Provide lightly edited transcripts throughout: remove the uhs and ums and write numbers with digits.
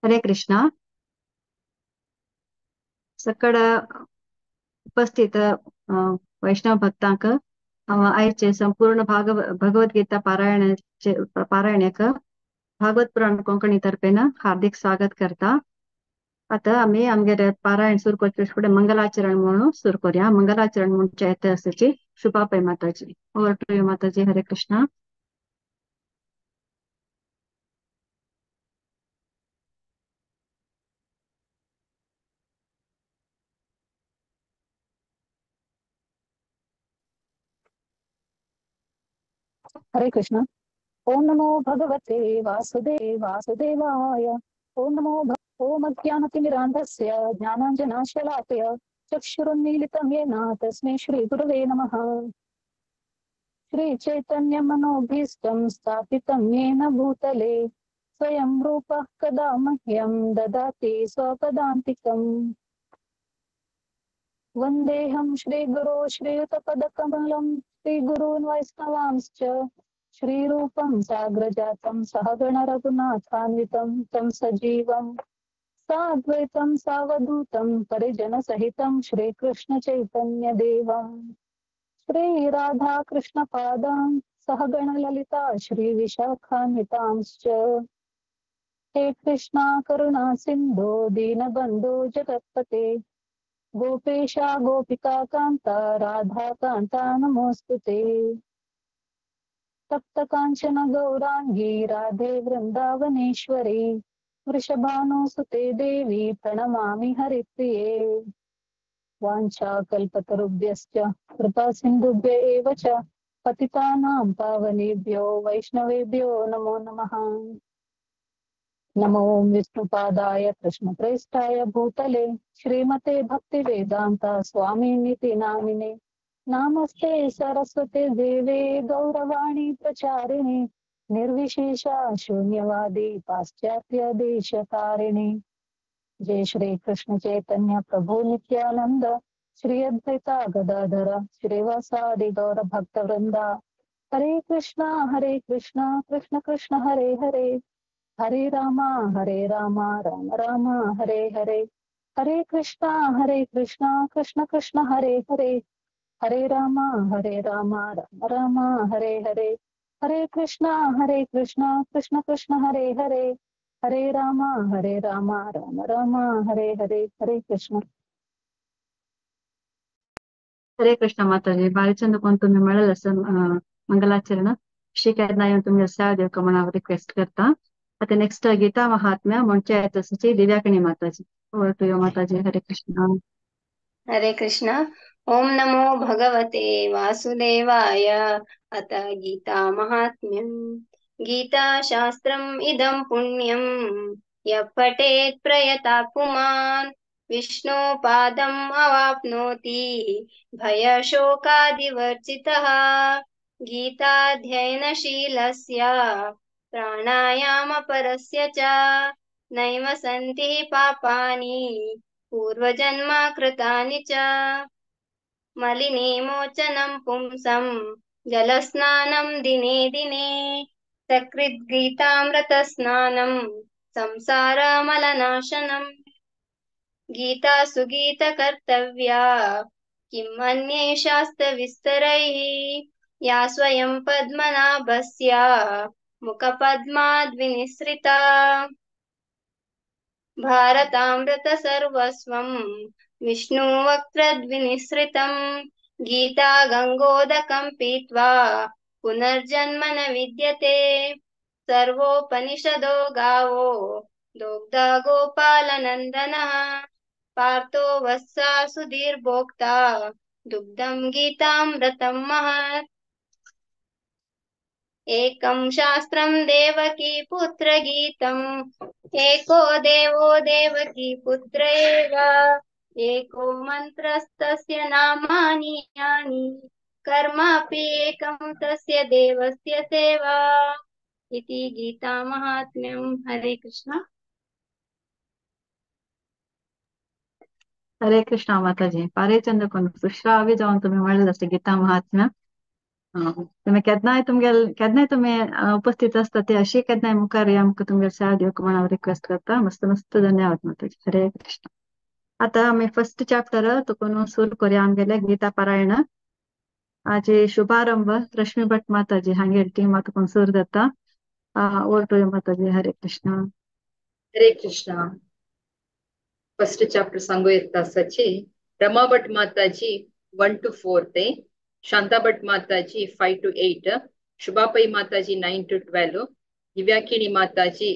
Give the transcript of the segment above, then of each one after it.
हरे कृष्णा। सकड उपस्थित वैष्णव भक्तांक हांव आयचे संपूर्ण भगवद्गीता पारायणाक भागवत पुराण कोंकणी तर्फेन हार्दिक स्वागत करता। आता आमी आमगेले पारायण सुरू करचे फुडें मंगलाचरण म्हणून सुरू करूया। मंगलाचरण म्हणचे येता Shubha Pai Mataji. Over to you Mataji. Hare Krishna. Hare Krishna. Om नमो भगवते वासुदेवाय। ओम नमो ओम अज्ञानतिमिरान्धस्य ज्ञानाञ्जनशलाकया चक्षुरुन्मीलितं येन तस्मै श्री गुरवे नमः। श्री चैतन्य मनोभीष्टं स्थापितं येन भूतले स्वयं रूपः कदा मह्यं ददाति स्वपदान्तिकम्। वन्देऽहं श्रीगुरो श्रीयुतपदकमलं श्रीगुरून् वैष्णवांश्च श्रीरूपं साग्रजातं सहगण रघुनाथान्वितं तं सजीवं साद्वैतं सावधूतं परिजनसहितं श्रीकृष्ण चैतन्य देवं। श्री राधा कृष्ण पादां सहगण ललिता श्री विशाखान्वितांश्च। हे कृष्णा करुणा सिंधो दीनबंधो जगत्पते गोपेशा गोपिका कांता राधा कांता नमोस्तुते। तप्त कांचन गौरांगी राधे वृंदावनेश्वरी वृषभानुसुते देवी प्रणमामि हरिप्रिये। वाञ्छा कल्पतरुभ्यश्च कृपा सिन्धुभ्य एव च पतितानां पावनेभ्यो वैष्णवेभ्यो नमो नमः। नमो विष्णुपादाय कृष्णप्रेष्ठाय भूतले श्रीमते भक्तिवेदान्त स्वामिनिति नामिने। नमस्ते सरस्वती देवे गौरवाणी प्रचारिणे निर्विशेषा शून्यवादी पाश्चात्य देशकारिणे। जय श्री कृष्ण चैतन्य प्रभु नित्यानंद श्री अद्वैता गदाधर श्रीवासादि गौर भक्त वृंदा। हरे कृष्णा कृष्ण कृष्ण हरे हरे, हरे रामा राम राम हरे हरे। हरे कृष्णा कृष्ण कृष्ण हरे हरे, हरे रामा राम राम हरे हरे। हरे कृष्णा कृष्ण कृष्ण हरे हरे, हरे रामा राम राम हरे हरे। हरे कृष्ण। हरे कृष्ण माताजी। भारी चंद कोण तुम्ही मिळेल असं मंगलाचरण शिकायला तुम्ही सेवा देव म्हणून रिक्वेस्ट करता। आता नेक्स्ट गीता महात्म्य म्हणजे Divyakani Mataji. Over to you Mataji. Hare Krishna. Hare Krishna. Om नमो भगवते वासुदेवाय। अत गीता महात्म्यं। गीता शास्त्रम् इदं पुण्यं यः पठेत् प्रयता पुमान् विष्णु पादम् अवाप्नोति भयशोकादिवर्जितः। गीताध्ययनशीलस्य प्राणायामपरस्य च नैव सन्ति पापानि पूर्वजन्म कृतानि च। मलिने मोचनं पुंसं जलस्नानं दिने दिने सकृद्गीतामृतस्नानं संसारमलनाशनम्। गीता सुगीत कर्तव्या किम् अन्ये शास्त्रविस्तरैः या स्वयं पद्मनाभस्य मुखपद्माद्विनिसृता। भारतामृत सर्वस्वं विष्णुवक्त्रद्विनिसृतं गीता गंगोदकं पीत्वा पुनर्जन्म न विद्यते। सर्वोपनिषदो गावो दोग्धा गोपालनन्दनः पार्थो वत्सा सुधीर्भोक्ता दुग्धं गीतामृतं महत्। एकं शास्त्रं देवकी पुत्रगीतम् एको देवो देवकी पुत्र एव एको मन्त्रस्तस्य नामानि यानि कर्मापि एकं तस्य देवस्य सेवा। इति गीता महात्म्यं। हरे कृष्ण। हरे कृष्ण माताजी। पारे चंद कोण सुश्रावी जाऊन तुम्ही म्हणलं असते गीता महात्म्य। तुमी केन्नाय तुमगेले केन्नाय तुमी उपस्थित आसता ते अशी केन्नाय मुखार या आमकां तुमगेले सेवा दिवंक म्हण हांव रिक्वेस्ट करता. मस्त मस्त धन्यवाद माताजी. हरे कृष्ण. आता आमी फर्स्ट चॅप्टर तुकून सुरू करूया आमगेले गीता पारायण. आजी शुभारंभ रश्मी भट माताजी हांगेर टीम तुकून सुरू जाता. Over to you Mataji. Hare Krishna. Hare Krishna. First chapter सांगू येता आसाची रमा भट माताजी 1 to 4 ते, शांता भट माताजी 5 to 8, Shubha Pai Mataji 9 to 12, Divya Kini Mataji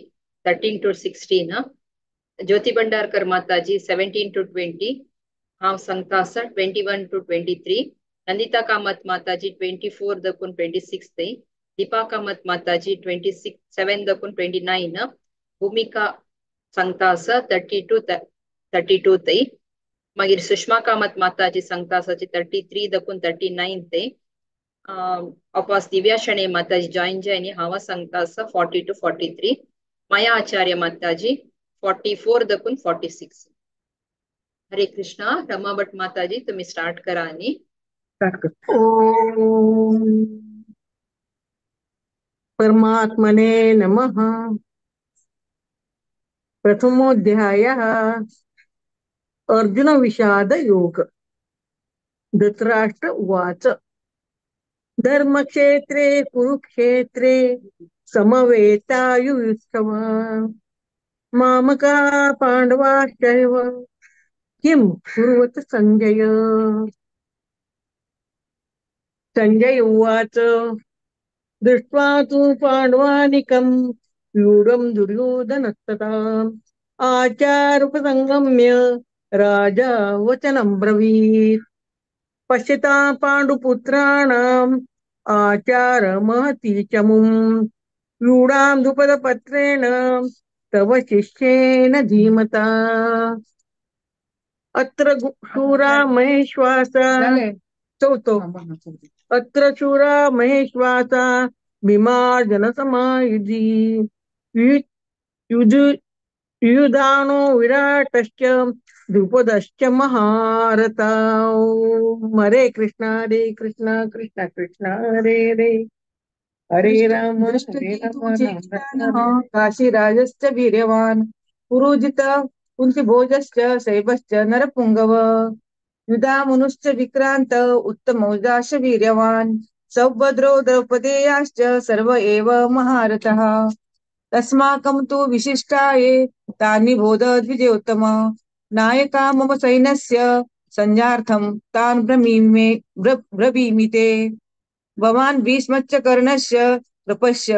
13 to 16, Jyoti Bhandarkar Mataji 17 to 20, हांव सांगता आसा 21 to 23, Nandita Kamat Mataji 24 दकून 26 ते, दीपा कामत माताजी 26 7 दकून 29, भूमिका सांगता आसा 32 32 ते, मागीर सुषमा कामत माताजी सांगता आसा 33 दकून 39 ते, अपास दिव्या शणे माताजी जॉईन जायनी हांव सांगता आसा 40 to 43, Maya Acharya Mataji 44 दकून 46. हरे कृष्णा. रमा भट माताजी तुम्ही स्टार्ट करा आणि स्टार्ट कर. ओम परमात्मने नमः. प्रथमोऽध्यायः. अर्जुन विषाद योग. धृतराष्ट्र उवाच. धर्मक्षेत्रे कुरुक्षेत्रे समवेतायुयुत्सव मामका पांडवाश्चैव किं कुर्वत संजय. संजय उवाच. दृष्ट्वा तु पांडवानिकं व्यूढं दुर्योधनस्तथा आचारोपसंगम्य राजा वचनं ब्रवीत्. पश्यता पांडुपुत्राणाम् आचारमहती चमुं व्यूढां द्रुपदपत्रेण तव शिष्येन धीमता. अत्र शूरा महेश्वासा चौथो. अत्र शूरा महेश्वासा भीमार्जुन समायुधि युधानो विराटश्च द्रुपदश्च महारथा. हरे कृष्णा हरे कृष्णा कृष्ण कृष्ण हरे हरे हरे राम हरे राम राम. काशीराजश्च वीर्यवान् पुरोजित कुन्तिभोजश्च शैवश्च नरपुङ्गव युधामनुश्च विक्रान्त उत्तमौजाश्च वीर्यवान् सौभद्रो द्रौपदेयाश्च सर्व एव महारथः. तस्माकं तु विशिष्टाये तानि बोध द्विजोत्तम नायका मम सैन्यस्य संजार्थं तान् ब्रवीमि ते. भवान् भीष्मश्च कर्णश्च कृपश्च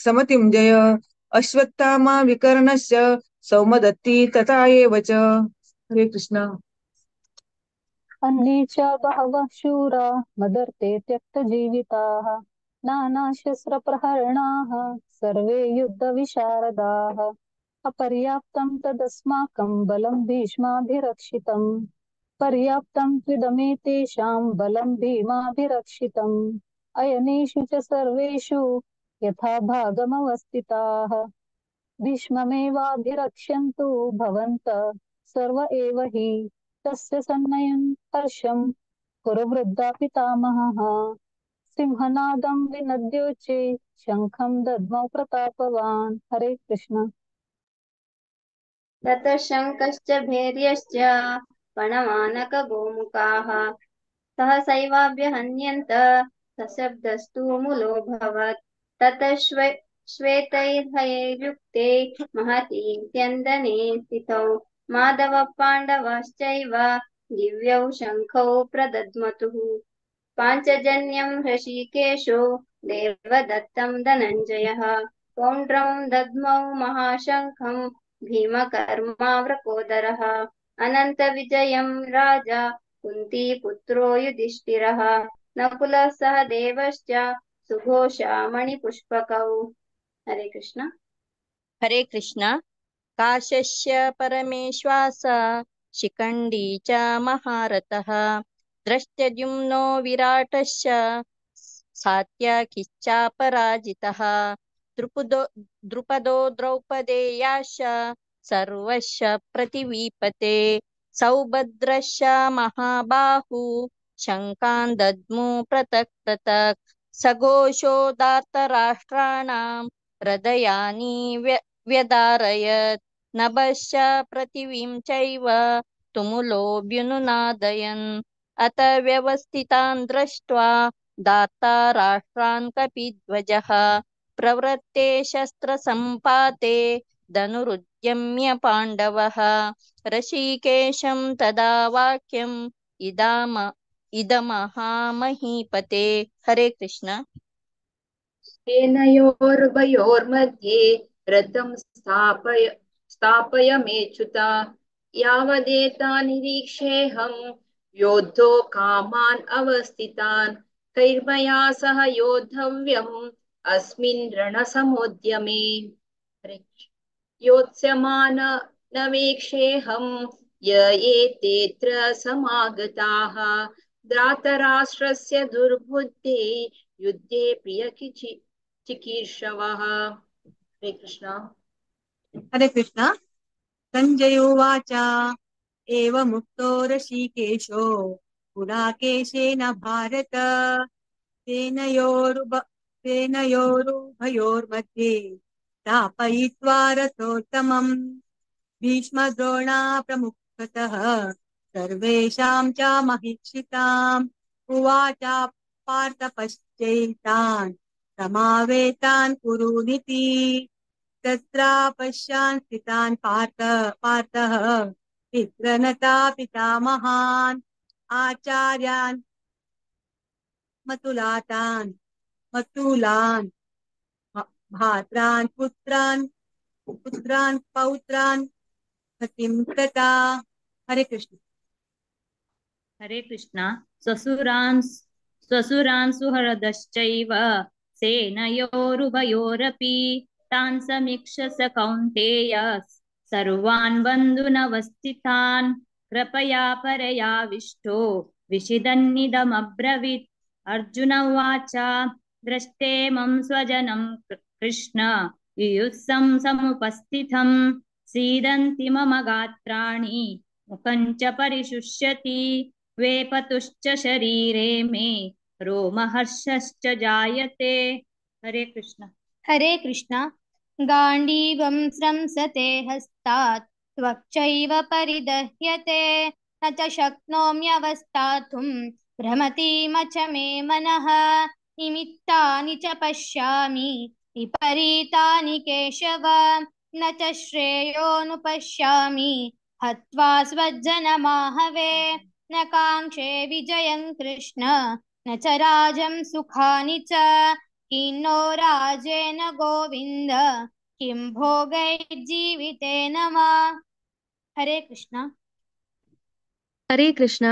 समतिं जय अश्वत्थामा विकर्णश्च सौमदत्ती तथा एव च. हरे कृष्ण. अन्ये च बहवः शूरा मदर्थे त्यक्तजीविताः नानाशस्त्रप्रहरणाः सर्वे युद्धविशारदाः. अपर्याप्तं तदस्माकं बलं भीष्माभिरक्षितं पर्याप्तं त्विदमेतेषां बलं भीमाभिरक्षितम्. अयनेषु च सर्वेषु यथा भागमवस्थिताः भीष्ममेवाभिरक्ष्यन्तु भवन्तः सर्व एव हि तस्य सन्नयन् हर्षं कुरु वृद्धा पितामहः. सिंहनादं विनद्योचे शङ्खं दद्मौ प्रतापवान्. हरे कृष्ण. ततः शङ्खश्च भैर्यश्च पणमानकगोमुखाः सहसैवाभ्यहन्यन्त सशब्दस्तु मुलोऽभवत्. ततः श्वेतैर्हयैर्युक्ते महती स्यन्दने स्थितौ माधव पाण्डवाश्चैव दिव्यौ शङ्खौ प्रदद्मतुः. पाञ्चजन्यं हृषीकेशो देवदत्तं धनञ्जयः पौण्ड्रं दद्मौ महाशङ्खं भीमकर्मावृकोदरः. अनन्तविजयं राजा कुन्तीपुत्रो युधिष्ठिरः नकुलः सह देवश्च सुघोषा मणिपुष्पकौ. हरे कृष्ण. हरे कृष्ण. काशस्य परमेश्वास शिखण्डी च महारथः द्रष्टद्युम्नो विराटश्च सात्यकिश्चापराजितः द्रुपदो द्रौपदेयाश्च सर्वस्य प्रतिवीपते सौभद्रश्च महाबाहु शङ्कान् दद्मु पृथक् पृथक्। सघोषो धार्तराष्ट्राणां हृदयानि व्यदारयत्। नभश्च पृथिवीं चैव तुमुलोऽभ्युनुनादयन्। अत व्यवस्थितान् दृष्ट्वा धार्ता राष्ट्रान् कपिध्वजः प्रवृत्ते शस्त्रसम्पाते धनुरुद्यम्य पाण्डवः। ऋषिकेशं तदा वाक्यम् इदमहामहीपते। हरे कृष्ण। सेनयोरुभयोर्मध्ये रथं स्थापय स्थापय मेच्युता यावदेता निरीक्षेऽहं योद्धो कामान् अवस्थितान् कैर्मया सह योद्धव्यम् अस्मिन् रणसमुद्यमे। योत्स्यमान न वीक्षेऽहं य एतेऽत्र समागताः धार्तराष्ट्रस्य दुर्बुद्धे युद्धे प्रियकिचि चिकीर्षवः। हरे कृष्ण। हरे कृष्ण। संजय उवाच एवमुक्तो ऋषिकेशो गुडाकेशेन भारत सेनयोरुभयोर्मध्ये स्थापयित्वा रथोत्तमम् भीष्मद्रोणा प्रमुखतः सर्वेषां च महीक्षिताम् उवाच पार्थ पश्चैतान् समावेतान् कुरूनिति। तत्रापश्यान् स्थितान् पार्थः पितृनता पितामहान् आचार्यान् मतुलातान् मतुलान् भात्रान् पुत्रान् पुत्रान् पौत्रान् पतिं तथा। हरे कृष्ण। हरे कृष्ण। स्वसुरान् स्वसुरान् सुहृदश्चैव सेनयोरुभयोरपि तान् समीक्ष स कौन्तेय सर्वान् बन्धुनवस्थितान् कृपया परयाविष्टो विषिदन्निदमब्रवीत्। अर्जुन उवाच द्रष्टेमं स्वजनं कृष्ण युयुत्सं समुपस्थितं सीदन्ति मम गात्राणि मुखं च परिशुष्यति वेपतुश्च शरीरे मे रोमहर्षश्च जायते। हरे कृष्ण। हरे कृष्ण। गाण्डीवं स्रंसते हस्तात् त्वक्चैव परिदह्यते न च शक्नोम्यवस्थातुं भ्रमतीम च मे मनः। निमित्तानि च पश्यामि विपरीतानि केशव न च श्रेयोनुपश्यामि हत्वा स्वजनमाहवे। न काङ्क्षे विजयं कृष्ण न च राजं सुखानि च किन्नो राजेन गोविन्द किं भोगैर्जीवितेन वा। हरे कृष्ण। हरे कृष्ण।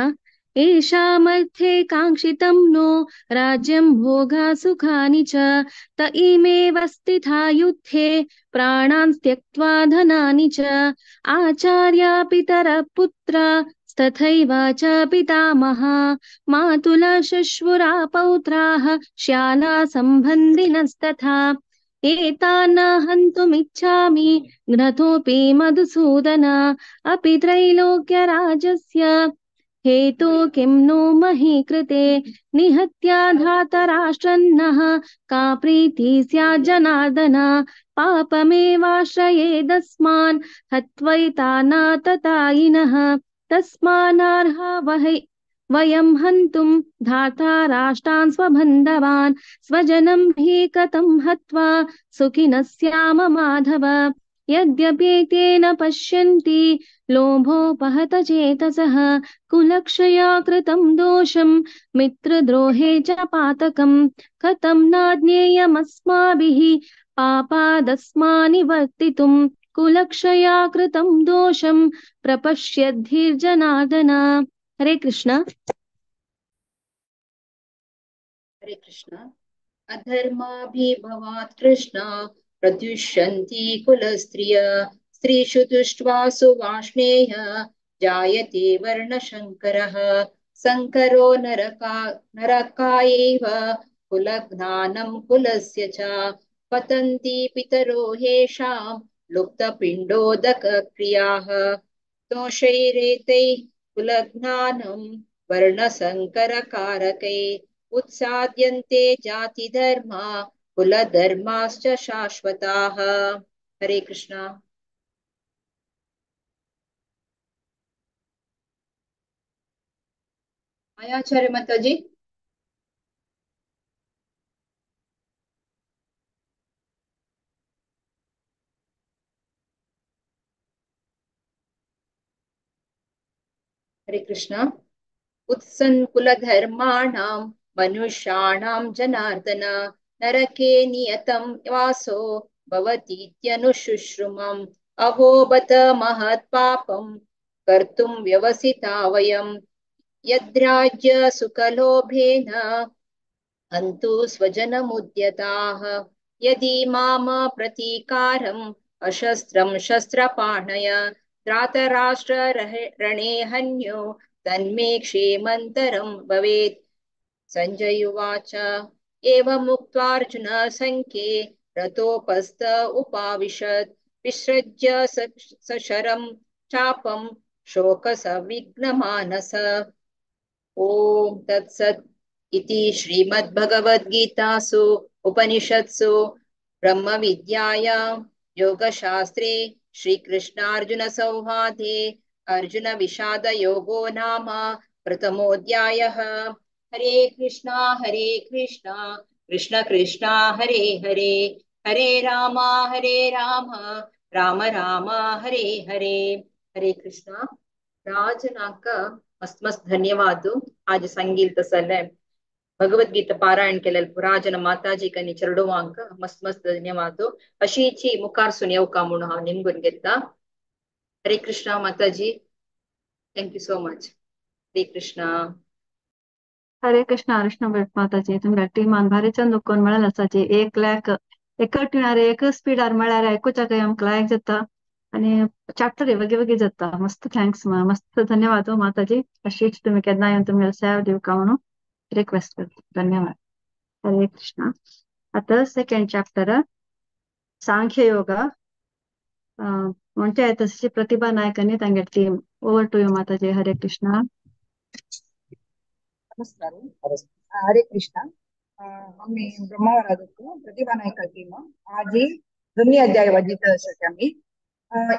एषामर्थे काङ्क्षितं नो राज्यं भोगा सुखानि च त इमेव स्थिता युद्धे प्राणान् त्यक्त्वा धनानि च। आचार्या पितरः पुत्रा तथैव च पितामहा मातुला श्वशुरा पौत्राः श्याला सम्बन्धिनस्तथा। एतान् हन्तुमिच्छामि घ्नतोऽपि मधुसूदन अपि त्रैलोक्यराजस्य हेतो किं नो मही कृते। निहत्या धातराष्ट्रन्नः का प्रीतिः स्यात् जनार्दन पापमेवाश्रयेदस्मान् हत्वैतानाततायिनः। तस्मानार्हा वयं हन्तुं धाता राष्ट्रान् स्वबन्धवान् स्वजनं हि कथं हत्वा सुखिनः स्याम माधव। यद्यप्येतेन पश्यन्ति लोभोपहत चेतसः कुलक्षया कृतं दोषं मित्रद्रोहे च पातकं। कथं नाज्ञेयमस्माभिः पापादस्मानिवर्तितुं कुलक्षया कृतं दोषं प्रपश्यद्धिर्जनार्दन। हरे कृष्ण। हरे कृष्ण। अधर्माभिभवात् कृष्ण प्रद्युष्यन्ति कुलस्त्रिय स्त्रीषु तुष्ट्वा सुवाष्णेय जायते वर्णशङ्करः। शङ्करो नरकायैव कुलज्ञानं कुलस्य च पतन्ति पितरो येषां लुप्तपिण्डोदकक्रियाः। दोषैरेतैः कुलज्ञानं वर्णसङ्करकारकै उत्साद्यन्ते जातिधर्मा कुलधर्माश्च शाश्वताः। हरे कृष्ण। मायाचार्य माताजी। हरे कृष्ण। उत्सन्कुलधर्माणां मनुष्याणां जनार्दन नरके नियतं वासो भवतीत्यनुशुश्रुमम्। अहो बत महत्पापं कर्तुं व्यवसिता वयं यद्राज्य सुखलोभेन हन्तु स्वजनमुद्यताः। यदि माम प्रतीकारम् अशस्त्रं शस्त्रपाणय त्रातराष्ट्र रणे हन्यो तन्मे क्षेमन्तरं भवेत्। संजय उवाच एवमुक्त्वार्जुन सङ्ख्ये रतोपस्थ उपाविशत् विसृज्य सशरं चापं शोकसविघ्नमानस। ॐ तत्सत् इति श्रीमद्भगवद्गीतासु उपनिषत्सु ब्रह्मविद्यायां योगशास्त्रे श्रीकृष्णार्जुनसंवादे अर्जुन विषादयोगो नाम प्रथमोऽध्यायः। हरे कृष्णा कृष्ण कृष्ण हरे हरे, हरे राम राम राम हरे हरे। हरे कृष्ण। राजनाक मस्त मस्त धन्यवाद। आज संगीत सले भगवद्गीता पारायण केले राजन माताजी कनी चरडुवांक मस्त मस्त धन्यवाद। अशीची मुखार सुनेवका म्हणून हांव निमगून घेता। हरे कृष्णा माताजी, thank you so much. Hare Krishna. Hare Krishna Arishna Bhat माताजी, तुमच्या टीमान भारी चंद कोण म्हळ्यार आसाची 1 लाख एकटिणार एक स्पीडार म्हळ्यार आयकुच्याक आमकां लायक जाता आनी चॅप्टर वगे वगे जाता। मस्त thanks, मस्त धन्यवाद हो माताजी। अशीच तुमी केन्ना येवन तुमगे सेवा दिवका म्हणून रिक्वेस्ट करता। धन्यवाद। हरे कृष्णा। आतां सेकंड चॅप्टर सांख्य योगा म्हणजे तशी प्रतिभा नायक आनी तांगे team. Over to you Mataji. Hare Krishna. नमस्कार। हरे कृष्णा। आम्ही ब्रह्मावरादत्तो प्रतिभा नायक टीम आजी दोन्ही अध्याय वाजित आसात आम्ही।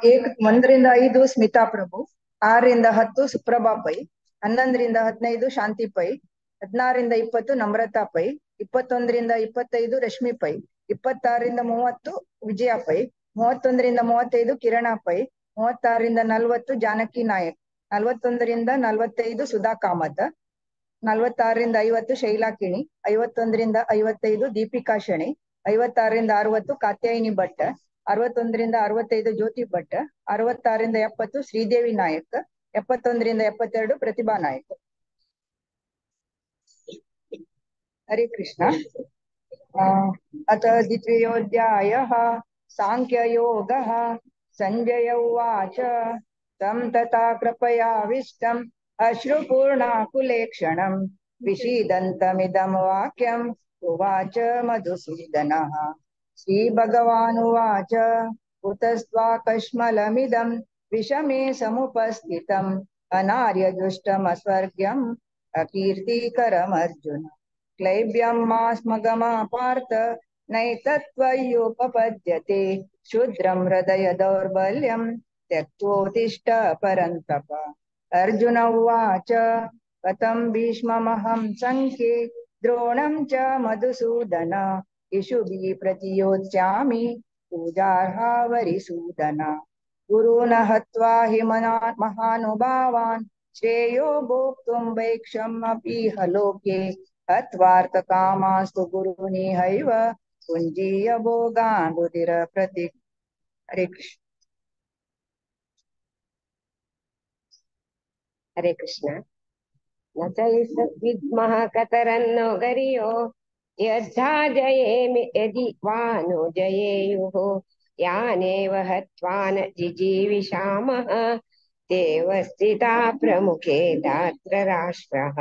1 5 स्मिता प्रभु, 6 10 सुप्रभा पै, 11 15 शांती पै, 16 20 नम्रता पै, 21 25 रश्मि पै, 26 30 विजया पै, 31 35 किरण पै, 36 40 जानकी नायक, 41 45 सुधा कामत, 46 50 शैला ಕಿಣಿ, 51 55 ದೀಪಿಕಾ ಶೆಣಿ, 56 60 ಕಾತ್ಯಾಯಿನಿ ಭಟ್, 61 65 ಜ್ಯೋತಿ ಭಟ್, 66 70 ಶ್ರೀದೇವಿ ನಾಯಕ್, 71 72 ಪ್ರತಿಭಾ ನಾಯಕ್. ಹರೇ ಕೃಷ್ಣ. ಅಥ ದ್ವಿತೀಯೋಧ್ಯಾಯಃ ಸಾಂಖ್ಯಯೋಗಃ. ಸಂಜಯ ಉವಾಚ तं तथा कृपयाविष्टम् अश्रुपूर्णाकुलेक्षणं विषीदन्तमिदं वाक्यम् उवाच मधुसूदनः. श्रीभगवानुवाच कुतस्त्वाकश्मलमिदं विषमे समुपस्थितम् अनार्यजुष्टमस्वर्ग्यम् अकीर्तिकरमर्जुन. क्लैब्यं मा स्मगमा पार्थ नैतत्त्वय्युपपद्यते क्षुद्रं हृदय दौर्बल्यं त्यक्त्वोत्तिष्ठ परन्तप. अर्जुन उवाच कथं भीष्ममहं सङ्ख्ये द्रोणं च मधुसूदन इषुभिः प्रतियोत्स्यामि पूजार्हा वरिसूदन. गुरून् हत्वा हि महानुभावान् श्रेयो भोक्तुं वैक्षमपीह लोके हत्वार्थकामास्तु गुरूनिहैव पुञ्जीय भोगान् रुधिरप्रति. हरे कृष्ण. हरे कृष्ण. न चैष विद्मः कतरन्नो गरियो यद्धा जयेमि यदि वा नो जयेयुः यानेव हत्वा न जिजीविषामः देव स्थिता प्रमुखे धार्तराष्ट्रः.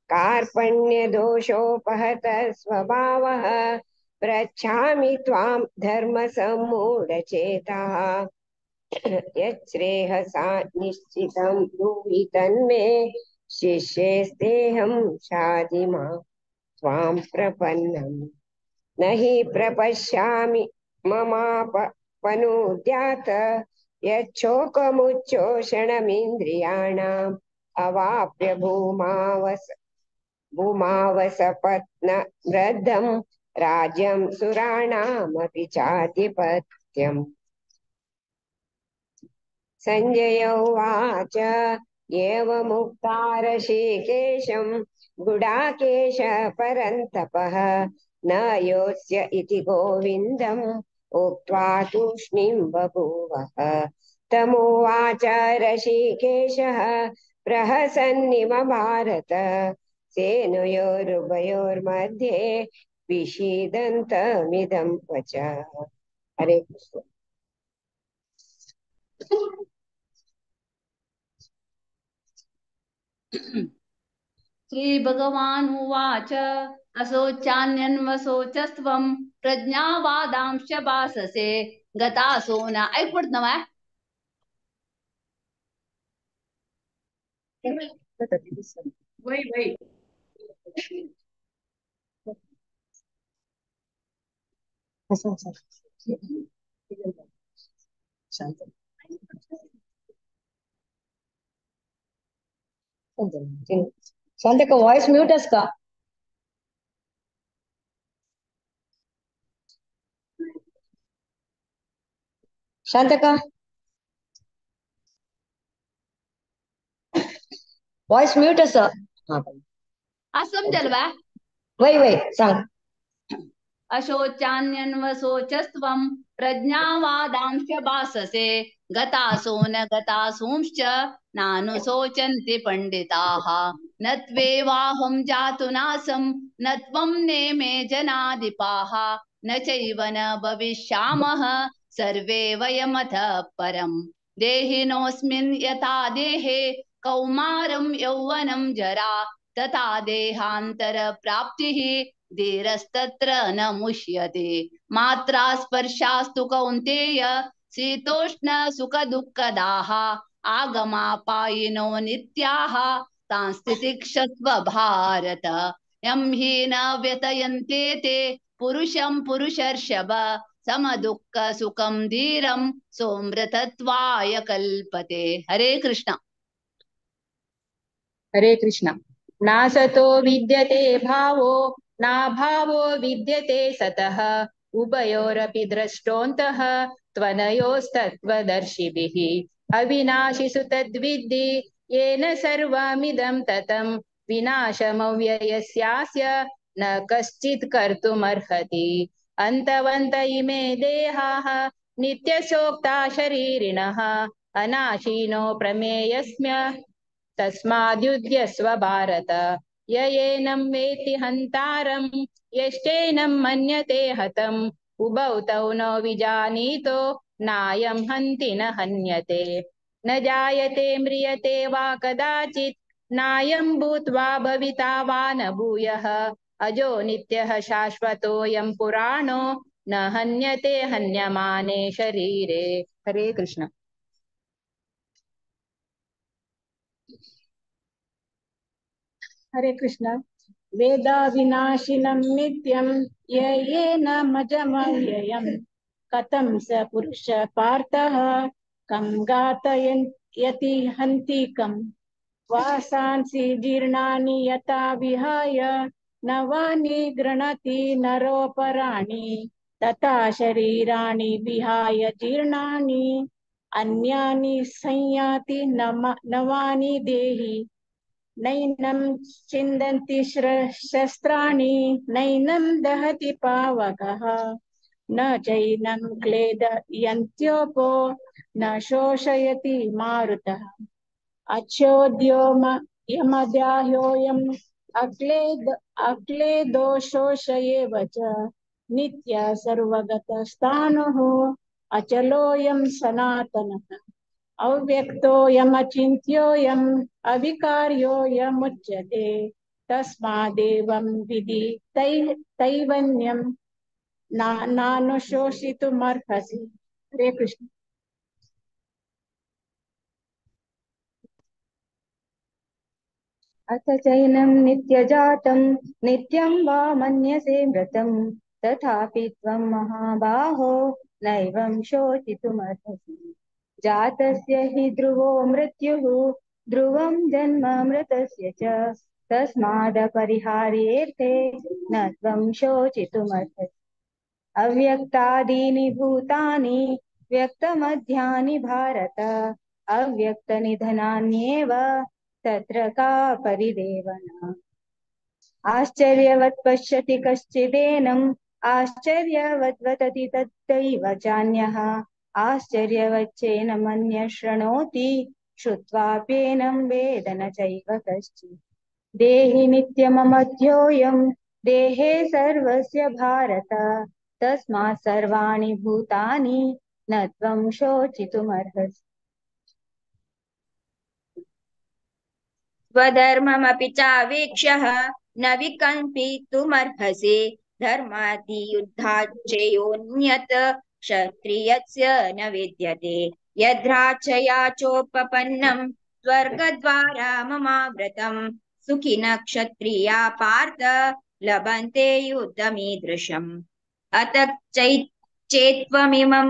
कार्पण्यदोषोपहत स्वभावः पृच्छामि त्वां धर्मसम्मूढचेताः यच्छ्रेयसा निश्चितं ब्रूहि तन्मे शिष्येस्तेऽहं शाधि मां त्वां प्रपन्नम्। न हि प्रपश्यामि ममापनुद्यात यच्छोकमुच्चोषणमिन्द्रियाणाम् अवाप्य भूमावसपत्नवृद्धं राज्यं सुराणामपि चाधिपत्यम्। संजय उवाच एवमुक्ता ऋषिकेशं गुडाकेश परन्तपः न योत्स्य इति गोविन्दम् उक्त्वा तूष्णीं बभूवः। तमुवाच ऋषिकेशः प्रहसन्निव भारत सेनयोरुभयोर्मध्ये विषीदन्तमिदं वचः। हरे कृष्ण। श्री भगवानुवाच असोचान्यन्वसोचस्त्वं प्रज्ञावादांश्च भाससे गतासो न ऐकपडत ना. वही वही शांत का वॉइस म्यूट असका. शांत का वॉइस म्यूट अस. आज समजेल बा. वही वही सांग. अशोचान्यन्वशोचस्त्वं प्रज्ञावादांश्च भाससे गतासो न गतासूंश्च नानुशोचन्ति पंडिताः। न त्वेवाहं जातु नासं न त्वं नेमे जनाधिपाः न चैव न भविष्यामः सर्वे वयमथ परम्। देहिनोऽस्मिन् यथा देहे कौमारं यौवनं जरा तथा देहांतर प्राप्तिः धीरस्तत्र न मुह्यते। मात्रा स्पर्शास्तु कौन्तेय शीतोष्ण सुख दुःखदाः आगमापायिनो नित्याः तांस्तितिक्षस्व भारत। यं हि न व्यतयन्ते ते पुरुषं पुरुषर्षभ समदुःख सुखं धीरं सोमृतत्वाय कल्पते। हरे कृष्ण। हरे कृष्ण। नासतो विद्यते भावो नाभावो विद्यते सतः उभयोरपि द्रष्टोऽन्तः त्वनयोस्तत्त्वदर्शिभिः। अविनाशिषु तद्विद्धि येन सर्वमिदं ततं विनाशमव्ययस्यास्य न कश्चित् कर्तुमर्हति। अन्तवन्त इमे देहाः नित्यशोक्ता शरीरिणः अनाशीनो प्रमेयस्म्य तस्माद्युध्यस्व भारत। य एनं वेत्ति हन्तारं यश्चैनं मन्यते हतम् उभौ तौ न विजानीतो नायं हन्ति न हन्यते। न जायते म्रियते वा कदाचित् नायं भूत्वा भविता वा न भूयः। अजो नित्यः शाश्वतोऽयं पुराणो न हन्यते हन्यमाने शरीरे। हरे कृष्ण। हरे कृष्ण। वेदाविनाशिनं नित्यं येनमजमव्ययं कथं स पुरुष पार्थः कं घातयति हन्ति कं। वासांसि जीर्णानि यथा विहाय नवानि गृह्णाति नरोपराणि तथा शरीराणि विहाय जीर्णानि अन्यानि संयाति नवानि देहि। नैनं छिन्दन्ति शस्त्राणि नैनं दहति पावकः न चैनं क्लेदयन्त्योपो न शोषयति मारुतः। अच्छोद्यो यमदाह्योऽयम् अक्लेदोषोष एव च नित्य सर्वगतस्थाणुः अचलोऽयं सनातनः। अव्यक्तोऽयमचिन्त्योऽयम् अविकार्योऽयमुच्यते तस्मादेवं विधि तैवन्यं नानुशोषितुमर्हसि। हरे कृष्ण। अथ चैनं नित्यजातं नित्यं वा मन्यसे मृतं तथापि त्वं महाबाहो नैवं शोचितुमर्हसि। जातस्य हि ध्रुवो मृत्युः ध्रुवं जन्म मृतस्य च तस्मादपरिहार्येऽर्थे न त्वं शोचितुमर्हसि। अव्यक्तादीनि भूतानि व्यक्तमध्यानि भारत अव्यक्तनिधनान्येव तत्र का परिदेवना। आश्चर्यवत् पश्यति कश्चिदेनम् आश्चर्यवद् वदति तथैव चान्यः आश्चर्यवच्चेनमन्यः शृणोति श्रुत्वाप्येनं वेद न चैव कश्चित्। देहि नित्यममध्योऽयं देहे सर्वस्य भारत तस्मात् सर्वाणि भूतानि न त्वं शोचितुमर्हसि। स्वधर्ममपि चावेक्ष्यः न विकम्पितुमर्हसि धर्मादियुद्धाच्चयोन्यत् क्षत्रियस्य न विद्यते। यद्राचया चोपपन्नं स्वर्गद्वारा ममाव्रतं सुखिनः क्षत्रिया पार्थ लभन्ते युद्धमीदृशम्। अत चेत्त्वमिमं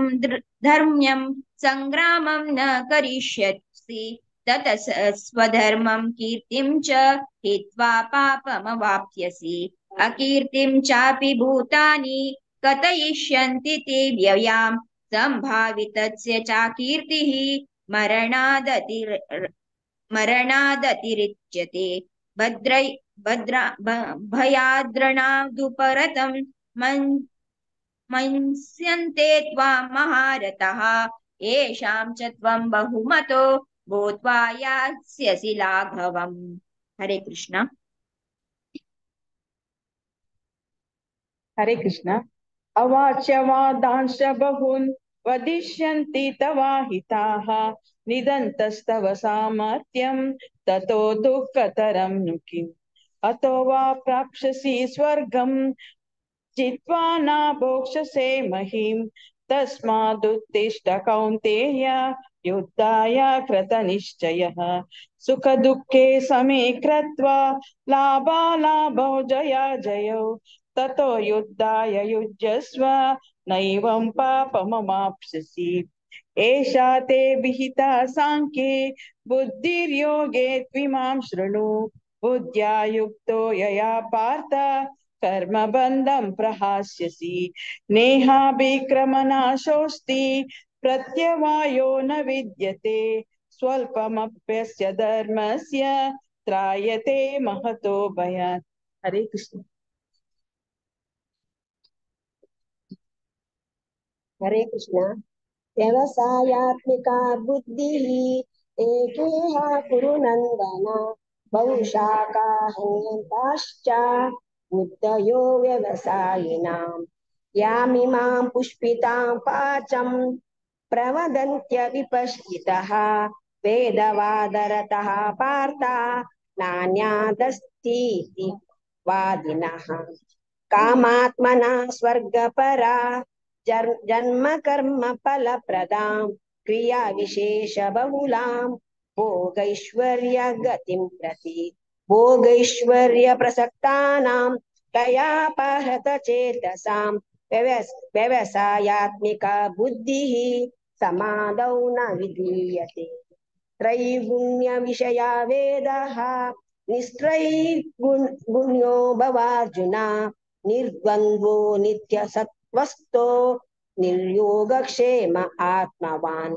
धर्म्यं संग्रामं न करिष्यसि ततः स्वधर्मं कीर्तिं च हित्वा पापमवाप्स्यसि। अकीर्तिं चापि भूतानि कथयिष्यन्ति ते व्ययां सम्भावितस्य चाकीर्तिः मरणादतिरिच्यते। भयाद्रणादुपरतं मन्स्यन्ते त्वां महारथः येषां च त्वं बहुमतो भूत्वा यास्यसि लाघवम्। हरे कृष्ण। हरे कृष्ण। अवाच्यवादांश्च बहून् वदिष्यन्ति तवाहिताः निदन्तस्तव सामर्थ्यं ततो दुःखतरं नु किम्। अतो वा प्राप्स्यसि स्वर्गं जित्वा न भोक्ष्यसे महीं तस्मादुत्तिष्ठ कौन्तेय युद्धाय कृतनिश्चयः। सुखदुःखे समे कृत्वा लाभालाभौ जयाजयौ ततो युद्धाय युज्यस्व नैवं पापमवाप्स्यसि। एषा ते विहिता साङ्ख्ये बुद्धिर्योगे त्विमां शृणु बुद्ध्या युक्तो यया पार्थ कर्मबन्धं प्रहास्यसि। नेहाभिक्रमनाशोऽस्ति प्रत्यवायो न विद्यते स्वल्पमप्यस्य धर्मस्य त्रायते महतो भयात्। हरे कृष्ण। हरे कृष्ण। व्यवसायात्मिका बुद्धिः एकेह कुरु नन्दन बहुशाखा हन्यन्ताश्च बुद्धयो व्यवसायिनां यामिमां पुष्पितां पाचं प्रवदन्त्य विपश्चितः वेदवादरतः पार्थ नान्यादस्तीति वादिनः। कामात्मना स्वर्गपरा जन्म कर्म फलप्रदां क्रिया विशेष बहुलां भोगैश्वर्य गतिं प्रति भोगैश्वर्य प्रसक्तानां तयापहृत चेतसां व्यवसायात्मिका बुद्धिः समाधौ न विधीयते। त्रैगुण्य विषया वेदः निस्त्रैगुण्यो भवार्जुन निर्द्वन्द्वो नित्यसत्त्वस्तो निर्योगक्षेम आत्मवान्।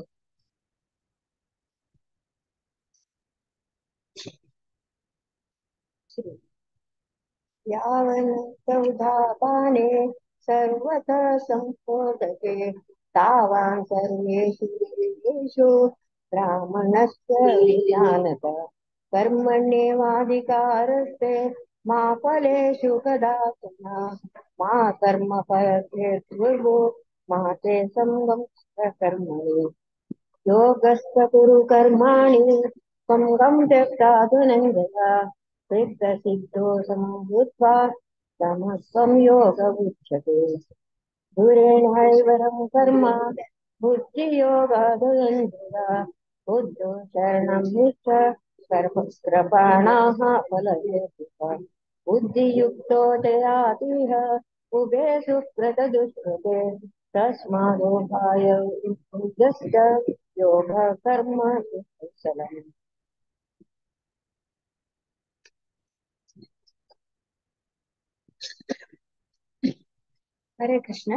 यावन्तौधापाने सर्वतः सम्पोदते तावान् सर्वेषु देवेषु ब्राह्मणस्य विजानत। कर्मण्येवाधिकारस्ते मा फलेषु कदाचन मा कर्मफलहेतुर्भूर् मा ते सङ्गं कर्मणि। योगस्थ कुरु कर्माणि सङ्गं त्यक्त्वा धनञ्जय सिद्धसिद्धो समभूत्वा समत्वं योग उच्यते। दूरेण कर्म बुद्धियोगादनञ्जय बुद्धो शरणं निष्ठ कृपाणाः फलहेतुः बुद्धियुक्तो जयातिह उभे सुकृतदुष्कृते तस्मादोपाय योगः कर्म कुशलम्। हरे कृष्ण।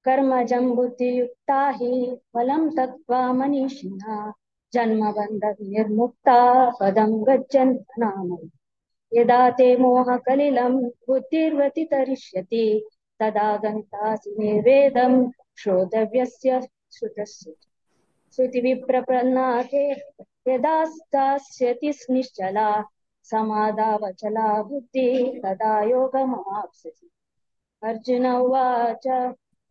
कर्मजं बुद्धियुक्ता हि फलं तत्त्वा मनीषिणा जन्मबन्ध निर्मुक्ता पदं गच्छन्ति नाम। यदा ते मोहकलिलं बुद्धिर्वतितरिष्यति तदा गन्तासि निर्वेदं श्रोतव्यस्य श्रुतस्य। श्रुतिविप्रपन्नाते यदा स्थास्यति निश्चला समादावचला बुद्धिः तदा योगमाप्स्यसि। अर्जुन उवाच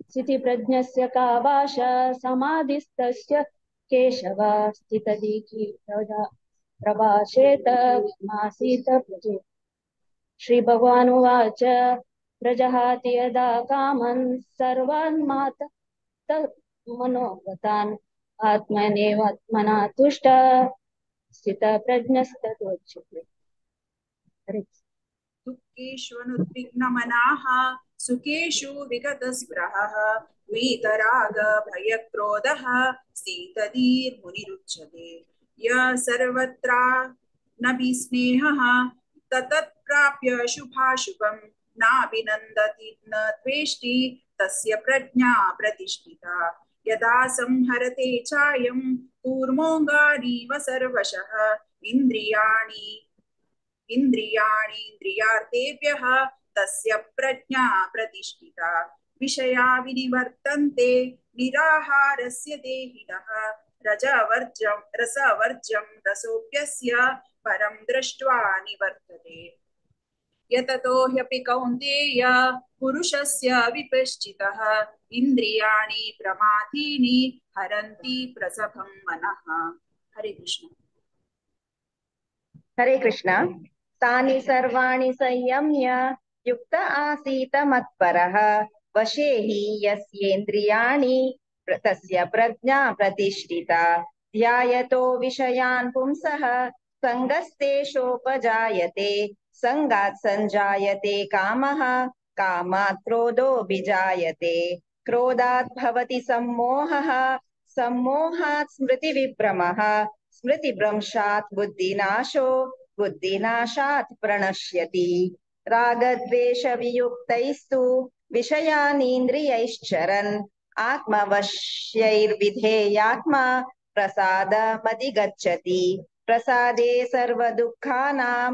स्थितिप्रज्ञस्य का भाषा समाधिस्तस्य केशव स्थितदीकी प्रभाषेत मासीत प्रजे। श्री भगवानुवाच प्रजहाति यदा कामन् सर्वान् मात मनोगतान् आत्मनेवात्मना तुष्ट स्थितप्रज्ञस्तदोच्यते। दुःखेष्वनुद्विग्नमनाः सुखेषु विगतस्पृहः वीतरागभयक्रोधः स्थितधीर्मुनिरुच्यते। य सर्वत्र नभिस्नेहः ततत्प्राप्य शुभाशुभं नाभिनन्दति न द्वेष्टि तस्य प्रज्ञा प्रतिष्ठिता। यदा संहरते चायं कूर्मोऽङ्गानीव सर्वशः इन्द्रियाणि इन्द्रियाणीन्द्रियार्थेभ्यः तस्य प्रज्ञा प्रतिष्ठिता। विषया विनिवर्तन्ते निराहारस्य देहिनः रजवर्जं रसवर्जं रसोऽप्यस्य परं दृष्ट्वा निवर्तते। यततो ह्यपि कौन्तेय पुरुषस्य विपश्चितः इन्द्रियाणि प्रमाथीनि हरन्ति प्रसभं मनः। हरे कृष्ण। हरे कृष्ण। तानि सर्वाणि संयम्य युक्त आसीत मत्परः वशे हि यस्येन्द्रियाणि तस्य प्रज्ञा प्रतिष्ठिता। ध्यायतो विषयान् पुंसः सङ्गस्तेषोपजायते सङ्गात् सञ्जायते कामः कामात् क्रोधोऽभिजायते क्रोधात् भवति सम्मोहः सम्मोहात् स्मृतिविभ्रमः स्मृतिभ्रंशात् बुद्धिनाशो बुद्धिनाशात् प्रणश्यति। रागद्वेषवियुक्तैस्तु विषयानीन्द्रियैश्चरन् आत्मवश्यैर्विधेयात्मा प्रसादमधिगच्छति। प्रसादे सर्वदुःखानां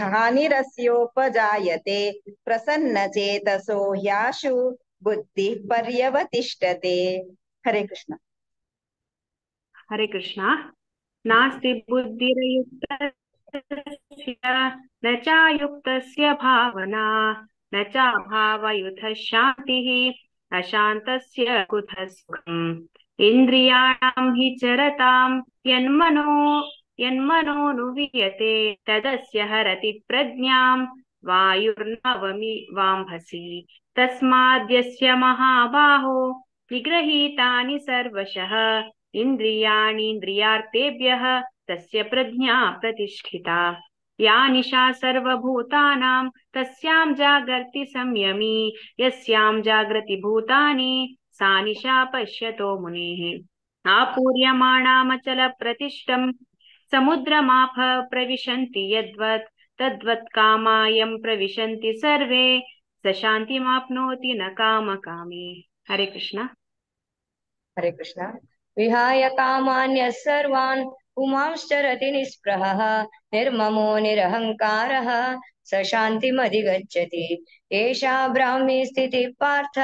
हानिरस्योपजायते प्रसन्नचेतसो ह्याशु बुद्धिः पर्यवतिष्ठते। हरे कृष्ण। हरे कृष्ण। नास्ति बुद्धिरयुक्तस्य न चायुक्तस्य भावना न चाभावयुतः शान्तिः अशान्तस्य कुतः सुखम्। इन्द्रियाणां हि चरतां यन्मनोनुवियते तदस्य हरति प्रज्ञां वायुर्नवमि वाम्भसि। तस्माद्यस्य महाबाहो निगृहीतानि सर्वशः इन्द्रियाणीन्द्रियार्थेभ्यः तस्य प्रज्ञा प्रतिष्ठिता। या निशा सर्वभूतानां तस्यां जागर्ति संयमी यस्यां जागृति भूतानि सा निशा पश्यतो मुनेः। आपूर्यमाणामचलप्रतिष्ठं समुद्रमाप प्रविशन्ति यद्वत् तद्वत् कामायं प्रविशन्ति सर्वे स शान्तिमाप्नोति न कामकामी। हरे कृष्ण। हरे कृष्ण। विहाय कामान्यः सर्वान् पुमांश्चरति निःस्पृहः निर्ममो निरहङ्कारः स शान्तिमधिगच्छति। एषा ब्राह्मी स्थितिः पार्थ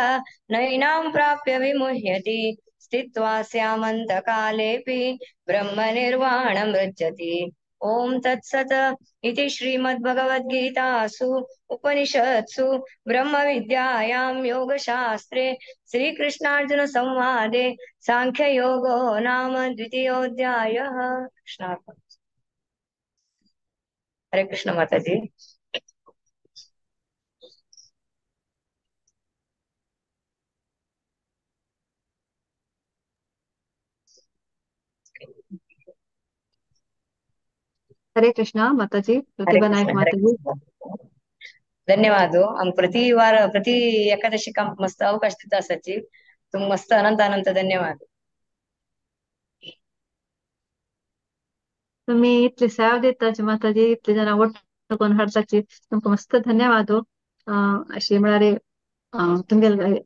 नैनां प्राप्य विमुह्यति स्थित्वा स्यामन्तकालेऽपि ब्रह्मनिर्वाणमृच्छति। ॐ तत्सत् इति श्रीमद्भगवद्गीतासु उपनिषत्सु ब्रह्मविद्यायां योगशास्त्रे श्रीकृष्णार्जुनसंवादे सांख्ययोगो नाम द्वितीयोऽध्यायः। कृष्णार्पणम्। हरे कृष्ण माताजी। हरे कृष्णा माताजी, हरे प्रतिभा नायक कृष्ण, हरे माताजी. कृष्ण. धन्यवाद हो. आम प्रति वार प्रति एकादशी आमकां मस्त अवकाश दिता आसाची. तुमकां मस्त अनंत अनंत धन्यवाद. तुम्ही इतली सेवा दिताची माताजी, इतली जाणां वट्ट करून हाडताची, तुमकां मस्त धन्यवाद हो. अशी म्हळ्यार तुमगेले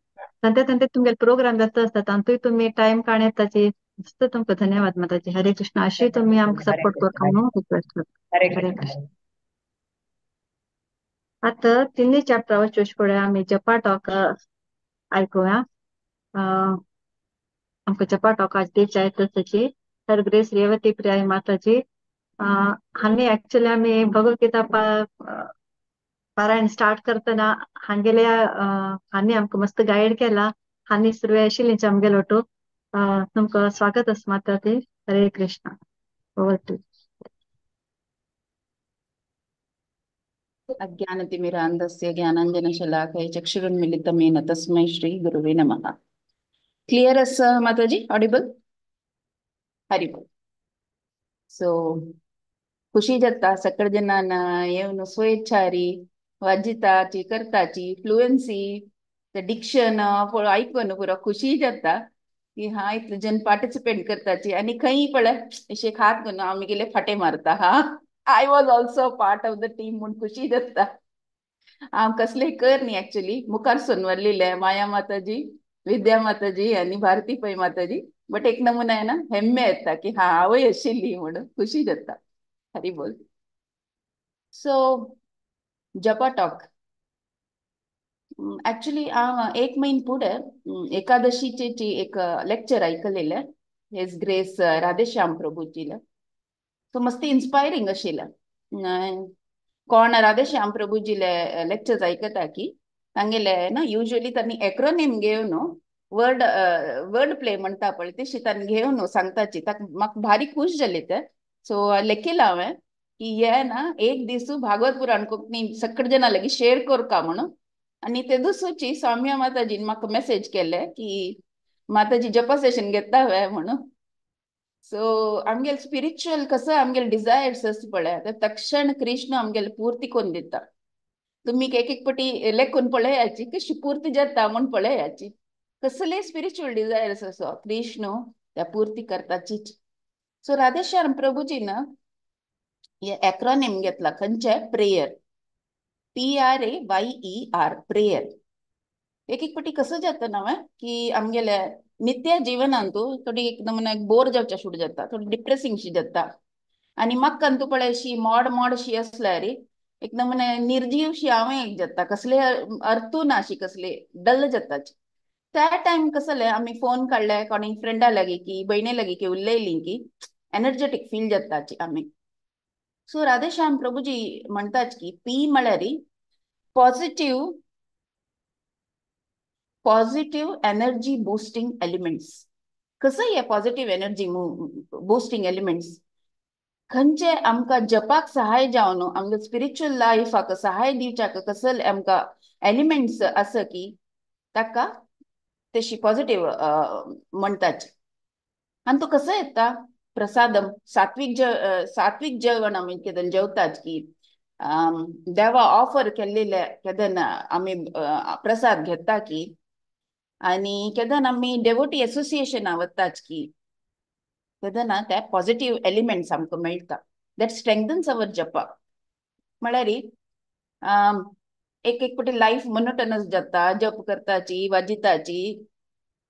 तांते तांते तुमगेले प्रोग्राम जाता आसता तांतूय तुमी टायम काडून येताची, मस्त तुमकां धन्यवाद माताजी. हरे कृष्ण. अशी तुमी आमकां हरे सपोर्ट कृष्ण, करता म्हणून रिक्वेस्ट करता. हरे हरे कृष्ण. कृष्ण. आतां तिन्ही चॅप्टरा वचून फुडें आमी जपा टॉक आयकुया. आमकां जपा टॉक आज दिवच्या तसची हर ग्रेस रेवती प्रिया माताजी. हांणी ऍक्च्युली आमी भगवद्गीता पारायण स्टार्ट करतना हांगेल्या हांणी आमकां मस्त गायड केला. हांणी सुरवे आशिल्ली आमगेलो वटू. तुमकां स्वागत आसा माताजी. हरे कृष्णा. Over to. अज्ञानतिमिरान्धस्य ज्ञानाञ्जनशलाकय चक्षुरुन्मिलितं येन तस्मै श्रीगुरुवे नमः. क्लियर आसा माताजी? ऑडिबल? हरि बोल. सो खुशी जाता सकळ जणांना येवन स्वेच्छारी वाजिताची करताची फ्लुएन्सी डिक्शन आयकून पुरो खुशी जाता की हा इतले जन पार्टिसिपेट करताची. आनी खंय पळय अशे हात करून आमी गेले फाटे मारता. हा, I was also part of the team म्हूण खुशी जाता. हांव कसले कर न्ही ऍक्च्युली मुखार सोनवरलेले माया माताजी, विद्या माताजी आनी भारती पै माताजी, बट एक नमुना आहे ना हेम्मे येता की हा हांवूय आशिल्ली म्हणून खुशी जाता. हरी बोल. सो जपा टॉक ऍक्च्युली हांव एक म्हयन फुडें एकादशीचे एक लेक्चर आयकलेलें his grace Radheshyam प्रभूजीले. सो मस्ती इन्स्पायरींग आशिल्लें. कोण राधेश्याम प्रभूजीले लेक्चर्स आयकता की तांगेले ना युजली तांणी एक्रोनीम घेवन वर्ड वर्ड प्ले म्हणटा पळय तशी तांणी घेवन सांगताची. ताका म्हाका भारी खूश जाली ते. सो लेखिलां हांवें की हे ना एक दीस भागवत पुराण कोंकणी सगळे जाणां लागीं शेर करका म्हणून. आनी ते दुसरी सौम्या माताजीन म्हाका मेसेज केले की माताजी जपा सेशन घेता वे म्हणून. सो आमगेले स्पिरिच्युअल कसं आमगेले डिझायर्स आसता पळय ते तक्षण कृष्ण आमगेले पूर्ती करून दिता. तुमी एक एक पटी लेखून पळयाची कशी पूर्ती जाता म्हूण पळयाची. कसले स्पिरिच्युअल डिझायर्स असो कृष्ण त्या पूर्ती करताचीच. सो राधेश्याम प्रभूजीन हे एक्रोनीम घेतला खंयचे? प्रेयर. PRAYER, prayer. एक एक पटी कसं जाता ना की आमगेले नित्य जीवनांतू थोडी एक नमुना बोर जावच्या सुरू जाता, थोडी डिप्रेसिंग शी जाता. आनी म्हाका अंतू पळय अशी मोड मोड शी आसल्यार एक नमुने निर्जीव शी हांवें एक जाता, कसले अर्थू ना अशी कसले डल जाता. त्या टायम कसले आमी फोन काडले कोणी फ्रेंडा लागीं की भयणे लागीं की उलयली की एनर्जेटीक फील जाता आमी. सो राधेश्याम प्रभूजी म्हणतात की पी म्हळ्यार positive positive energy boosting elements. कसं हे पॉझिटिव्ह एनर्जी बुस्टिंग एलिमेंट्स? खंयचे आमकां जपाक सहाय जावन आमगे स्पिरिच्युअल लायफाक सहाय दिवच्याक कसले आमकां एलिमेंट्स आसा की ताका तशी पॉझिटिव्ह म्हणटाची. आनी तो कसो येता? प्रसादम, सात्विक सात्विक जेवण आमी केदन जेवतात की देवा ऑफर केल्लेले केदन आमी प्रसाद घेता की, आनी केदन आमी डेवोटी एसोसिएशना वताच की तेदना ते पॉझिटिव्ह एलिमेंट्स आमकां मेळटा. That स्ट्रेंथन्स our जपा. म्हळ्यार एक एक पटी लायफ मोनोटनस जाता, जप करताची वाजिताची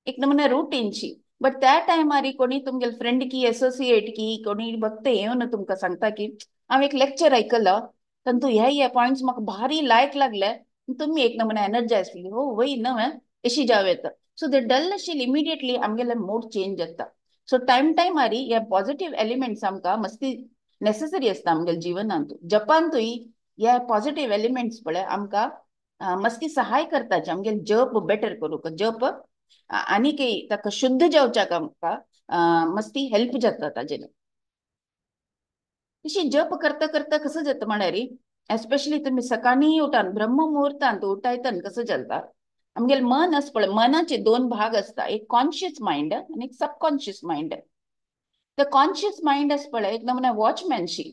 एक नमुने रुटीनशी. बट त्या टायमार कोणी तुमगेले फ्रेंड की एसोसिएट की कोणी भक्त येवन तुमकां सांगता की हांव एक लेक्चर आयकलो तातूंत हे हे पॉयंट्स म्हाका भारी लायक लागले, तुमी एक नमुने एनर्जायज फील हो वय न्हय अशी जावं येता. सो ते डल आशिल्ली इमिडिएटली आमगेले मूड चेंज जाता. सो टायम टायमारी हे पॉझिटिव्ह एलिमेंट्स आमकां मस्ती नेसेसरी आसता आमगेले जिवनांत. जपांतूय हे पॉझिटिव्ह एलिमेंट्स पळय आमकां मस्ती सहाय करताचे आमगेले जप बेटर करूंक, जप आनीक ताका शुद्ध जावच्याक आमकां मस्ती हेल्प जाता ताजेर. अशी जप करता करता कसं जाता म्हळ्यार एस्पेशली तुमी सकाळीं उठान ब्रह्म मुहूर्तांत उठायतान कसं जाता आमगेले मन आसा पळय, मनाचे दोन भाग आसता, एक कॉन्शियस मायंड आनी एक सबकॉन्शियस मायंड. तर कॉन्शियस मायंड आसा पळय एक नमुना वॉचमॅनशी,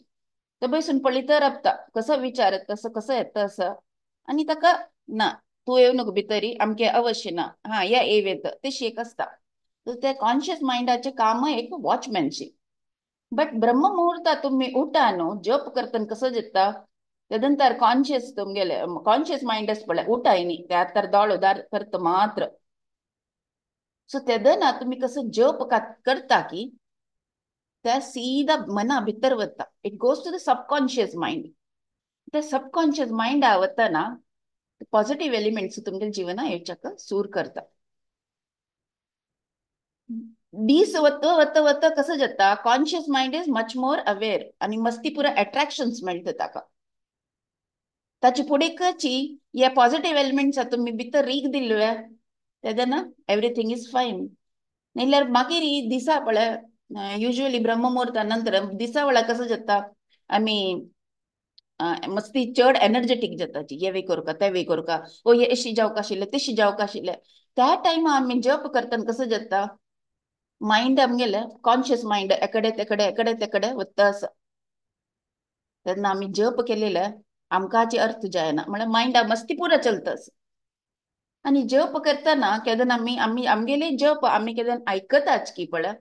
तो बसून पळयत रावता कसो विचार येता तसो कसो येता असो आनी ताका ना तूं येवं नको भितरी आमगे अवश्य ना हा या येव येता तेशी एक आसता. सो ते कॉन्शियस मायंडाचें काम एक वॉचमॅनशी. बट ब्रह्ममुहूर्ता तुमी उठा न्हू जप करतना कसो जाता तेदंतर कॉन्शियस तुमगेले कॉन्शियस मायंड आसता पळय उठाय न्ही ते आतां दोळो दार करता मात्र. सो तेदना तुमी कसो जप करता की त्या सीधा मना भितर वता. It goes to the subconscious mind. त्या सबकॉन्शियस मायंडा वतना पॉझिटिव्ह एलिमेंट्स तुमगेले जिवना येवच्याक सूर करता. दीस वत वत वत कसं जाता conscious mind is much more aware आनी मस्ती पुरा अट्रॅक्शन्स मेळटा ताका. ताचे फुडें कची हे पॉझिटिव्ह एलिमेंट्स तुमी भितर रीग दिल्ले तेन्ना एवरीथींग is fine. नाल्यार मागीर दिसा पळय युज्युअली ब्रह्ममुहूर्ता नंतर दिसा वेळार कसं जाता आमी मस्ती चड एनर्जेटीक जाता हे वे करूका ते वे करूका ओ हे अशी जावंक आशिल्लें तशी जावंक आशिल्लें. त्या टायमा आमी जप करतना कसं जाता मायंड आमगेलें कॉन्शियस मायंड एकडे तेकडे एकडे तेकडे वता आसा. तेन्ना आमी जप केलेले आमकां अर्थ जायना म्हळ्यार मायंड मस्ती पुरा चलता आसा. आनी जप करतना केन्ना आमी आमी आमगेले जप आमी केन्ना आयकताच की पळय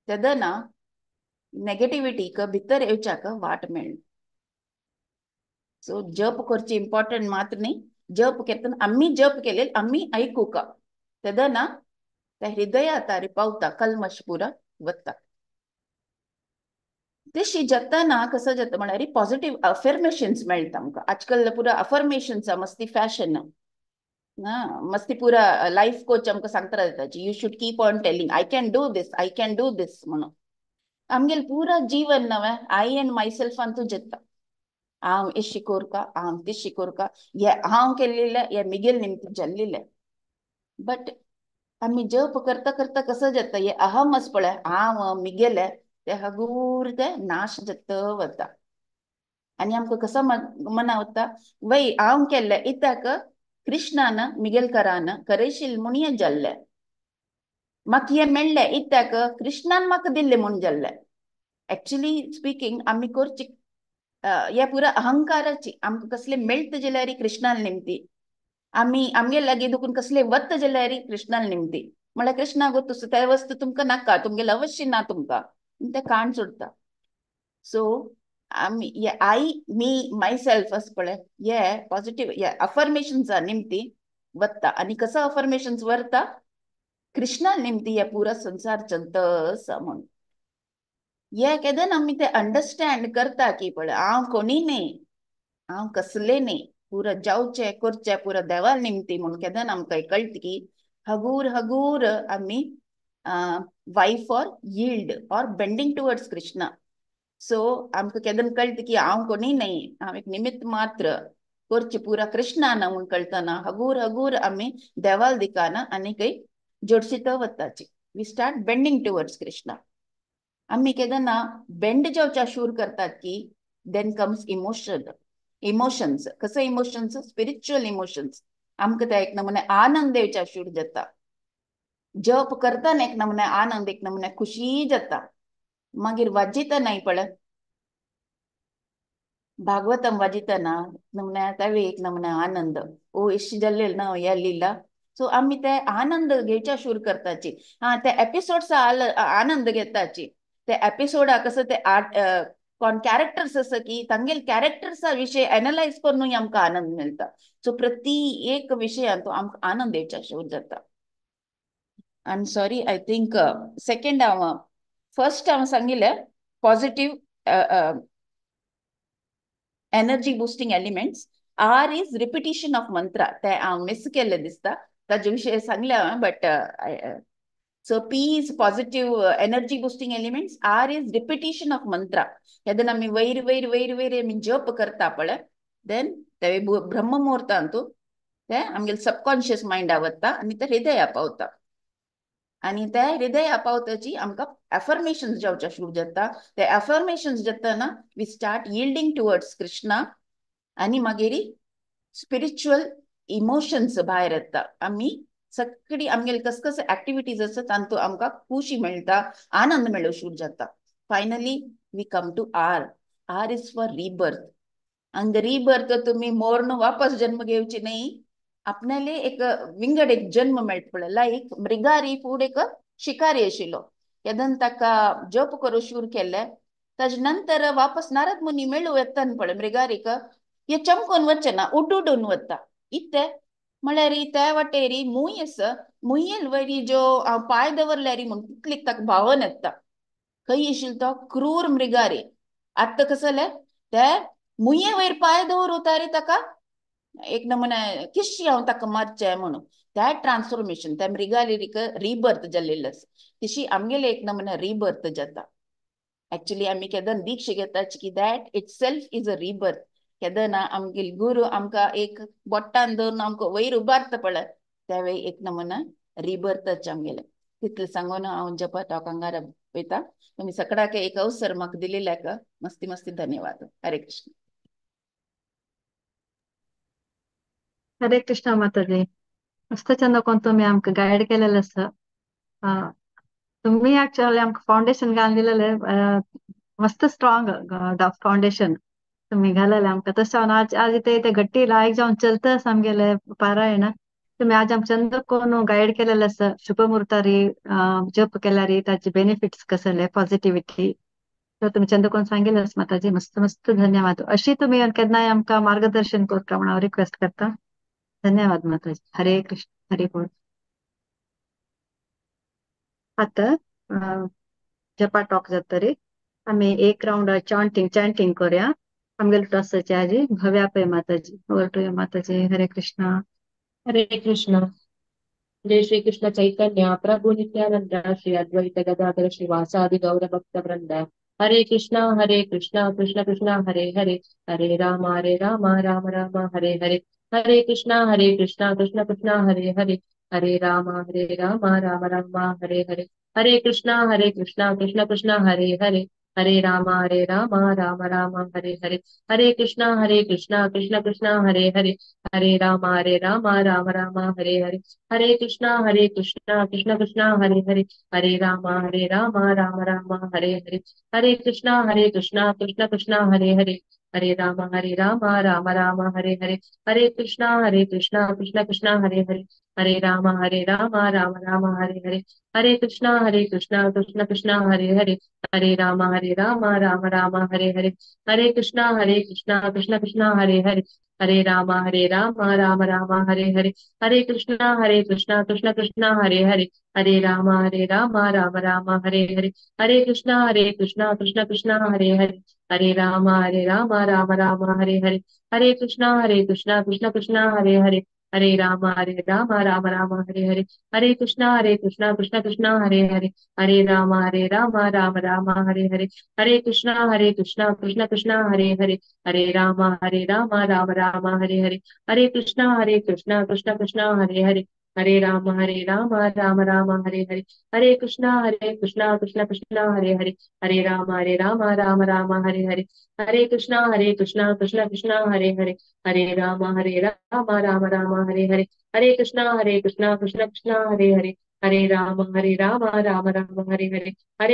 तेन्ना नेगेटिविटीक भितर येवच्याक वाट मेळना. सो जप करचे इम्पॉर्टंट मात्र न्ही जप करतना आमी जप केले आमी आयकुका तेन्ना त्या हृदया तारी पावता कल्मश पुरा वता. तशी जाताना कसं जाता म्हळ्यार पॉझिटिव्ह अफर्मेशन्स मेळटा आमकां. आजकाल पुरा अफर्मेशन्स मस्ती फॅशन ना मस्ती पुरा लायफ कोच आमकां सांगता रावता you should keep on telling I can do this I can do this म्हणून. आमगेले पुरा जीवन नवें I and my सेल्फान तूं जाता. हांव एशी कोरका हांव तिशी कोरका हे हांव केल्लें हे मिगेल निमती जाल्लें. बट आमी जप करता करता कसं जाता हे अहम आसा पळय हांव मिगेले ते हगूर ते नाश जाता वता. आनी आमकां कसो मना वता वय हांव केल्लें इत्याक कृष्णान मिगेलकरान करशील म्हूण हें जाल्लें म्हाका हें मेळ्ळें इत्याक कृष्णान म्हाका दिल्लें म्हूण जाल्लें. एक्चुली स्पिकींग आमी करची ह्या पुरा अहंकाराची आमकां कसलें मेळटा जाल्यार कृष्णान निमती आमी आमगे लागीं दुखून कसलें वता जाल्यार कृष्णान निमती म्हळ्यार कृष्णा गो तुसो त्या वस्तू तुमकां नाका तुमगेलें अवश्य ना तुमकां तें काण सोडटा. सो आमी हे I me my self आसा पळय हे पॉझिटिव्ह हे अफर्मेशन्सा निमती वता. आनी कसो अफर्मेशन्स व्हरता कृष्णा निमती हे पुरा संसार चलता आसा म्हूण. हे केन्ना आमी ते अंडरस्टँड करता की पळय हांव कोणी न्ही हांव कसलें न्ही पुरा जावचें करचें पुरा देवा निमती म्हूण केन्ना आमकां कळटा की हगूर हगूर आमी wife or yield or bending towards Krishna. So आमकां केन्ना कळटा की हांव कोणी न्ही हांव एक निमित्त मात्र करचें पुरा कृष्णा ना म्हूण कळटना हगूर हगूर आमी देवाल दिकाना आनी खंय जोडशीत वताची we start bending towards Krishna. आमी केन्ना बेंड जावच्या शूर करतात की then comes emotion emotions कसं इमोशन्स स्पिरिच्युअल इमोशन्स आमकां त्या एक नमुने आनंद येवच्या शूर जाता. जप करतना एक नमुने आनंद एक नमुने खुशी जाता. मागीर वाजितना पळय भागवतम वाजितना नमुने तेवे एक नमुने आनंद ओ इश्ट जाल्ले ना ह्या लिला. सो आमी ते आनंद घेवच्या शूर करताची हा ते एपिसोड्स आनंद घेताची ते एपिसोडा कसं ते आर्ट कोण कॅरेक्टर्स आसा की तांगेले कॅरेक्टर्सा विशय एनलायज करूनय आमकां आनंद मेळटा. सो प्रति एक विशयान तो आमकां आनंद येवच्या शूर जाता. I am sorry I think second हांव फर्स्ट हांव सांगिल्लें positive energy boosting elements. R is repetition of mantra ते हांव मिस केल्लें दिसता ताजे विशय सांगलें हांवें but so P is positive energy boosting elements, R is repetition of mantra. केन्ना आमी वयर वयर वयर वयर आमी जप करता पळय then ते ब्रह्ममुहूर्तांतू ते आमगेले सबकॉन्शियस मायंडा वता आनी ते हृदया पावता आनी ते हृदया पावताची आमकां अफर्मेशन्स जावच्या सुरू जाता. ते अफर्मेशन्स जातना we start yielding towards Krishna आनी मागीर स्पिरिच्युअल इमोशन्स भायर येता. आमी सगळी आमगेले कस कस एक्टिविटीज आसा तांतूत आमकां खुशी मेळटा आनंद मेळूंक सुरू जाता. Finally we come to R. R is for rebirth. हांगा रिबर्थ तुमी मोर्न वापस जन्म घेवची न्ही, आपणाले एक विंगड एक जन्म मेळटा पळय. लायक मृगारी फूड एक शिकारी आशिल्लो, केदन ताका जप करूं शूर केल्ले, ताजे नंतर वापस नारद मुनी मेळू येता पळय मृगारीक, हे चमकून वचना, उडून वता. इते म्हळ्यार त्या वाटेरी मूय आसा, मुयेल वयरी ज्यो हांव पांय दवरल्यारी म्हूण तितली ताका भावन येता. खंय आशिल्लो तो क्रूर मृगारी, आतां कसो जालें ते मुये वयर पांय दवरता रे ताका एक नमुने किशी हांव ताका मारचें म्हणून. त्या ट्रान्सफॉर्मेशन त्या मृगारीक रिबर्थ जाल्लें आसा, तशी आमगेले एक नमुने रिबर्थ जाता. एक्चुअली आमी केदन दीक्षा घेता की that itself is a rebirth. केदना आमगेले गुरू आमकां एक बोट्टान धरून आमकां वयर उबारता पळय, त्यावेळी एक नमुना रिबर्थाचे आमगेले. तितलें सांगून हांव जपा टॉकांगार वयता. तुमी सगळ्याक एक अवसर म्हाका दिलेल्याक मस्ती मस्ती धन्यवाद. हरे कृष्ण. हरे कृष्ण माताजी, मस्त चंद कोण तुम्ही आमकां गायड केलेलं आसा. तुम्ही ऍक्च्युअली आमकां फाउंडेशन घालून दिलेले, मस्त स्ट्रॉंग फाउंडेशन तुम्ही घालले आमकां. तशें हांव आज आज इथे इथे घट्टी लायक जावन चलता आमगेले पारायण. तुम्ही आज आमकां चंद कोण गायड केलेलं आसा. शुभमुहूर्तारी जप केल्यारी ताचे बेनिफिट्स कसले, पॉझिटिव्हिटी तुम्ही चंद कोण सांगितलं माताजी. मस्त मस्त धन्यवाद. अशी तुम्ही केन्नाय आमकां मार्गदर्शन करता म्हण हांव रिक्वेस्ट करता. धन्यवाद माताजी. हरे कृष्ण. हरे बोल. आता जपा टॉक जातरी आमी एक राउंड चांटिंग चांटिंग करूया. आमगेले ट्रस्टाची आजी Bhavya Pai Mataji. Over to you Mataji. Hare Krishna. Hare Krishna. जय श्री कृष्ण चैतन्य प्रभु नित्यानंद श्री अद्वैत गदाधर श्रीवासादि गौर भक्त वृंद. हरे कृष्णा कृष्ण कृष्ण हरे हरे, हरे राम राम राम हरे हरे. हरे कृष्णा कृष्ण कृष्ण हरे हरे, हरे राम राम राम हरे हरे. हरे कृष्णा कृष्ण कृष्ण हरे हरे, हरे राम राम राम हरे हरे. हरे कृष्णा कृष्ण कृष्ण हरे हरे, हरे राम राम राम हरे हरे. हरे कृष्णा कृष्ण कृष्ण हरे हरे, हरे राम राम राम हरे हरे. हरे कृष्णा कृष्ण कृष्ण हरे हरे, हरे राम राम राम हरे हरे. हरे कृष्णा कृष्ण कृष्ण हरे हरे, हरे राम राम राम हरे हरे. हरे कृष्णा कृष्ण कृष्ण हरे हरे, हरे राम राम राम हरे हरे. हरे कृष्णा कृष्ण कृष्ण हरे हरे, हरे राम राम राम हरे हरे. हरे कृष्णा कृष्ण कृष्ण हरे हरे, हरे राम राम राम हरे हरे. हरे कृष्णा कृष्ण कृष्ण हरे हरे, हरे राम राम राम हरे हरे. हरे कृष्णा कृष्ण कृष्ण हरे हरे, हरे राम राम राम हरे हरे. हरे कृष्णा कृष्ण कृष्ण हरे हरे, हरे राम राम राम हरे हरे. हरे कृष्णा कृष्ण कृष्ण हरे हरे, हरे राम राम राम हरे हरे. हरे कृष्णा कृष्ण कृष्ण हरे हरे, हरे राम राम राम हरे हरे. हरे कृष्णा कृष्ण कृष्ण हरे हरे, हरे राम राम राम हरे हरे. हरे कृष्णा कृष्ण कृष्ण हरे हरे, हरे राम राम राम हरे हरे. हरे कृष्णा कृष्ण कृष्ण हरे हरे, हरे राम राम राम हरे हरे. हरे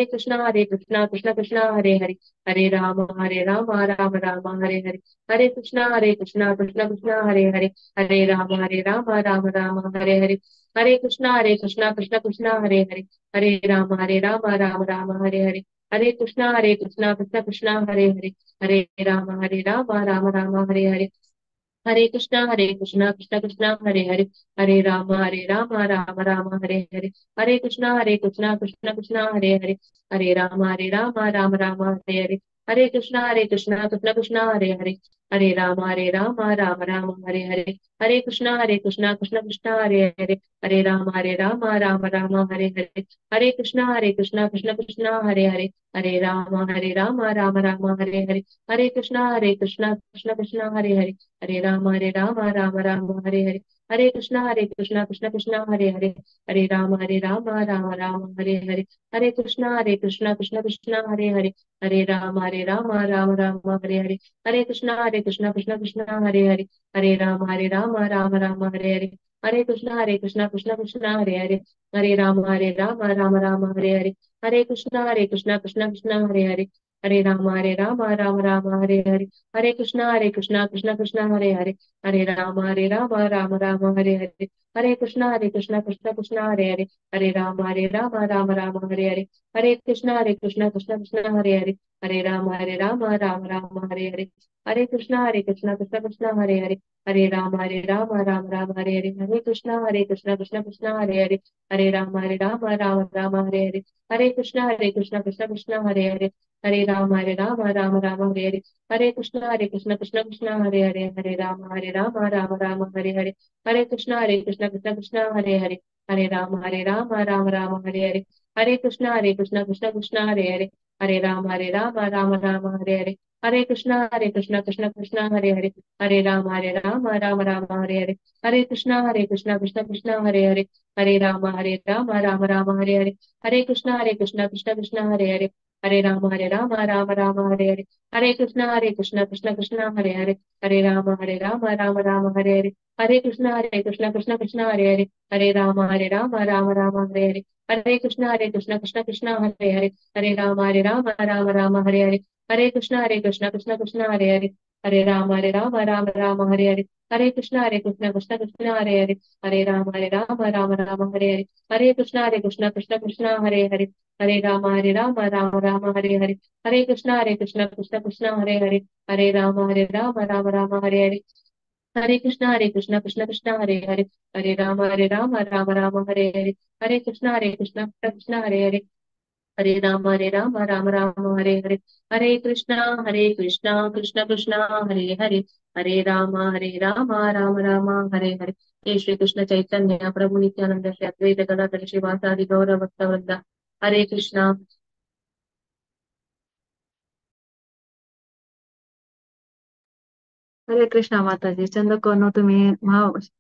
कृष्णा कृष्ण कृष्ण हरे हरे, हरे राम राम राम हरे हरे. हरे कृष्णा कृष्ण कृष्ण हरे हरे, हरे राम राम राम हरे हरे. हरे कृष्णा कृष्ण कृष्ण हरे हरे, हरे राम राम राम हरे हरे. हरे कृष्णा कृष्ण कृष्ण हरे हरे, हरे राम राम राम हरे हरे. हरे कृष्णा कृष्ण कृष्ण हरे हरे, हरे राम राम राम हरे हरे. हरे कृष्णा कृष्ण कृष्ण हरे हरे, हरे राम राम राम हरे हरे. हरे कृष्णा कृष्ण कृष्ण हरे हरे, हरे राम राम राम हरे हरे. हरे कृष्णा कृष्ण कृष्ण हरे हरे, हरे राम राम राम हरे हरे. हरे कृष्णा कृष्ण कृष्ण हरे हरे, हरे राम राम राम हरे हरे. हरे कृष्णा कृष्ण कृष्ण हरे हरे, हरे राम राम राम हरे हरे. हरे कृष्णा कृष्ण कृष्ण हरे हरे, हरे राम राम राम हरे हरे. हरे कृष्णा कृष्ण कृष्ण हरे हरे, हरे राम राम राम हरे हरे. हरे कृष्णा कृष्ण कृष्ण हरे हरे, हरे राम राम राम हरे हरे. हरे कृष्णा कृष्ण कृष्ण हरे हरे, हरे राम राम राम हरे हरे. हरे कृष्णा कृष्ण कृष्ण हरे हरे, हरे राम राम राम हरे हरे। हरे कृष्णा कृष्णा कृष्णा हरे हरे। हरे राम राम राम हरे हरे। हरे कृष्णा कृष्णा कृष्णा हरे हरे। हरे राम राम राम हरे हरे। हरे कृष्णा कृष्णा कृष्णा हरे हरे। हरे राम राम राम हरे हरे। हरे कृष्णा कृष्णा कृष्णा हरे हरे। हरे राम राम राम हरे हरे। हरे कृष्णा कृष्णा कृष्णा हरे हरे। हरे राम राम राम हरे हरे। हरे कृष्णा कृष्णा कृष्णा हरे हरे। हरे राम राम राम हरे हरे। हरे कृष्णा कृष्णा कृष्णा हरे हरे। हरे राम राम राम हरे हरे। हरे कृष्णा कृष्णा कृष्णा हरे हरे। हरे राम राम राम हरे हरे। हरे कृष्णा कृष्णा कृष्णा हरे हरे। हरे राम राम राम हरे हरे। हरे कृष्णा कृष्णा कृष्णा हरे हरे। हरे राम राम राम हरे हरे। हरे कृष्णा कृष्णा कृष्णा हरे हरे। हरे राम राम राम हरे हरे। हरे कृष्णा कृष्णा कृष्णा हरे हरे। हरे राम राम राम हरे हरे। हरे कृष्णा कृष्णा कृष्णा हरे हरे। हरे राम राम राम हरे हरे। हरे कृष्णा कृष्णा कृष्णा हरे हरे। हरे राम राम राम हरे हरे। हरे कृष्णा कृष्णा कृष्णा हरे हरे। हरे राम राम राम हरे हरे। हरे कृष्णा कृष्णा कृष्णा हरे हरे। हरे राम राम राम हरे हरे। हरे कृष्णा कृष्णा कृष्णा हरे हरे। हरे राम राम राम हरे हरे। हरे कृष्णा कृष्णा कृष्णा हरे हरे। हरे राम राम राम हरे हरे। हरे कृष्णा कृष्णा कृष्णा हरे हरे। हरे राम राम राम हरे हरे। हरे कृष्णा कृष्णा कृष्णा हरे हरे। हरे राम राम राम हरे हरे। हरे कृष्णा कृष्णा हरे हरे। हरे राम राम राम हरे हरे। हरे कृष्णा कृष्णा कृष्णा हरे हरे। हरे राम राम राम हरे हरे। जय श्री कृष्ण चैतन्य प्रभु नित्यानंद श्री अद्वैत गदाधर श्रीवासादि गौर भक्त वृंद। हरे कृष्णा। हरे कृष्णा माताजी. चंदकोनो तुम्ही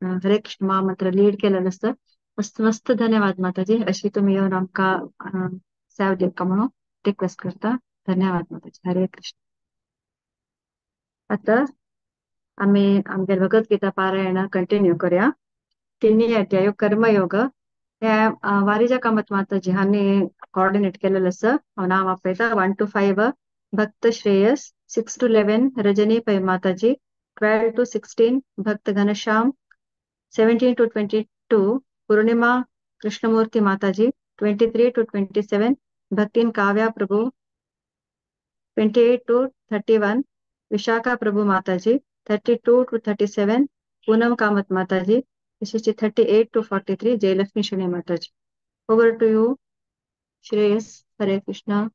हरे कृष्ण महामंत्र लीड केलेलं आसता. मस्त मस्त धन्यवाद माताजी. अशी तुम्ही येवन आमकां सेव दिवका म्हणून रिक्वेस्ट करता. धन्यवाद माताजी. हरे कृष्ण. आता आमी आमगे भगवद्गीता पारायण कंटिन्यू करूया. तिन्ही अध्याय कर्मयोग हे वारिजा कामत माताजी हांणी कॉर्डिनेट केलेलं आसा. हांव नांव आपयता. 1 to 5 Bhakt Shreyas, 6 to 11 Rajani Pai Mataji, 12 to 16 Bhakt Ghanshyam, 17 to 22 Purnima Krishnamurthy Mataji, 23 to 27 Bhaktin Kavya Prabhu, 28 to 31 Vishakha Prabhu Mataji, 32 to 37 Poonam Kamat Mataji, 38 to 43 Jayalakshmi Shani Mataji. Over to you Shreyas. Hare Krishna.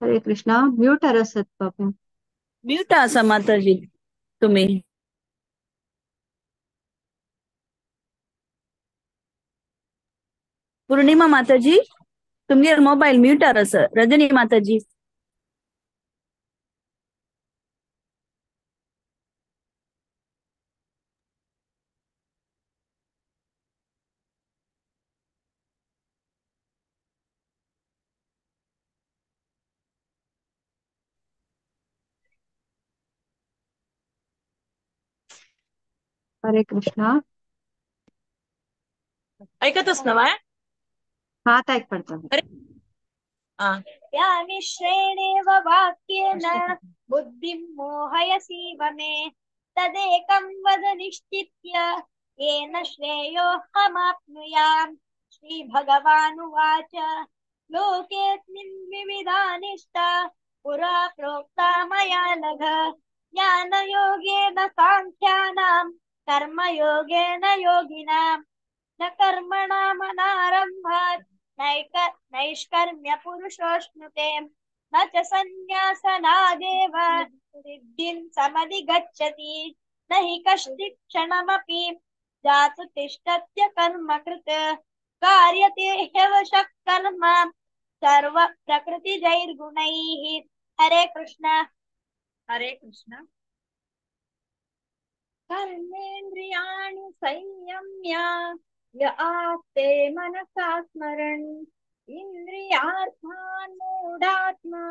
Hare Krishna. Mute आसत बाबू. Mute आसा माताजी तुम्ही. पूर्णिमा माताजी तुमगेर mobile म्यूटार आसा. रजनी माताजी. हरे कृष्णा. ऐकतच ना बाय? हा ऐक पडता. हा. या मिश्रेणेव वाक्येन बुद्धिं मोहयसीव मे तदेकं वद निश्चित्य येन श्रेयोऽहमाप्नुयाम्. श्री भगवानुवाच लोकेऽस्मिन् विविधा निष्ठा पुरा प्रोक्ता मया नघ ज्ञानयोगेन साङ्ख्यानां कर्मयोगेन योगिनां न कर्मणामनारम्भात् नैष्कर्म्य पुरुषोऽश्नुते न च सन्न्यासनादेव सिद्धिं समधिगच्छति न हि कश्चित् क्षणमपि जातु तिष्ठत्य कर्म कृत कार्यते ह्यवशः कर्म सर्व प्रकृतिजैर्गुणैः. हरे कृष्ण. हरे कृष्ण. कर्मेन्द्रियाणि संयम्य य आस्ते मनसा स्मरन् इन्द्रियार्थान् मूढात्मा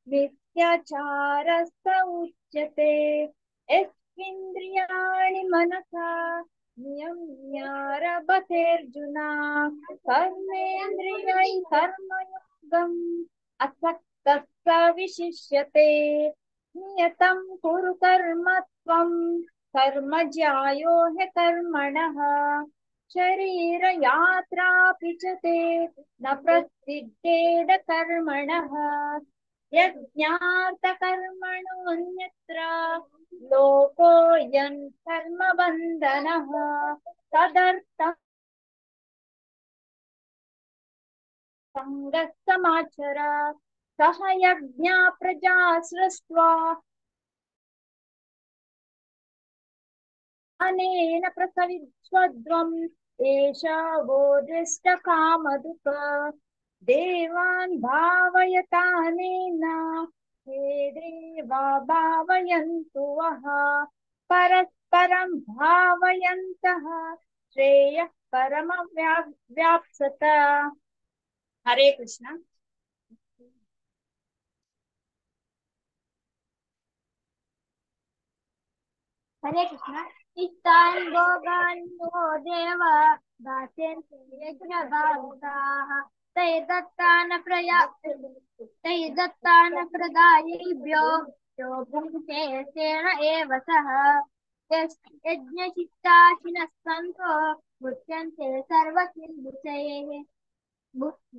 मिथ्याचारः स उच्यते। यस्त्विन्द्रियाणि मनसा नियम्यारभतेऽर्जुन कर्मेन्द्रियैः कर्मयोगम् असक्तः स विशिष्यते। नियतं कुरु कर्म त्वं कर्म ज्यायो हि कर्मणः शरीरयात्रापि च ते न प्रसिद्धेद कर्मणः। यज्ञार्थकर्मणोऽन्यत्र लोकोऽयं कर्मबन्धनः तदर्थं सङ्गः समाचर। सह यज्ञा प्रजा सृष्ट्वा अनेन प्रसविष्वध्वम् एषा वो दृष्टकामधुक्। देवान् भावयतानेन हे देवा भावयन्तु वः परस्परं भावयन्तः श्रेयः परमव्याप्सत। हरे कृष्ण। हरे कृष्ण। इष्टान् भोगान् नो देव दास्यन्ति यज्ञभाविताः तैर्दत्तान् प्रदायैभ्यो यो भुङ्क्ते तेन एव सः। यज्ञशिष्टाशिनः सन्तो मुच्यन्ते सर्वकिल्बिषैः।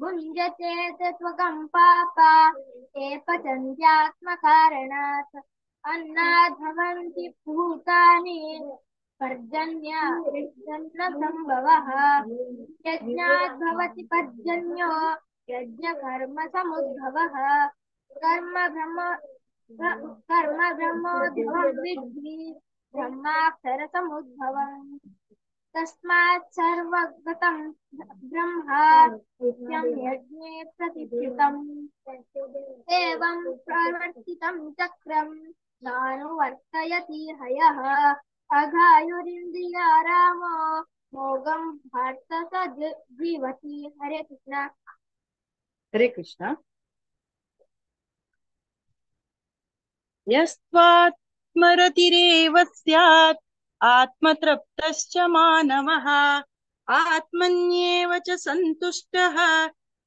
भुञ्जते त्वकं पापा ते पचन्त्यात्मकारणात्। अन्नाद् भवन्ति भूतानि पर्जन्य संभवः। यज्ञाद् भवति पर्जन्यो यज्ञकर्म समुद्भवः। कर्म ब्रह्मोद्भवं विद्धि ब्रह्माक्षर समुद्भवम्। तस्मात् सर्वगतं ब्रह्म नित्यं यज्ञे प्रतिष्ठितम्। एवं प्रवर्तितं चक्रं नानुवर्तयति हयः। अघायुरिन्द्रियारामो मोघं भार्त स जीवति। हरे कृष्ण। हरे कृष्ण। यस्त्वात्मरतिरेव स्यात् आत्मतृप्तश्च मानवः आत्मन्येव च सन्तुष्टः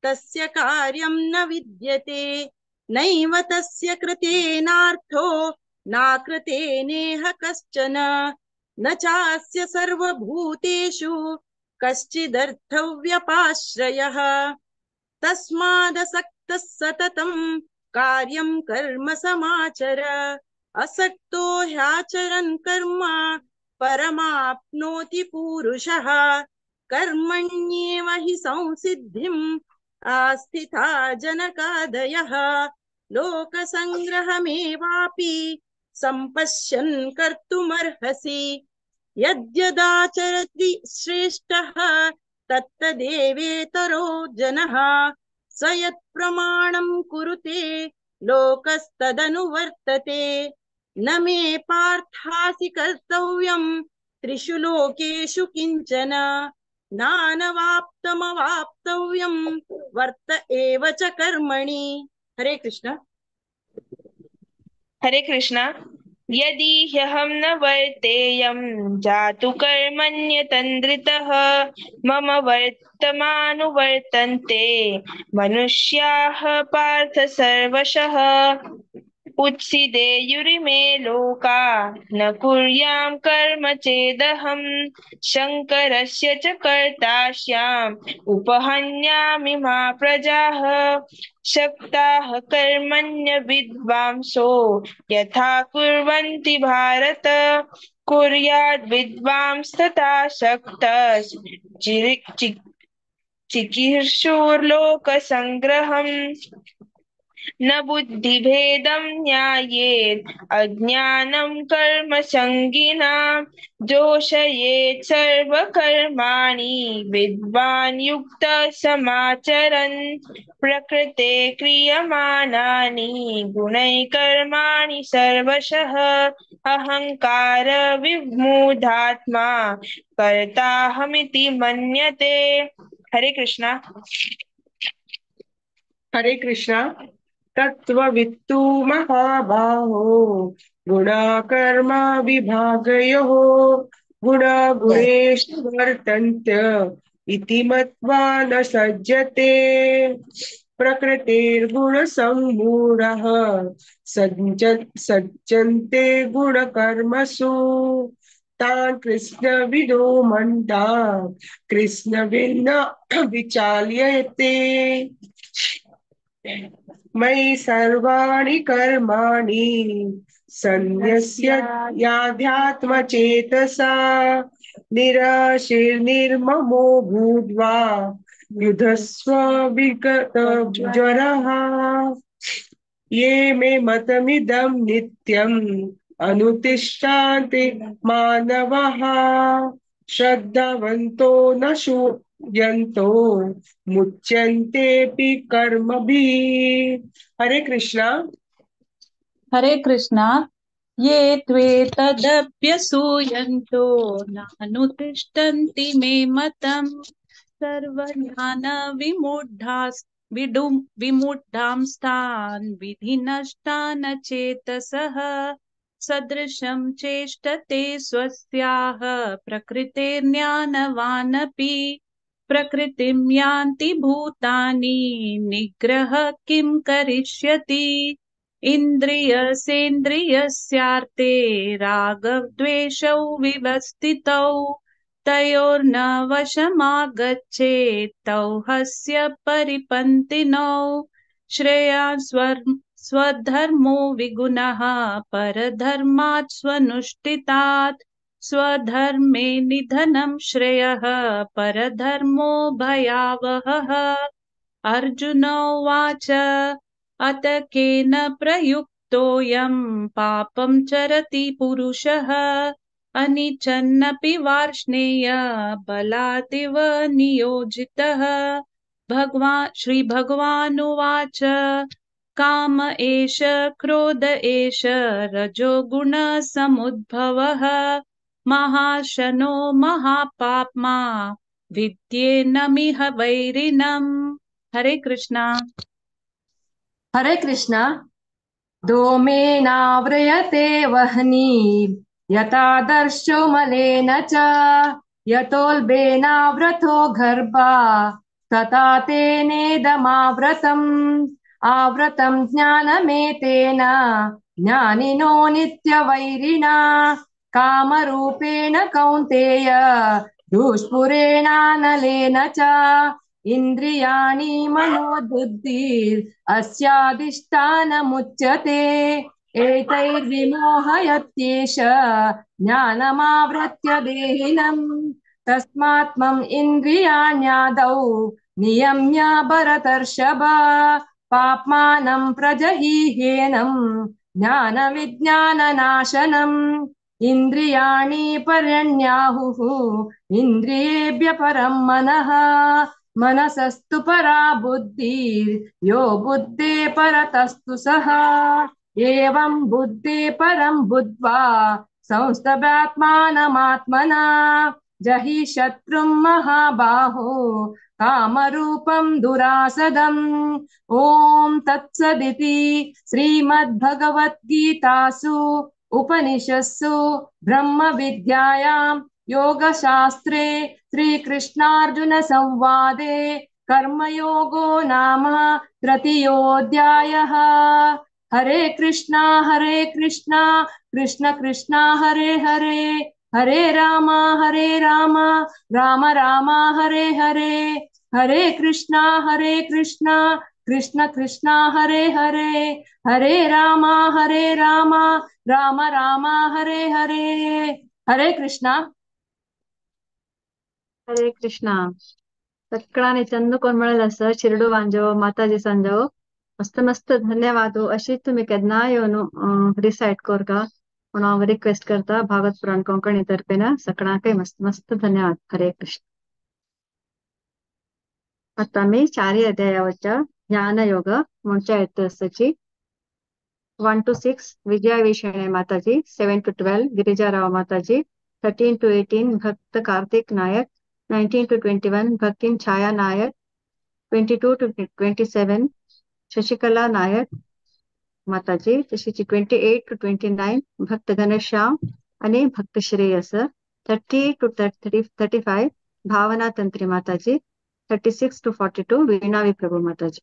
तस्य कार्यं न विद्यते। नैव तस्य कृतेनार्थो नाकृते नेह कश्चन न चास्य सर्वभूतेषु कश्चिदर्थव्यपाश्रयः। तस्मादसक्तः सततं कार्यं कर्म समाचर असक्तो ह्याचरन् कर्म परमाप्नोति पुरुषः। कर्मण्येव हि संसिद्धिम् आस्थिता जनकादयः लोकसंग्रहमेवापि संपश्यन् कर्तुमर्हसि। यद्यदाचरति श्रेष्ठः तत्तदेवेतरो जनः स यत्प्रमाणं कुरुते लोकस्तदनुवर्तते। न मे पार्थासि कर्तव्यं त्रिषु लोकेषु किंचन नानवाप्तमवाप्तव्यं वर्त एव च कर्मणि। हरे कृष्ण। हरे कृष्ण। यदि ह्यहं न वर्तेयं जातु कर्मण्यतन्द्रितः मम वर्तमानुवर्तन्ते मनुष्याः पार्थ सर्वशः। उत्सीदेयुरिमे लोका न कुर्यां कर्म चेदहं शङ्करस्य च कर्तास्याम् उपहन्यामि मा प्रजाः। शक्ताः कर्मण्य विद्वांसो यथा कुर्वन्ति भारत कुर्याद् विद्वांस्तथा शक्तः चिकीर्षुर्लोकसङ्ग्रहम्। न बुद्धिभेदं न्यायेत् अज्ञानं कर्म सङ्गिनां जोषयेत् सर्वकर्माणि विद्वान् युक्तः समाचरन्। प्रकृते क्रियमाणानि गुणैः कर्माणि सर्वशः अहंकार विमूढात्मा कर्ताहमिति मन्यते। हरे कृष्णा। हरे कृष्णा। तत्त्ववित्तु महाबाहो गुणाकर्म विभागयोः गुणा गुणेषु वर्तन्त इति मत्वा न सज्जते। प्रकृतेर्गुणसम्मूढः सज्जन्ते गुणकर्मसु तान् कृष्णविदो मन्दा कृष्णविन्न विचाल्यते। मयि सर्वाणि कर्माणि सन्न्यस्य याध्यात्मचेतसा निराशीर्निर्ममो भूत्वा युधस्व विगत ज्वरः। ये मे मतमिदं नित्यम् अनुतिष्ठन्ति मानवः श्रद्धावन्तो न शूयन्तो मुच्यन्तेऽपि कर्मभिः। हरे कृष्णा। हरे कृष्णा। ये त्वेतदभ्यसूयन्तो नानुतिष्ठन्ति मे मतम् सर्वज्ञानविमूढास् विमूढांस्तान् विधिनष्टान् चेतसः सदृशं चेष्टते स्वस्याः प्रकृतेर्ज्ञानवानपि प्रकृतिं यान्ति भूतानि निग्रह किं करिष्यति। इन्द्रियसेन्द्रियस्यार्थे रागद्वेषौ विवस्थितौ तयोर्न वशमागच्छेत् तौ हस्य परिपन्थिनौ। श्रेयान् स्वधर्मो विगुणः परधर्मात् स्वनुष्ठितात् स्वधर्मे निधनं श्रेयः परधर्मो भयावहः। अर्जुन उवाच अत केन प्रयुक्तोऽयं पापं चरति पुरुषः अनिच्छन्नपि वार्ष्णेय बलातिव नियोजितः। भगवान् श्री भगवानुवाच काम एष क्रोध एष रजोगुण समुद्भवः महाशनो महापाप्मा विद्येनमिह वैरिणम्। हरे कृष्णा। हरे कृष्णा। धूमेनाव्रियते वह्नि यथादर्शो मलेन च यतोल्बेनाव्रतो गर्भा तथा तेनेदमाव्रतम् आवृतं ज्ञानमेतेन ज्ञानिनो नित्यवैरिणा कामरूपेण कौन्तेय दुष्पुरेणानलेन च इन्द्रियाणि मनोबुद्धिर् अस्याधिष्ठानमुच्यते एतैर्विमोहयत्येष ज्ञानमावृत्य देहिनम् तस्मात्मम् इन्द्रियाण्यादौ नियम्य भरतर्षभ पाप्मानं प्रजहीहेनं ज्ञानविज्ञाननाशनम् इन्द्रियाणि पर्यण्याहुः इन्द्रियेभ्य परं मनः मनसस्तु परा बुद्धिर्यो बुद्धे परतस्तु सः एवं बुद्धे परं बुद्ध्वा संस्तभ्यात्मानमात्मना जहि शत्रुं महाबाहो कामरूपं दुरासदम्। ॐ तत्सदिति श्रीमद्भगवद्गीतासु उपनिषत्सु ब्रह्मविद्यायां योगशास्त्रे श्रीकृष्णार्जुन संवादे कर्मयोगो नाम तृतीयोऽध्यायः। हरे कृष्णा कृष्ण कृष्ण हरे हरे हरे राम राम राम हरे हरे हरे कृष्णा कृष्ण कृष्ण हरे हरे हरे राम राम राम हरे हरे। हरे कृष्णा। हरे कृष्णा। सगळ्यांनी चंद कोण मिळेल असं शिरडू वांजो माताजी सांजो मस्त मस्त धन्यवाद। अशी तुम्ही केन्ना येवन रिसायट करका म्हणून हांव रिक्वेस्ट करता भागवत पुराण कोंकणी तर्फेन सगळ्यांकय मस्त मस्त धन्यवाद। हरे कृष्ण। आता आमी चारी अध्यायावरच्या ज्ञानयोग म्हणच्या येत आसाची। 1 to 6 Vijaya Vishane Mataji, 7 to 12 Girija Rao Mataji, 13 to 18 Bhakta Karthik Nayak, 19 to 21 Bhaktin Chaya Nayak, 22 to 27 Shashikala Nayak Mataji, तशीच 28 to 29 Bhakt Ghanshyam आणि भक्त श्रेयस, 30 to 35 Bhavana Tantri Mataji, 36 to 42 Veenavi Prabhu Mataji.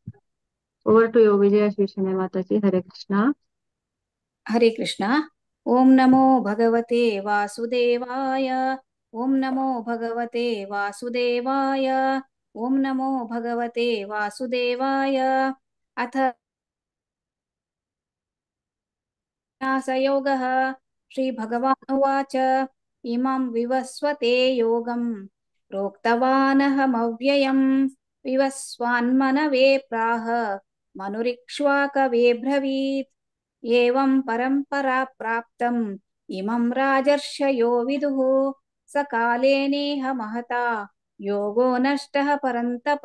Over to you Vijaya Shishane Mataji. Hare Krishna. Hare Krishna. Om नमो भगवते वासुदेवाय. ओम नमो भगवते वासुदेवाय. ओम नमो भगवते वासुदेवाय. अथ योगः. श्री भगवान् उवाच. इमं विवस्वते योगं प्रोक्तवानहमव्ययं विवस्वान्मनवे प्राह मनुरिक्ष्वाकवे ब्रवीत्. एवं परंपरा प्राप्तम् इमं राजर्षयो विदुः सकालेनेह महता योगो नष्टः परन्तप.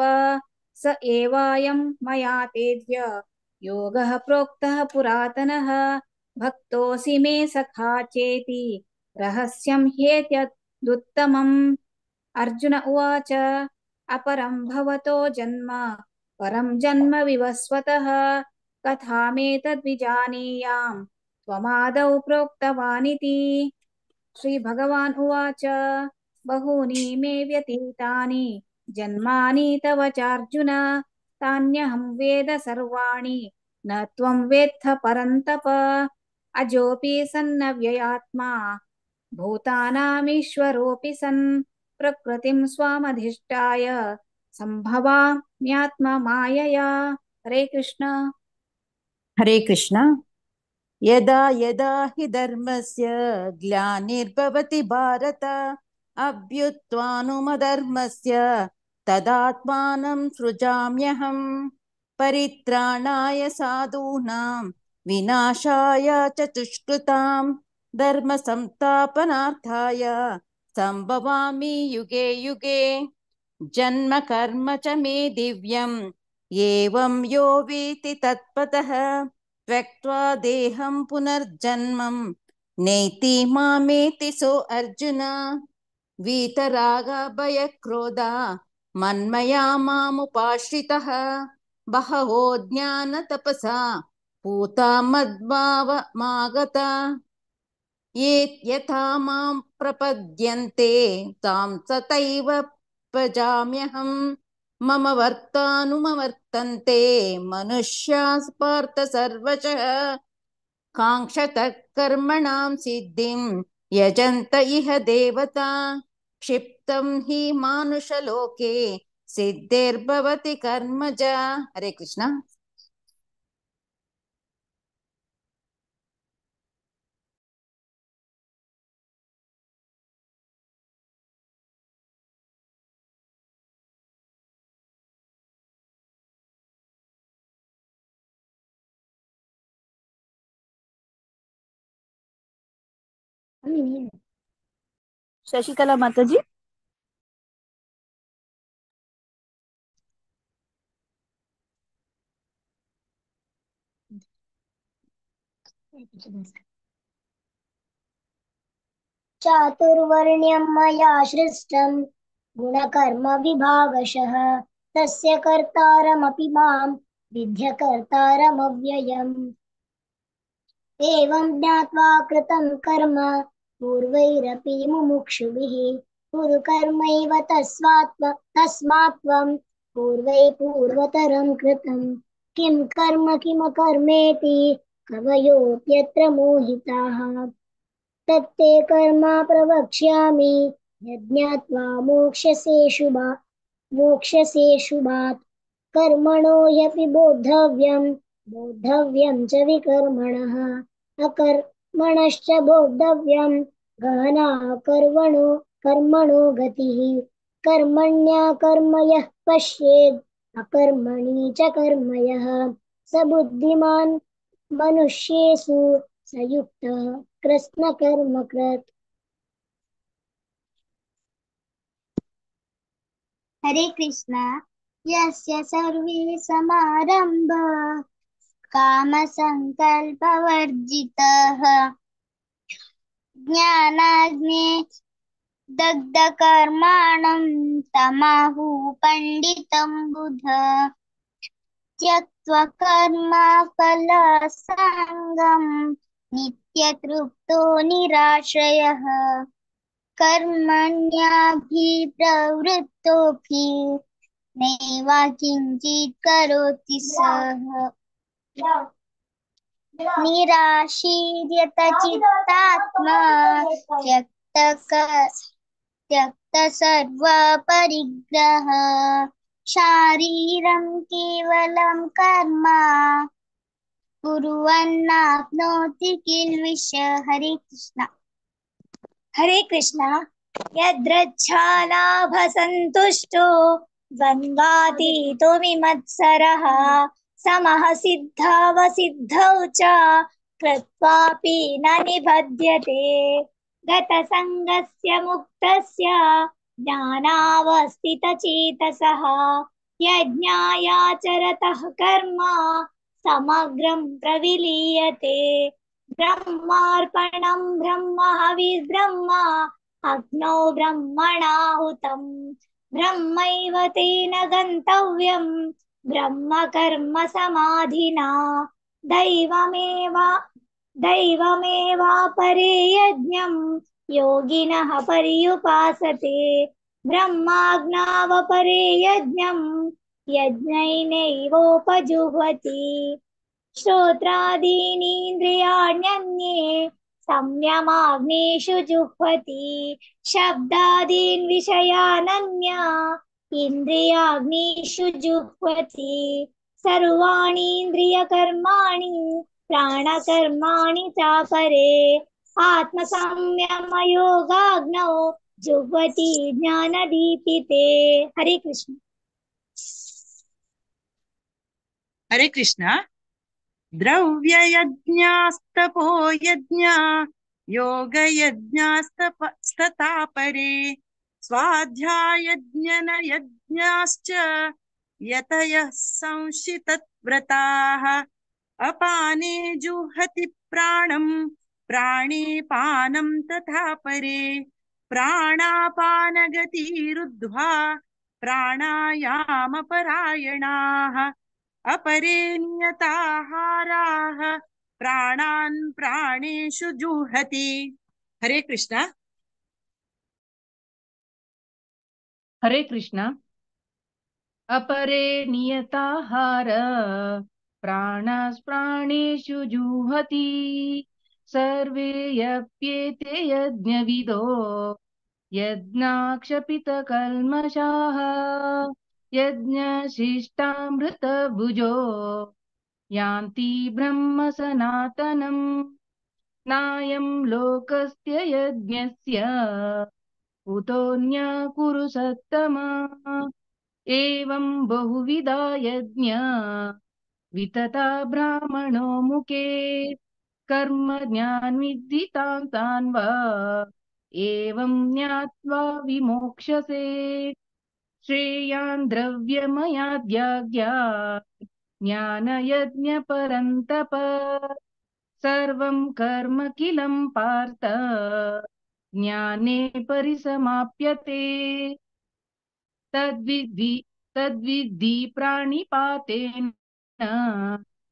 स एवायं मया तेद्य योगः प्रोक्तः पुरातनः. भक्तोऽसि मे सखा चेति रहस्यं ह्येतदुत्तमम्. अर्जुन उवाच. अपरं भवतो जन्म परं जन्म विवस्वतः. कथामेतद्विजानीयां त्वमादौ प्रोक्तवानिति. श्रीभगवान् उवाच. बहूनि मे व्यतीतानि जन्मानि तव चार्जुन. तान्यहं वेद सर्वाणि न त्वं वेत्थ परन्तप. अजोऽपि सन्नव्ययात्मा भूतानामीश्वरोऽपि सन्. प्रकृतिं स्वामधिष्ठाय संभवाम्यात्ममायया. हरे कृष्ण. हरे कृष्ण. यदा यदा हि धर्मस्य ग्लानिर्भवति भारत अभ्युत्थानमधर्मस्य तदात्मानं सृजाम्यहम्. परित्राणाय साधूनां विनाशाय च दुष्कृतां धर्म संस्थापनार्थाय संभवामि युगे युगे. जन्म कर्म च मे दिव्यम् एवं यो वेति तत्पतः. त्यक्त्वा देहं पुनर्जन्मं नैति मामेति सो अर्जुन. वीतरागभयक्रोधा मन्मया मामुपाश्रितः. बहवो ज्ञानतपसा पूता मद्भावमागता. ये यथा मां प्रपद्यन्ते तां तथैव भजाम्यहम्. मम वर्तानुमवर्तन्ते मनुष्याः पार्थ सर्वशः. काङ्क्षतः कर्मणां सिद्धिं यजन्त इह देवता. क्षिप्तं हि मानुषलोके सिद्धिर्भवति कर्मजा. हरे कृष्ण. शशिकला माताजी. चातुर्वर्ण्यं मया सृष्टं गुणकर्म विभागशः. तस्य कर्तारमपि मां विद्य कर्तारमव्ययम्. एवं ज्ञात्वा कृतं कर्म पूर्वैरपि मुमुक्षुभिः. कुरु कर्मैव तस्मात् त्वं पूर्वैः पूर्वतरं कृतं. किं कर्म किमकर्मेति कवयोऽप्यत्र मोहिताः. तत्ते कर्म प्रवक्ष्यामि यज्ञात्वा मोक्ष्यसे शुभात्. कर्मणो ह्यपि बोद्धव्यं बोद्धव्यं च विकर्मणः. अकर्मणश्च बोद्धव्यं गहना कर्मणो गतिः. कर्मण्या कर्म यः पश्येद् अकर्मणि च कर्म यः. स बुद्धिमान् मनुष्येषु स युक्तः कृत्स्नकर्मकृत्. हरे कृष्णा. यस्य सर्वे समारम्भ कामसङ्कल्पवर्जितः। ज्ञानाग्ने दग्धकर्माणं तमाहु पण्डितं बुध। त्यक्त्वा कर्मफलसङ्गं नित्यतृप्तो निराश्रयः। कर्मण्याभिप्रवृत्तोऽपि नैव किञ्चित् करोति सः। निराशीर्यतचित्तात्मा त्यक्त सर्वपरिग्रह। शारीरं केवलं कर्म कुर्वन्नाप्नोति किल्बिष। हरे कृष्ण। हरे कृष्ण। यदृच्छालाभसन्तुष्टो द्वन्द्वातीतो विमत्सरः समः सिद्धावसिद्धौ च कृत्वापि न निबध्यते। गतसङ्गस्य मुक्तस्य ज्ञानावस्थितचेतसः यज्ञायाचरतः कर्म समग्रं प्रविलीयते। ब्रह्मार्पणं ब्रह्म हविर्ब्रह्म अग्नौ ब्रह्मणाहुतं ब्रह्मैव तेन गन्तव्यं ब्रह्म कर्म समाधिना। दैवमेवापरे यज्ञं योगिनः पर्युपासते। ब्रह्माग्नावपरे यज्ञं यज्ञैनैवोपजुह्वति। श्रोत्रादीनीन्द्रियाण्यन्ये संयमाग्नेषु जुह्वति। शब्दादीन् विषयानन्या इन्द्रियाग्नेषु जुह्वति। सर्वाणीन्द्रियकर्माणि प्राणकर्माणि चापरे आत्मसंयमयोगाग्नौ जुह्वति ज्ञानदीपिते। हरे कृष्ण। हरे कृष्ण। द्रव्ययज्ञास्तपो यज्ञा योगयज्ञास्तपस्तथा परे स्वाध्यायज्ञनयज्ञाश्च यतयः संशितव्रताः। अपाने जुहति प्राणं प्राणे पानं तथा परे प्राणापानगतिरुद्ध्वा प्राणायामपरायणाः। अपरे नियताहाराः प्राणान् प्राणेषु जुहति। हरे कृष्ण। हरे कृष्ण। अपरे नियताहार प्राणास्प्राणेषु जुहति। सर्वे यप्येते यज्ञविदो यज्ञाक्षपितकल्मषाः। यज्ञशिष्टामृतभुजो यान्ति ब्रह्म सनातनम्। नायं लोकस्य यज्ञस्य कुतोऽन्या कुरु सत्तमा। एवं बहुविधा यज्ञ वितता ब्राह्मणो मुखे। कर्म ज्ञानविद्धितां तान् वा एवं ज्ञात्वा विमोक्षसे। श्रेयान् द्रव्यमयाद्याज्ञात् ज्ञानयज्ञपरन्तप। सर्वं कर्म किलं पार्थ ज्ञाने परिसमाप्यते। तद्विद्धि प्राणिपातेन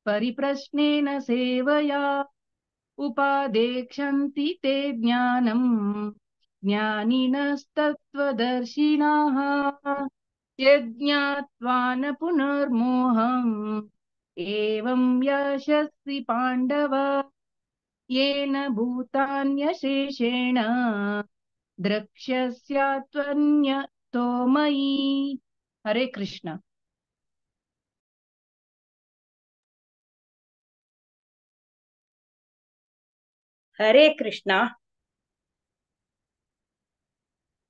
परिप्रश्नेन सेवया। उपादेक्षन्ति ते ज्ञानं ज्ञानिनस्तत्त्वदर्शिनः। यज्ञात्वा न पुनर्मोहम् एवं यशस्सि पाण्डव। येन भूतान्यशेषेण द्रक्ष्यस्यात्वन्यतो मयि। हरे कृष्ण। हरे कृष्ण।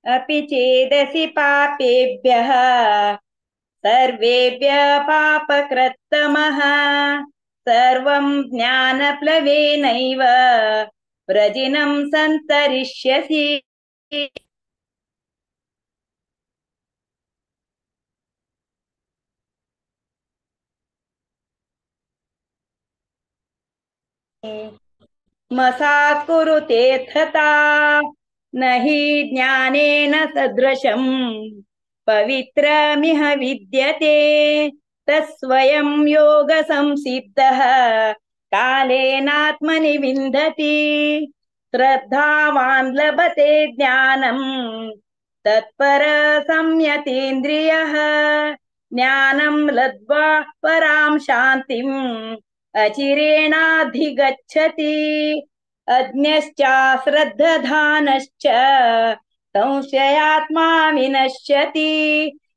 अपि चेदसि पापेभ्यः सर्वेभ्यः पापकृत्तमः। सर्वं ज्ञानप्लवेनैव व्रजिनं सन्तरिष्यसि। मसात् कुरुतेऽर्थता न हि ज्ञानेन सदृशं पवित्रमिह विद्यते तत्स्वयं योगसंसिद्धः कालेनात्मनि विन्दति। श्रद्धावान् लभते ज्ञानं तत्पर संयतेन्द्रियः ज्ञानं लब्ध्वा परां शान्तिम् अचिरेणाधिगच्छति। अज्ञश्चाश्रद्धानश्च संशयात्मा विनश्यति।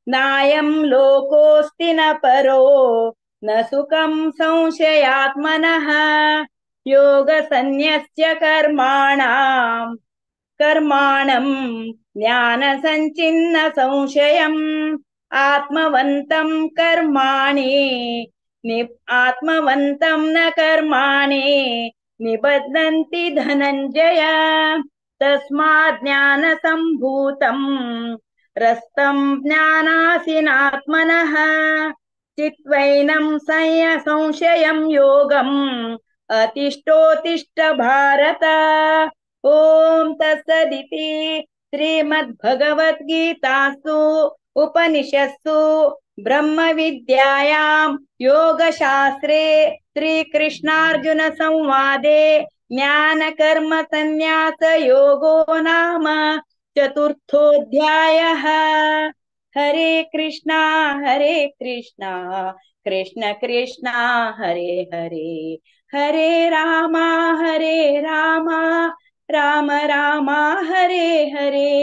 नायं लोकोऽस्ति न परो न सुखं संशयात्मनः। योगसंन्यस्य कर्माणं ज्ञानसञ्चिन्न संशयम् आत्मवन्तं कर्माणि आत्मवन्तं न कर्माणि निबध्नन्ति धनञ्जय। तस्मात् ज्ञानसम्भूतं रस्तं ज्ञानासीनात्मनः चित्वैनं संशयं योगम् अतिष्ठोतिष्ठ भारत। ॐ तत्सदिति श्रीमद्भगवद्गीतासु उपनिषत्सु ब्रह्मविद्यायां योगशास्त्रे श्रीकृष्णार्जुन संवादे ज्ञानकर्म संन्यास योगो नाम चतुर्थोऽध्यायः। हरे कृष्णा कृष्ण कृष्ण हरे हरे, हरे रामा राम राम हरे हरे,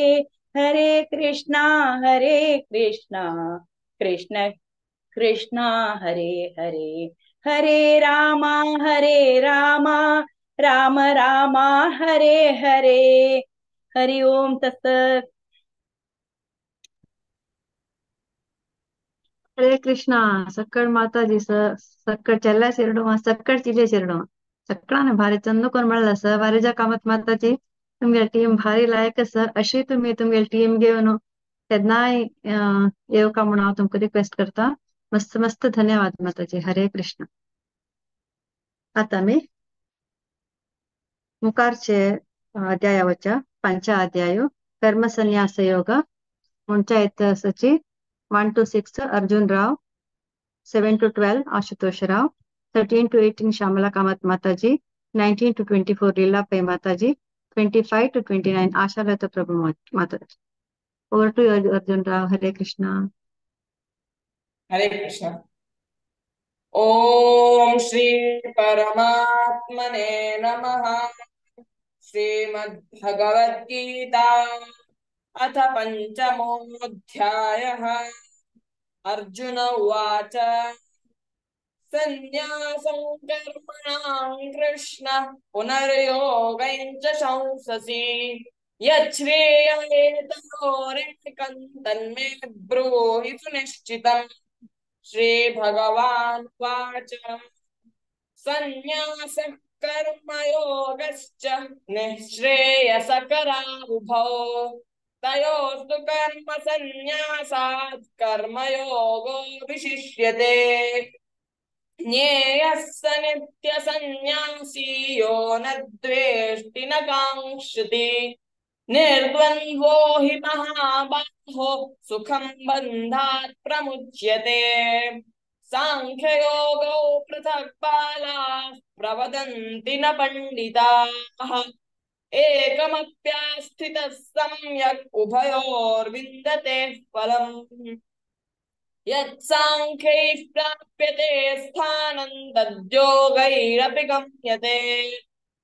हरे कृष्णा कृष्ण कृष्ण हरे हरे, हरे रामा राम राम हरे हरे। हरि ओम तत्सत्। हरे कृष्णा। सक्कड़ माताजी सक्कड़ चेल्ला चेरडुवा सक्कड़ चिले चेरडुवा सक्कडाने भारी चंद कोण म्हणला सर वारेजा कामत माताजी तुमगेली टीम भारी लायक सर अशी तुम्ही तुमगेली टीम घेवन तेन्नाय येवका म्हणून हांव तुमकां रिक्वेस्ट करता। मस्त मस्त धन्यवाद माताजी। हरे कृष्ण। आता मी मुखारचे अध्याया वच्या पंचा अध्याय कर्म संन्यास योग म्हणच्या सची 1 to 6 Arjun Rao, 7 to 12 Ashutosh Rao, 13 to 18 Shyamala Kamat Mataji, 19 to 24 Leela Pai Mataji, 25 to 29 Ashalata Prabhu Mataji. Over to you, Arjun Rao. Hare Krishna. Hare Krishna. Om Shri Paramatmane Namaha. Shrimad Bhagavad Gita अथ पंचमोऽध्यायः। अर्जुन उवाच संन्यासं कर्मणां कृष्ण पुनर्योगं च शंससि यच्छ्रेय एतयोरेकं तन्मे ब्रूहि सुनिश्चितम्। श्रीभगवान् उवाच संन्यासः कर्मयोगश्च निःश्रेयसकरावुभौ तयोस्तु कर्म संन्यासात् कर्मयोगो विशिष्यते। ज्ञेयः स नित्यसंन्यासी यो न द्वेष्टि न काङ्क्षति निर्द्वन्द्वो हि महाबाहो सुखं बन्धात् प्रमुच्यते। सांख्ययोगौ पृथक् बालाः प्रवदन्ति न पण्डिताः एकमप्यास्थितः सम्यक् उभयोर्विन्दते फलम्। यत्साङ्ख्यैः प्राप्यते स्थानं तद्योगैरपि गम्यते।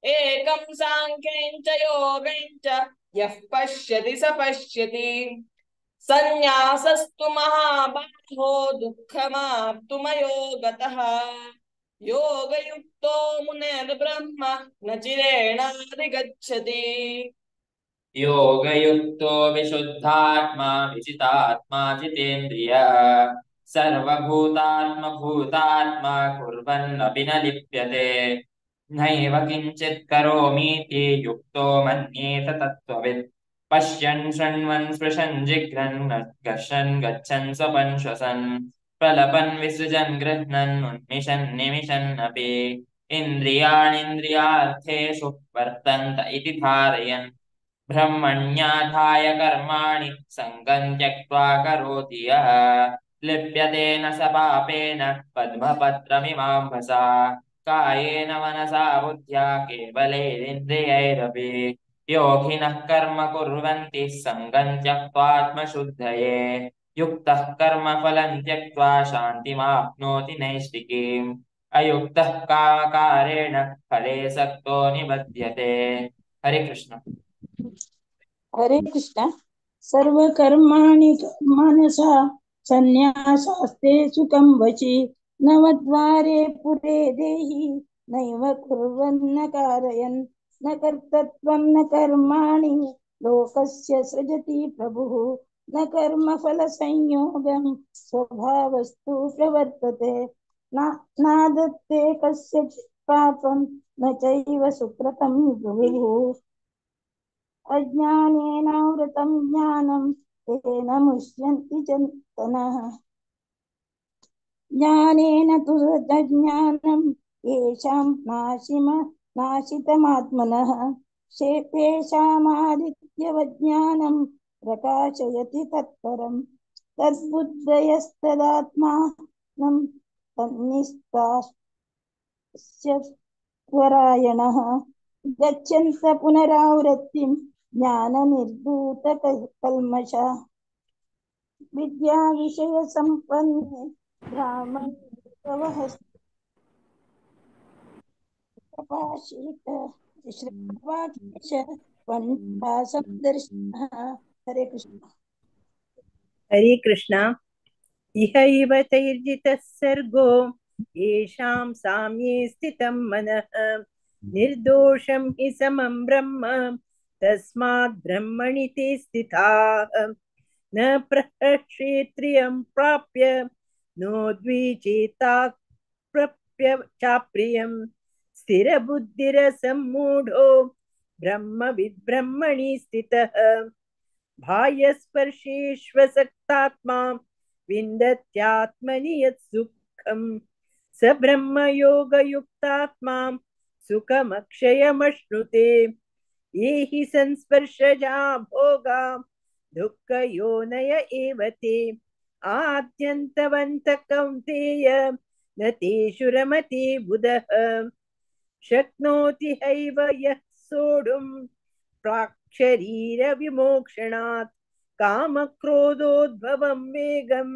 एकं साङ्ख्यं च योगं च यः पश्यति स पश्यति। संन्यासस्तु महाबाहो दुःखमाप्तुमयोगतः योगयुक्तो मुनिर्ब्रह्म न चिरेणाधिगच्छति। योगयुक्तो विशुद्धात्मा विजितात्मा जितेन्द्रियः सर्वभूतात्मभूतात्मा कुर्वन्नपि न लिप्यते। नैव किञ्चित् करोमीति युक्तो मन्येत तत्त्ववित्। पश्यन् शृण्वन् स्पृशन् जिघ्रन् घर्षन् गच्छन् स्वपन् श्वसन् प्रलपन् विसृजन् गृह्णन् उन्मिषन् निमिषन्नपि इन्द्रियाणीन्द्रियार्थेषु वर्तन्त इति धारयन्। ब्रह्मण्याधाय कर्माणि सङ्गं त्यक्त्वा करोति यः लिप्यते न स पापेन पद्मपत्रमिमाम्भसा। कायेन मनसा बुद्ध्या केवलैरिन्द्रियैरपि योगिनः कर्म कुर्वन्ति सङ्गं त्यक्त्वात्मशुद्धये। युक्तः कर्मफलं त्यक्त्वा शान्तिमाप्नोति नैष्टिकीम्। अयुक्तः कामकारेण फले सक्तो निबध्यते। हरे कृष्ण। हरे कृष्ण। सर्वकर्माणि मनसा सन्न्यासास्ते सुखं वचि नवद्वारे पुरे देहि नैव कुर्वन्न कारयन् न कर्तृत्वं न कर्माणि लोकस्य सृजति प्रभुः न कर्मफलसंयोगं स्वभावस्तु प्रवर्तते नादत्ते कस्यचित् पापं न चैव सुकृतं विभुः। अज्ञानेनावृतं ज्ञानं तेन मुह्यन्ति चेतनः। ज्ञानेन तु तज्ज्ञानं येषां नाशितमात्मनः तेषामादित्यवज्ञानं प्रकाशयति तत्परं तद्बुद्धयस्तदात्मानं तन्निष्ठास्य परायणः गच्छन्त पुनरावृत्तिं ज्ञाननिर्धूतकल्मषा। विद्याविषयसम्पन्ने ब्राह्मणोपवहस्ते हरे कृष्ण। हरे कृष्ण। इह इव तैर्जितः सर्गो येषां साम्ये स्थितं मनः निर्दोषं हि समं ब्रह्म तस्मात् ब्रह्मणि ते स्थिताः। न प्रहर्षेत्रियं प्राप्य नो द्विचेतात् प्रप्य चाप्रियं स्थिरबुद्धिरसम्मूढो ब्रह्मविद्ब्रह्मणि स्थितः। बाह्यस्पर्शेष्वसक्तात्मा विन्दत्यात्मनि यत् सुखं स ब्रह्मयोगयुक्तात्मा सुखमक्षयमश्नुते। ये हि संस्पर्शजा भोगा दुःखयोनय एव ते आद्यन्तवन्तः कौन्तेय न तेषु रमते बुधः। शक्नोति हैव यः सोढुं प्राक्शरीरविमोक्षणात् कामक्रोधोद्भवं वेगं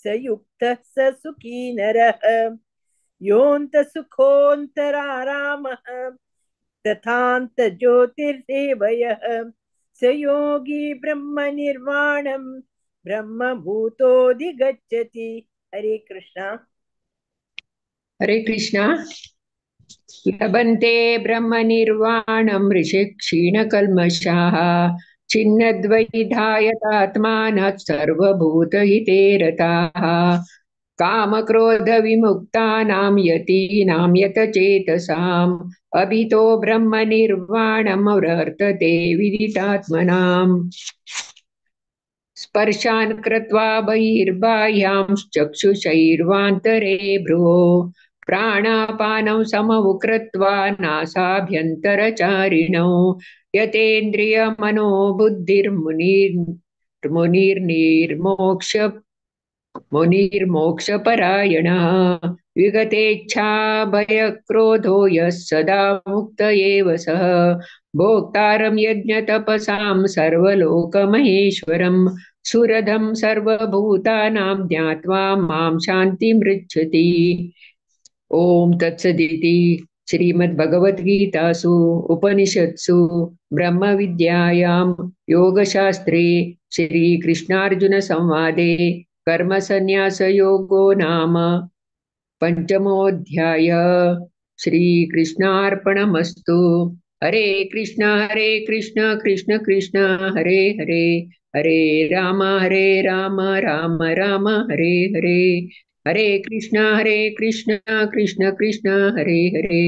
स युक्तः स सुखी नरः। योऽन्तसुखोऽन्तरारामः तथान्तज्योतिर्देव यः स योगी ब्रह्मनिर्वाणं ब्रह्मभूतोऽधिगच्छति। हरे कृष्ण। हरे कृष्ण। लभन्ते ब्रह्मनिर्वाणं ऋषि क्षीणकल्मषाः छिन्नद्वैधायतात्मानः सर्वभूतहिते रताः। कामक्रोधविमुक्तानां यतीनां यतचेतसाम् अभितो ब्रह्मनिर्वाणं वर्तते विदितात्मनाम्। स्पर्शान् कृत्वा बहिर्बाह्यांश्चक्षुषैर्वान्तरे भ्रुवो प्राणापानौ समौ कृत्वा नासाभ्यन्तरचारिणौ यतेन्द्रियमनोबुद्धिर्मुनिर्निर्मोक्ष मुनिर्मोक्षपरायणः। विगतेच्छा भयक्रोधो यः सदा मुक्त एव सः। भोक्तारं यज्ञतपसां सर्वलोकमहेश्वरं सुरधं सर्वभूतानां ज्ञात्वा मां शान्तिमृच्छति। ॐ तत्सदिति श्रीमद्भगवद्गीतासु उपनिषत्सु ब्रह्मविद्यायां योगशास्त्रे श्रीकृष्णार्जुनसंवादे कर्मसन्न्यासयोगो नाम पंचमोऽध्याय। श्रीकृष्णार्पणमस्तु। हरे कृष्ण कृष्ण कृष्ण हरे हरे, हरे राम राम राम हरे हरे, हरे कृष्ण कृष्ण कृष्ण हरे हरे,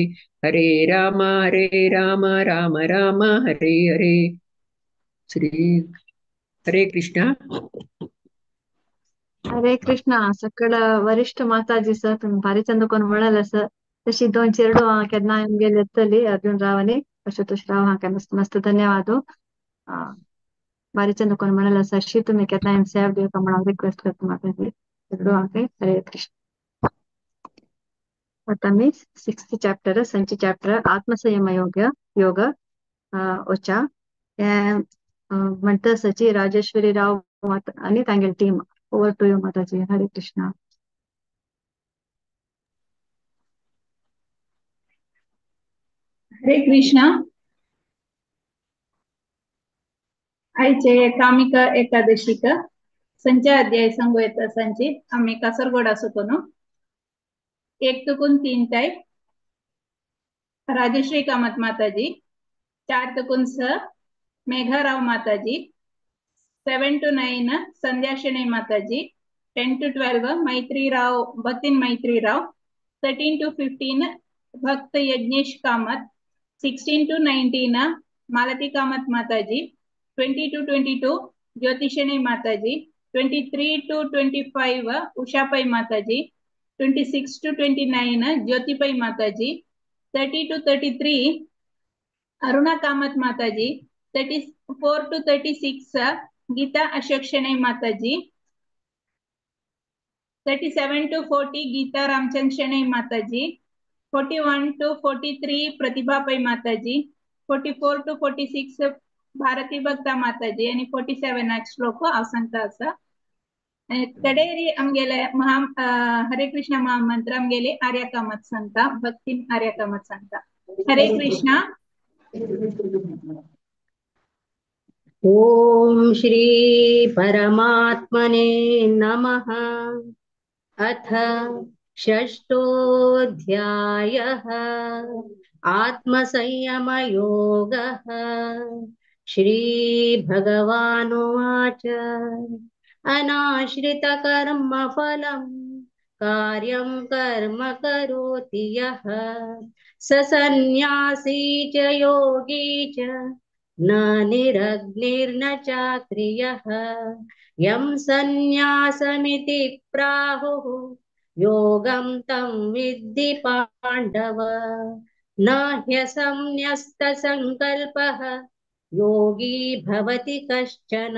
हरे राम राम राम हरे हरे। श्री हरे कृष्ण। हरे कृष्ण। सकळ वरिष्ठ माताजी सर तुम्ही भारी चंद कोण म्हणाल सर। तशी दोन चेडूं केन्ना आमगेर येतली अर्जुन राव आनी आशुतोष राव हांकां मस्त मस्त धन्यवाद. बारीचे कोण म्हणलें आसा शी तुमी केन्ना सेवा दिवपा म्हण हांव रिक्वेस्ट करता माताजी चेडूं हांकां. हरे कृष्ण. आतां आमी सिक्स्थ चॅप्टर संची चॅप्टर आत्मसंयम योग योग ओचा हें म्हणटा सची राजेश्वरी राव आनी तांगेली team. Over to you Mataji. Hare Krishna. Hare Krishna. आयचे कामिक एकादशीक संच्या अध्याय सांगू येता सांची आमी कासरगोडा सुकोन 1 तुकून 3 ताय राजश्री कामत माताजी, 4 तुकून 6 मेघाराव माताजी, 7 to 9 Sandhya Shenoy Mataji, 10 to 12 Maitri Rao Bhaktin Maitri Rao, 13 to 15 Bhakt Yagnesh Kamath, 16 to 19 Malati Kamath Mataji, 20 to 22 Jyoti Shenoy Mataji, 23 to 25 Usha Pai Mataji, 26 to 29 Jyoti Pai Mataji, 30 to 33 Aruna Kamath Mataji, 34 to 36 Geeta Ashok Shenoy Mataji, 37 to 40 Geeta Ramchand Shenoy Mataji, 41 to 43 Pratibha Pai Mataji, 44 to 46 Bharati Bhakta Mataji आनी 47 श्लोक हांव सांगता आसा. कडेरी आमगेले महा हरे कृष्ण महामंत्र आमगेले आर्या कामत सांगता, भक्ती आर्या कामत सांगता. हरे कृष्णा. ओम श्री परमात्मने नमः. अथ षष्ठोऽध्यायः आत्मसंयमयोगः. श्री भगवानुवाच. अनाश्रितकर्मफलं कार्यं कर्म करोति यः स सन्न्यासी च योगी च न निरग्निर्न चाक्रियः. यं सन्न्यासमिति प्राहुः योगं तं विद्धि पाण्डव. न ह्यसंन्यस्तसङ्कल्पः योगी भवति कश्चन.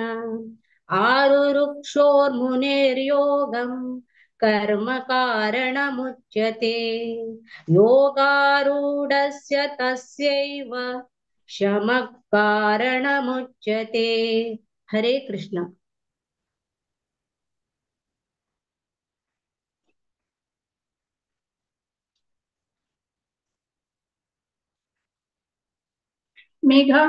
आरुरुक्षोर्मुनेर्योगं कर्म कारणमुच्यते. योगारूढस्य तस्यैव शमः कारणमुच्यते. हरे कृष्ण. मेघा.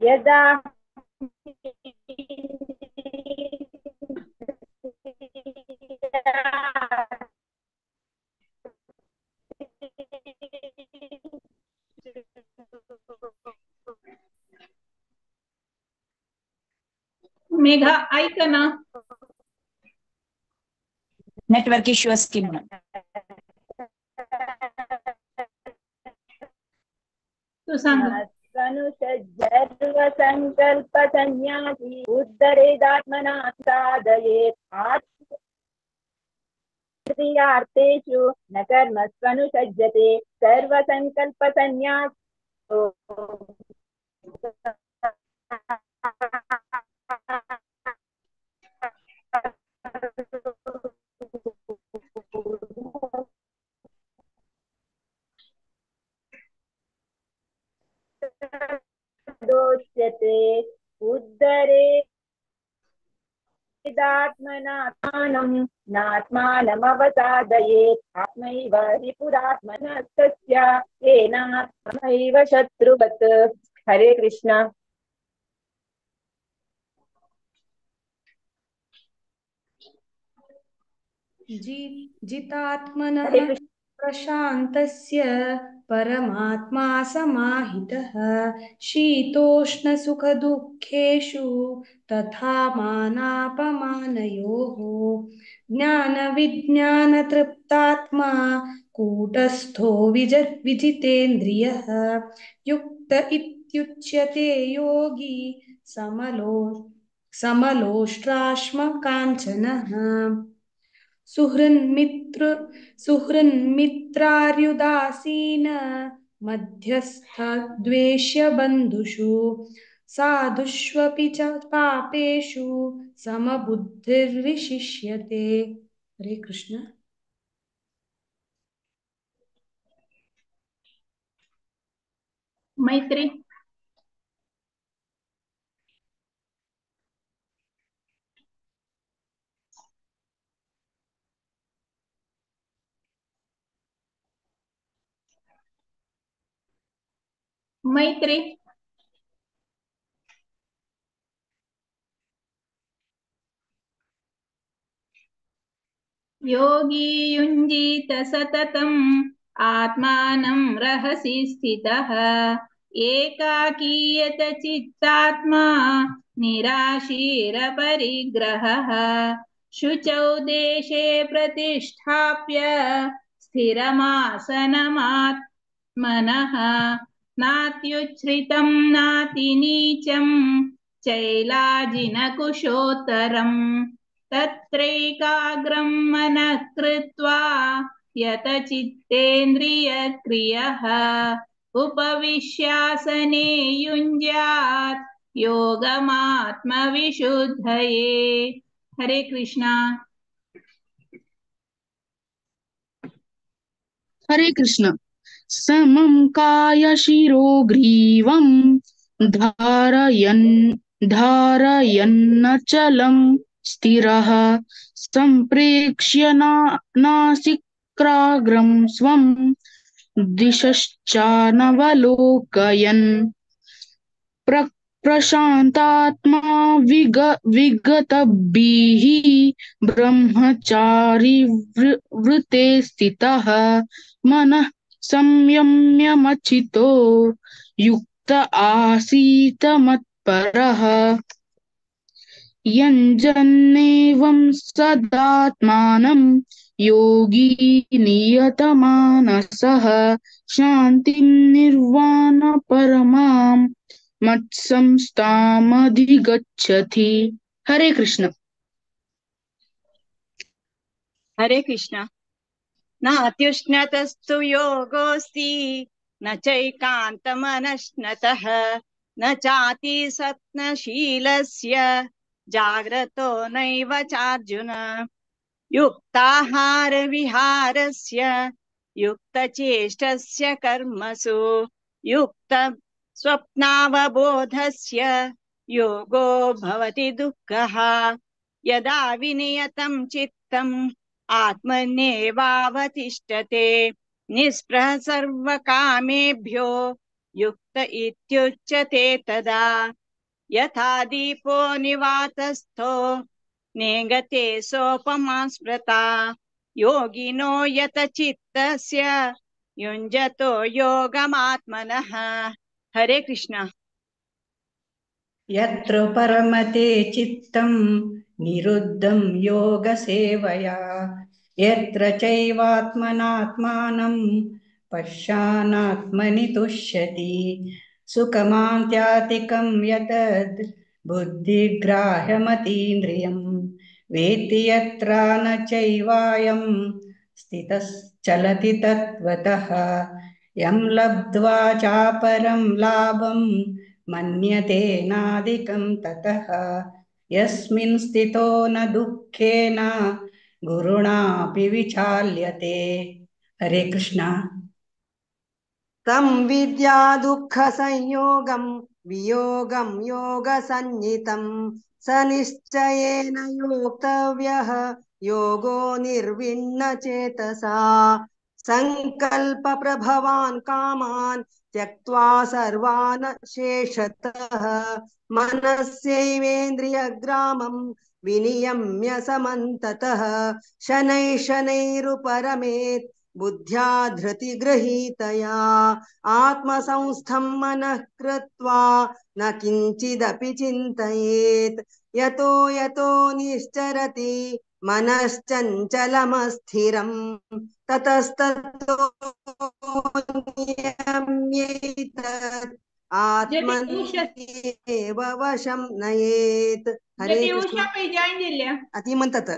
यदा मेघा ऐक ना. नेटवर्क इश्यू असतील म्हणून. तू सांग. सर्वसंकल्प संन्यासी उद्धरेदात्मना साधयेत्. आत्मक्रियार्थेषु न कर्मस्वनुसज्जते. सर्वसंकल्प संन्यास दोच्यते. उद्धरेदात्मनात्मानं नात्मानमवसादयेत्. आत्मैव हि पुरात्मनस्तस्य येनात्मैव शत्रुवत्. हरे कृष्ण. जितात्मनः प्रशान्तस्य परमात्मा समाहितः. शीतोष्णसुखदुःखेषु तथा मानापमानयोः. ज्ञानविज्ञानतृप्तात्मा कूटस्थो विजितेन्द्रियः. युक्त इत्युच्यते योगी समलो समलोष्ट्राश्मकाञ्चनः। सुहृन्मित्रार्युदासीन मध्यस्थद्वेष्यबन्धुषु साधुष्वपि च पापेषु समबुद्धिर्विशिष्यते। हरे कृष्ण। मैत्री। मैत्री। योगी युञ्जीत सततम् आत्मानं रहसि स्थितः एकाकीयत चित्तात्मा निराशीरपरिग्रहः शुचौ देशे प्रतिष्ठाप्य स्थिरमासनमात्मनः नात्युच्छ्रितं नातिनीचं चैलाजिनकुशोत्तरम् तत्रैकाग्रं मनः कृत्वा यतचित्तेन्द्रियक्रियः उपविश्यासने युञ्ज्यात् योगमात्मविशुद्धये। हरे कृष्णा। हरे कृष्ण। समं काय शिरो ग्रीवं धारयन् धारयन्नचलं स्थिरः संप्रेक्ष्य नासिक्राग्रं स्वं दिशश्चानवलोकयन् प्रशान्तात्मा विगतभिः ब्रह्मचारी वृते स्थितः मनः संयम्यमचितो युक्त आसीत मत्परः। यञ्जन्नेवं सदात्मानं योगी नियतमानसः शान्तिं निर्वाण परमां मत्संस्थामधिगच्छति। हरे कृष्ण। हरे कृष्ण। नात्युष्णतस्तु योगोऽस्ति न चैकान्तमनश्नतः न चाति सत्नशीलस्य जाग्रतो नैव चार्जुन। युक्ताहार विहारस्य युक्तचेष्टस्य कर्मसु युक्त स्वप्नावबोधस्य योगो भवति दुःखः। यदा विनियतं चित्तम् आत्मन्येवावतिष्ठते निःस्पृह सर्वकामेभ्यो युक्त इत्युच्यते तदा। यथा दीपो निवातस्थो नेङ्गते सोपमा स्मृता योगिनो यत चित्तस्य युञ्जतो योगमात्मनः। हरे कृष्ण। यत्र परमते चित्तं निरुद्धं योगसेवया यत्र चैवात्मनात्मानं पश्यानात्मनि तुष्यति सुखमान्त्यातिकं यतद् बुद्धिग्राह्यमतीन्द्रियं वेत्ति यत्र न चैवायं स्थितश्चलति तत्त्वतः। यं लब्ध्वा चापरं लाभं मन्यते नाधिकं ततः। यस्मिन् स्थितो न दुःखेन गुरुणापि विचाल्यते। हरे कृष्णा। तं विद्या दुःख संयोगं वियोगं योग संज्ञितं स निश्चयेन योक्तव्यः योगो निर्विण्ण चेतसा। संकल्प प्रभवान् कामान् त्यक्त्वा सर्वान् शेषतः मनस्यैवेन्द्रियग्रामं विनियम्य समन्ततः शनैः शनैरुपरमेत् बुद्ध्या धृतिगृहीतया। आत्मसंस्थं मनः कृत्वा न किञ्चिदपि चिन्तयेत् यतो यतो निश्चरति मनश्चञ्चलमस्थिरं ततस्ततो नियम्येतत् आत्मन्येव वशं नयेत्. हरे ज्योती कृष्ण. उषा पै जॉईन झाल्या. ती म्हणतात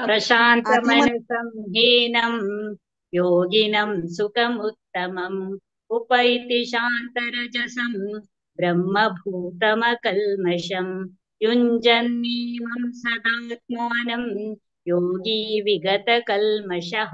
प्रशान्तमनसं हीनं योगिनं सुखमुत्तमम् उपैति शान्तरजसं ब्रह्मभूतमकल्मषं युञ्जन्नेमं सदात्मानं योगी विगतकल्मषः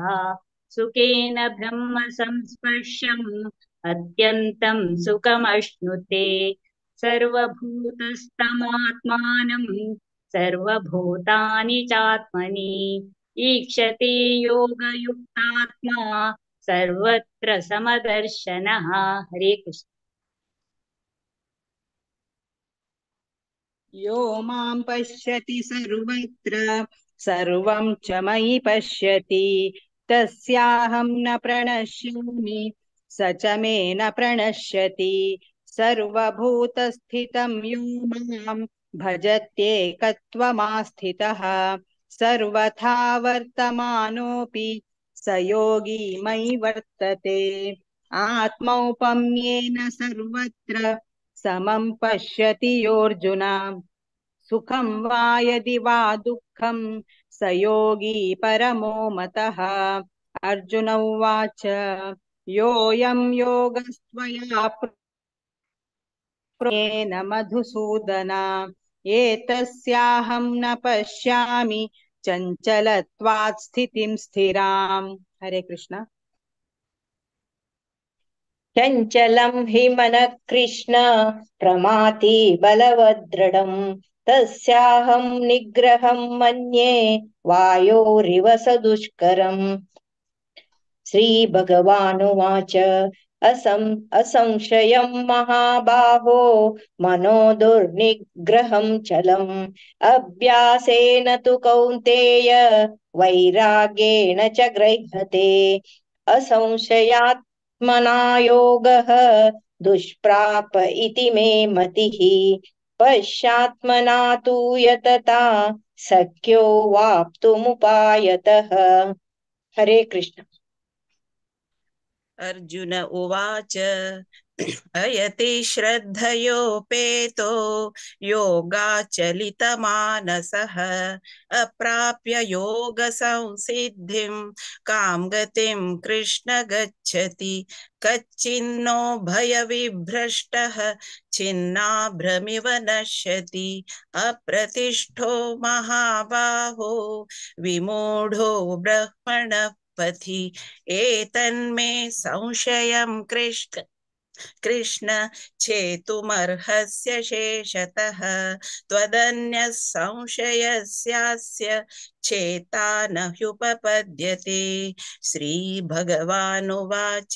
सुखेन ब्रह्म संस्पर्शम् अत्यन्तं सुखमश्नुते सर्वभूतस्थमात्मानं सर्वभूतानि चात्मनि ईक्षते योगयुक्तात्मा सर्वत्र समदर्शनः. हरे कृष्ण. यो मां पश्यति सर्वत्र सर्वं च मयि पश्यति तस्याहं न प्रणश्यामि स च मे न प्रणश्यति. सर्वभूतस्थितं यो मां भजत्येकत्वमास्थितः सर्वथा वर्तमानोऽपि स योगी मयि वर्तते. आत्मौपम्येन सर्वत्र समं पश्यति योऽर्जुन सुखं वा यदि वा दुःखं स योगी परमो मतः. अर्जुन उवाच योऽयं योगस्त्वया प्रेन मधुसूदन एतस्याहं न पश्यामि चञ्चलत्वात् स्थितिं स्थिराम्. हरे कृष्ण. चञ्चलं हि मनः कृष्ण प्रमाति बलवदृढं तस्याहं निग्रहं मन्ये वायोरिव सदुष्करम्. श्रीभगवानुवाच असंशयं महाबाहो मनो दुर्निग्रहं चलम् अभ्यासेन तु कौन्तेय वैराग्येण च गृह्यते. असंशयात्मना योगः दुष्प्राप इति मे मतिः पश्चात्मना तु यतता शक्यो वाप्तुमुपायतः. हरे कृष्ण. अर्जुन उवाच अयति श्रद्धयोपेतो योगाचलितमानसः अप्राप्य योगसंसिद्धिं कां गतिं कृष्ण गच्छति. कच्चिन्नो भयविभ्रष्टः छिन्नाभ्रमिव नश्यति अप्रतिष्ठो महाबाहो विमूढो ब्रह्मणः पथि. एतन्मे संशयं कृष्ण कृष्ण छेतुमर्हस्य शेषतः त्वदन्यः संशयस्यास्य चेता न ह्युपपद्यते. श्रीभगवानुवाच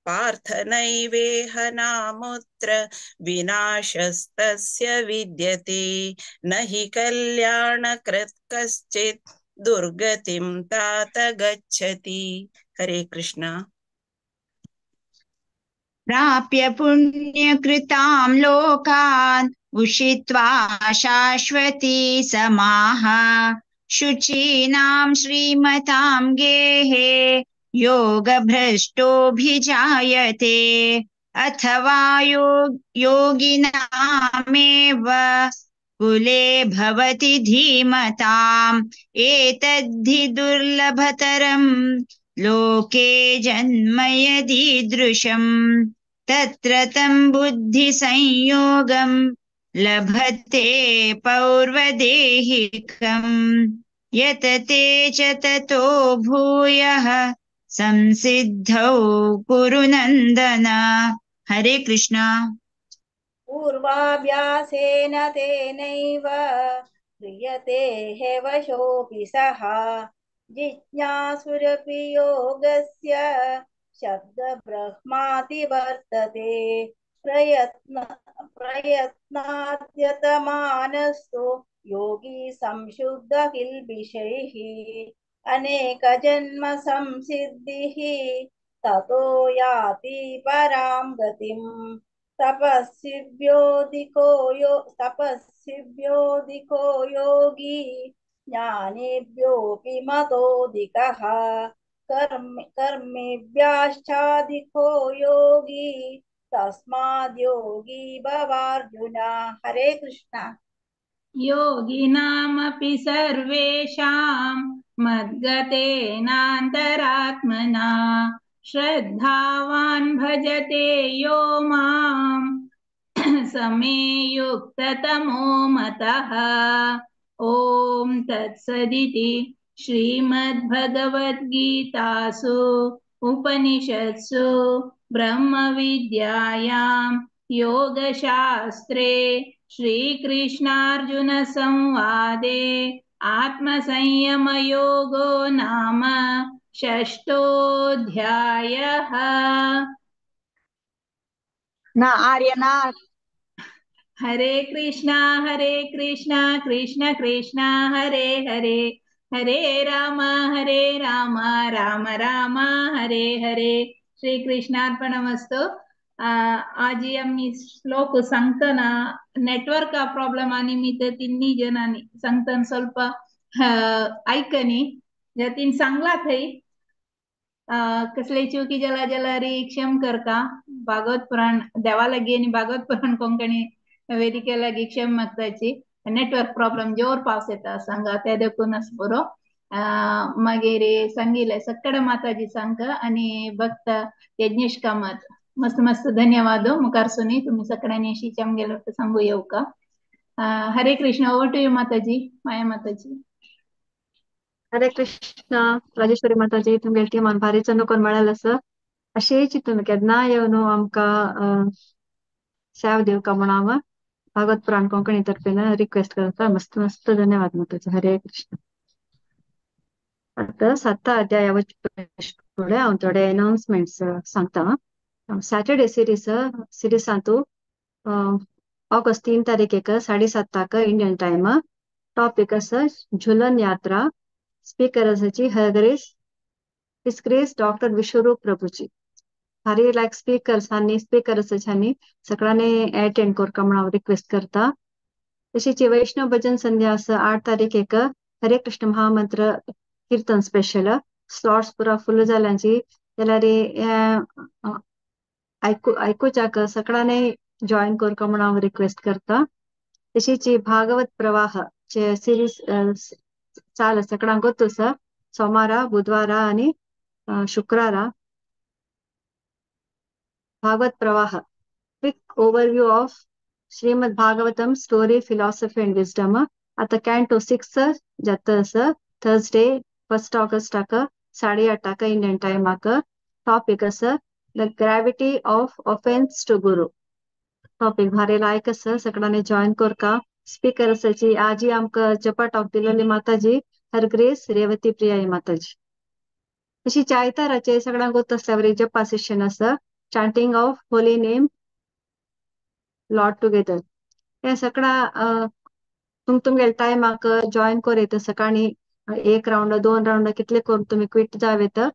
पार्थ नैवेह नामुत्र विनाशस्तस्य विद्यते न हि कल्याणकृत् कश्चित् दुर्गतिं तात गच्छति. हरे कृष्ण. प्राप्य पुण्यकृतां लोकान् उषित्वा शाश्वती समाः शुचीनां श्रीमतां गेहे योगभ्रष्टोऽभिजायते. अथवा योगिनामेव कुले भवति धीमताम् एतद्धि दुर्लभतरं लोके जन्म यदीदृशम् तत्र तं बुद्धिसंयोगं लभते पौर्वदेहिकं यतते च ततो भूयः संसिद्धौ कुरु नन्दन. हरे कृष्ण. पूर्वाभ्यासेन तेनैव क्रियते हेवशोऽपि सः जिज्ञासुरपि योगस्य शब्दब्रह्माति वर्तते. प्रयत्नाद्यतमानस्तु योगी संशुद्ध किल्बिषैः अनेकजन्म संसिद्धिः ततो याति परां गतिम्. तपस्विभ्योऽधिको योगी ज्ञानेभ्योऽपि मतोऽधिकः कर्मेभ्यश्चाधिको योगी तस्माद् योगी भवार्जुन। हरे कृष्ण। योगिनामपि सर्वेषां मद्गतेनान्तरात्मना श्रद्धावान् भजते यो मां समे युक्ततमो मतः। ॐ तत्सदिति श्रीमद्भगवद्गीतासु उपनिषत्सु ब्रह्मविद्यायां योगशास्त्रे श्रीकृष्णार्जुन संवादे आत्मसंयमयोगो नाम षष्ठोऽध्यायः। ना आर्यना। हरे कृष्णा कृष्ण कृष्ण हरे हरे, हरे राम राम राम हरे हरे। श्री कृष्णार्पणमस्तु। आजी आमी श्लोक सांगतना नेटवर्क प्रॉब्लेमा निमित्त तिन्ही जणांनी सांगतना ಸ್ವಲ್ಪ आयकनी जातीन सांगला थंय कसले चुकी जाला जाल्यार क्षम करता। भागवत पुराण देवा लागी आनी भागवत पुराण कोंकणी वेदिके लागी क्षम मागताची। नेटवर्क प्रॉब्लेम जोर पावस येता सांगा ते देखून आस बरो। मागीर सांगिल्लें सक्कड माताजी सांग आनी भक्त यज्ञेश कामत मस्त मस्त धन्यवाद। मुखार सुनी तुम्ही सगळ्यांनी अशी आमगेलो सांगू येवका। Hare Krishna. Over to you Mataji, Maya Mataji. Hare Krishna. Rajeshwari Mataji, तुमगेले टिमान भारी चंद मेळ्ळें आसा। अशेंच तुमी केन्ना येवन आमकां सेवा दिवका म्हूण हांव भागवत पुराण कोंकणी तर्फेन रिक्वेस्ट करता। मस्त मस्त धन्यवाद माताजी। हरे कृष्ण। आतां सात अध्याया वचपा फुडें हांव थोडे अनाउन्समेंट्स सांगता। सॅटर्डे सिरीजांतू ऑगस्ट 3 तारीखेक 7:30 इंडियन टायम टॉपिक आसा झुलन यात्रा। स्पीकर आसाची हरग्रेस डिस्ग्रेस डॉक्टर विश्वरूप प्रभुजी। भारी लायक स्पीकर्स आनी स्पीकर आसाची सगळ्यांनी अटेंड करका म्हूण हांव रिक्वेस्ट करता। तशीच वैष्णव भजन संध्या आसा 8 तारीखेक हरे कृष्ण महामंत्र कीर्तन स्पेशल। स्लॉट्स पुरा फुल जाल्यांची जाल्यार आयकुच्याक सगळ्यांनी जॉईन करका म्हूण हांव रिक्वेस्ट करता। तशीच भागवत प्रवाह चे सिरीज चाल सगळ्यांक गोत आसा सोमारा, बुधवारा आनी शुक्रारा। Bhagavat Pravaha quick overview of Shrimad Bhagavatam story, philosophy and wisdom. आतां कॅन्टो 6 जाता आसा थर्सडे 1 ऑगस्टाक 8:30 इंडियन टायमाक। टॉपिक आसा the gravity of offence to guru. Topic भारी लायक आसा, सगळ्यांनी जॉईन करका। स्पीकर आसाची आजी आमकां जपा टॉक दिलेली माताजी हरग्रेस रेवती प्रिया ही माताजी। तशीच आयताराचे सगळ्यांक गोत आसल्यावर जपा सेशन आसा chanting of holy name lord together. हे सगळा तुम तुमगेले टायमाक जॉईन कर येता। सकाळी 1 राउंड 2 राउंड कितले करून तुमी क्विट जाव येता।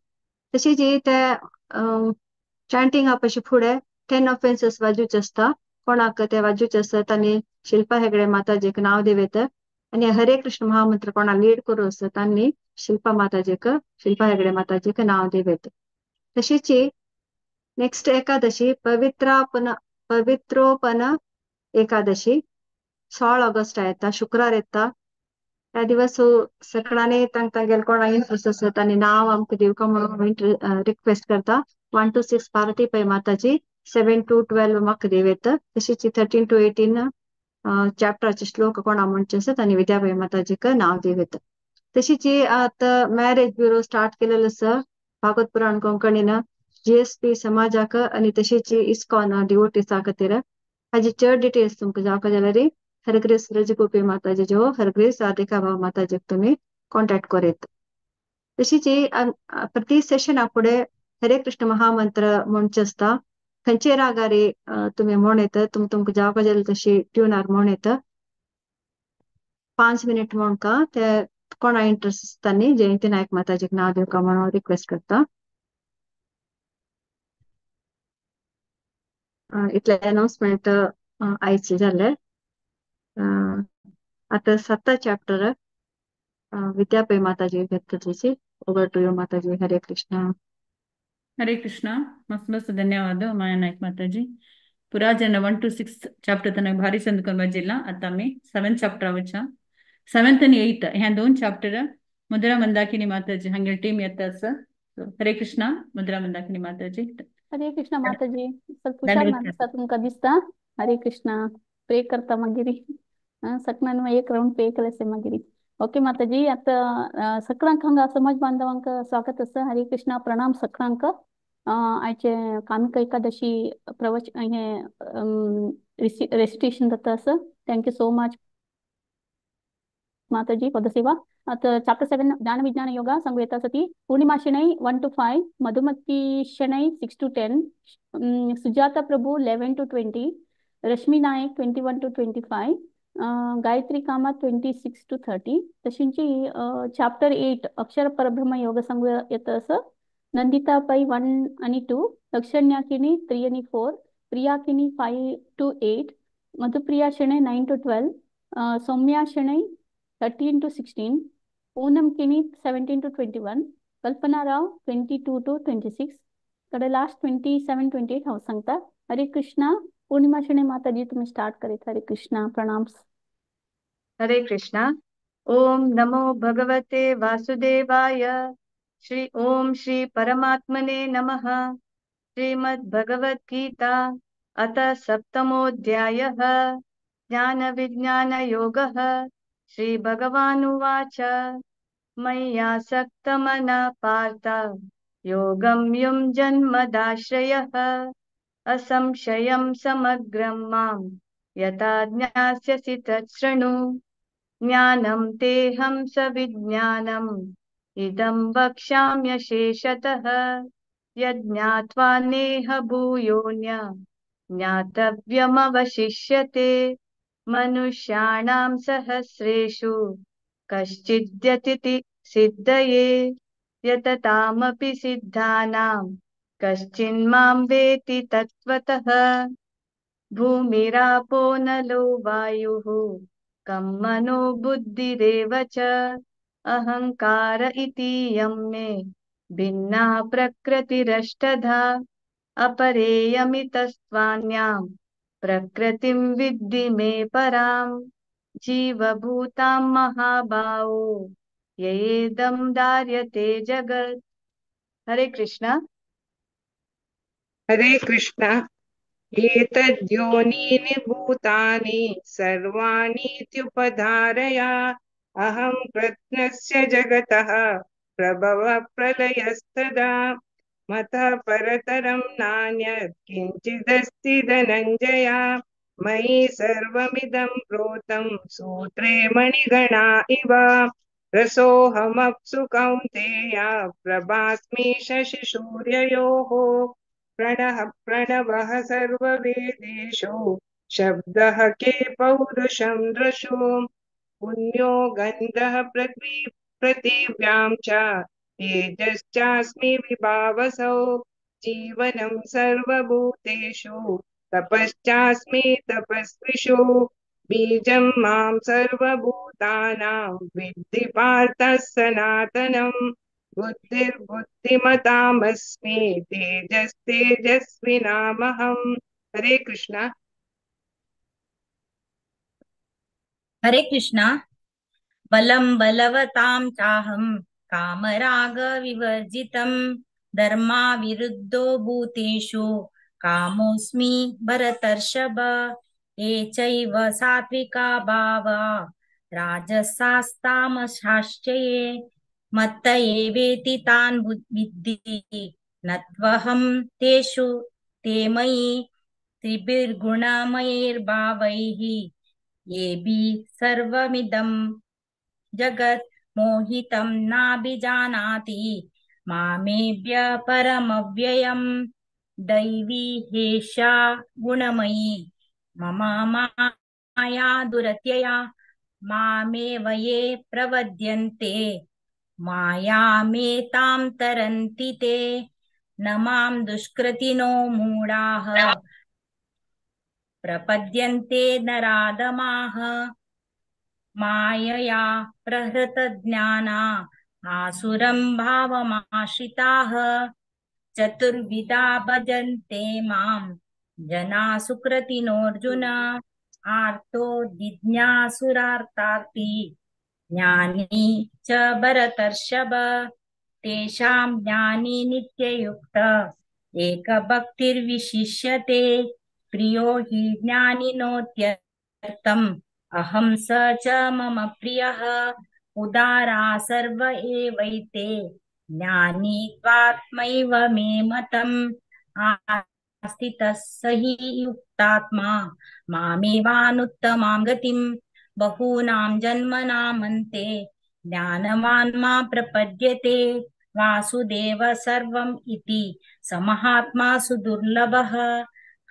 तशीच ते चांटिंग अशी फुडें 10 ऑफेन्सेस वाजूचे आसता। कोणाक ते वाजूचे आसता तांणी शिल्पा हेगडे माताजीक नांव दिवेत आनी हरे कृष्ण महामंत्र कोणा लीड करू आसता तांणी शिल्पा माताजीक शिल्पा हेगडे माताजीक नांव दिवेत। तशीच नेक्स्ट एकादशी पवित्रोपन एकादशी 16 ऑगस्ट येता, शुक्रार येता। त्या दिवस सगळ्यांनी तांगेले कोणा इंट्रस्ट आसा तांणी नांव आमकां दिवका म्हणून रिक्वेस्ट करता। 1 to 6 Bharati Pai Mataji, 7 to 12 म्हाका दिवेत। तशीच 13 to 18 चॅप्टराचे श्लोक कोणा म्हणचे आसा तांणी विद्या पै माताजीक नांव दिवेत। तशीच आतां मॅरेज ब्युरो स्टार्ट केलेलो आसा भागवत पुराण कोंकणीन जीएसपी समाजाक आनी तशीच इस्कॉन डिवोटीसा खातीर। हाजी चड डिटेल्स तुमकां जावका जाल्यार हरग्रेस रजगोपी माताजी जो हरग्रेस राधिका भाव माताजीक तुमी कॉन्टेक्ट करीत। तशीच प्रति सेशना फुडें हरे कृष्ण महामंत्र म्हणचे आसता। खंयचे रागारी तुमी म्हण येता, तुमकां जावका जाल्यार तशी ट्युनार म्हण येता। 5 मिनिट म्हणका ते कोणा इंट्रस्ट आसता न्ही जयंती नायक माताजीक नांव दिवका म्हणून रिक्वेस्ट करता। इतले अनाउन्समेंट आयचे जाले। आतां 7 चॅप्टर विद्या पै माताजी घेतली। Over to you Mataji. Hare Krishna. हरे कृष्णा. मस्त मस्त धन्यवाद माया नायक माताजी. पुरा जन 1 to 6 chapter तनक भारी चंद कोरबा जिल्हा. आता आमी 7 चॅप्टर वचा. 7th आणि 8th ह्या 2 चॅप्टर मुद्रा मंदाकिनी माताजी हांगेल टीम येता. हरे कृष्णा मुद्रा मंदाकिनी माताजी. हरे कृष्णा माताजी, ಸ್ವಲ್ಪ ಹುಷಾರ್ दिसता तुमका दिसता. हरे कृष्णा. प्रे करता मागीर सकणान एक राउंड प्रे केलें मागीर. ओके माताजी, आता सगळ्यांक हांगा समाज बांधवांक स्वागत आसा. हरे कृष्णा, प्रणाम सगळ्यांक. आयचे कामिक एकादशी प्रवच हे रेसिटेशन जाता आसा. Thank you so much Mataji for the seva. आता चॅप्टर 7 ज्ञान विज्ञान योगा सांगू येता आसा ती Purnima Shenoy 1 to 5, Madhumati Shenoy 6 to 10, Sujata Prabhu 11 to 20, Rashmi Naik 21 to 25, Gayatri Kamath 26 to 30. तशींची chapter 8 अक्षर परब्रह्म योग सांगू येता आसा. नंदिता पै 1 आणि 2, लक्षण्या किणी 3 आणि 4, प्रिया किणी 5 to 8, Madhupriya Shenoy 9 to 12, Soumya Shenoy 13 to 16, Poonam Kini 17 to 21, Kalpana Rao 22 to 26, कडे लास्ट 27 28 हांव सांगता. हरे कृष्णा. पूर्णिमा शणै माताजी तुम्ही स्टार्ट करीत. हरे कृष्णा, प्रणाम. हरे कृष्णा. ओम नमो भगवते वासुदेवाय. श्री ओम श्री परमात्मने नमः. श्रीमद् भगवद् गीता अथ सप्तमोऽध्यायः. ज्ञान विज्ञान योगः. श्री भगवानुवाच. मय्यासक्तमना पार्थ योगं युञ्जन्मदाश्रयः असंशयं समग्रं मां यथा ज्ञास्यसि तच्छृणु. ज्ञानं तेऽहं सविज्ञानम् इदं वक्ष्याम्यशेषतः. यज्ञात्वा नेह भूयोऽन्य ज्ञातव्यमवशिष्यते. मनुष्याणां सहस्रेषु कश्चिद्यतिति सिद्धये. यततामपि सिद्धानां कश्चिन्मां वेति तत्त्वतः. भूमिरापो नलो वायुः कं मनो बुद्धिरेव च. अहंकार इतीयं मे भिन्ना प्रकृतिरष्टधा. अपरेयमितस्त्वान्यां प्रकृतिं विद्धि मे परां. जीवभूतां महाभावो येदं धार्यते जगत्. हरे कृष्णा. हरे कृष्णा. एतद्योनीनि भूतानि सर्वाणीत्युपधारया. अहं कृत्स्नस्य जगतः प्रभव प्रलयस्तदा. मतः परतरं नान्यत् किञ्चिदस्ति धनञ्जय. मयि सर्वमिदं प्रोतं सूत्रे मणिगणा इव. रसोऽहमप्सु कौन्तेय प्रभास्मि शशिसूर्ययोः. प्रणः प्रणवः सर्ववेदेषु शब्दः के पौरुषं दृशु. पुण्यो गन्धः पृथिव्यां च तेजश्चास्मि विभावसौ. जीवनं सर्वभूतेषु तपश्चास्मि तपस्विषु. बीजं मां सर्वभूतानां विद्धि पार्थ सनातनम्. बुद्धिर्बुद्धिमतामस्मि तेजस्तेजस्विनामहम्. हरे कृष्णा. हरे कृष्णा. बलं बलवतां चाहं कामराग विवर्जितं. धर्माविरुद्धो भूतेषु कामोऽस्मि भरतर्षभ. ये चैव सात्विका भावा राजसास्तामसाश्च ये. मत्त एवेति तान् विद्धि न त्वहं तेषु ते मयि. त्रिभिर्गुणमयैर्भावैः येभि सर्वमिदं जगत् मोहितं नाभिजानाति. मामेभ्य परमव्ययं दैवी हेषा गुणमयी. मम माया दुरत्यया मामेव ये प्रवद्यन्ते. मायामेतां तरन्ति ते. न मां दुष्कृतिनो मूढाः प्रपद्यन्ते नराधमाः. मायया प्रहृतज्ञाना आसुरं भावमाश्रिताः. चतुर्विधा भजन्ते मां जना सुकृतिनोऽर्जुन। आर्तो जिज्ञासुरार्तार्ति ज्ञानी च भरतर्षभ। तेषां ज्ञानी नित्ययुक्त एकभक्तिर्विशिष्यते। प्रियो हि ज्ञानिनोत्यर्थम् अहं स च मम प्रियः। उदारा सर्व एवैते ज्ञानी त्वात्मैव मे मतम्। आस्थितः स हि युक्तात्मा मामेवानुत्तमां गतिं। बहूनां जन्मनामन्ते ज्ञानवान् मा प्रपद्यते। वासुदेव सर्वम् इति स महात्मा सुदुर्लभः।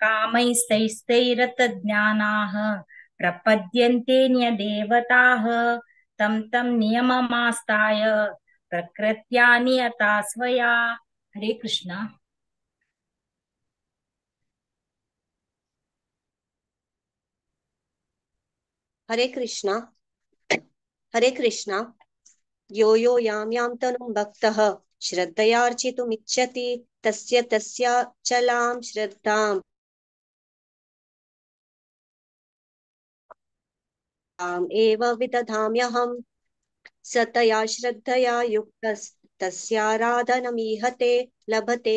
कामैस्तैस्तैरतज्ञानाः प्रपद्यन्ते न्यदेवताः। तं तं नियममास्ताय प्रकृत्या नियता स्वया। हरे कृष्णा। हरे कृष्णा। हरे कृष्णा। यो यो यां यां तनुं भक्तः श्रद्धयार्चितुमिच्छति तस्य तस्याचलां श्रद्धां ताम् एव विदधाम्यहम्। स तया श्रद्धया युक्तस्तस्याराधनमीहते लभते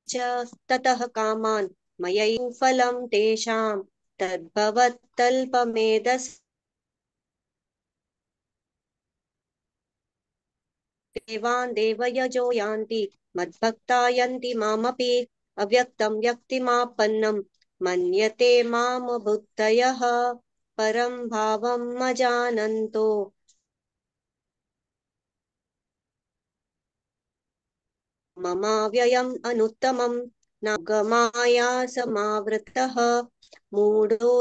च ततः कामान् मयैव फलं तेषां तद्भवत्तल्पमेधस्। देवान् देवयजो यान्ति मद्भक्ता यन्ति मामपि। अव्यक्तं व्यक्तिमापन्नं मन्यते मामबुद्धयः। परं भावं अजानन्तो ममाव्ययम् अनुत्तमं नागमाया समावृतः। मूढो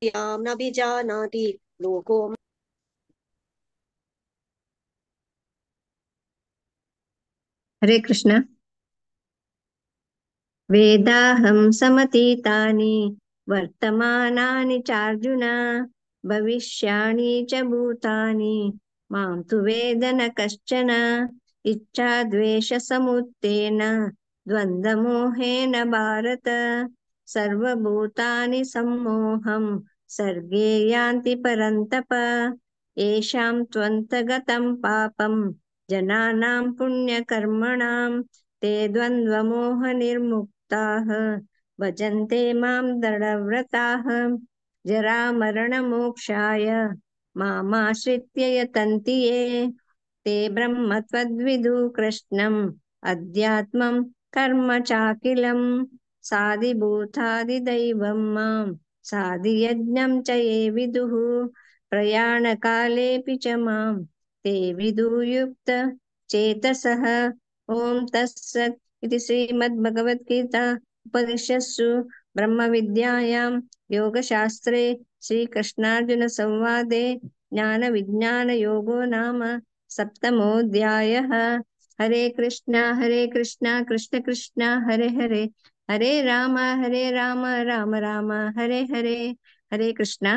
यां न विजानाति लोको। हरे कृष्ण। वेदाहं समतीतानि वर्तमानानि चार्जुन भविष्याणि च भूतानि मां तु वेद न कश्चन। इच्छाद्वेषसमुत्थेन द्वन्द्वमोहेन भारत सर्वभूतानि सम्मोहं सर्गे यान्ति परन्तप। येषां त्वन्तगतं पापं जनानां पुण्यकर्मणां ते द्वन्द्वमोहनिर्मुक्ताः भजन्ते मां दृढव्रताः। जरामरणमोक्षाय मामाश्रित्य यतन्ति ये ते ब्रह्म त्वद्विदु कृष्णम् अध्यात्मं कर्म चाखिलं। साधिभूतादिदैवं मां साधियज्ञं च ये विदुः। प्रयाणकालेऽपि च मां ते विदुयुक्त चेतसः। ॐ तत्सत् इति श्रीमद्भगवद्गीता उपनिषत्सु ब्रह्मविद्यायां योगशास्त्रे श्रीकृष्णार्जुनसंवादे ज्ञानविज्ञानयोगो नाम सप्तमोऽध्यायः। हरे कृष्णा कृष्ण कृष्ण हरे हरे, हरे राम राम राम हरे हरे। हरे कृष्णा।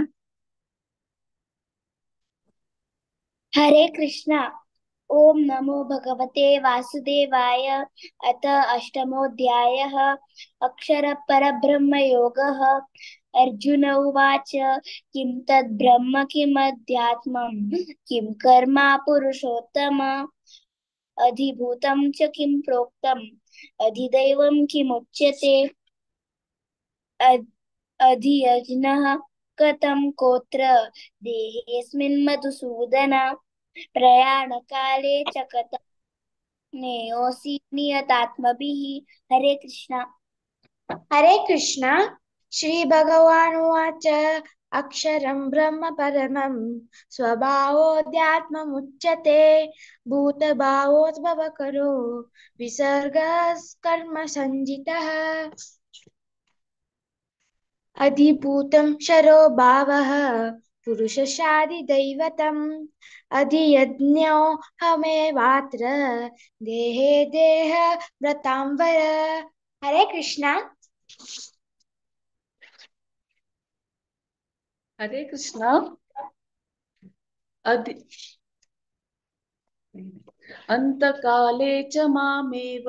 हरे कृष्णा। ओम नमो भगवते वासुदेवाय। अथ अष्टमोऽध्यायः। अक्षर परब्रह्मयोगः। अर्जुन उवाच, किं तद् ब्रह्म किमध्यात्मं किं कर्म पुरुषोत्तम। अधिभूतं च किं प्रोक्तम् अधिदैवं किमुच्यते। अधियज्ञः कथं कोत्र देहेऽस्मिन् मधुसूदन। प्रयाणकाले च कथं ज्ञेयोऽसि नियतात्मभिः। हरे कृष्णा। हरे कृष्णा। श्री भगवानुवाच, अक्षरं ब्रह्म परमं स्वभावोऽध्यात्ममुच्यते। भूतभावोद्भवकरो विसर्गः कर्म संजितः। अधिभूतं शरो भावः पुरुषशादिदैवतम्। अधियज्ञोऽहमेवात्र देहे देह व्रतां वर। हरे कृष्णा। हरे कृष्णा। अधि अन्तकाले च मामेव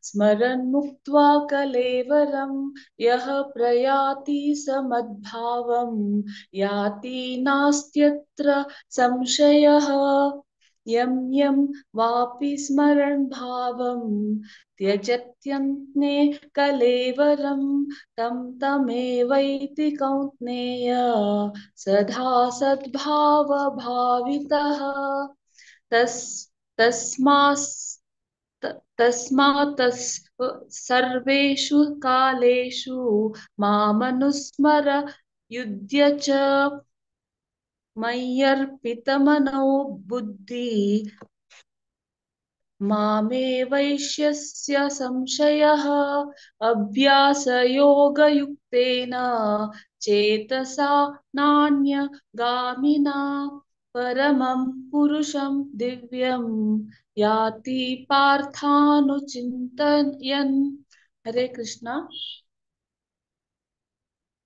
स्मरन् मुक्त्वा कलेवरं यः प्रयाति समद्भावं याति नास्त्यत्र संशयः। यं यं वापि स्मरन् भावं त्यजत्यन्ते कलेवरं तं तमेवैति कौन्तेय सदा सद्भावभावितः। तस्मात् सर्वेषु कालेषु मामनुस्मर युध्य च मय्यर्पितमनो बुद्धि मामे वैश्यस्य संशयः। अभ्यासयोगयुक्तेन चेतसा नान्यगामिना परमं पुरुषं दिव्यं याति पार्थानुचिन्तयन्। हरे कृष्णा।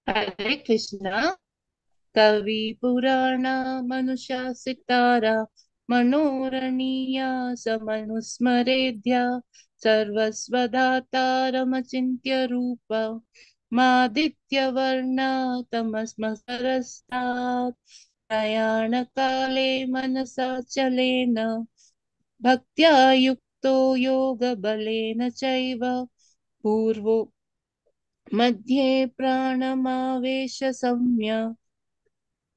हरे कृष्णा। कवि पुराण मनुषासितारा मनोरणीया समनुस्मरेद्या सर्वस्वदातारमचिन्त्य रूप मादित्यवर्णा तमस्मसरस्तात्। प्रयाणकाले मनसा चलेन भक्त्या युक्तो योगबलेन चैव पूर्वो मध्ये प्राणमावेश सम्य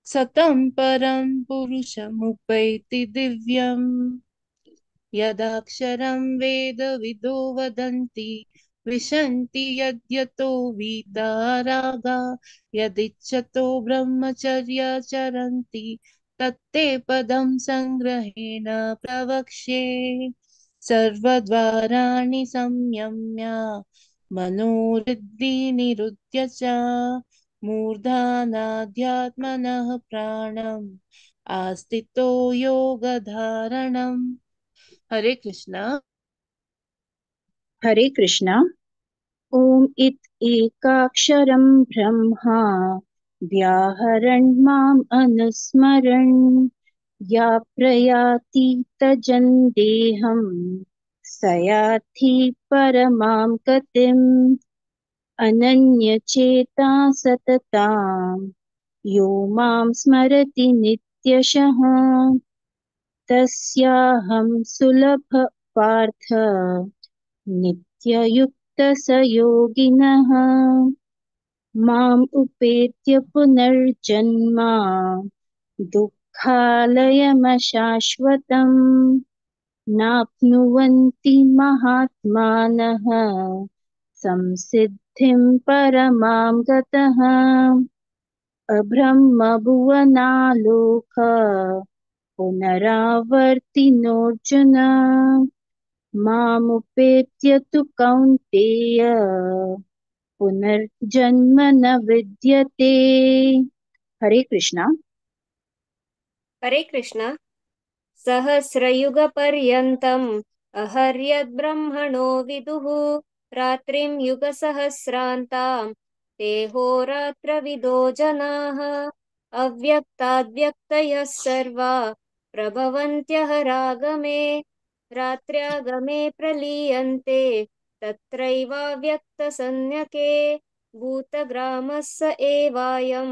सतं परं पुरुषमुपैति दिव्यम्। यदाक्षरं वेदविदो वदन्ति विशन्ति यद्यतो वीतारागा यदिच्छतो ब्रह्मचर्य चरन्ति तत्ते पदं संग्रहेण प्रवक्ष्ये। सर्वद्वाराणि संयम्य मनोहृद्धि निरुध्य च मूर्धानाध्यात्मनः प्राणम् आस्थितो योगधारणम्। हरे कृष्णा। हरे कृष्णा। ॐ इत एकाक्षरं ब्रह्मा व्याहरन् माम् अनुस्मरन् या प्रयाति तजन् देहं स याति परमां गतिम्। अनन्यचेता सततां यो मां स्मरति नित्यशः तस्याहं सुलभ पार्थ नित्ययुक्तसयोगिनः। माम् उपेत्य पुनर्जन्म दुःखालयमशाश्वतं नाप्नुवन्ति महात्मानः संसिद्धिं परमां गतः। अब्रह्मभुवनालोक पुनरावर्तिनोऽर्जुन मामुपेत्य तु कौन्तेय पुनर्जन्म न विद्यते। हरे कृष्णा। हरे कृष्णा। सहस्रयुगपर्यन्तम् अहर्यद्ब्रह्मणो विदुः रात्रिं युगसहस्रान्तां तेहोरात्रविदो जनाः। अव्यक्ताद्व्यक्तयः सर्वा प्रभवन्त्यहरागमे रात्र्यागमे प्रलीयन्ते तत्रैवाव्यक्तसंज्ञके। भूतग्रामः स एवायं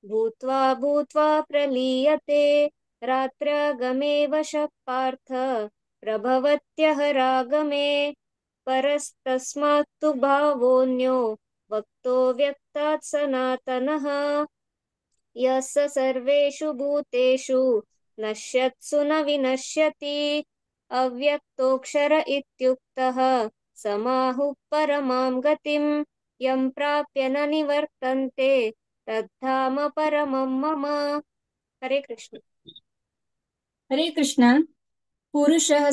भूत्वा भूत्वा प्रलीयते रात्र्यागमे वशः पार्थ प्रभवत्यहरागमे। परस्तस्मात्तु भावोऽन्यो वक्तो व्यक्तात् सनातनः। यः स सर्वेषु भूतेषु नश्यत्सु न विनश्यति अव्यक्तोऽक्षर इत्युक्तः समाहुः परमां गतिं यं प्राप्य न निवर्तन्ते तद्धाम परमं मम। हरे कृष्ण। हरे कृष्ण। पुरुषः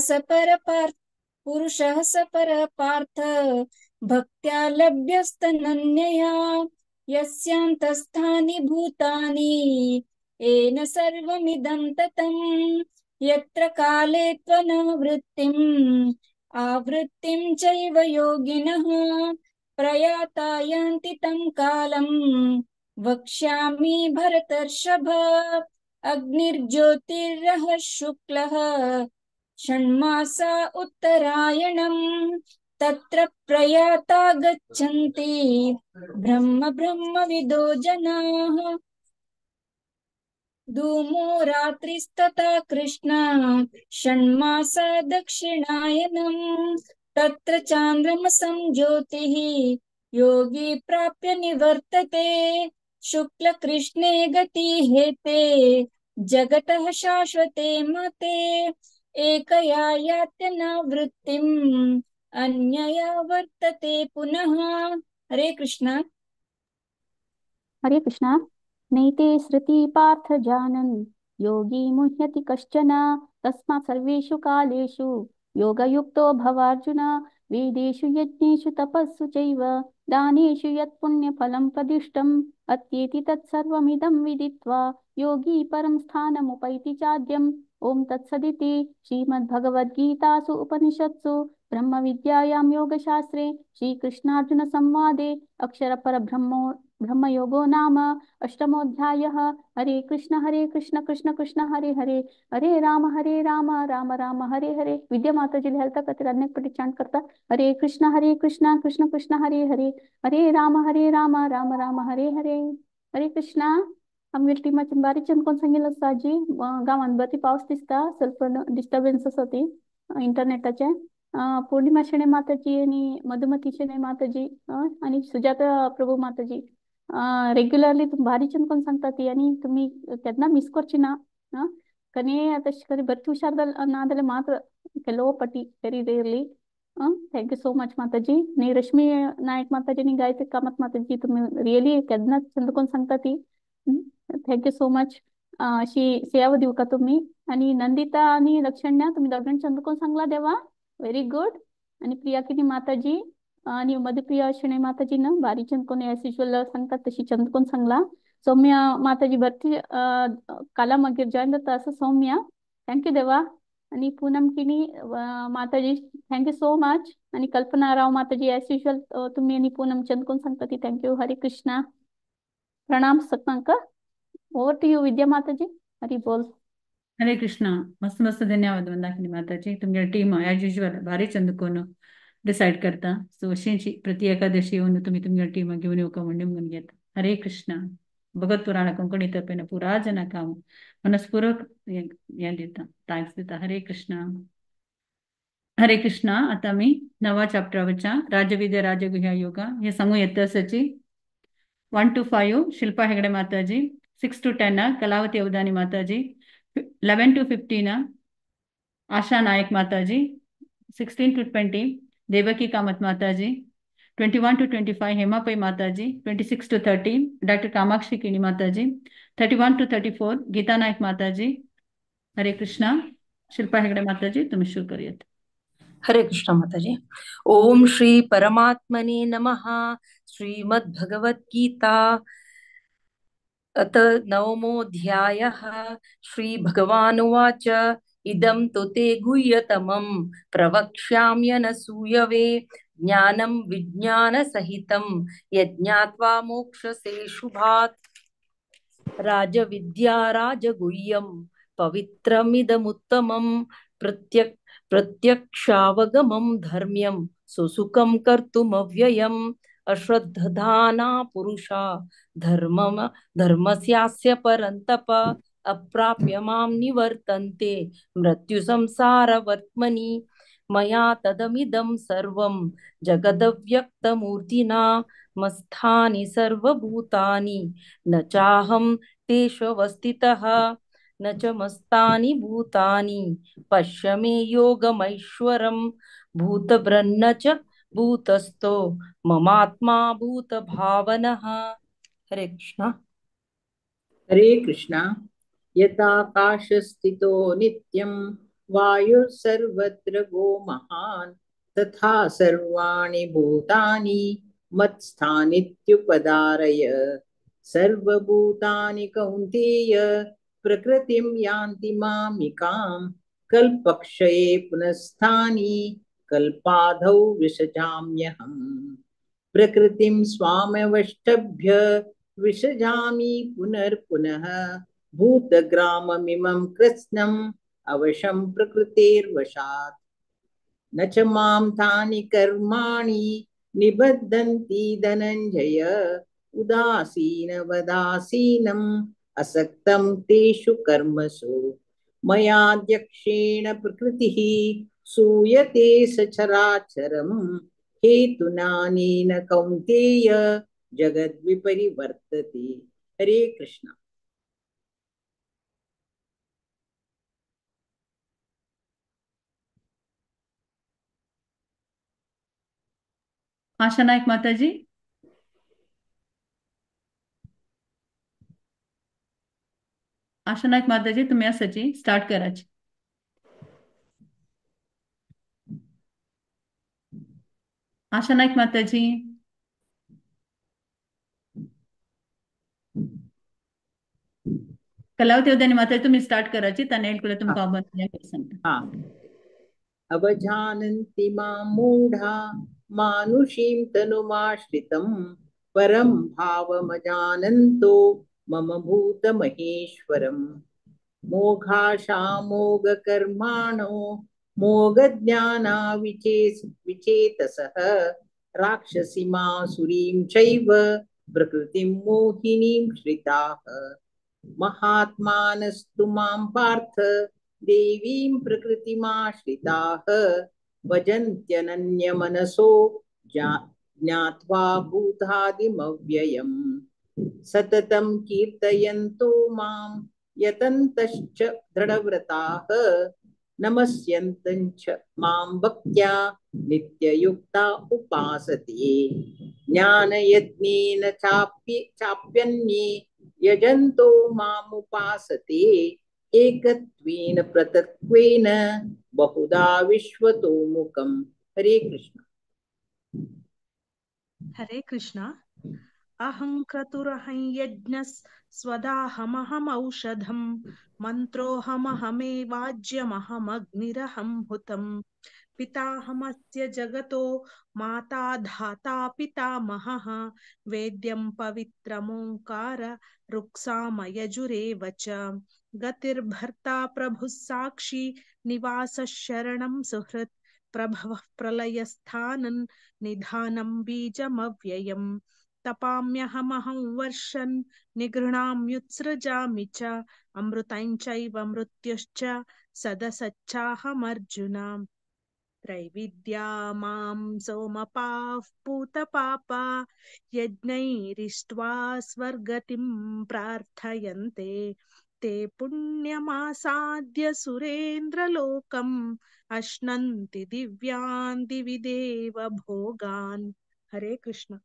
स परः पार्थ भक्त्या लभ्यस्तनन्यया यस्यान्तस्थानि भूतानि येन सर्वमिदं ततं। यत्र काले त्वनावृत्तिम् आवृत्तिं चैव योगिनः प्रयाता यान्ति तं कालं वक्ष्यामि भरतर्षभ। अग्निर्ज्योतिरः शुक्लः षण्मासा उत्तरायणम् तत्र प्रयाता गच्छन्ति ब्रह्म ब्रह्मविदो जनाः। धूमो रात्रिस्तथा कृष्णा षण्मासा दक्षिणायनम् तत्र चान्द्रमसं ज्योतिः योगी प्राप्य निवर्तते। शुक्लकृष्णे गति हेते जगतः शाश्वते मते एकया यात्यनावृत्तिम् अन्यया वर्तते पुनः। हरे कृष्णा। हरे कृष्णा। नैते सृति पार्थ जानन् योगी मुह्यति कश्चन तस्मात् सर्वेषु कालेषु योगयुक्तो भवार्जुन। वेदेषु यज्ञेषु तपस्सु चैव दानेषु यत्पुण्यफलं प्रदिष्टम् अत्येति तत्सर्वमिदं विदित्वा योगी परं स्थानमुपैति चाद्यम्। ॐ तत्सदिति श्रीमद्भगवद्गीतासु उपनिषत्सु ब्रह्मविद्यायां योगशास्त्रे श्रीकृष्णार्जुनसंवादे अक्षरपरब्रह्मो ब्रह्मयोगो नाम अष्टमोऽध्यायः। हरे कृष्ण कृष्ण कृष्ण हरे हरे हरे राम राम राम हरे हरे। विद्या माताजी हेल्था खातीर अनेक पटी चांट करता। हरे कृष्ण कृष्ण कृष्ण हरे हरे हरे राम राम राम हरे हरे। हरे कृष्णा। आमगेर टिमाचेन बारीक कोण सांगिल्लो आसा आजी गांवांत बरी पावस दिसता स्वल्प डिस्टर्बन्स आसा ती इंटरनेटाचे। पूर्णिमा शेणे माताजी आनी मधुमती शेणे माताजी आनी सुजाता प्रभू माताजी रेग्युलरली तुमी बारीक कोण सांगता ती आनी तुमी केन्ना मिस करची ना। कनी तशें करी बरी हुशार ना जाल्यार मात केलो पटी very rarely. Thank you so much माताजी. न्ही रश्मी नायक माताजी आनी गायत्री कामत माताजी तुमी रियली केन्ना चंद कोण सांगता ती. Thank you so much. अशी सेवा दिवका तुमी. आनी नंदिता आनी लक्षण्या तुमी दोगांनी चंद कोण सांगला देवा व्हेरी गुड. आनी प्रिया किनी माताजी आनी मधुप्रिया शेणै माताजी ना बारीक चंद कोण एज युजल सांगतात तशी चंद कोण सांगला. सौम्या माताजी भरती काला मागीर जॉयन जाता असो सौम्या thank you देवा. आनी पूनम किनी माताजी thank you so much. आनी कल्पना राव माताजी एज युजल तुमी आनी पूनम चंद कोण सांगता ती thank you. हरे कृष्णा. प्रणाम सगळ्यांक. ओवर टू you विद्या माताजी. हरी बोल. हरे कृष्णा. मस्त मस्त धन्यवाद मंदाकिनी माताजी. तुमगे टीम एज युजल भारी चंद कोण डिसायड करता. सो अशीच प्रति एकादशी येवन तुमी तुमगे टीम घेवन येवका म्हण निमगून घेता. हरे कृष्णा. भगवत पुराण कोंकणी तर्फेन पुरा जनाक हांव मनस्पूर्वक हें दिता thanks दिता. हरे कृष्णा. हरे कृष्णा. आतां आमी नवा चॅप्टरा वचा राजविद्या राजगुह्या योगा हे सांगू येता आसाची. 1 to 5 Shilpa Hegde Mataji, 6 to 10 Kalavati Avadhani Mataji, 11 to 15 Asha Nayak Mataji, 16 to 20 Devaki Kamath Mataji, 21 to 25 Hema Pai Mataji, 26 to 30 doctor Kamakshi Kini Mataji, 31 to 34 Geeta Naik Mataji. Hare Krishna. Shilpa Hegde Mataji तुमी सुरू करूयात. हरे कृष्ण माताजी. ओम श्री परमात्मने नमः. श्रीमद् भगवत गीता अत नवमोऽध्यायः. श्री भगवानुवाच. इदं तु ते गुह्यतमं प्रवक्ष्याम्यनसूयवे ज्ञानं विज्ञानसहितं यज्ञात्वा मोक्षसे शुभात्. राजविद्या राजगुह्यं पवित्रमिदमुत्तमं प्रत्यक्षावगमं धर्म्यं सुसुखं कर्तुमव्ययम्. अश्रद्धाना पुरुषा धर्मस्यास्य परन्तप अप्राप्य मां निवर्तन्ते मृत्युसंसारवर्त्मनि. मया तदमिदं सर्वं जगदव्यक्तमूर्तिना मस्थानि सर्वभूतानि न चाहं तेष्वस्थितः न च मस्तानि भूतानि. पश्य मे योगमैश्वरं भूतभ्रन्न च भूतस्थो ममात्मा भूतभावनः. हरे कृष्णा. हरे कृष्णा. यथाकाशस्थितो नित्यं वायुः सर्वत्र गो महान् तथा सर्वाणि भूतानि मत्स्थानित्युपधारय. सर्वभूतानि कौन्तेय प्रकृतिं यान्ति मामिकां कल्पक्षये पुनस्थानि कल्पादौ विसृजाम्यहम्. प्रकृतिं स्वामवष्टभ्य विसृजामि पुनर्पुनः भूतग्राममिमं कृत्स्नम् अवशं प्रकृतेर्वशात्। न च मां तानि कर्माणि निबध्नन्ति धनञ्जय, उदासीनवदासीनम् असक्तं तेषु कर्मसु। मयाध्यक्षेण प्रकृतिः सूयते सचराचरं, हेतुनानेन कौन्तेय जगद्विपरिवर्तते। हरे कृष्ण। आशा नायक माताजी, आशा नायक माताजी तुम्ही आसाची स्टार्ट कराची। आशा नायक माताजी, कलावती उद्यानी माताजी तुम्ही स्टार्ट कराची, ताने येईल तुमका सांगता। हा, अवजानन्ति मां मूढा मानुषीं तनुमाश्रितं, परं भावमजानन्तो मम भूतमहेश्वरम्। मोघाशामोघकर्माणो मोघज्ञाना विचेतसः, राक्षसीमासुरीं चैव प्रकृतिं मोहिनीं श्रिताः। महात्मानस्तु मां पार्थ देवीं प्रकृतिमाश्रिताः, भजन्त्यनन्यमनसो ज्ञात्वा भूतादिमव्ययम्। सततं कीर्तयन्तो मां यतन्तश्च दृढव्रताः, नमस्यन्तञ्च मां भक्त्या नित्ययुक्ता उपासते। ज्ञानयज्ञेन चाप्यन्ये यजन्तो मामुपासते, एकत्वेन पृथक्त्वेन बहुधा विश्वतोमुखम्। हरे कृष्ण। हरे कृष्ण। अहं क्रतुरहं यज्ञः स्वदाहमहमौषधं, मन्त्रोऽहमहमेवाज्यमहमग्निरहं हुतम्। पिताहमस्य जगतो माता धाता पितामहः, वेद्यं पवित्रमोंकार ऋक्सामयजुरेव च। गतिर्भर्ता प्रभुः साक्षी निवासः शरणं सुहृत्, प्रभवः प्रलयस्थानं निधानं बीजमव्ययम्। तपाम्यहमहं वर्षन् निगृह्णाम्युत्सृजामि च, अमृतञ्चैव मृत्युश्च सदसच्चाहमर्जुन। त्रैविद्या मां सोमपाः पूतपापा, यज्ञैरिष्ट्वा स्वर्गतिं प्रार्थयन्ते। ते पुण्यमासाद्य सुरेन्द्रलोकम् अश्नन्ति दिव्यान् दिवि देव भोगान्। हरे कृष्ण।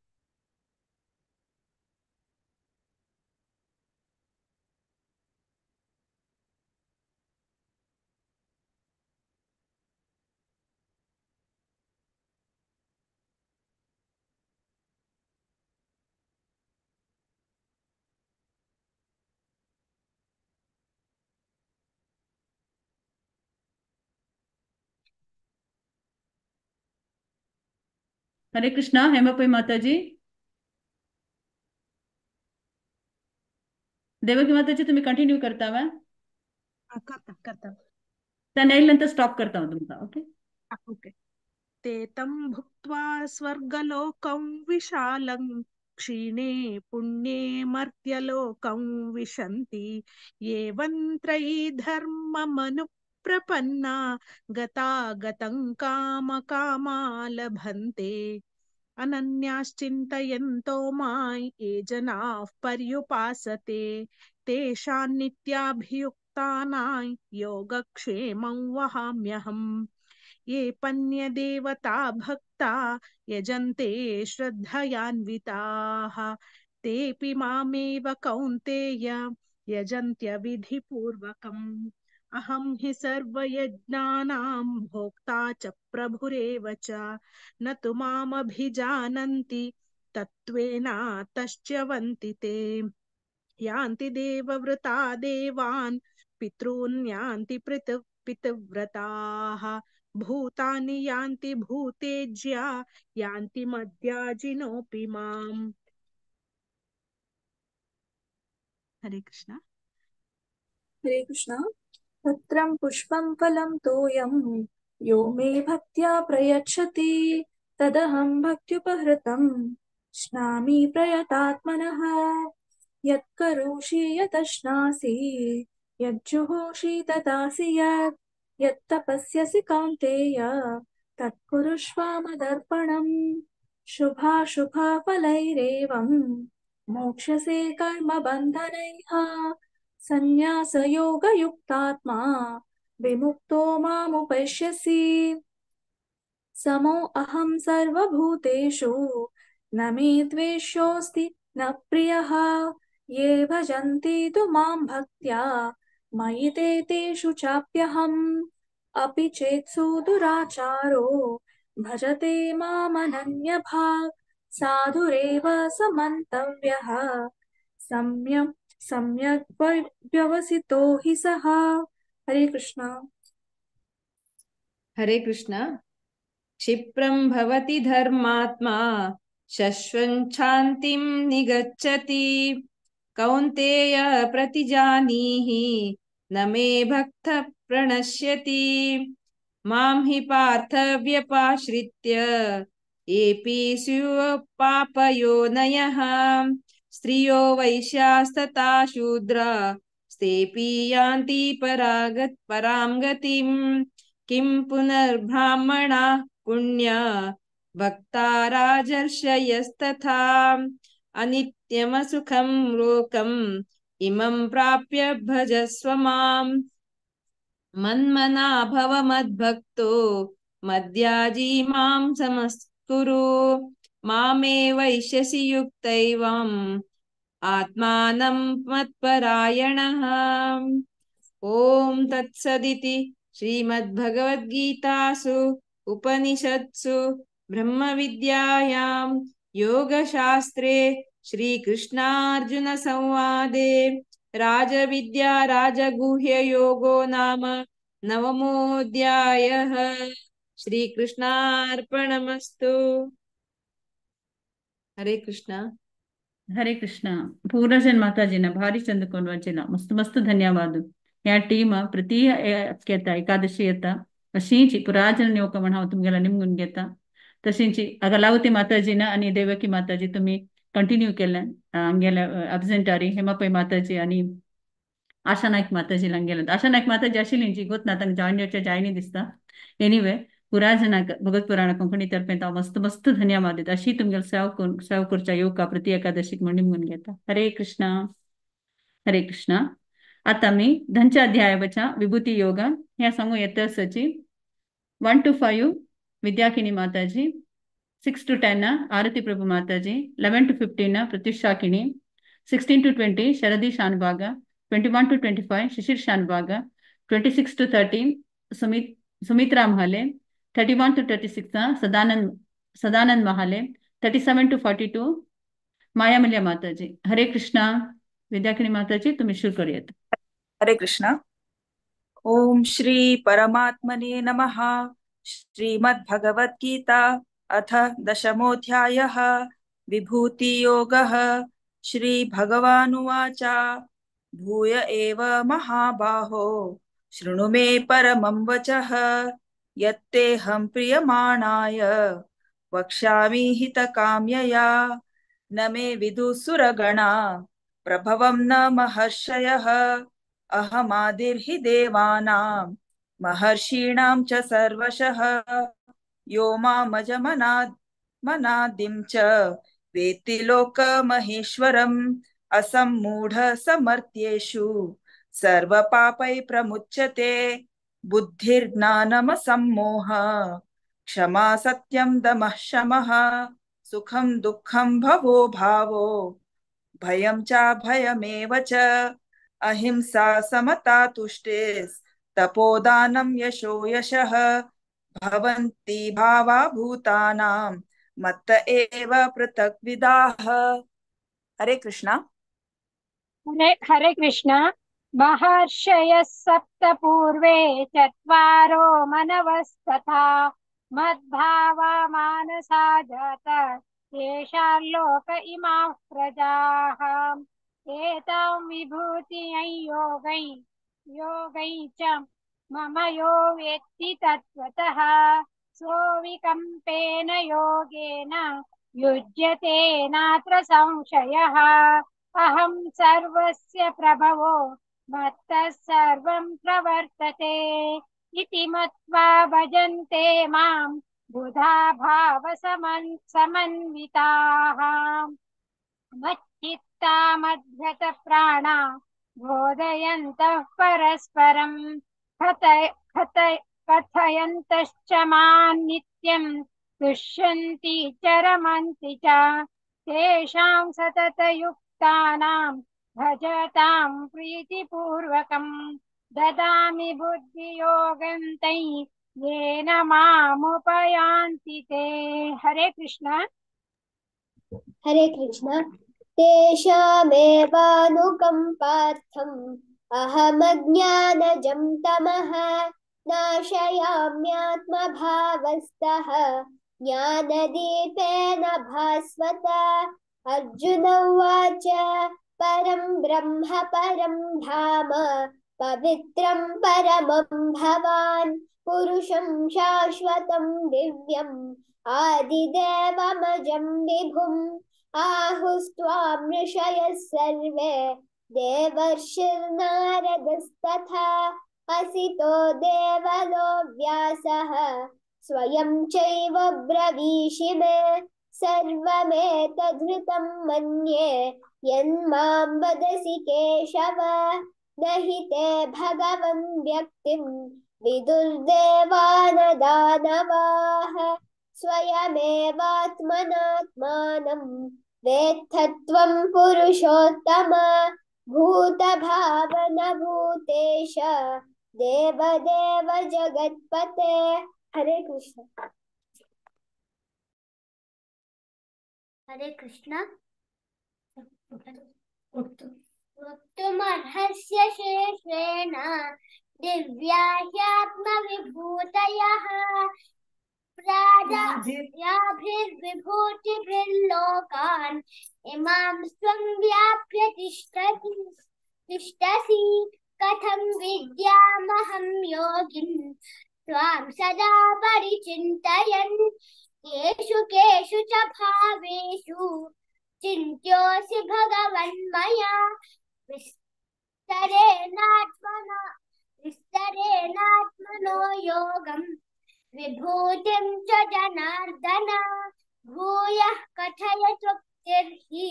हरे कृष्णा। हेमापई माताजी, देवकी माताजी तुम्ही कंटिन्यू करता वा? करता करता। त्या नंतर स्टॉप करता तुमका। Okay okay. ते तं भुक्त्वा स्वर्गलोकं विशालं, क्षीणे पुण्ये मर्त्यलोकं विशन्ति। एवं त्रयी धर्ममनुप्रपन्ना, गता गतं काम कामा लभन्ते। अनन्याश्चिन्तयन्तो मां ये जनाः पर्युपासते, तेषां नित्याभियुक्तानां योगक्षेमं वहाम्यहम्। ये पन्यदेवता भक्ता यजन्ते श्रद्धयान्विताः, तेऽपि मामेव कौन्तेय यजन्त्यविधिपूर्वकम्। अहं हि सर्वयज्ञानां भोक्ता च प्रभुरेव च, न तु मामभिजानन्ति तत्त्वेनातश्च्यवन्ति ते। यान्ति देवव्रता देवान् पितॄन् यान्ति पितृव्रताः, भूतानि यान्ति भूतेज्या यान्ति मद्याजिनोऽपि माम्। हरे कृष्णा। हरे कृष्णा। पत्रं पुष्पं फलं तोयं यो मे भक्त्या प्रयच्छति तदहं भक्त्युपहृतं स्नामि प्रयतात्मनः। यत्करोषि यदश्नासि यज्जुहोषि ददासि यत् यत्तपस्यसि कौन्तेय तत्कुरुष्व मदर्पणम्। शुभाशुभफलैरेवं मोक्ष्यसे कर्मबन्धनैः। सन्न्यासयोगयुक्तात्मा विमुक्तो मामुपैष्यसि। समो अहं सर्वभूतेषु न मे द्वेष्योऽस्ति न प्रियः। ये भजन्ति तु मां भक्त्या मयि ते तेषु चाप्यहम्। अपि चेत्सु दुराचारो भजते मामनन्यभाक् साधुरेव समन्तव्यः सम्यक् सम्यक् व्यवसितो हि सः। हरे कृष्णा। हरे कृष्णा। क्षिप्रं भवति धर्मात्मा शश्वच्छान्तिं निगच्छति। कौन्तेय प्रतिजानीहि न मे भक्तः प्रणश्यति। मां हि पार्थव्यपाश्रित्य येऽपि स्युः पापयोनयः स्त्रियो वैश्यास्तथा शूद्रा स्तेऽपि यान्ति परां गतिं। किं पुनर्ब्राह्मणाः पुण्या भक्ता राजर्षयस्तथा। अनित्यमसुखं लोकम् इमं प्राप्य भजस्व माम्। मन्मना भव मद्भक्तो मद्याजी मां समस्कुरु। मामे वैश्यसि युक्तैवम् आत्मानं मत्परायणः। ॐ तत्सदिति श्रीमद्भगवद्गीतासु उपनिषत्सु ब्रह्मविद्यायां योगशास्त्रे श्रीकृष्णार्जुनसंवादे राजविद्या राजगुह्ययोगो नाम नवमोऽध्यायः। श्रीकृष्णार्पणमस्तु। हरे कृष्णा। हरे कृष्णा। पूर्णजन माताजीना भारी चंद कोनवाचेला मस्त मस्त धन्यवाद। या टीम प्रति एकादशी येता अशींची पुराजन नियोग म्हण हांव तुमगेला निमगून घेता। तशींची अगलावती माताजीना आणि देवकी माताजी तुम्ही कंटिन्यू केलें आमगेल्या अब्सेंटारी हेमापै माताजी आणि आशा नायक माताजी गेले। आशा नायक माताजी आशिल्ली जी गोत ना तांकां जॉयन जावचे जायनी दिसता। एनिवे पुराजनाक भगवत पुराण कोंकणी तर्फे हांव मस्त मस्त धन्यवाद दिता। अशी तुमगेले सेवा करून सेवा करच्या येवका प्रति एकादशीक म्हण निमगून घेता। हरे कृष्णा। हरे कृष्णा। आता मी धनच्या अध्यायाच्या विभूती योग ह्या सांगू येता सची 1 to 5 Vidyakini Mataji, 6 to 10 Arati Prabhu Mataji, 11 to 15 Pratyushakini, 16 to 20 Sharadi Shanbhaga, 21 to 25 Shishir Shanbhaga, 26 to 30 Sumitra Mahale, 31 to 36 Sadanand Mahale, 37 to 42 Mayamalya Mataji. Hare Krishna. Vidyakini Mataji तुम्ही सुरू करूयात। हरे कृष्णा। ओम श्री परमात्मने नमः। श्रीमद्भगवद्गीता अथ दशमोऽध्यायः। विभूतियोगः। श्री भगवानुवाच। भूय एव महाबाहो शृणु मे परमं वचः। यत्तेऽहं प्रियमाणाय वक्ष्यामि हितकाम्यया। न मे विदुसुरगणा प्रभवं न महर्षयः। अहमादिर्हि देवानां महर्षीणां च सर्वशः। यो मामजमनादिं च वेत्ति लोकमहेश्वरम्। असम्मूढ समर्थ्येषु सर्वपापैः प्रमुच्यते। बुद्धिर्ज्ञानमसम्मोह क्षमा सत्यं दमः शमः। सुखं दुःखं भवो भावो भयं चाभयमेव च। अहिंसा समता तुष्टिस्तपोदानं यशो यशः। भवन्ति भावा भूतानां मत्त एव पृथग्विदाः। हरे कृष्णा। हरे कृष्णा। महर्षयः सप्त पूर्वे चत्वारो मनवस्तथा। मद्भावा मानसा जाता येषां लोक इमाः प्रजाः। एतां विभूतिं योगैः योगैः च मम यो वेत्ति तत्त्वतः सोऽविकम्पेन योगेन युज्यते नात्र संशयः। अहं सर्वस्य प्रभवो मत्तः सर्वं प्रवर्तते इति मत्वा भजन्ते मां बुधा भाव समन्विताः। मच्चित्ता मद्गत प्राणा बोधयन्तः परस्परं कथयन्तश्च मां नित्यं तुष्यन्ति च रमन्ति च। तेषां सततयुक्तानां भजतां प्रीतिपूर्वकं ददामि बुद्धियोगं तैः येन मामुपयान्ति ते। हरे कृष्ण। हरे कृष्ण। तेषामेवानुकम्पार्थम् अहमज्ञानजं तमः नाशयाम्यात्मभावस्तः ज्ञानदीपेन भास्वता। अर्जुन उवाच परं ब्रह्म परं धाम पवित्रं परमं भवान् पुरुषं शाश्वतं दिव्यम् आदिदेवमजं विभुम् आहुस्त्वां ऋषयः सर्वे देवर्षिर्नारदस्तथा असितो देवलो व्यासः स्वयं चैव ब्रवीषि मे। सर्वमेतद्धृतं मन्ये यन्मां वदसि केशव न हि ते भगवन् व्यक्तिं विदुर्देवान दानवाः। स्वयमेवात्मनात्मानं वेत्थ त्वं पुरुषोत्तम भूतभावन भूतेश देवदेव जगत्पते। हरे कृष्ण। हरे कृष्ण। वक्तुमर्हस्य शेषेण दिव्या ह्यात्मविभूतयः याभिर्विभूतिभिर्लोकान् इमां स्वं व्याप्य तिष्ठसि। कथं विद्यामहं योगिन् त्वां सदा परिचिन्तयन्। केषु केषु च भावेषु चिन्त्योऽसि भगवन् मया। विस्तरेणात्मनो योगं विभूतिं च जनार्दन। भूयः कथय तृप्तिर्हि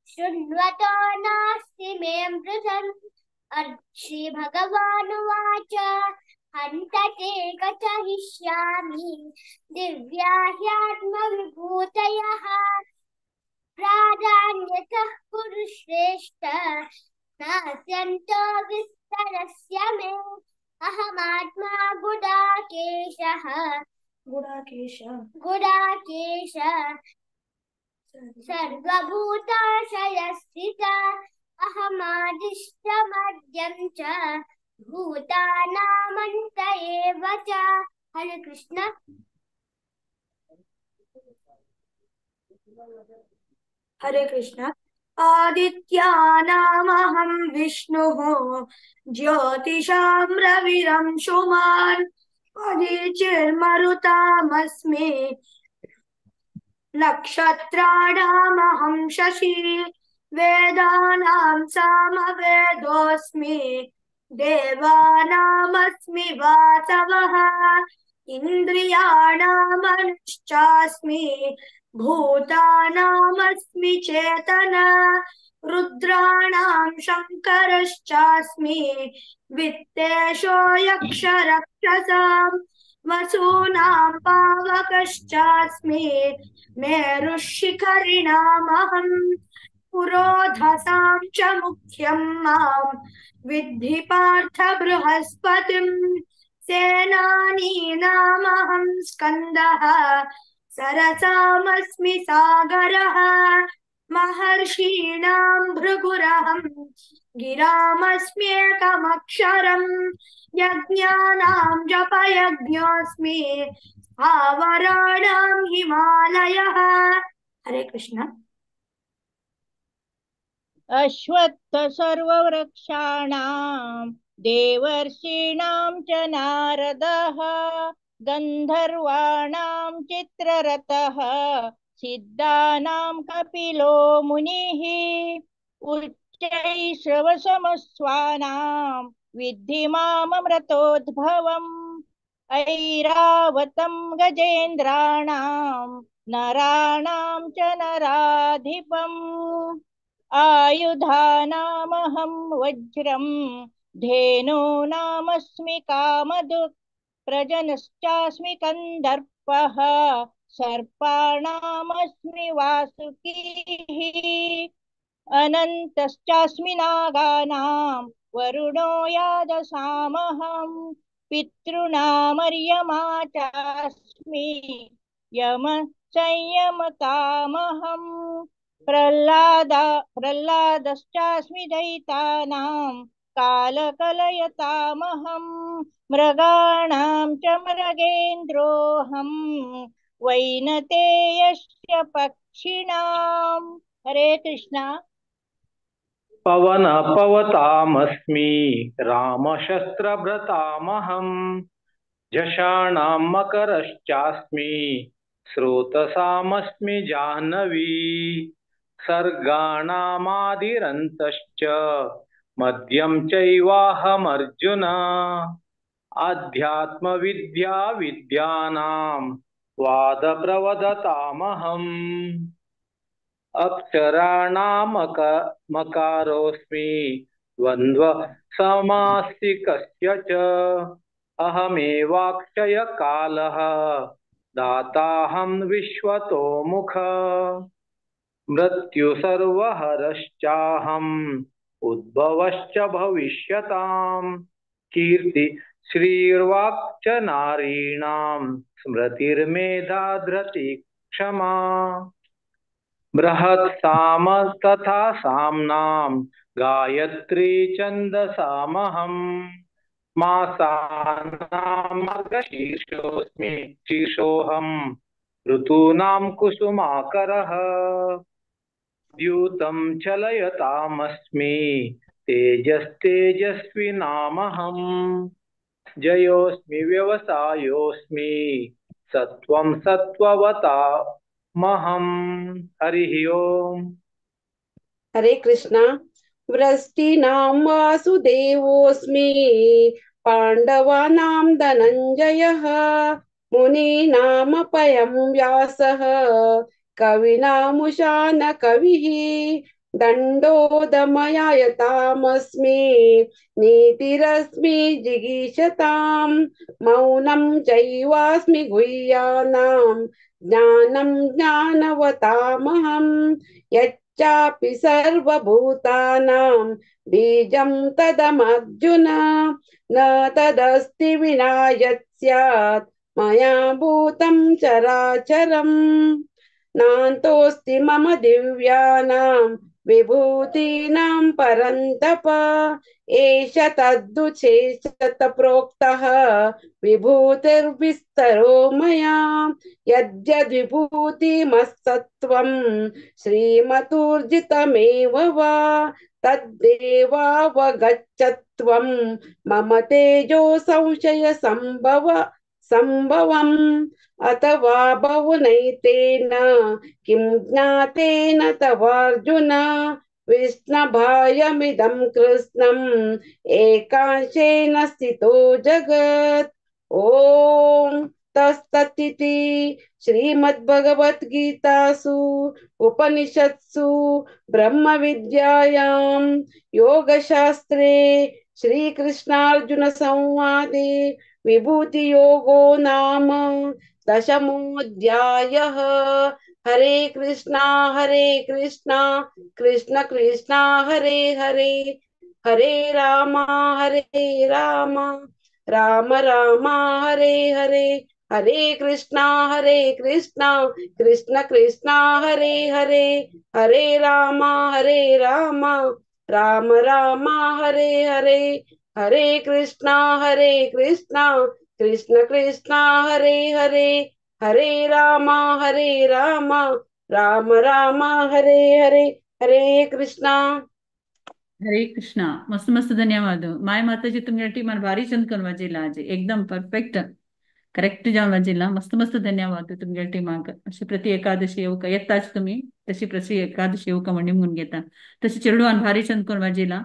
शृण्वतो नास्ति मे मृतम्। श्रीभगवानुवाच हन्त ते कथयिष्यामि दिव्या ह्यात्मविभूतयः प्राधान्यतः कुरुश्रेष्ठ नास्यन्तो विस्तरस्य मे। अहमात्मा गुडाकेशः गुडाकेश सर्वभूताशयस्थितः। अहमादिष्टमद्यं च भूतानामन्त एव च। हरे कृष्ण। हरे कृष्ण। आदित्यानामहं विष्णुः ज्योतिषां रविरंशुमान् परिचिर्मरुतामस्मि नक्षत्राणामहं शशि वेदानां सामवेदोऽस्मि देवानामस्मि वासवः इन्द्रियाणामनुश्चास्मि भूतानामस्मि चेतना रुद्राणां शङ्करश्चास्मि वित्तेशो यक्षरक्षसां वसूनां पावकश्चास्मि मेरुशिखरिणामहं पुरोधसां च मुख्यं मां विद्धि पार्थ बृहस्पतिं सेनानीनामहं स्कन्दः सरसामस्मि सागरः महर्षीणां भृगुरहं गिरामस्म्येकमक्षरं यज्ञानां जपयज्ञोऽस्मि स्थावराणां हिमालयः। हरे कृष्ण। अश्वत्थ सर्ववृक्षाणां देवर्षीणां च नारदः गन्धर्वाणां चित्ररथः सिद्धानां कपिलो मुनिः उच्चैश्रवसमस्वानां विद्धि माममृतोद्भवम् ऐरावतं गजेन्द्राणां नराणां च नराधिपम् आयुधानामहं वज्रं धेनूनामस्मि कामधुक् प्रजनश्चास्मि कन्दर्पः सर्पाणामस्मि वासुकिः अनन्तश्चास्मि नागानां वरुणो यादसामहं पितॄणामर्यमा चास्मि यम संयमतामहं प्रह्लादश्चास्मि दैतानां कालकलयतामहं मृगाणां च मृगेन्द्रोऽहं वैनतेयस्य पक्षिणां। हरे कृष्णा। पवन पवतामस्मि रामशस्त्रभृतामहं झषाणां मकरश्चास्मि स्रोतसामस्मि जाह्नवी सर्गाणामादिरन्तश्च मध्यं चैवाहमर्जुन आध्यात्मविद्या विद्यानां वादप्रवदतामहम् अक्षराणामकारोऽस्मि द्वन्द्व समासिकस्य च अहमेवाक्षयकालः दाताहं विश्वतो मुख मृत्युसर्वहरश्चाहम् उद्भवश्च भविष्यतां कीर्ति श्रीर्वाक्च नारीणां स्मृतिर्मेधा धृति क्षमा बृहत्साम तथा साम्नां गायत्री छन्दसामहं मासानां मार्गशीर्षोऽस्मि शीर्षोऽहं ऋतूनां कुसुमाकरः द्यूतं चलयतामस्मि तेजस्तेजस्विनामहं जयोऽस्मि व्यवसायोऽस्मि सत्वं सत्त्ववतामहं। हरिः ओम्। हरे कृष्णा। वृष्टीनां वासुदेवोऽस्मि पाण्डवानां धनञ्जयः मुनीनामपयं व्यासः कविनामुशान कविः दण्डोदमयायतामस्मि नीतिरस्मि जिगीषतां मौनं चैवास्मि गुह्यानां ज्ञानं ज्ञानवतामहं यच्चापि सर्वभूतानां बीजं तदमर्जुन न तदस्ति विना यत् स्यात् मया भूतं चराचरम् नान्तोऽस्ति मम दिव्यानां विभूतीनां परन्तप एष तद्दुचेषत प्रोक्तः विभूतिर्विस्तरो मया यद्यद्विभूतिमस्सत्त्वं श्रीमतूर्जितमेव वा तद्देवावगच्छत्वं मम तेजो संशय संभवम् अथवा बहुनैतेन किं ज्ञातेन तवार्जुन विष्णुभायमिदं कृत्स्नम् एकांशेन स्थितो जगत्। ॐ तत्सदिति श्रीमद्भगवद्गीतासु उपनिषत्सु ब्रह्मविद्यायां योगशास्त्रे श्रीकृष्णार्जुन संवादे विभूतियोगो नाम दशमोऽध्यायः। हरे कृष्णा कृष्ण कृष्णा हरे हरे हरे राम राम राम हरे हरे हरे कृष्णा कृष्ण कृष्णा हरे हरे हरे राम राम राम हरे हरे हरे कृष्णा कृष्ण कृष्णा हरे हरे हरे राम राम राम हरे हरे। हरे कृष्णा। हरे कृष्णा. मस्त मस्त धन्यवाद my माताजी. तुमच्या टीमान भारी चंद करून वाजिला आज, एकदम परफेक्ट करेक्ट जावन वाजिला. मस्त मस्त धन्यवाद तुमच्या टीमाक. अशी प्रति एकादशी येवका येताच तुमी, तशी प्रति एकादशी येवका म्हणून म्हणून घेता. तशी चेडवान भारी चंद करून वाजिला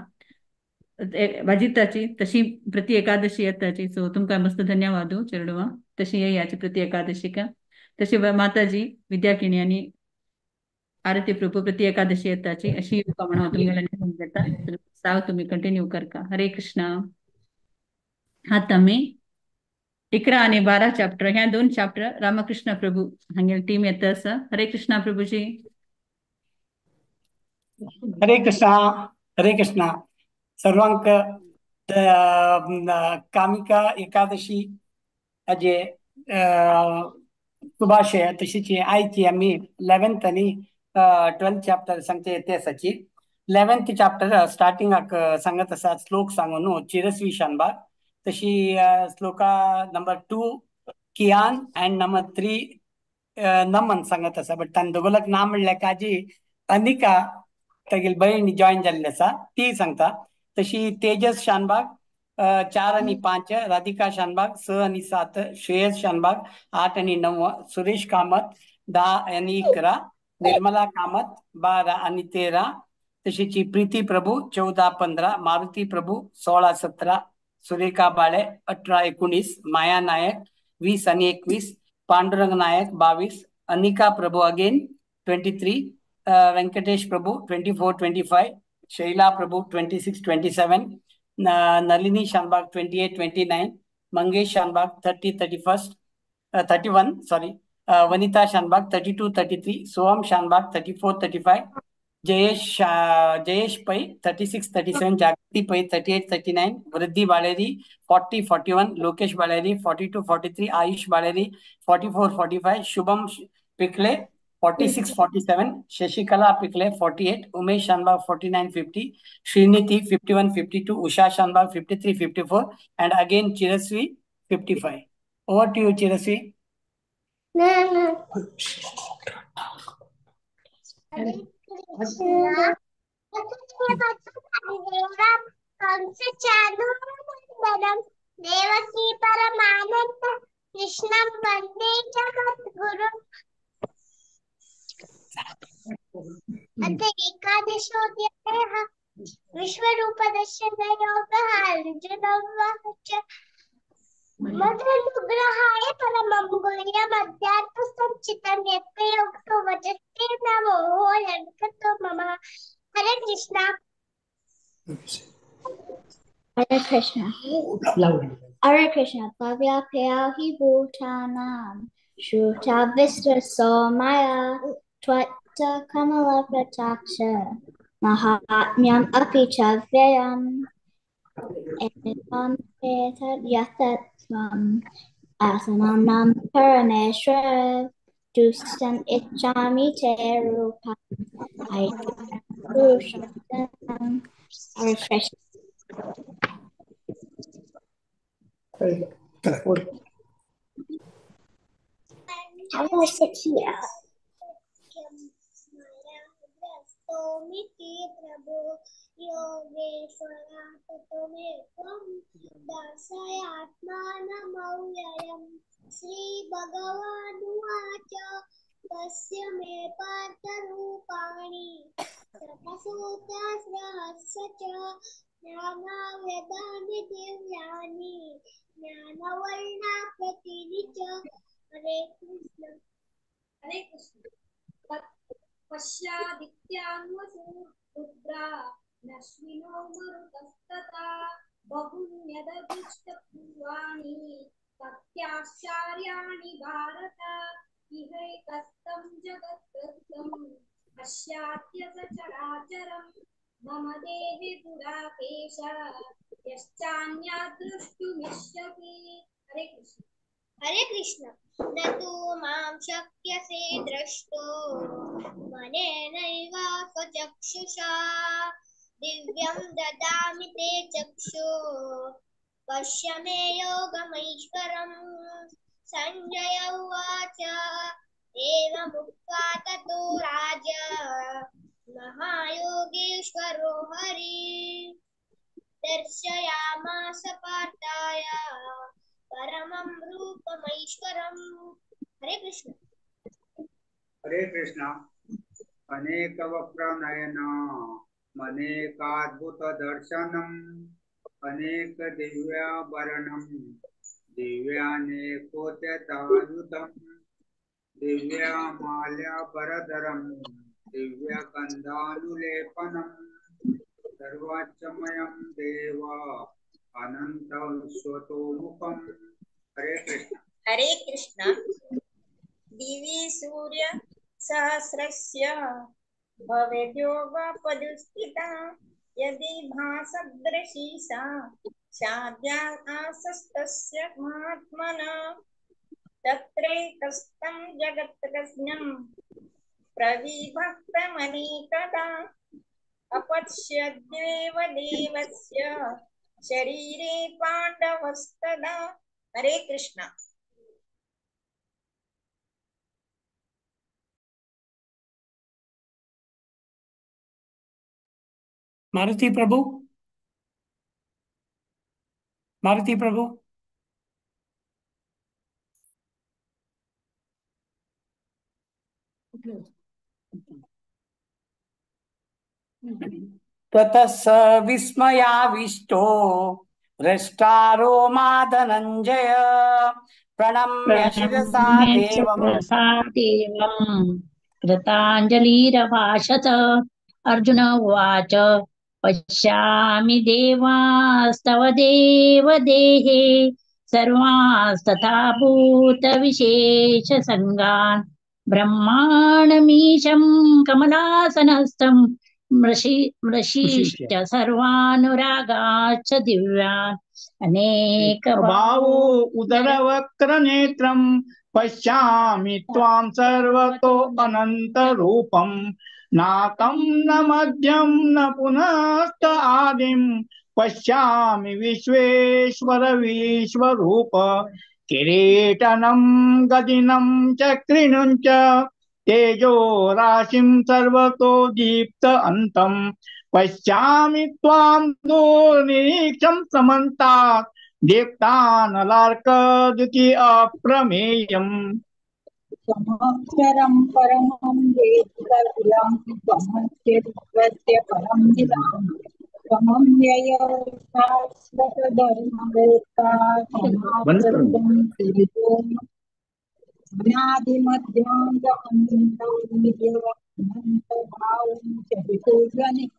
वाजिताची, तशी प्रति एकादशी येताची. सो तुमकां मस्त धन्यवाद चेडवा, तशी येयाची प्रति एकादशीक. तशी माताजी विद्याकिणी आणि आरती प्रभू प्रति एकादशी येताची, अशी येवका म्हणून हांव तुमगेल्या म्हणून घेता. साव तुम्ही कंटिन्यू करका. हरे कृष्णा. आतां आमी 11 आणि 12 चॅप्टर, ह्या 2 चॅप्टर रामकृष्ण प्रभू हांगेली टीम येता आसा. हरे कृष्णा प्रभूजी. हरे कृष्णा. हरे कृष्णा. सर्वांक कामिका एकादशी हाजे शुभाशय. तशीच आयची आमी 11th आनी 12th chapter सांगचे येते आसाची. 11th chapter स्टार्टिंगाक सांगत आसा श्लोक सांगून न्हू चिरस्वी शानबाग. तशी shloka number 2 Kiaan and number 3 Naman सांगत आसा. बट तांणी दोगोलक ना म्हणल्यार काजी अनिका तागेली बहीण जॉईन जाल्ली आसा ती सांगता. तशी तेजस शानबाग 4 आणि 5, राधिका शानबाग 6 आणि 7, श्रेयस शानबाग 8 आणि 9, सुरेश कामत 10 आणि 11, निर्मला कामत 12 आणि 13, तशीच प्रीती प्रभू 14 15, मारुती प्रभू 16 17, सुरेखा बाळे 18 19, माया नायक 20 आणि 21, Pandurang Nayak 22, Anika Prabhu again 23, Venkatesh Prabhu 24 25, Shaila Prabhu 26 27, Nalini Shanbhag 28 29, Mangesh Shanbhag 30 31 31 sorry, Vanita Shanbhag 32 33, Soham Shanbhag 34 35, Jayesh Pai 36 37, Jagriti Pai 38 39, Vriddhi Baleri 40 41, Lokesh Baleri 42 43, Ayush Baleri 44 45, Shubham Pikle 46 47, Shashikala Pikle 48, Umesh Shanbhag 49 50, Sriniti 51 52, Usha Shanbhag 53 54, and again Chirasvi 55. Over to you, Chirasvi. Hare Krishna. Devaki Paramananda Krishnam Vande Jagadguru. अथ एकादशोऽध्यायः विश्वरूपदर्शनयोगः. अर्जुन उवाच मदनुग्रहाय परमं गुह्यमध्यात्मसंचितं यत्प्रयोक्तो वचस्ते नमो मम. हरे Krishna. Hare Krishna. Hare Krishna. Bhavya Pyahi Bhutanam Shruta Vista Somaya Twatta Kamala Prataksha Mahatmyam Api Chavyayam Evam Etad Yathatvam Asananam Parameshwara Dustam Ichami Te Rupam Purushottam. Hare Krishna. How do I sit here? Shri भगवानुवाच तस्य मे पार्थरूपाणि शतसहस्रस्य च नानाविधानि दिव्यानि ज्ञानवर्णाप्रतीनि च. हरे कृष्ण. हरे कृष्ण. पश्यादित्यान् वसून् नश्विनो मरुतस्तथा बहून्यदृष्टपूर्वाणि तथ्याश्चार्याणि भारत. इहैकस्तं जगत्कृतं पश्याद्य सचराचरं मम देहे गुडाकेश यश्चान्याद्द्रष्टुमिष्यति. हरे कृष्ण. हरे कृष्ण. न तु मां शक्यसे द्रष्टुं मनेनैव स्वचक्षुषा दिव्यं ददामि ते चक्षु पश्य मे योगमैश्वरम्. संजय उवाच एवमुक्त्वा ततो राजा महायोगेश्वरो हरि दर्शयामास पार्थाय परमं रूपमैश्वरम्। हरे कृष्ण। हरे कृष्ण। अनेक वक्र नयना अनेकाद्भुत दर्शनम अनेक दिव्याभरणम दिव्यानेकोद्यतायुधम दिव्यामाल्यापरधरम दिव्यगन्धानुलेपनम सर्वाच्चमयं देव अनंत स्वतोमुखम। हरे कृष्ण। हरे कृष्ण। दिवि सूर्य सहस्रस्य भवेद्योगपदुस्थिता यदि भासदृशी सा साध्या आसस्तस्य महात्मना तत्रैकस्तं जगत्कृत्स्नं प्रविभक्तमनेकदा अपश्यद्देव देवस्य शरीरे पाण्डवस्तदा। हरे कृष्ण। मारुति प्रभु, मारुति प्रभु। ततः स विस्मयाविष्टो हृष्टारो मा धनञ्जय प्रणम्य शिरसा देवं कृताञ्जलिरभाषत। अर्जुन उवाच पश्यामि देवास्तव देवदेहे सर्वांस्तथा भूतविशेषसङ्गान् ब्रह्माणमीशं कमलासनस्थं मृषीश्च सर्वानुरागाश्च दिव्यान् अनेक भावो उदरवक्त्रनेत्रं पश्यामि त्वां सर्वतो अनन्तरूपं नातं न मध्यं न पुनस्त आदिं पश्यामि विश्वेश्वर विश्वरूप किरीटनं गदिनं चक्रिणं च तेजो राशिं सर्वतो दीप्त अन्तं पश्यामि त्वां दुर्निरीक्षं समन्तात् दीप्तानलार्कद्युति अप्रमेयम्। त्वमक्षरं परमं वेदितव्यं त्वमस्य विश्वस्य परं निधानं त्वमव्यय शाश्वतधर्मवेत्ता त्वमावृतं तेजो अनादिमध्यान्तमन्तभावं च विशोषनिः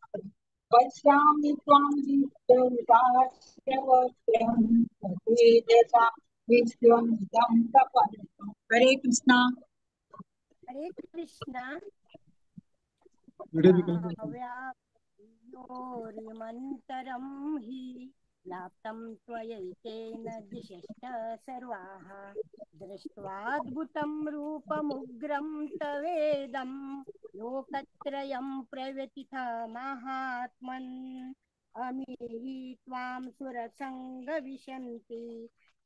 पश्यामि त्वां विश्वविदाश्यवत्यं तेजसा विश्वमिदं तपन्तम्। हरे कृष्णा। हरे कृष्णा। व्यायोरिमन्तरं हि व्याप्तं त्वयैकेन दिशश्च सर्वाः दृष्ट्वाद्भुतं रूपमुग्रं तवेदं लोकत्रयं प्रव्यथितमाहात्मन् अमीहि त्वां सुरसङ्गविशन्ति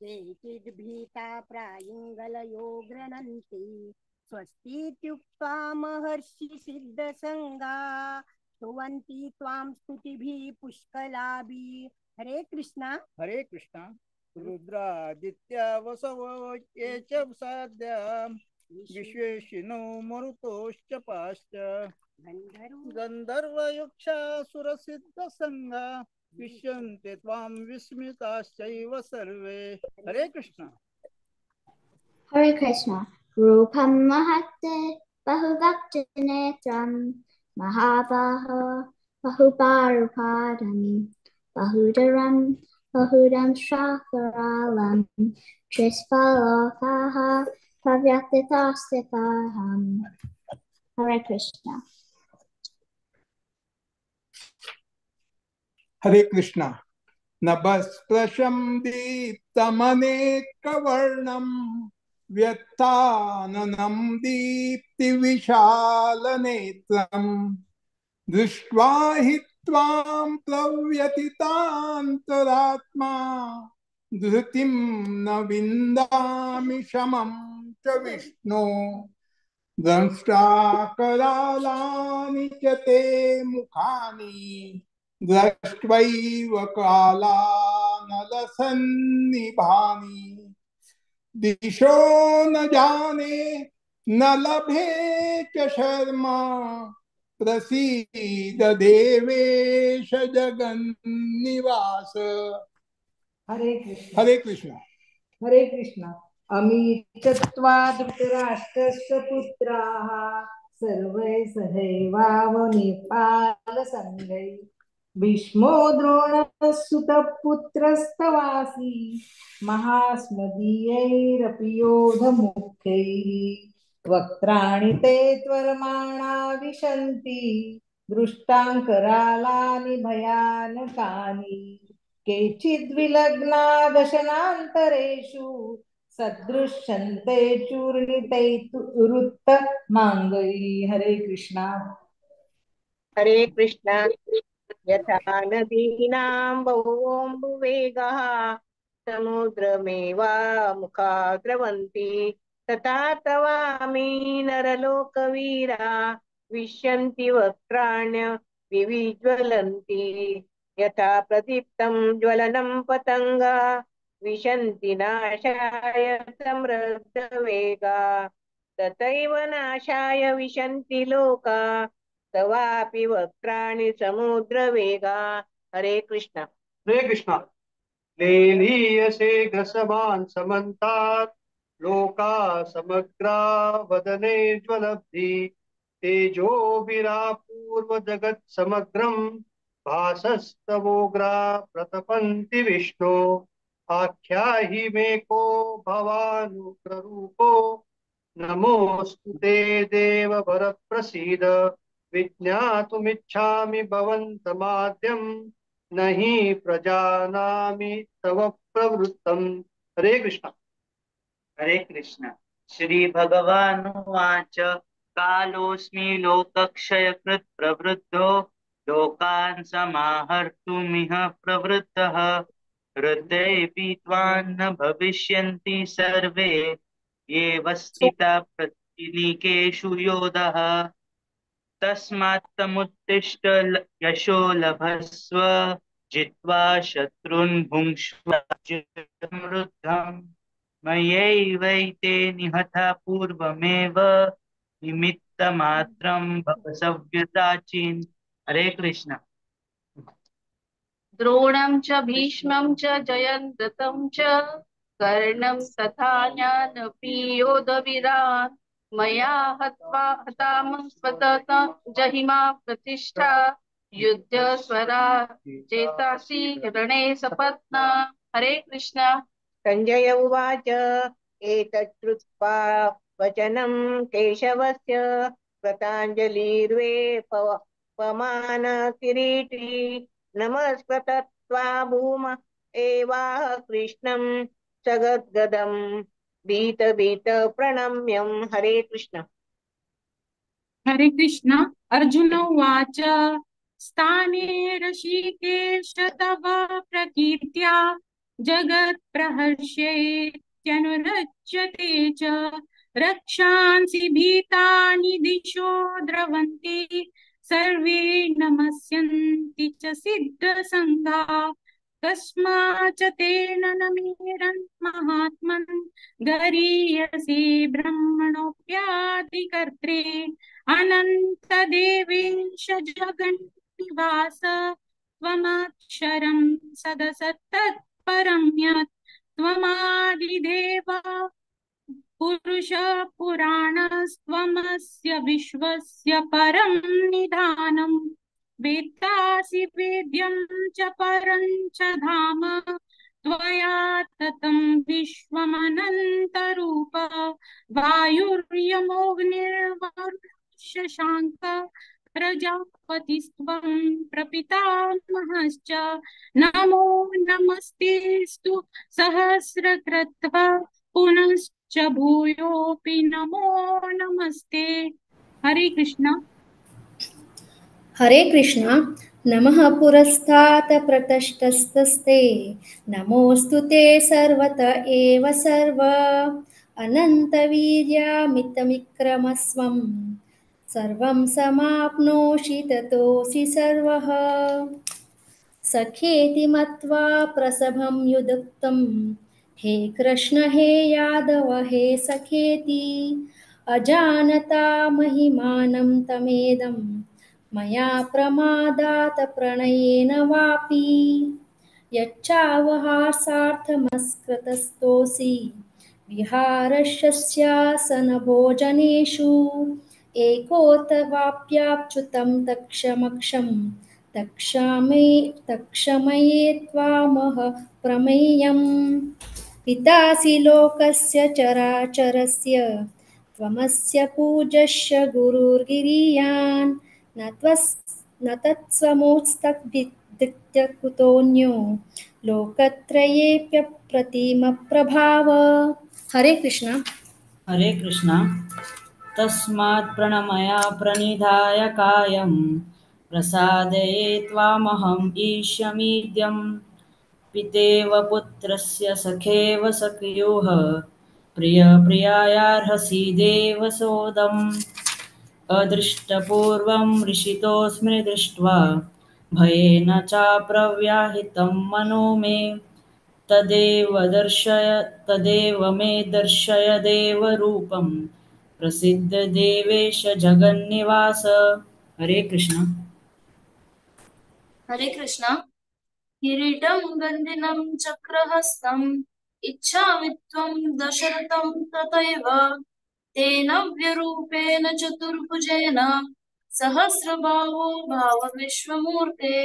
केचिद्भीता प्रायिङ्गलयो गृह्णन्ति स्वस्तीत्युक्त्वा महर्षिसिद्धसङ्गा स्तुवन्ति त्वां स्तुतिभिः पुष्कलाभिः। हरे कृष्णा। हरे कृष्णा। रुद्रादित्या वसवो ये च साध्या विश्वेशिनो मरुतोश्च पाश्च गन्धर्वयक्षा सुरसिद्धसङ्गा विश्यन्ते त्वां विस्मिताश्चैव सर्वे। हरे कृष्णा। हरे कृष्णा। रूपं महत्ते बहुवक्त्रनेत्रं महाबाहो बहुबारुपादं बहुदरं बहुदं श्राकरालं त्रिस्फलोकाः प्रव्यथितास्थिताहम्। हरे कृष्णा। हरे कृष्णा। नभस्पृशं दीप्तमनेकवर्णं व्यत्ताननं दीप्तिविशालनेत्रं दृष्ट्वा हि त्वां प्रव्यथितान्तरात्मा धृतिं न विन्दामि शमं च विष्णो। दंष्ट्राकरालानि च ते मुखानि दृष्ट्वैव कालानलसन्निभानि। दिशो न जाने न लभे च शर्मा प्रसीद देवेश जगन्निवास। हरे कृष्ण हरे कृष्ण हरे कृष्ण। अमी चत्वा धृतराष्ट्रस्य पुत्राः सर्वै सहैवावनिपालसङ्गैः भीष्मो द्रोणः सुतपुत्रस्तवासि महास्मदीयैरपि योधमुख्यैः। वक्त्राणि ते त्वरमाणा विशन्ति दृष्टाङ्करालानि भयानकानि। केचिद्विलग्ना दशनान्तरेषु सदृश्यन्ते चूर्णितैरुत्तमाङ्गैः। हरे कृष्णा हरे कृष्णा। यथा नदीनां बहवोऽम्बुवेगाः समुद्रमेवा मुखा द्रवन्ति तथा तवामि नरलोकवीरा विश्यन्ति वक्त्राण्य विविज्वलन्ति। यथा प्रदीप्तं ज्वलनं पतङ्गा विशन्ति नाशाय समृद्धवेगा तथैव नाशाय विशन्ति लोका तवापि वक्त्राणि समुद्रवेगा। हरे कृष्ण हरे कृष्ण। लेलीयसे ग्रसमान् समन्तात् लोका समग्रा वदने ज्वलब्धि तेजोभिरापूर्व जगत् समग्रं भासस्तवोग्रा प्रतपन्ति विष्णो। आख्याहि मे को भवानुग्ररूपो नमोऽस्तु ते देव वरप्रसीद। विज्ञातुमिच्छामि भवन्तमाद्यं न हि प्रजानामि तव प्रवृत्तम्। हरे कृष्ण हरे कृष्ण। श्री भगवानुवाच कालोऽस्मि लोकक्षयकृत् प्रवृद्धो लोकान् समाहर्तुमिह प्रवृत्तः। हृदयेऽपि त्वान्न भविष्यन्ति सर्वे ये वस्थिता प्रतिनिकेषु योधः। तस्मात् तमुत्तिष्ठ यशो लभस्व जित्वा शत्रून् भुङ्क्ष्व समृद्धम्। मयैवैते निहता पूर्वमेव निमित्तमात्रं भव सव्यसाचिन्। हरे कृष्ण। द्रोणं च भीष्मं च जयद्रथं च कर्णं तथा ज्ञानपि योधवीरान् मया हत्वा हतामस्वतः जहिमा प्रतिष्ठा युद्ध स्वरा चेतासि रणे सपत्ना। हरे कृष्ण। संजय उवाच एतत् श्रुत्वा वचनं केशवस्य कृताञ्जलिर्वे पमान किरीटी नमस्कृत्वा भूम एवाह कृष्णं सगद्गदं भीत भीत प्रणम्यं। हरे कृष्ण हरे कृष्ण। अर्जुन उवाच स्थाने ऋषिकेश तव प्रकीर्त्या जगत् प्रहर्ष्येत्यनुरज्यते च। रक्षांसि भीतानि दिशो द्रवन्ति सर्वे नमस्यन्ति च सिद्धसङ्घा। कस्माच्च तेन न मेरन् महात्मन् गरीयसे ब्रह्मणोऽप्यादिकर्त्रे। अनन्तदेवेश जगन्निवास त्वमक्षरं सदसत्तत्परं यत् त्वमादिदेव पुरुष पुराणस्त्वमस्य विश्वस्य परं निधानं। वेत्तासि वेद्यं च परं च धाम त्वया ततं विश्वमनन्तरूप। वायुर्यमोऽग्निर्वरुणः प्रजापतिस्त्वं प्रपितामहश्च। नमो नमस्तेस्तु सहस्रकृत्वा पुनश्च भूयोऽपि नमो नमस्ते। हरे कृष्ण हरे कृष्ण। नमः पुरस्तात् प्रतष्टस्तस्ते नमोऽस्तु ते सर्वत एव सर्व। अनन्तवीर्यामितमिक्रमस्वं सर्वं समाप्नोषि ततोऽसि सर्वः। सखेति मत्वा प्रसभं युदुक्तं हे कृष्ण हे यादव हे सखेति अजानता महिमानं तमेदं मया प्रमादात् प्रणयेन वापि यच्चावहासार्थमस्कृतस्तोऽसि विहारस्यासनभोजनेषु एकोऽथवाप्याच्युतं तक्षमक्षं तक्षमये त्वामह प्रमेयम्। पितासि लोकस्य चराचरस्य त्वमस्य पूज्यस्य गुरुर्गिरीयान् न तत्स्वमोत्स्तब्धिकुतोऽन्यो लोकत्रयेऽप्यप्रतिमप्रभाव। हरे कृष्ण। हरे कृष्ण। तस्मात् प्रणमया प्रणिधाय कायं प्रसादये त्वामहम् ईशमीद्यं पितेव पुत्रस्य सखेव सखयोः प्रियप्रियायार्हसि देव सोदम्। अदृष्टपूर्वं ऋषितोऽस्मि दृष्ट्वा भयेन चाप्रव्याहितं मनो मे तदेव मे दर्शय देवरूपं प्रसिद्ध देवेश जगन्निवास। हरे कृष्ण। हरे कृष्ण। किरीटं गन्धिनं चक्रहस्तम् इच्छामि त्वं दशरथं तथैव तेन व्यरूपेण चतुर्भुजेन सहस्रबाहो भावविश्वमूर्ते।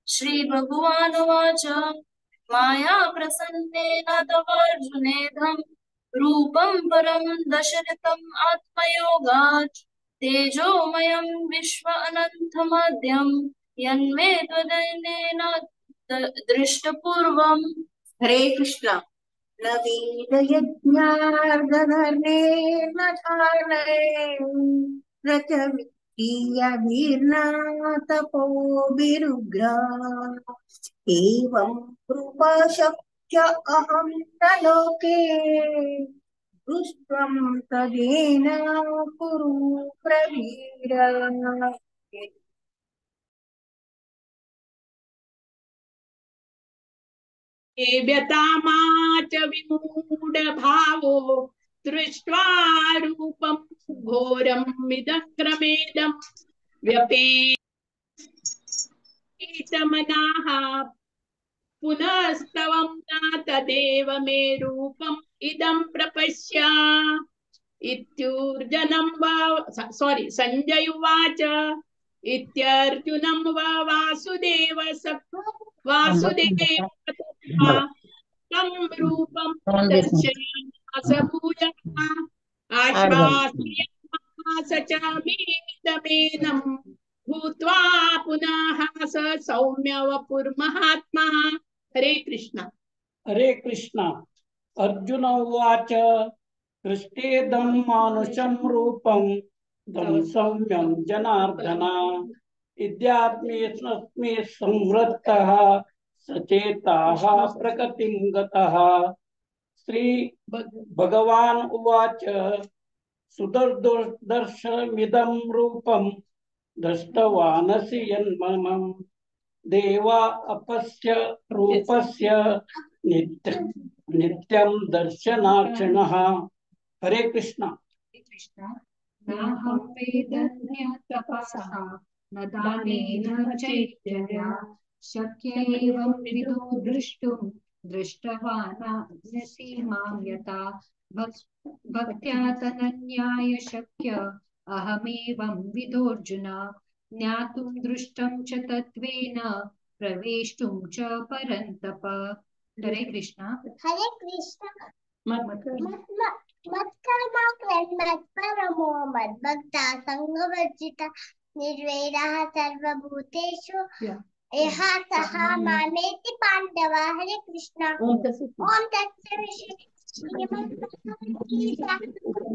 श्री भगवानुवाच माया प्रसन्नेन तवार्जुनेदं रूपं परं दशरथम् आत्मयोगात् तेजोमयं विश्व अनन्तमाद्यं यन्मे त्वदन्येन दृष्टपूर्वम्। हरे कृष्ण। न वेदयज्ञार्धधर्मेण धारयेन च वित्तीयवीर्ना तपोभिरुग्र एवं रूपशक्त्य अहं न लोके दृष्ट्वं तदेन कुरु प्रवीर। व्यतामा च विमूढभावो दृष्ट्वा रूपं घोरम् इदक्रमेदं व्यपेतमनाः पुनस्तवं न तदेव मे रूपम् इदं प्रपश्य इत्युर्जनं वा सञ्जय उवाच इत्यर्जुनं वा वासुदेव वासुदेव तं रूपं दर्शयामास भूयः आश्वासयामास च मेदमेनं भूत्वा पुनः स सौम्य वपुर्महात्मा। हरे कृष्ण। हरे कृष्ण। अर्जुन उवाच दृष्टेदं मानुषं रूपं तं सौम्यं जनार्दन इद्यात्मे संवृत्तः सचेताः प्रकृतिं गतः। श्री भगवान् उवाच सुदर्शमिदं रूपं दृष्टवानसि यन्मम देवा अपश्य रूपस्य नित्यं दर्शनार्थिनः। हरे कृष्ण। नाहं वेदन्य तपसा न दानेन चैत्यया शक्य एवं विदो द्रष्टुं दृष्टवानसि मां यथा भक्त्या तनन्याय शक्य अहमेवं विदोऽर्जुन ज्ञातुं दृष्टं च तत्त्वेन प्रवेष्टुं च परन्तप। हरे कृष्ण। हरे कृष्ण। मत्कर्मा मद्भक्ता सङ्गवर्जिता निर्वैरः सर्वभूतेषु यः सः मामेति पाण्डव। हरे कृष्ण। ओम तत्सविषये श्रीमद्भगवद्गीता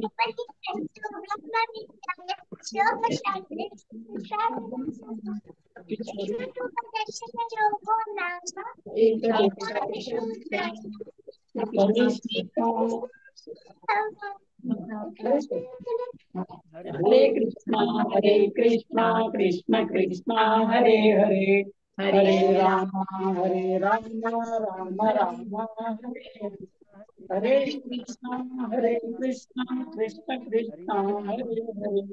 उपनिषत्सु ब्रह्मविद्यायां योगशास्त्रे विश्वरूपदर्शनयोगो नाम एकादशोऽध्यायः। Hare Krishna Krishna Krishna Hare Hare Hare Rama Hare Rama Rama Rama Hare Hare Hare Krishna Krishna Krishna Hare Hare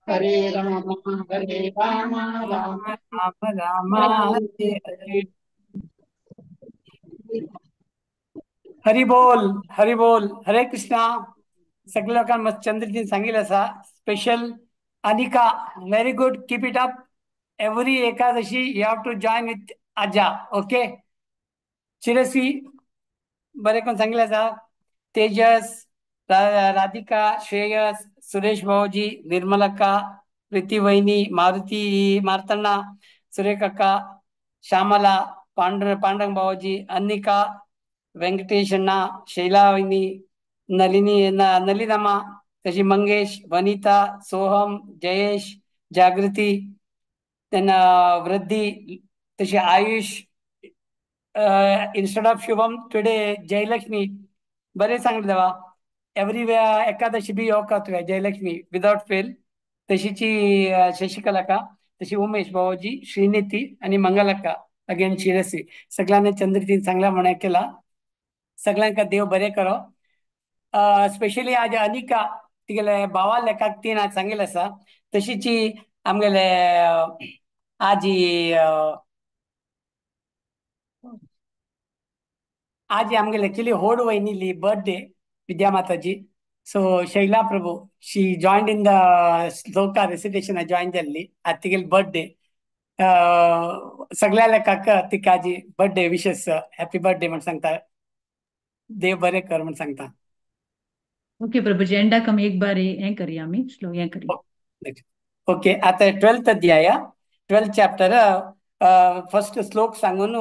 Hare Rama Hare Rama Rama Rama Rama Hare Hare. Hari बोल हरी बोल. हरे कृष्णा. सगळ्या लोकांना मस्त चंद्रजीन सांगितलं असा. Special Anika, very good, keep it up. Every Ekadashi you have to join with आजा. Okay चिरस्वी बरे कोण सांगितलं असा. तेजस, राधिका, श्रेयस, सुरेश भाऊजी, निर्मलक्का, प्रीती वहिनी, मारुती मार्तण्णा, सुरेखक्का, श्यामला, पांडुरंग भाऊजी, अन्निका, वेंकटेश अण्णा, शैला वहिनी, नलिनी नलिनमा, तशी मंगेश, वनिता, सोहम, जयेश, जागृती, त्यांना वृद्धी, तशी Ayush, instead of Shubham today Jayalakshmi. बरे सांगले देवा. एव्हरी एकादशी बी योग तुवें जयलक्ष्मी विदाउट फेल. तशीची शशिकलाका, तशी उमेश भाऊजी, श्रीनिती आणि मंगलक्का, अगेन शिरसी. सगळ्यांनी चंद्रतीन चांगला म्हणा केला. सगळ्यांका देव बरे करो. स्पेशली आज अनिका तिगेले भावा लेखाक तीन आज सांगिल्लें आसा. तशीची आमगेले आजी आजी आमगेले एक्चुअली होड वयनीली birthday Vidya Mataji. So Shaila Prabhu she joined in the shloka recitation join जाल्ली. आज तिगेली बर्थडे. सगळ्या लेखाक तिका आजी बर्थडे विशेस हॅपी बर्थडे म्हण सांगता. देव बरे कर म्हण सांगता. ओके प्रभुजी, एंडाक आमी एक बार हें करया, आमी श्लोक हें करया. ओके, आता 12th अध्याय, 12th chapter, first श्लोक सांगून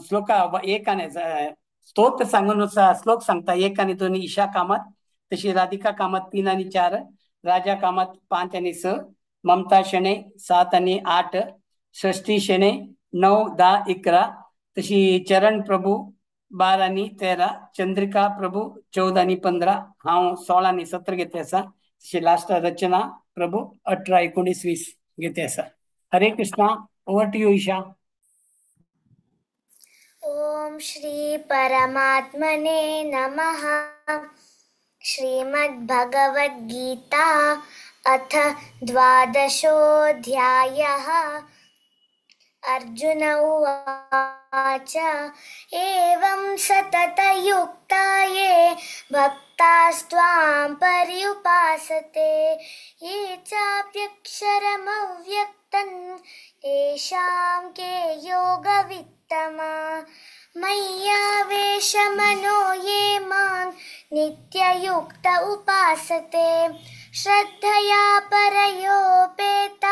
श्लोका एक आनी स्तोत्र सांगून श्लोक सांगता. 1 आणि 2 ईशा कामत, तशी राधिका कामत 3 आणि 4, राजा कामत 5 आणि 6, ममता शणे 7 आणि 8, षष्ठी शणे 9, 10, 11, तशी चरण प्रभू 12 आणि 13, चंद्रिका प्रभू 14 आणि 15, हांव 16 आणि 17 घेते आसा. तशी लास्ट रचना प्रभू 18, 19, 20 घेते आसा. Hare Krishna. Over to you Isha. Om Shri परमात्मने नमः. श्रीमद्भगवद्गीता अथ 12 अध्यायः. अर्जुन उवाच, एवं सततयुक्ता ये भक्तास्त्वां पर्युपासते, ये चाप्यक्षरमव्यक्तं तेषां के योगवित्तमा. मय्यावेशमनो ये मां नित्ययुक्त उपासते, श्रद्धया परयोपेतास्ते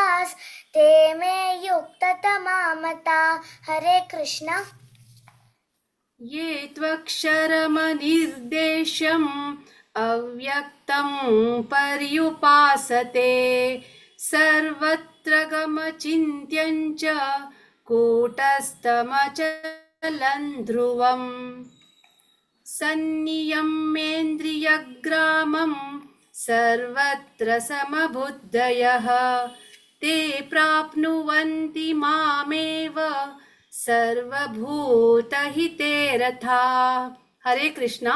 मे युक्ततमामता. हरे कृष्ण. ये त्वक्षरमनिर्देशम् अव्यक्तं पर्युपासते, सर्वत्र गमचिन्त्यं च कूटस्थमचलं ध्रुवम्. सन्नियम्येन्द्रियग्रामं सर्वत्र समबुद्धयः, ते प्राप्नुवन्ति मामेव सर्वभूतहिते रथा. हरे कृष्णा.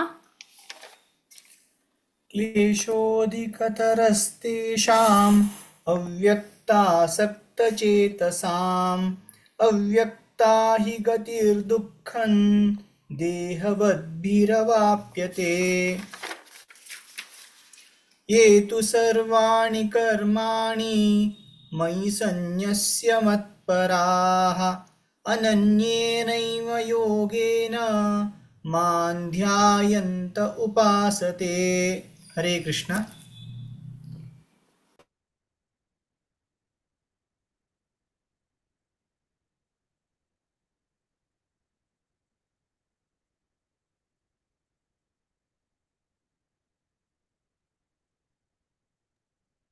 क्लेशोऽधिकतरस्तेषाम् अव्यक्तासक्तचेतसाम् अव्यक्ता हि गतिर्दुःखं देहवद्भिरवाप्यते. ये तु सर्वाणि कर्माणि मयि सन्न्यस्य मत्पराः, अनन्येनैव योगेन मां ध्यायन्त उपासते. हरे कृष्ण.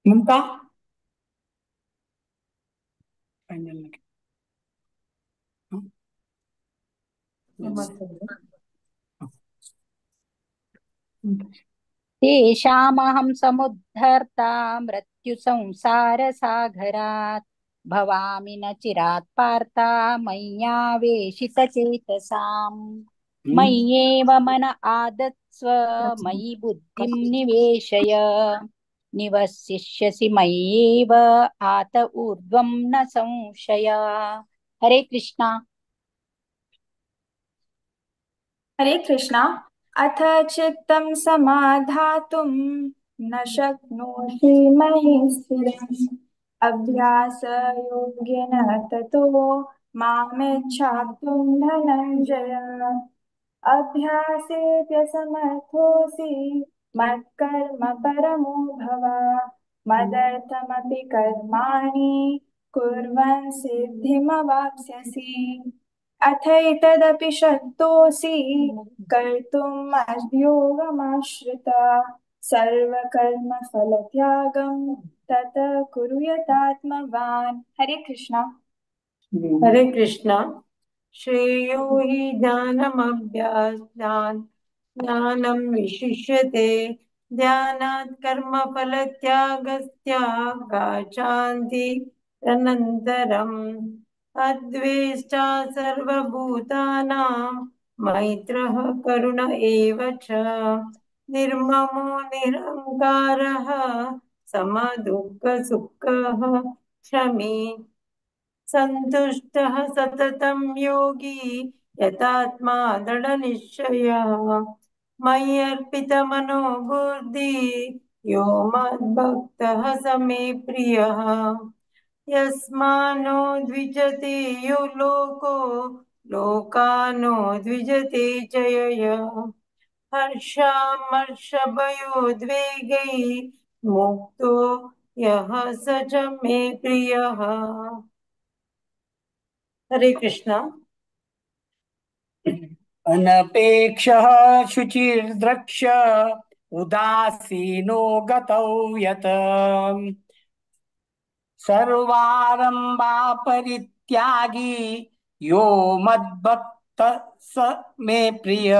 ममता फाइनल. तेषामहं समुद्धर्ता मृत्युसंसारसागरात् भवामि न चिरात् पार्थ मय्यावेशितचेतसाम्। मय्येव मन आदत्स्व मयि बुद्धिं निवेशय निवसिष्यसि मय्येव आत ऊर्ध्वं न संशय। हरे कृष्णा। हरे कृष्णा। अथ चित्तं समाधातुं न शक्नोषि मयि स्थिरम् अभ्यासयोगेन ततो मामिच्छाप्तुं धनञ्जय। अभ्यासेऽप्यसमर्थोऽसि मत्कर्म परमो भव मदर्थमपि कर्माणि कुर्वन् सिद्धिमवाप्स्यसि। अथैतदपि शक्तोऽसि कर्तुं मद्योगमाश्रिता सर्वकर्मफलत्यागं ततः कुरु यतात्मवान्। हरे कृष्णा। हरे कृष्णा। श्रेयो हि ज्ञानमभ्यासात् ज्ञानं विशिष्यते ध्यानात् कर्मफलत्यागस्त्यागाशान्ति अनन्तरम्। अद्वेष्टा सर्वभूतानां मैत्रः करुण एव च निर्ममो निरहङ्कारः समदुःखसुखः क्षमी सन्तुष्टः सततं योगी यतात्मा दृढनिश्चयः। मयि अर्पितमनो बुद्धि यो मद्भक्तः स मे प्रियः। यस्मानो द्विजते यो लोको लोकानो द्विजते च यः। हर्षामर्षभयोद्वेगैः मुक्तो यः स च मे प्रियः। हरे कृष्णा। अनपेक्षः शुचिर्द्रक्ष उदासीनो गतौ यत् सर्वारंभा परित्यागी यो मद्भक्त स मे प्रिय।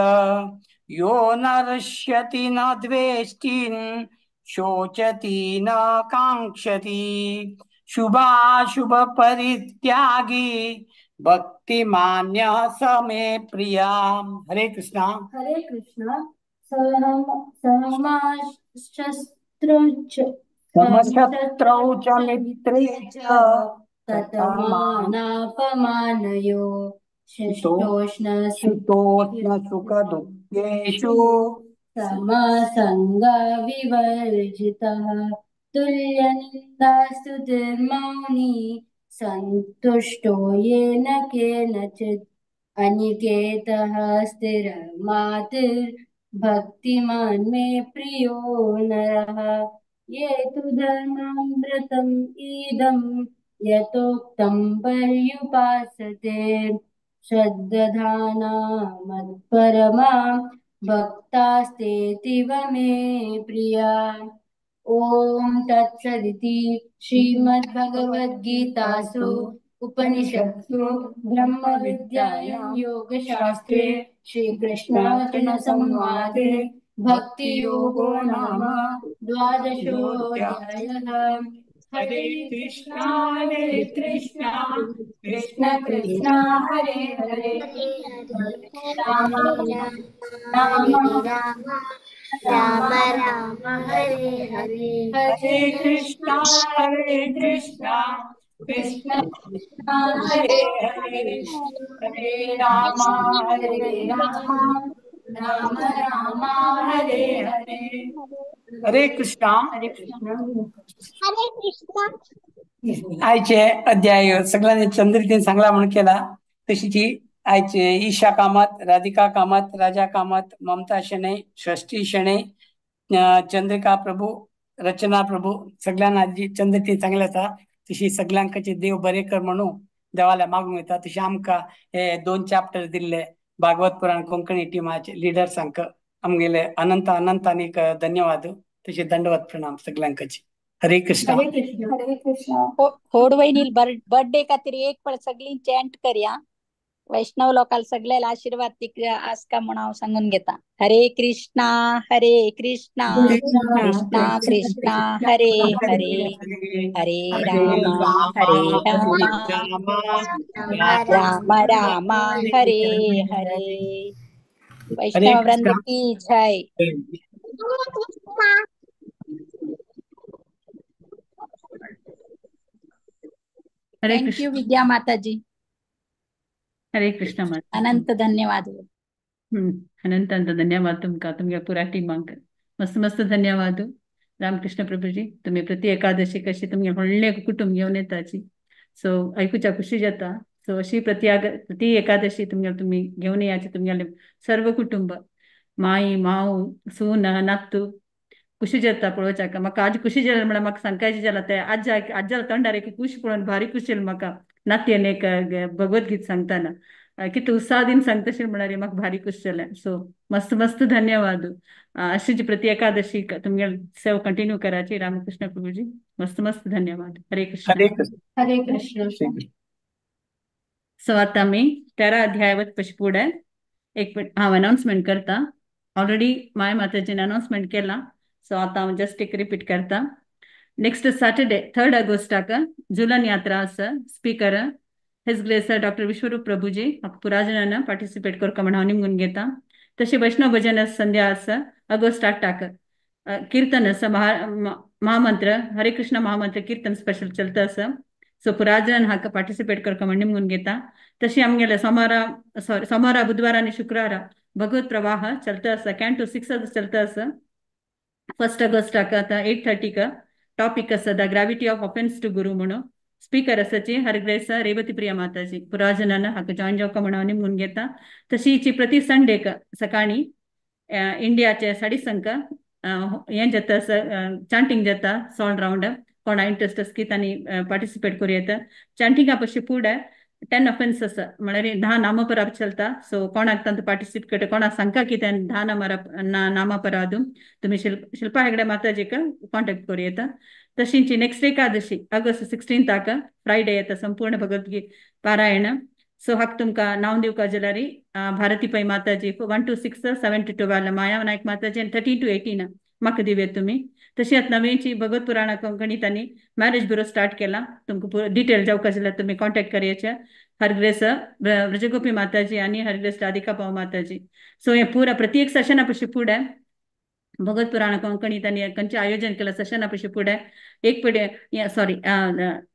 यो न हृष्यति न द्वेष्टि शोचति न कांक्षति शुभाशुभ परित्यागी भक्तिमान्यः स मे प्रिया। हरे कृष्णा। हरे कृष्णा। समशत्रौ च मित्रे च ततमानापमानयो शीतोष्णसुखदुःखेषु समसङ्गविवर्जितः तुल्यनिन्दास्तुतिर्मौनी सन्तुष्टो येन केनचित् अनिकेतः स्थिरमातिर्भक्तिमान् मे प्रियो नरः। ये तु धर्मं व्रतम् इदं यथोक्तं पर्युपासते श्रद्दधाना मत्परमा भक्तास्तेतिव मे प्रिया। ॐ तत्सदिति श्रीमद्भगवद्गीतासु उपनिषत्सु ब्रह्मविद्यायां योगशास्त्रे श्रीकृष्णार्जुनसंवादे भक्तियोगो नाम द्वादशोऽध्यायः। हरे कृष्णा हरे कृष्णा कृष्ण कृष्ण हरे हरे राम राम राम राम हरे हरे। हरे कृष्णा कृष्ण कृष्ण हरे हरे हरे राम राम राम हरे हरे। हरे कृष्णा। हरे कृष्णा। हरे कृष्णा। आयचे अध्याय सगळ्यांनी चंद्रितीन सांगला म्हणून केला तशीची आयचे ईशा कामत, राधिका कामत, राजा कामत, ममता शणै, षष्ठी शणै, चंद्रिका प्रभू, रचना प्रभू सगळ्यांना जी चंद्रितीन सांगले आसा तशी सगळ्यांकडचे देव बरे कर म्हणून देवाला मागूंक येता. तशी आमकां हे 2 चॅप्टर दिल्ले भागवत पुराण कोंकणी टिमाचे लिडर्सांक आमगेले अनंत अनंत आनीक धन्यवाद. तशे दंडवत प्रणाम सगळ्यांकडचे. हरे कृष्णा. हरे कृष्ण. हरे कृष्ण. होड वहिनी बर्थडे खातीर एक पण सगळी चॅन्ट करया. वैष्णव लोकांक सगळ्याला आशीर्वाद तिकडे आसका म्हणून हांव सांगून घेता. हरे कृष्णा हरे कृष्णा कृष्णा कृष्णा हरे हरे, हरे राम हरे राम राम राम हरे हरे. वैष्णव वृंद की जय. हरे thank you Krishna. विद्या माताजी. हरे कृष्ण माता. अनंत धन्यवाद. अनंत अनंत धन्यवाद तुमका, तुमच्या पुरा टीमांक मस्त मस्त धन्यवाद. रामकृष्ण प्रभुजी, तुम्ही प्रति एकादशी कशी तुमगे व्हडलें कुटुंब घेवन येताची, सो आयकुच्या खुशी जाता. सो अशी प्रति एकादशी तुमगे तुमी घेवन याची, तुमगेले सर्व कुटुंब माई माऊ सून नातू खुशी जाता पळोवच्याक. म्हाका आज खुशी जालें म्हळ्यार म्हाका सांगपाचें जालां तें आज्या आज्याला तोंडार एक खुशी पळोवन भारी खुशी जाली म्हाका. नातयेन एक भगवद्गीत सांगतना कितले उत्साह दिन सांगता म्हळ्यार म्हाका भारी खुश जालें. सो मस्त मस्त धन्यवाद. अशीच प्रति एकादशी तुमगे सेवा कंटिन्यू कराची. रामकृष्ण प्रभुजी मस्त मस्त धन्यवाद. हरे कृष्ण. हरे कृष्ण. हरे कृष्ण. सो आतां आमी 13 अध्याय पशी फुडें एक हांव अनाउन्समेंट करता. ऑलरेडी माय माताजीन अनाउन्समेंट केला, सो आतां हांव जस्ट एक रिपीट करता. नेक्स्ट सॅटर्डे 3 ऑगस्टाक झुलन यात्रा आसा. Speaker his grace doctor Vishwaroop Prabhuji म्हाका पुरा जाणांना पार्टिसिपेट करता म्हण हांव निमगून घेता. तशें वैष्णव भजन संध्या आसा ऑगस्ट 8 कीर्तन आसा, महामंत्र हरे कृष्ण महामंत्र कीर्तन स्पेशल चलता आसा. सो पुरा जाण हाका पार्टिसिपेट करता म्हण निमगून घेता. तशें आमगेले सोमारा बुधवार आनी शुक्रारा भगवत प्रवाह चलता आसा. कॅन्टो 6 चलता आसा. 1 ऑगस्टाक आतां 8:30 टॉपिक आसा the gravity of offence to guru म्हणून. स्पीकर आसाची हरग्रेस रेवती प्रिया माताजी. पुरा जाणांना हाका जॉईन जावका म्हणून हांव निमगून घेता. तशीच प्रति संडेक सकाळी इंडियाचे 6:30 हें जाता, चांटींग जाता सॉल रावंड. कोणा इंट्रस्ट आसा की तांणी पार्टिसिपेट करूं येता. चांटिंगा पशी फुडें 10 ऑफेन्स आसा, म्हळ्यार 10 नामपराध चलता. सो कोणाक तांतूं पार्टिसिपेट कोणाक सांगका की तें 10 नामपराध तुमी शिल्पा हेगडे माताजीक कॉन्टेक्ट करूं येता. तशींची नेक्स्ट एकादशी ऑगस्ट 16 फ्रायडे येता संपूर्ण भगवद्गीता पारायण. सो हाका तुमकां नांव दिवपा जाल्यार भारती पै माताजी 1 to 6, 7 to 12 Maya Naik Mataji आनी 13 to 18 म्हाका दिवया तुमी. तशेंच नवीनची भगवत पुराणा कोंकणीत आनी मॅरेज ब्युरो स्टार्ट केला. तुमकां डिटेल जावपा जाल्यार तुमी कॉन्टेक्ट करयाचे हरग्रेस ब्रजगोपी माताजी आनी हरग्रेस राधिका पाव माताजी. सो हें पुरा प्रत्येक सेशना पशी फुडें भगवत पुराण कोंकणीत आनी खंयचें आयोजन केलां सेशना पशी फुडें एक पिडे सॉरी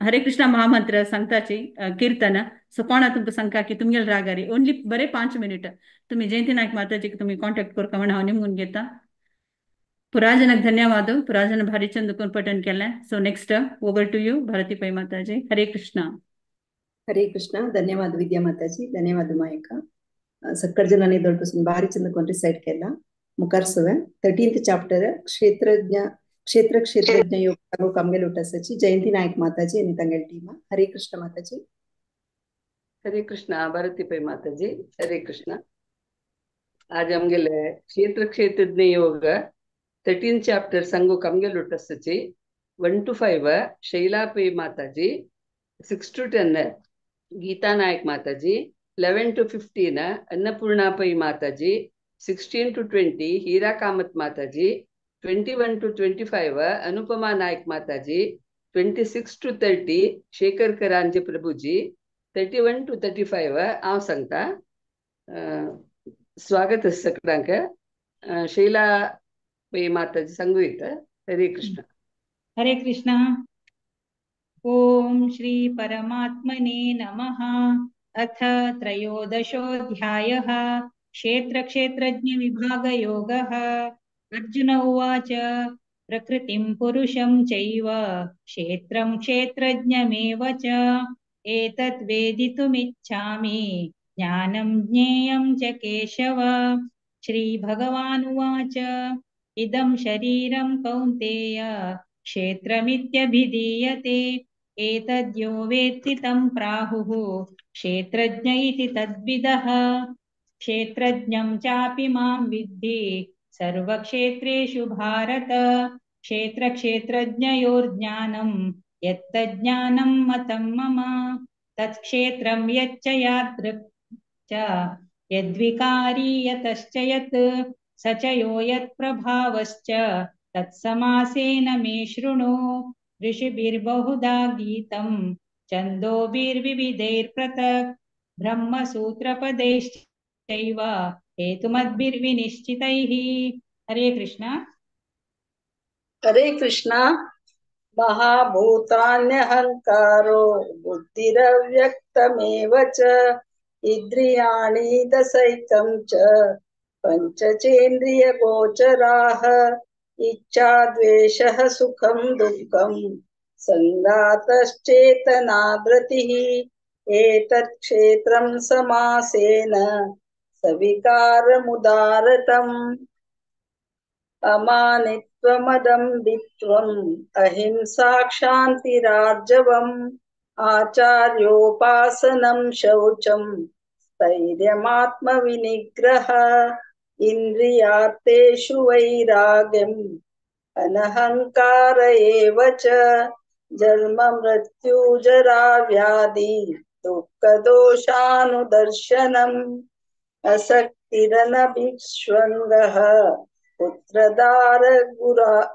हरे कृष्ण महामंत्र सांगताची कीर्तन. सो कोणा तुमकां सांगता की तुमगेले रागारी ओनली बरे 5 मिनट तुमी जयंती नायक माताजीक तुमी कॉन्टेक्ट करता म्हण हांव निमगून घेता. पुराजनक धन्यवाद. पुराजन भारी चंद पठन केलें. So next over to you Bharati Pai Mataji. Hare Krishna. Hare Krishna. धन्यवाद विद्या माताजी. धन्यवाद मायका. सक्कड जणांनी दोडपासून भारी चंद कोण रिसाइट केला. मुखार सवे 13th chapter क्षेत्रज्ञ क्षेत्र क्षेत्रज्ञ योग कामगेल उठासाची जयंती नायक माताजी आणि तांगेल टीम. हरे कृष्ण माताजी. हरे कृष्ण भारती पै माताजी. हरे कृष्ण. आज आमगेले क्षेत्र क्षेत्रज्ञ योग 13 chapter संगो कमगेल उठासाची 1 to 5 Shaila Pai Mataji, 6 to 10 Geeta Naik Mataji, 11 to 15 Annapurna Pai Mataji, 16 to 20 Heera Kamath Mataji, 21 to 25 Anupama Naik Mataji, 26 to 30 Shekhar Karanje Prabhuji, 31 to 35 हांव सांगता. स्वागत आसा सगळ्यांक. शैला पै माताजी सांगू येता. हरे कृष्ण. हरे कृष्ण. ओम श्री परमात्मने नमः. अथ त्रयोदशोऽध्यायः. क्षेत्र क्षेत्रज्ञ विभागयोगः. अर्जुन उवाच. प्रकृतिं पुरुषं चैव क्षेत्रं क्षेत्रज्ञमेव च एतत् वेदितुमिच्छामि ज्ञानं ज्ञेयं च केशव. श्री भगवानुवाच. इदं शरीरं कौन्तेय क्षेत्रमित्यभिधीयते एतद्यो वेत्ति तं प्राहुः क्षेत्रज्ञ इति तद्विदः. क्षेत्रज्ञं चापि मां विद्धि सर्वक्षेत्रेषु भारत. क्षेत्रक्षेत्रज्ञयोर्ज्ञानं यत्तज्ज्ञानं मतं मम. तत्क्षेत्रं यच्च यादृक् च यद्विकारी यतश्च यत् स च यो यत्प्रभावश्च तत्समासेन मे शृणु। ऋषिभिर्बहुधा गीतं छन्दोभिर्विविधैर्पृथक् ब्रह्मसूत्रपदैश्चैव हेतुमद्भिर्विनिश्चितैः। हरे कृष्ण। हरे कृष्ण। महाभूतान्यहङ्कारो बुद्धिरव्यक्तमेव च इन्द्रियाणि दशैकं च पञ्चचेन्द्रियगोचराः इच्छा द्वेषः सुखं दुःखं सङ्घातश्चेतना धृतिः एतत् क्षेत्रं समासेन सविकारमुदारतम्। अमानित्वमदम्भित्वम् अहिंसा क्षान्तिरार्जवम् आचार्योपासनं शौचं स्थैर्यमात्मविनिग्रह इन्द्रियार्थेषु वैराग्यम् अनहङ्कार एव च जन्म मृत्यु जरा व्याधि दुःखदोषानुदर्शनम् असक्तिरनभिष्वङ्गः पुत्रदार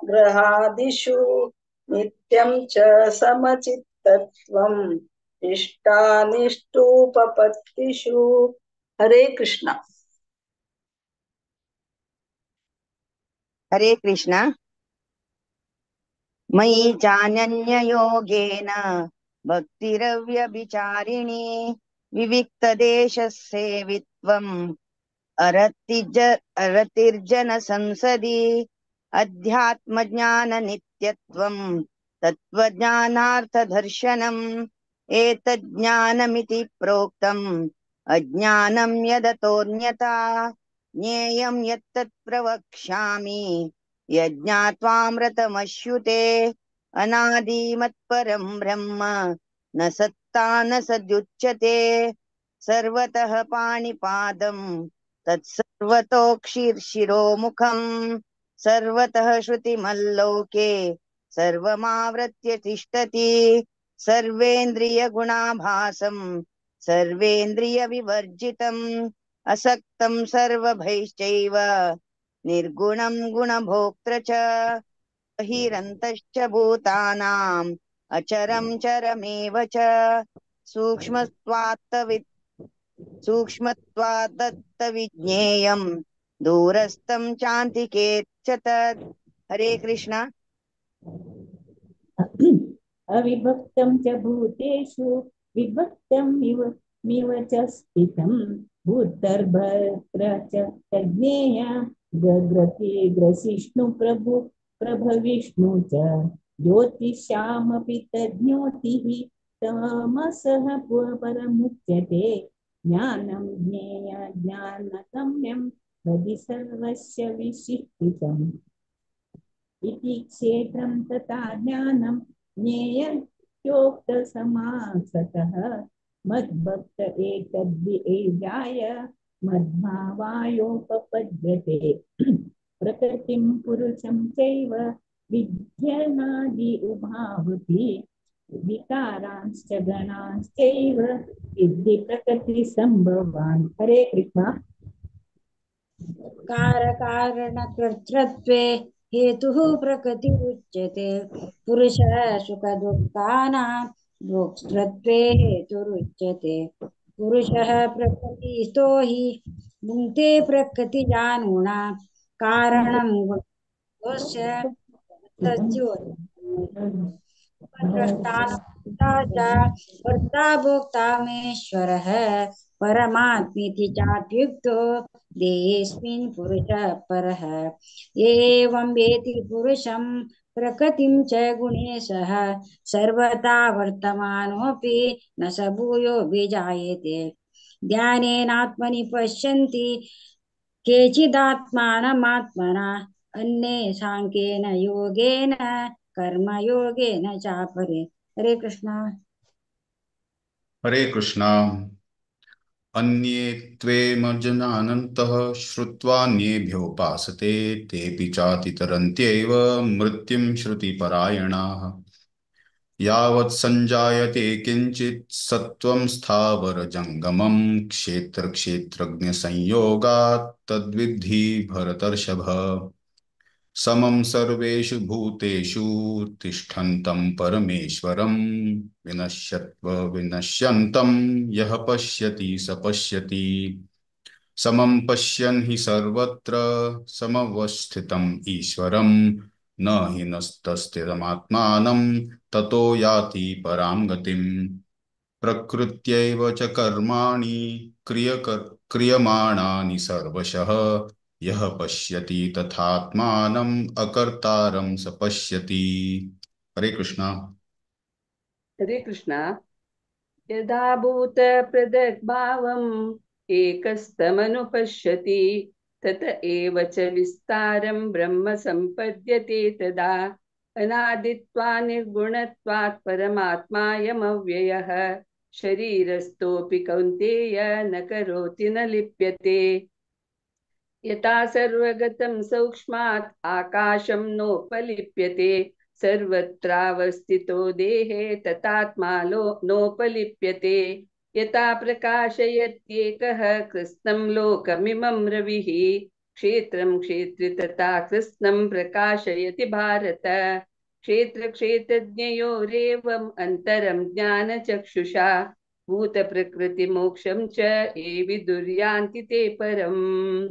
गृहादिषु नित्यं च समचित्तत्वम् इष्टानिष्टोपपत्तिषु। हरे कृष्ण। हरे कृष्ण। मयि चानन्ययोगेन भक्तिरव्यभिचारिणी विविक्तदेशसेवित्वम् अरतिर्जन संसदि अध्यात्मज्ञाननित्यत्वं तत्त्वज्ञानार्थदर्शनम् एतज्ज्ञानमिति प्रोक्तम् अज्ञानं यदतोऽन्यथा ज्ञेयं यत्तत् प्रवक्ष्यामि यज्ञात्वामृतमश्नुते। अनादिमत्परं ब्रह्म न सत्ता न सद्युच्यते सर्वतः पाणिपादं तत्सर्वतोक्षिशिरोमुखं सर्वतः श्रुतिमल्लोके सर्वमावृत्य तिष्ठति सर्वेन्द्रियगुणाभासं सर्वेन्द्रियविवर्जितम् असक्तं सर्वभैश्चैव निर्गुणं गुणभोक्तृ च बहिरन्तश्च भूतानाम् अचरं चरमेव च सूक्ष्मत्वात्तविज्ञेयं दूरस्थं चान्तिके च तत्। हरे कृष्ण। अविभक्तं च भूतेषु विभक्तं मिव च स्थितं भूतर्भर्त्र च तज्ज्ञेय गग्रति ग्रसिष्णु प्रभु प्रभविष्णु च ज्योतिषामपि तज्ज्योतिः तमसः परमुच्यते। ज्ञानं ज्ञेय ज्ञानगम्यं हृदि सर्वस्य विशिष्टितम् इति क्षेत्रं तथा ज्ञानं ज्ञेययोक्तसमासतः। मद्भक्त एतद्विजाय मद्भावायोपपद्यते। प्रकृतिं पुरुषं चैव विद्यनादि उभावपि विकारांश्च गणांश्चैव विद्धि प्रकृति संभवान्। हरे कृष्ण। कारणकर्तृत्वे हेतुः प्रकृतिरुच्यते पुरुषः सुखदुःखानां भोक्तृत्वे हेतुरुच्यते। पुरुषः प्रकृतिस्थो हि भुङ्क्ते प्रकृतिजानुना कारणं गुणस्य कर्ता भोक्तामेश्वरः परमात्मेति चाप्युक्तो देहेऽस्मिन् पुरुषः परः। एवं वेति पुरुषं प्रकृतिं च गुणेशः सर्वथा वर्तमानोऽपि न स भूयो विजायते। ध्यानेनात्मनि पश्यन्ति केचिदात्मानमात्मना अन्ये साङ्ख्येन योगेन कर्मयोगेन चापरे। हरे कृष्णा। हरे कृष्णा। अन्ये त्वेमजनानन्तः श्रुत्वान्येभ्योपासते तेऽपि चातितरन्त्येव मृत्युं श्रुतिपरायणाः। यावत् सञ्जायते किञ्चित् सत्त्वं स्थावरजङ्गमं क्षेत्रक्षेत्रज्ञसंयोगात् तद्विद्धि भरतर्षभ। समं सर्वेषु भूतेषु तिष्ठन्तं परमेश्वरं विनश्यत्व विनश्यन्तं यः पश्यति स पश्यति। समं पश्यन् हि सर्वत्र समवस्थितम् ईश्वरं न हि नस्तस्थितमात्मानं ततो याति परां गतिम्। प्रकृत्यैव च कर्माणि क्रियमाणानि सर्वशः यः पश्यति तथात्मानम् अकर्तारं स पश्यति। हरे कृष्णा। हरे कृष्णा। यदा भूतप्रदग्भावम् एकस्तमनुपश्यति तत एव च विस्तारं ब्रह्म संपद्यते तदा। अनादित्वा निर्गुणत्वात् परमात्मायमव्ययः शरीरस्थोऽपि कौन्तेय न करोति न लिप्यते। यथा सर्वगतं सूक्ष्मात् आकाशं नोपलिप्यते सर्वत्रावस्थितो देहे तथात्मा नोपलिप्यते। यथा प्रकाशयत्येकः कृत्स्नं लोकमिमं रविः क्षेत्रं क्षेत्रि तथा कृत्स्नं प्रकाशयति भारत। क्षेत्र क्षेत्रज्ञयोरेवम् अन्तरं ज्ञानचक्षुषा भूतप्रकृतिमोक्षं च ये विदुर्यान्ति ते परम्।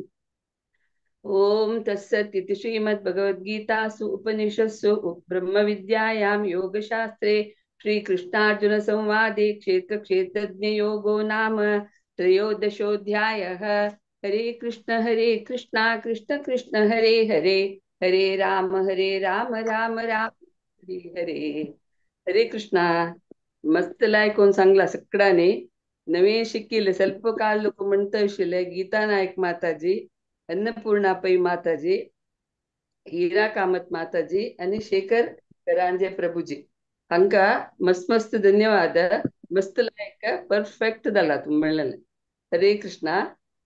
ओम तत्सत् इति श्रीमद्भगवद्गीतासु उपनिषत्सु ब्रह्मविद्यायां योगशास्त्रे श्रीकृष्णार्जुन संवादे क्षेत्र क्षेत्रज्ञ योगो नाम त्रयोदशोऽध्यायः। हरे कृष्ण कृष्ण कृष्ण हरे हरे, हरे राम राम राम हरे हरे। हरे कृष्णा। मस्त लायक सांगला सगळ्यांनी नवे शिकिल्ले ಸ್ವಲ್ಪ काळ लोक म्हणता आशिल्ले गीता नायक माताजी, अन्नपूर्णा पै माताजी, हीरा कामत माताजी आणि शेखर करांजे प्रभुजी हांका मस्त मस्त धन्यवाद। मस्त लायक परफेक्ट जाला तुमी म्हणलेलें। हरे कृष्णा।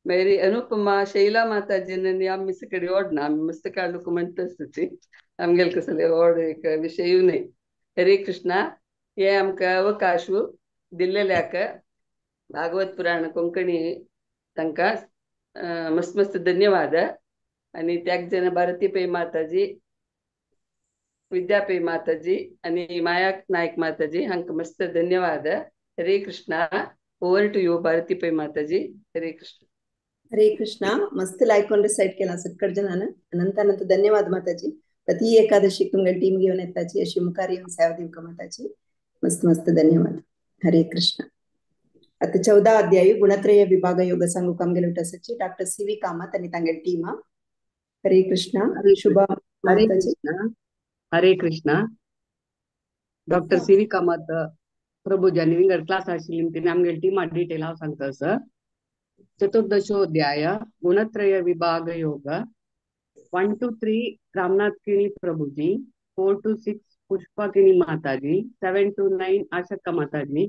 मेरी अनुपमा शैला माताजी आमी सगळे ओडना आमी मस्त काळ लोक म्हणटा आसची आमगेले कसले ओड एक विशयूय न्हय। हरे कृष्णा। हे आमकां अवकाश दिल्लेल्याक भागवत पुराण कोंकणी तांकां मस्त मस्त धन्यवाद। आणि त्याग जण भारती पै माताजी, विद्या पै माताजी आणि माया नायक माताजी हांकां मस्त धन्यवाद। Hare Krishna. Over to you Bharati Pai Mataji. Hare Krishna. Hare Krishna. मस्त लायक रिसाइट केला सगळे जणांना अनंत अनंत धन्यवाद माताजी। प्रति एकादशी तुमगे टीम घेऊन येताची अशी मुखार येऊन सेवा दिवका माताजी मस्त मस्त धन्यवाद। हरे कृष्ण। आता 14 अध्याय गुणत्रय विभाग योग सांगू आमगेले उठासाची डॉक्टर सी we Kamat आणि तांगेले टीम। हरे कृष्णा। शुभा हरे माताजी। Krishna. Hare Krishna. Doctor C V Kamat Prabhuji आनी विंगड क्लास आशिल्ली तेणी आमगेले टीमा डिटेल हांव सांगता सर। चतुर्दशोध्याय गुणत्रय विभाग योग 1 to 3 Ramnath Kini Prabhuji, 4 to 6 Pushpa Kini Mataji, 7 to 9 Ashakka Mataji,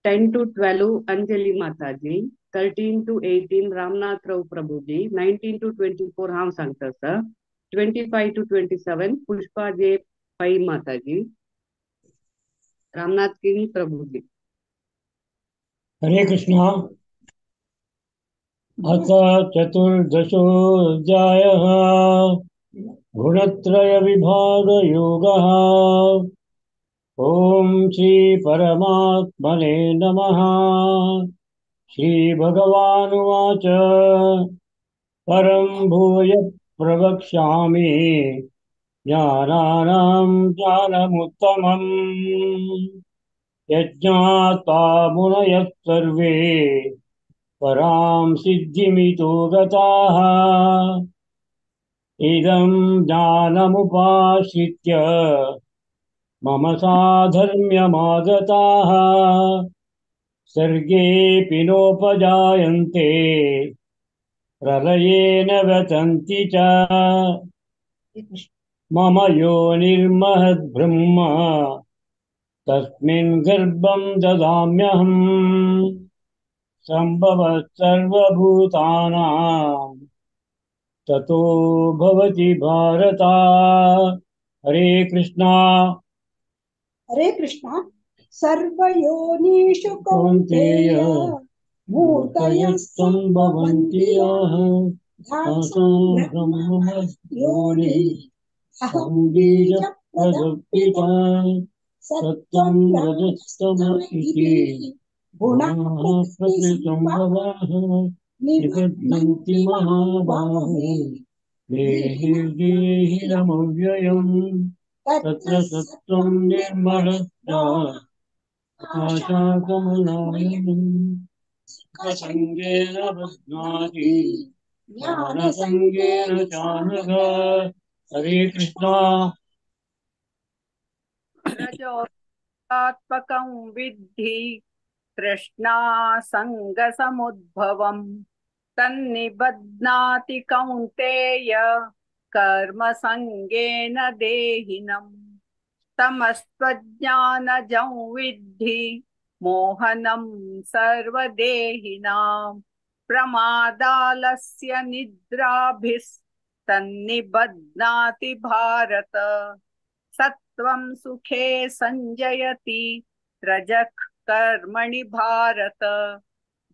10 to 12 Anjali Mataji, 13 to 18 Ramnath Rao Prabhuji, 19 to 24 हांव सांगता sir, 25 to 27 Pushpa J Pai Mataji, Ramnath Kini Prabhuji. Hare Krishna. अथ चतुर्दशोऽध्यायः गुणत्रय विभागयोगः। ॐ श्री परमात्मने नमः। श्री भगवानुवाच परं भूय प्रवक्ष्यामि ज्ञानानां ज्ञानमुत्तमम् यज्ञात्वा मुनयः सर्वे परां सिद्धिमितो गताः। इदं ज्ञानमुपाश्रित्य मम साधर्म्यमागताः सर्गेऽपि नोपजायन्ते प्रलये न व्यथन्ति च। मम योनिर्महद्ब्रह्म तस्मिन् गर्भं ददाम्यहम्। संभवः सर्वभूतानां ततो भवति भारत। हरे कृष्णा। हरे कृष्ण। सर्वयोनिषु कौन्तेय मूर्तयः सम्भवन्ति याः तासां ब्रह्म योनिः अहं बीजप्रदपिता सत्यं रजस्तम इति गुणाः गुणाः प्रकृतिसम्भवाः निबध्नन्ति महाबाहो देहि देहिनमव्ययम् तत्र सत्त्वं निर्मलस्यात् आशाकमलायनम् सुखसङ्गेन बध्नाति ज्ञानसङ्गेन चानघ। हरे कृष्णा। रजोत्मकं विद्धि तृष्णासङ्गसमुद्भवं तन्निबध्नाति कौन्तेय कर्मसङ्गेन देहिनं। तमस्त्वज्ञानजं विद्धि मोहनं सर्वदेहिनां प्रमादालस्य निद्राभिस्तन्निबध्नाति भारत। सत्त्वं सुखे संजयति रजः कर्मणि भारत।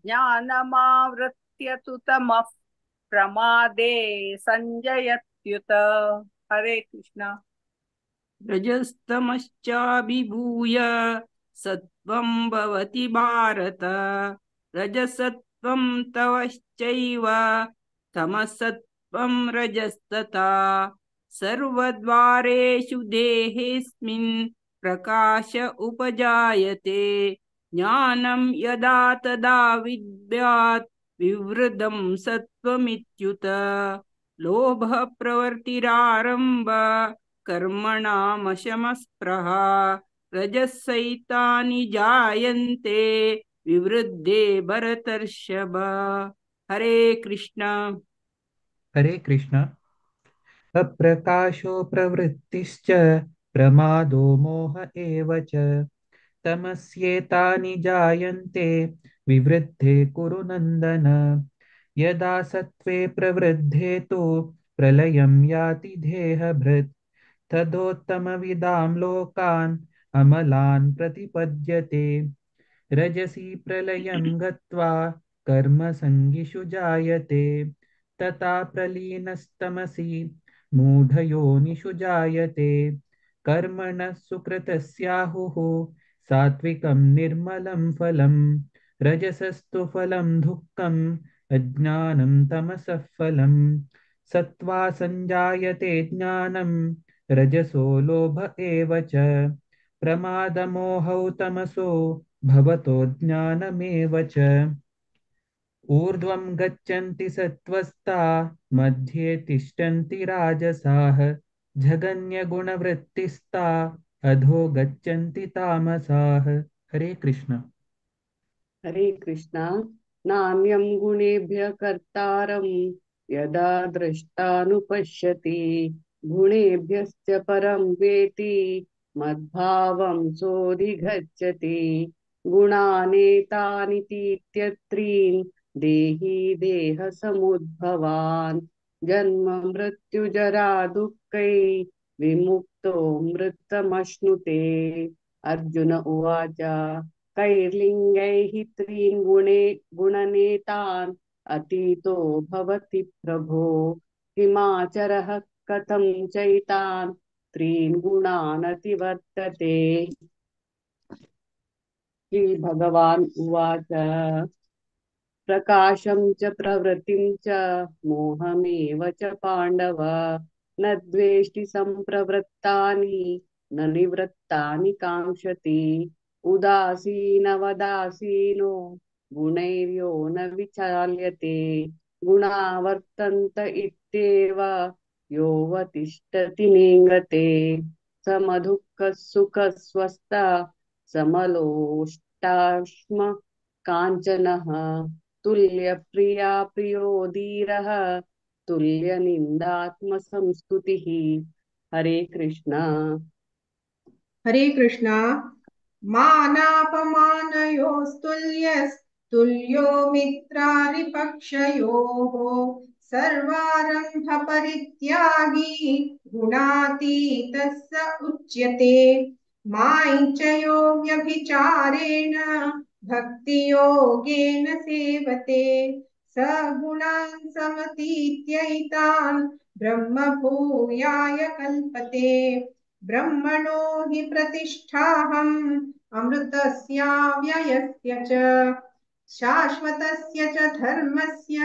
ज्ञानमावृत्य तु तमः प्रमादे संजयत्युत। हरे कृष्णा। रजस्तमश्चाभिभूय सत्त्वं भवति भारत। रजसत्त्वं तवश्चैव तमसत्त्वं रजस्तथा। सर्वद्वारेषु देहेऽस्मिन् प्रकाश उपजायते। ज्ञानं यदा तदा विद्यात् विवृद्धं सत्त्वमित्युत। लोभः प्रवृत्तिरारम्भ कर्मणामशमस्पृहा। रजसैतानि जायन्ते विवृद्धे भरतर्षभ। हरे कृष्णा। हरे कृष्ण। अप्रकाशो प्रवृत्तिश्च प्रमादो मोह एव च तमस्येतानि जायन्ते विवृद्धे कुरु नन्दन। यदा सत्त्वे प्रवृद्धे तु प्रलयं याति देहभृत् तदोत्तमविदां लोकान् अमलान् प्रतिपद्यते। रजसि प्रलयं गत्वा कर्मसङ्गिषु जायते तथा प्रलीनस्तमसि मूढयोनिषु जायते। कर्मणः सुकृतस्याहुः सात्विकं निर्मलं फलं रजसस्तु फलं दुःखम् अज्ञानं तमसः फलं। सत्त्वा संजायते ज्ञानं रजसो लोभ एव च प्रमादमोहौ तमसो भवतो ज्ञानमेव च। ऊर्ध्वं गच्छन्ति सत्त्वस्ता मध्ये तिष्ठन्ति राजसाः जघन्यगुणवृत्तिस्ता अधो गच्छन्ति तामसाः। हरे कृष्ण। हरे कृष्णा। नान्यं गुणेभ्यः कर्तारं यदा द्रष्टानुपश्यति गुणेभ्यश्च परं वेति मद्भावं सोऽधिगच्छति। गुणानेतानि तीत्यत्रीन् देहि देहसमुद्भवान् जन्म मृत्युजरा दुःखै विमुक्तो मृतमश्नुते। अर्जुन उवाच कैर्लिङ्गैः त्रीन् गुणे गुणनेतान् अतीतो भवति प्रभो। हिमाचरः कथं चैतान् त्रीन् गुणान् अतिवर्तते। श्री भगवान् उवाच प्रकाशं च प्रवृत्तिं च मोहमेव च पाण्डव। न द्वेष्टि सम्प्रवृत्तानि न निवृत्तानि काङ्क्षति। उदासीनवदासीनो गुणैर्यो न विचाल्यते। गुणावर्तन्त इत्येव योऽवतिष्ठति नेङ्गते। समदुःखः सुखस्वस्थः समलोष्टाश्म काञ्चनः। तुल्यप्रिया प्रियो धीरः तुल्यनिन्दात्मसंस्तुतिः। हरे कृष्णा। हरे कृष्णा। मानापमानयोस्तुल्यस्तुल्यो मित्रारिपक्षयोः। सर्वारम्भपरित्यागी गुणातीतः स उच्यते। मां च यो व्यभिचारेण भक्तियोगेन सेवते स गुणान् समतीत्यैतान् ब्रह्मभूयाय कल्पते। ब्रह्मणो हि प्रतिष्ठाहम् अमृतस्याव्ययस्य च शाश्वतस्य च धर्मस्य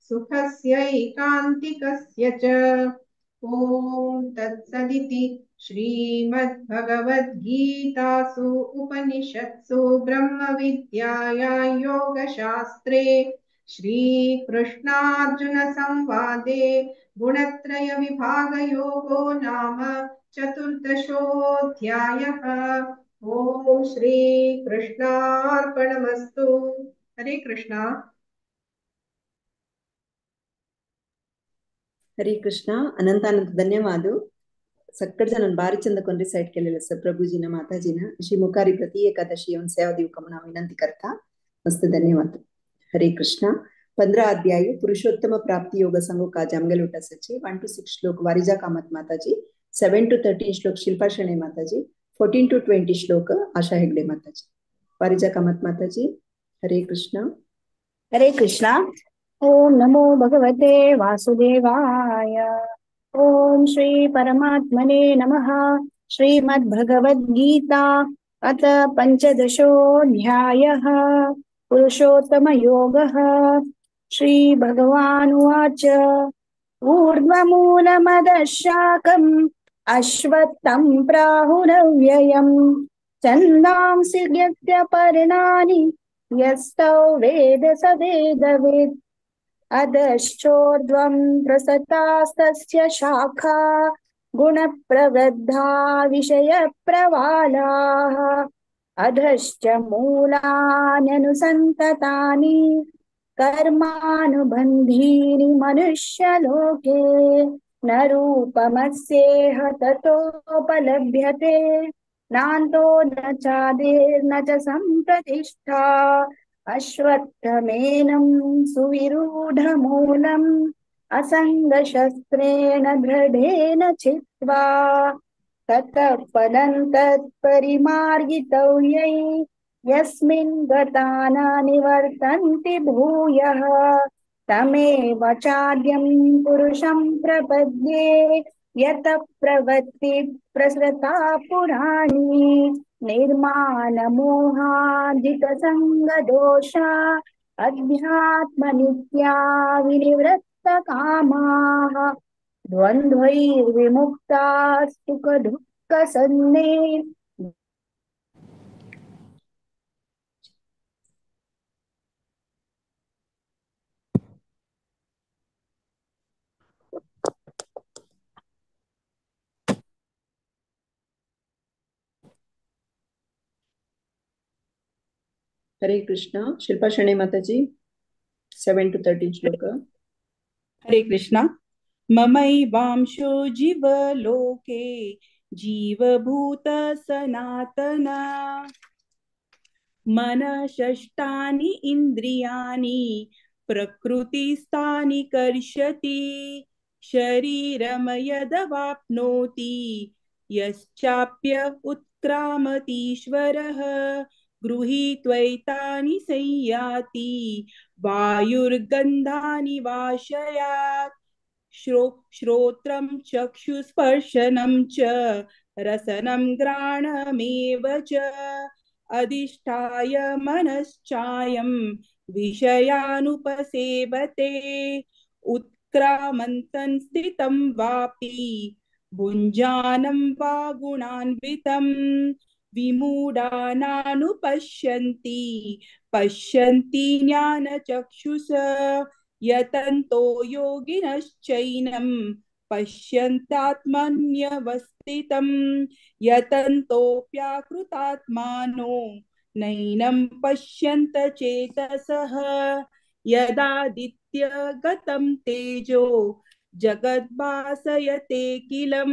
सुखस्यैकान्तिकस्य च। ॐ तत्सदिति श्रीमद्भगवद्गीतासु उपनिषत्सु ब्रह्मविद्यायां योगशास्त्रे श्रीकृष्णार्जुनसंवादे गुणत्रयविभागयोगो नाम चतुर्दशोऽध्यायः। ॐ श्रीकृष्णार्पणमस्तु। हरे कृष्णा। हरे कृष्ण। अनंत अनंत धन्यवाद। ಸಕ್ಕಡ್ ಜನ ಬಾರಿ ಚಂದ ಕೊಂಡ್ರಿ ಸೈಡ್ केलेलं सर प्रभुजीನ माताजीನ श्री मुखारी प्रति एकादशी येऊन सेवा दिवका म्हणून हांव विनंती करता। मस्त धन्यवाद। हरे कृष्ण। 15 अध्याय पुरुषोत्तम प्राप्ति योग सांगू काज आमगेले उठासाची 1 to 6 श्लोक वारिजा कामत माताजी, 7 to 13 श्लोक शिल्पा शणे माताजी, 14 to 20 श्लोक आशा हेगडे माताजी। वारिजा कामत माताजी। हरे कृष्ण। हरे कृष्ण। ओम नमो भगवते वासुदेवाय। ओम श्री परमात्मने नमः। श्रीमद्भगवद्गीता अथ पंचदशोऽध्यायः पुरुषोत्तमयोगः। श्री भगवानुवाच। ऊर्ध्वमूलमदशाकम् अश्वत्थं प्राहुरव्ययम् छन्दांसि यस्य पर्णानि यस्तौ वेद स वेदवित्। अधश्चोर्ध्वं प्रसतास्तस्य शाखा गुणप्रवृद्धा विषयप्रवालाः। अधश्च मूलान्यनुसन्ततानि कर्मानुबन्धीनि मनुष्यलोके न रूपमस्येह ततोपलभ्यते नान्तो न चादिर्न च सम्प्रतिष्ठा। अश्वत्थमेनं सुविरूढमूलम् असङ्गशस्त्रेण दृढेन छित्त्वा ततः पदं तत्परिमार्गितव्यै यस्मिन् गता न निवर्तन्ति भूयः तमेव चाद्यं पुरुषं प्रपद्ये यतः प्रवृत्ति प्रसृता पुराणी। निर्माणमोहाजितसङ्गदोषा अध्यात्मनित्या विनिवृत्तकामाः द्वन्द्वैर्विमुक्ताः सुखदुःखसन्ने। हरे कृष्ण। शिल्पा शणे माताजी 7 to 13 श्लोक। हरे कृष्ण। ममैवांशो जीवलोके जीवभूत सनातन मनःषष्ठानि इंद्रियाणि प्रकृतिस्थानि कर्षति शरीरं यदवाप्नोति यश्चाप्य उत्क्रामतीश्वरः गृहीत्वैतानि संयाति वायुर्गन्धानि वाशयात्। श्रोत्रं चक्षुस्पर्शनं च रसनं घ्राणमेव च अधिष्ठाय मनश्चायं विषयानुपसेवते। उत्क्रामन्तं स्थितं वापि भुञ्जानं वा गुणान्वितं विमूढानानुपश्यन्ति पश्यन्ति ज्ञानचक्षुष। यतन्तो योगिनश्चैनं पश्यन्तात्मन्यवस्थितं यतन्तोऽप्याकृतात्मानो नैनं पश्यन्त चेतसः। यदादित्यगतं तेजो जगद्भासयते किलं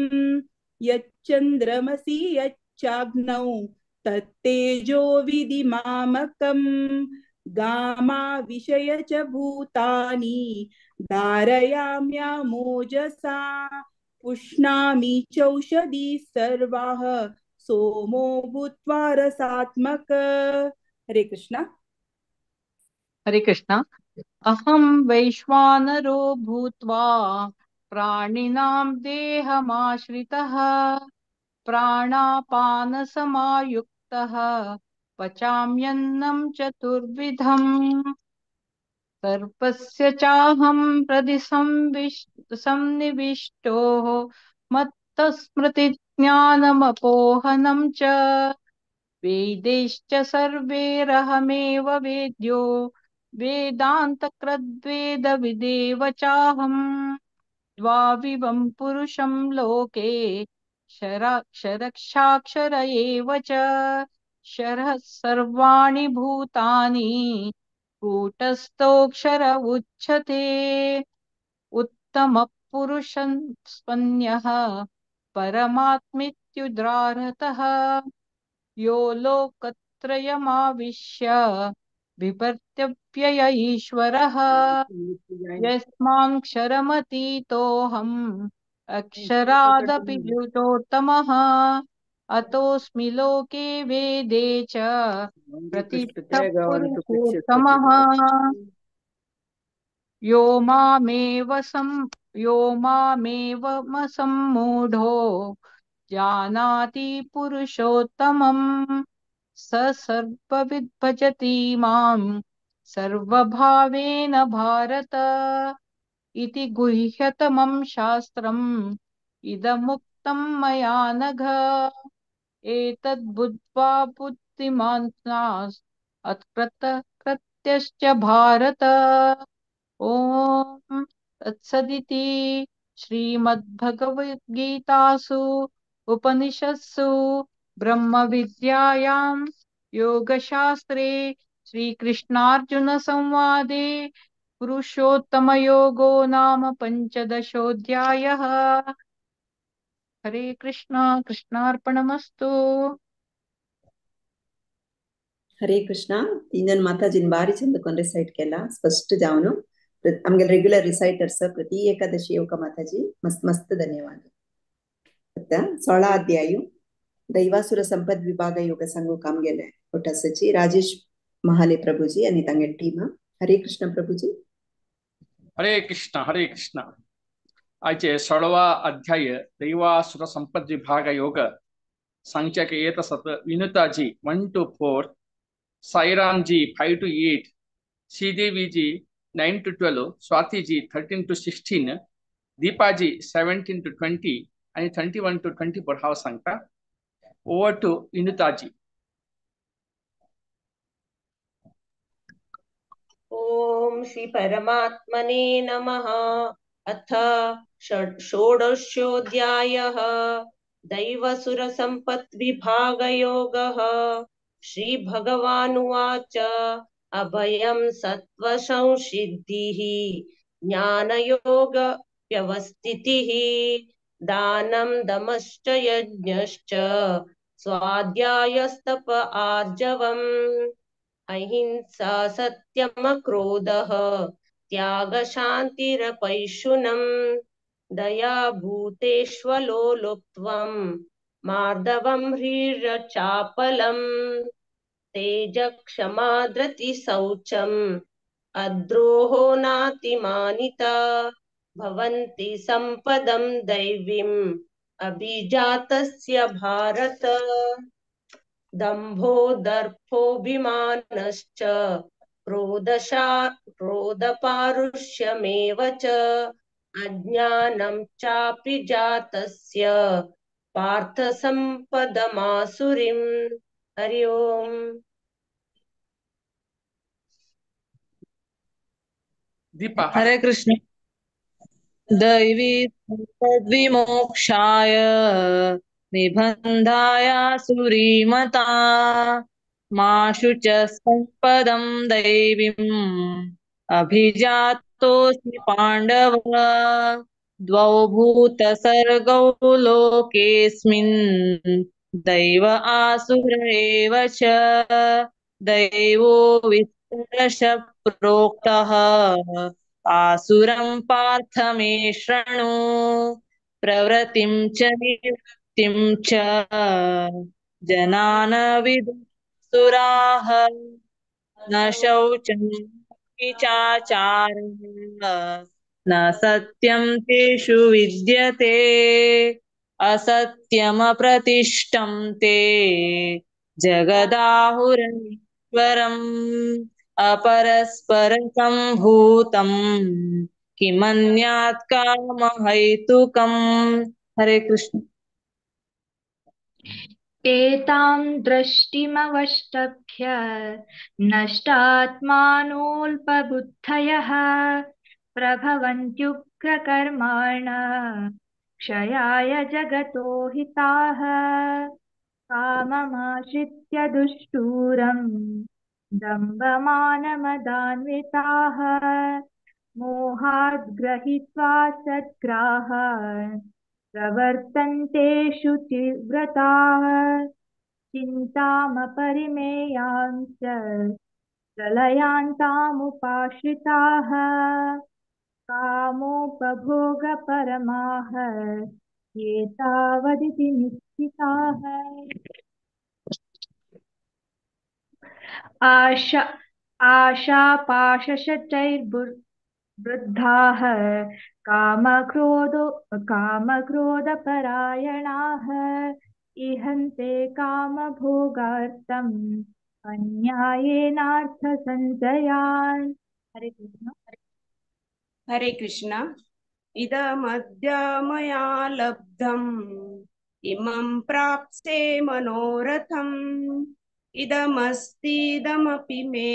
यच्चन्द्रमसि यच्चाग्नौ तत्तेजो विधि मामकम्। गामा विषय च भूतानि धारयाम्यमोजसा पुष्णामि चौषधि सर्वाः सोमो भूत्वा रसात्मक। हरे कृष्णा। हरे कृष्णा। अहं वैश्वानरो भूत्वा प्राणिनां देहमाश्रितः प्राणापानसमायुक्तः पचाम्यन्नं चतुर्विधम्। सर्वस्य चाहं हृदि संनिविष्टो मत्तस्मृतिज्ञानमपोहनं च वेदैश्च सर्वैरहमेव वेद्यो वेदान्तकृद्वेदविदेव चाहं। द्वाविमं पुरुषं लोके क्षरक्षाक्षर एव च क्षरः सर्वाणि भूतानि कूटस्थोऽक्षर उच्यते। उत्तमपुरुषं स्पन्यः परमात्मेत्युदाहृतः यो लोकत्रयमाविश्य बिभर्त्यव्यय ईश्वरः। यस्माक्षरमतीतोऽहम् अक्षरादपि द्युतोत्तमः अतोऽस्मि लोके वेदे च प्रतिष्ठितः पुरुषोत्तमः। यो मामेवमसम्मूढो जानाति पुरुषोत्तमं स सर्वविद् भजति मां सर्वभावेन भारत इति गुह्यतमं शास्त्रम् इदमुक्तं मया नघ। एतद्बुद्ध्वा बुद्धिमान् अत्कृतकृत्यश्च भारत। ॐ तत्सदिति श्रीमद्भगवद्गीतासु उपनिषत्सु ब्रह्मविद्यायां योगशास्त्रे श्रीकृष्णार्जुनसंवादे पुरुषोत्तमयोगो नाम पञ्चदशोऽध्यायः। हरे कृष्णा, कृष्णार्पणमस्तु। हरे कृष्णा। तीन जन माताजीन भारी चंद कोन रिसाइट केला स्पष्ट जावनु आमगे रेग्युलर रिसाइटर्स प्रति एकादशी योगा माताजी मस्त मस्त धन्यवाद। 16 अध्याय दैवासुर संपद विभाग योग संघ कामगेले ಒಟ್ಟಾಸಚಿ राजेश महाले प्रभुजी आणि तांगे टीम। हरे कृष्ण प्रभुजी। हरे कृष्ण हरे कृष्ण। आयचे 16 अध्याय दैवासुर संपद विभाग योग सांगच्याक येत आसात विनुताजी 1 to 4, Sairamji 5 to 8, Sridevi ji 9 to 12, Swatiji 13 to 16, Deepaji 17 to 20 आणि 21 to 24 हांव सांगता। ओवर टू विनुताजी। ओम श्री परमात्मने नमः। अथ षोडशोऽध्यायः दैवसुरसम्पद्विभागयोगः। श्री भगवानुवाच अभयं सत्त्वसंसिद्धिः ज्ञानयोग व्यवस्थितिः दानं दमश्च यज्ञश्च स्वाध्यायस्तप आर्जवम् अहिंसा सत्यमक्रोधः त्यागशान्तिरपैशुनम् दया भूतेष्वलोलुप्त्वं मार्दवं ह्रीरचापलम् तेजक्षमा धृतिशौचम् अद्रोहो नातिमानिता भवन्ति सम्पदं दैवीम् अभिजातस्य भारत। दम्भो दर्पोऽभिमानश्च क्रोधपारुष्यमेव च अज्ञानं चापि जातस्य पार्थ सम्पदमासुरीम्। हरि ओम। दीपा। हरे कृष्ण। दैवी संपद्विमोक्षाय निबन्धाय सुरीमता माशु च संपदं दैवीम् अभिजातोऽस्मि पाण्डव। द्वौ भूतसर्गौ लोकेऽस्मिन् दैव आसुर एव च दैवो विस्तरश प्रोक्तः आसुरं पार्थ मे शृणु। प्रवृत्तिं च निवृत्तिं भक्तिं च जनान विदुसुराः न शौचं चाचारः न सत्यं तेषु विद्यते असत्यमप्रतिष्ठं ते जगदाहुरनीश्वरम् अपरस्परसम्भूतं किमन्यात् कामहैतुकम्। हरे कृष्ण। एतां दृष्टिमवष्टभ्य नष्टात्मानोऽल्पबुद्धयः प्रभवन्त्युग्रकर्माण क्षयाय जगतो हिताः। काममाश्रित्य दुष्टूरं दम्भमानमदान्विताः मोहाद् गृहीत्वा सद्ग्राहान् प्रवर्तन्ते शुचिव्रताः। चिन्तामपरिमेयां च प्रलयान्तामुपाश्रिताः कामोपभोगपरमाः ये तावदिति निश्चिताः। आशा आशापाशशतैर्वृद्धाः कामक्रोधपरायणाः इहन्ते कामभोगार्थम् अन्यायेनार्थसञ्चयान्। हरे कृष्ण। हरे कृष्ण। इदमद्य मया लब्धम् इमं प्राप्स्ये मनोरथम् इदमस्तीदमपि मे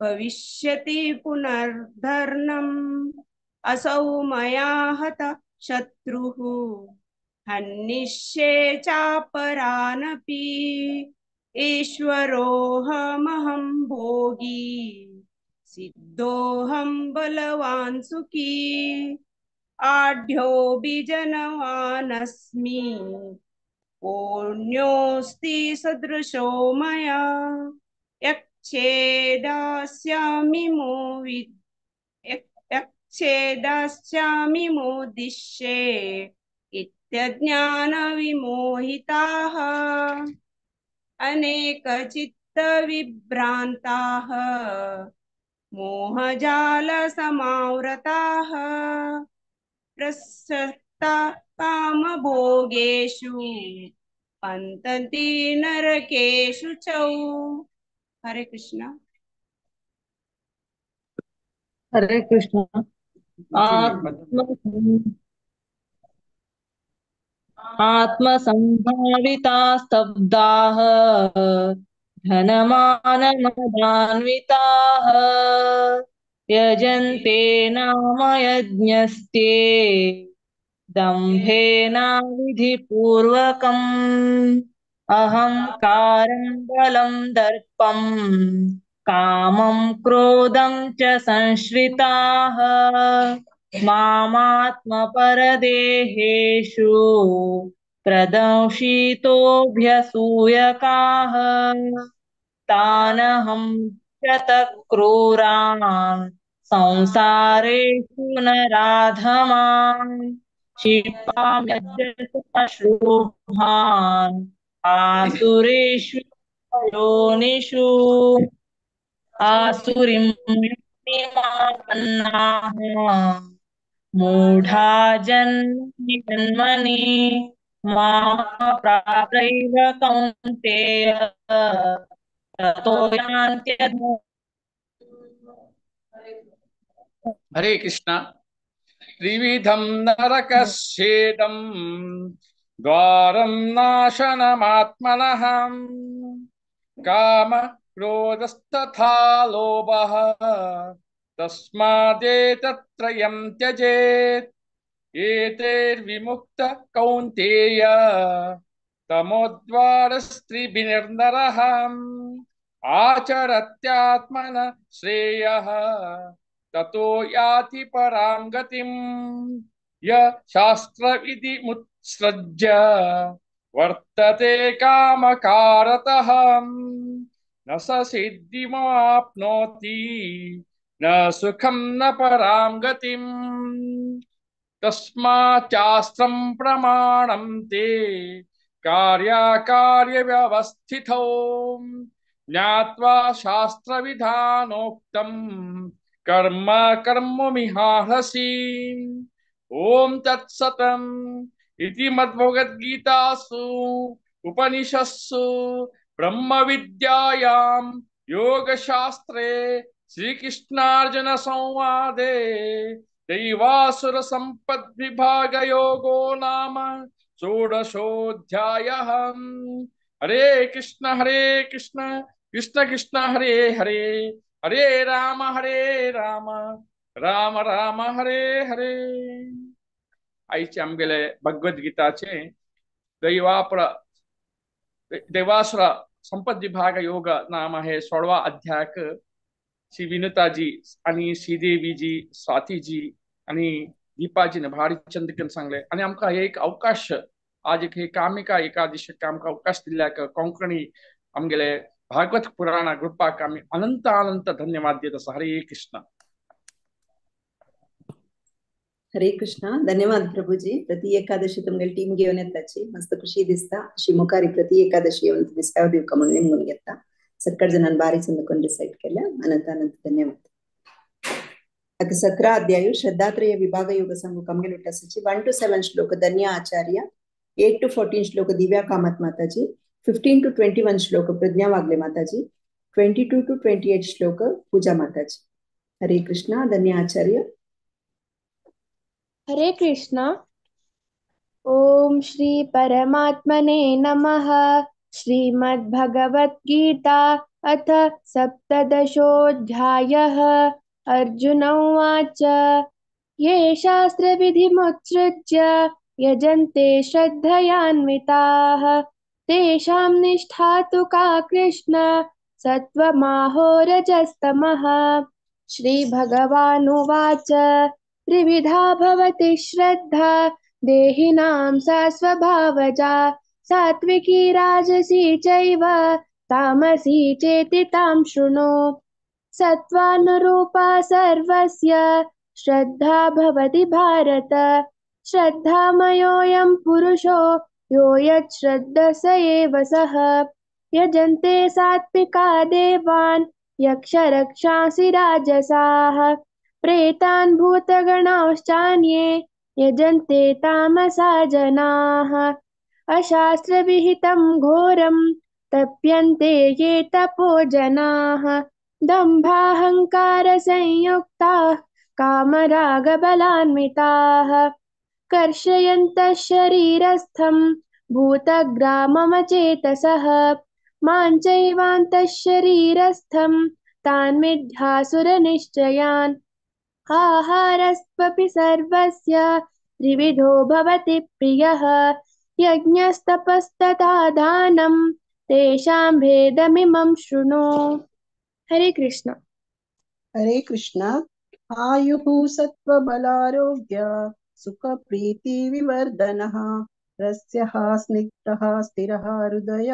भविष्यति पुनर्धर्णम् असौ मया हत शत्रुः हनिष्ये चापरानपि ईश्वरोऽहमहं भोगी सिद्धोऽहं बलवान् सुखी आढ्योऽभिजनवानस्मि कोऽन्योऽस्ति सदृशो मया यच्छेदास्यामि मोदिष्ये इत्यज्ञानविमोहिताः अनेकचित्तविभ्रान्ताः मोहजालसमावृताः प्रसक्ता कामभोगेषु पतन्ति नरकेषु च। हरे कृष्ण। हरे कृष्ण। आत्मसंभाविता स्तब्धाः धनमानमदान्विताः यजन्ते नाम यज्ञस्ते दम्भेनाविधिपूर्वकम् अहंकारं बलं दर्पं कामं क्रोधं च संश्रिताः मामात्मपरदेहेषु प्रदंशितोऽभ्यसूयकाः तानहं शतक्रूरान् संसारेषु नराधमान् क्षिपाम्यश्रूभान् आसुरेषु योनिषु आसुरीं योनिमापन्नाः मूढा जन्मनि जन्मनि मां प्राप्यैव कौन्तेय ततो यान्त्यधो। हरे कृष्ण। त्रिविधं नरकस्येदं द्वारं नाशनमात्मनः काम क्रोधस्तथा लोभः तस्मादेतत्त्रयं त्यजेत् एतैर्विमुक्त कौन्तेय तमोद्वारस्त्रिभिर्नरः आचरत्यात्मन श्रेयः ततो याति परां गतिं य शास्त्रविधिमुत्सृज्य वर्तते कामकारतः न स सिद्धिमाप्नोति न सुखं न परां गतिम्। तस्माच्चास्त्रं प्रमाणं ते कार्याकार्य व्यवस्थितौ ज्ञात्वा शास्त्रविधानोक्तं कर्म कर्ममिहार्हसि। ओम तत्सतम् इति मद्भगवद्गीतासु उपनिषत्सु ब्रह्मविद्यायां योगशास्त्रे श्रीकृष्णार्जुन संवादे दैवासुर संपद्विभाग योगो नाम षोडशोऽध्यायः। हरे कृष्ण कृष्ण कृष्ण हरे हरे, हरे राम राम राम हरे हरे। आयचे आमगेले भगवद्गीताचे दैवासुर संपद विभाग योग नाम हे 16वा अध्यायक श्री विनुताजी आणि श्रीदेवीजी, स्वातीजी आणि दीपाजीने भारी चंद्रकन सांगले आणि आमकां हे एक अवकाश आज एक हे कामिका एकादशीक आमकां अवकाश दिल्ल्याक कोंकणी आमगेले भागवत पुराणा ग्रुपाक आमी अनंत अनंत धन्यवाद दिता आसा। हरे कृष्ण। हरे कृष्ण। धन्यवाद प्रभुजी। प्रति एकादशी तुमगेले टीम घेवन येताची मस्त खुशी दिसता। अशी मुखारी प्रति एकादशी येवन तुमी सेवा दिवका म्हणून निमगून घेता। सक्कड जणांनी बारी चंद डिसाइड केल्या। अनंत अनंत धन्यवाद। आता 17 अध्याय श्रद्धात्रय विभाग योग सांगू आमगेले उट्टासाची 1 to 7 श्लोक धन्य आचार्य, 8 to 14 श्लोक दिव्या कामत माताजी, 15 to 21 श्लोक प्रज्ञा वागले माताजी, 22 to 28 श्लोक पूजा माताजी। हरे कृष्णा। धन्य आचार्य। हरे कृष्णा। ओम श्री परमात्मने नमः। श्रीमद्भगवद्गीता अथ 17शोऽध्यायः। अर्जुन उवाच, ये शास्त्रविधिमुत्सृज्य यजन्ते श्रद्धयान्विताः तेषां निष्ठा तु का कृष्ण सत्त्वमाहोरजस्तमः। श्रीभगवानुवाच, त्रिविधा भवति श्रद्धा देहिनां सा स्वभावजा, सात्विकी राजसी चैव तामसी चेति तां शृणु। सत्त्वानुरूपा सर्वस्य श्रद्धा भवति भारत, श्रद्धामयोऽयं पुरुषो यो यच्छ्रद्धः स एव सः। यजन्ते सात्विका देवान् यक्षरक्षांसि राजसाः, प्रेतान् भूतगणांश्चान्ये यजन्ते तामसा जनाः। अशास्त्रविहितं घोरं तप्यन्ते ये तपो जनाः, दम्भाहङ्कारसंयुक्ताः कामरागबलान्विताः। कर्षयन्तः शरीरस्थं भूतग्राममचेतसः, मां चैवान्तः शरीरस्थं तान् मिथ्यासुरनिश्चयान्। आहारस्त्वपि सर्वस्य त्रिविधो भवति प्रियः, यज्ञस्तपस्तथा दानं तेषां भेदमिमं शृणु। हरे कृष्ण। हरे कृष्ण। आयुः सत्त्वबलारोग्य सुखप्रीति विवर्धनः, रस्यः स्निग्धः स्थिरः हृदय,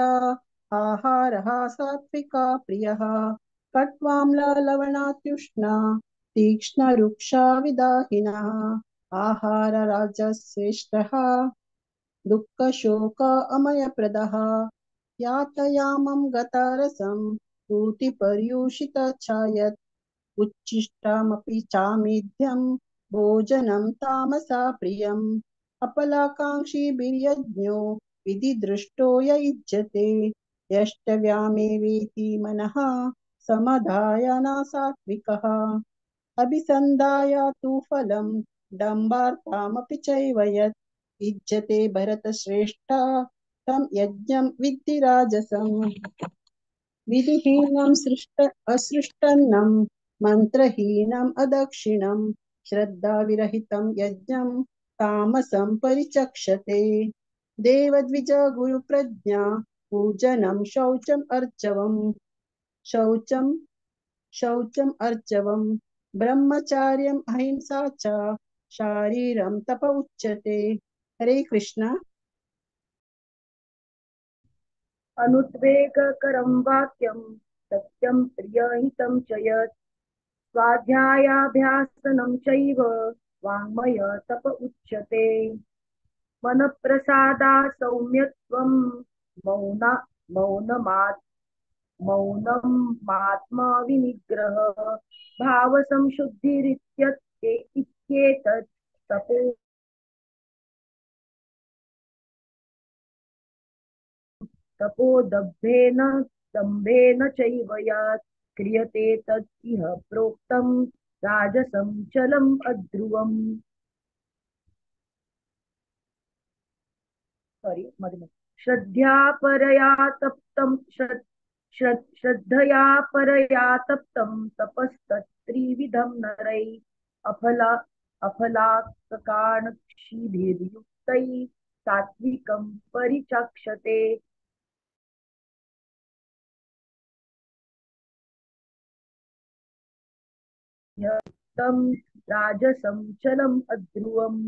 आहारः सात्विका प्रियः, कट्वाम्ललवणात्युष्ण तीक्ष्णरुक्षा विदाहिनः, आहार राजश्रेष्ठः दुःखशोक अमयप्रदः, यातयामं गतारसं पूतिपर्युषितच्छायत्, उच्छिष्टमपि चामेध्यं भोजनं तामसा प्रियम्, अपलाकांक्षी बिर्यज्ञो विधिदृष्टो य युज्यते, यष्टव्यामेवेति मनः समधाय न सात्विकः, अभिसन्धाय तु फलं दम्भार्थामपि चैव यत् युज्यते भरतश्रेष्ठ तं यज्ञं विद्धि राजसम्। विधिहीनं असृष्टन्नं मन्त्रहीनम् अदक्षिणं श्रद्धाविरहितं यज्ञं तामसं परिचक्षते। देवद्विज गुरुप्रज्ञा पूजनं शौचम् अर्चवं शौचम् शौचम् अर्चवं ब्रह्मचार्यम् अहिंसा च शारीरं तप उच्यते। हरे कृष्णा। अनुद्वेगकरं वाक्यं सत्यं प्रियहितं च यत्, स्वाध्यायाभ्यासनं चैव वाङ्मय तप उच्यते। मनप्रसादा सौम्यत्वं मौनमात्मविनिग्रह भावसंशुद्धिरित्येतत् तपो तपोदम्भेन दम्भेन चैव यत् क्रियते तत् इह प्रोक्तं राजसं चलम् अध्रुवम्। सॉरी, श्रद्धया परया तप्तं श्रद्धया परया तप्तं तपस्तत्त्रिविधं नरैः अफलाकाङ्क्षिभिर्युक्तैः सात्विकं परिचक्षते। तं राजसं चलम् अध्रुवम्।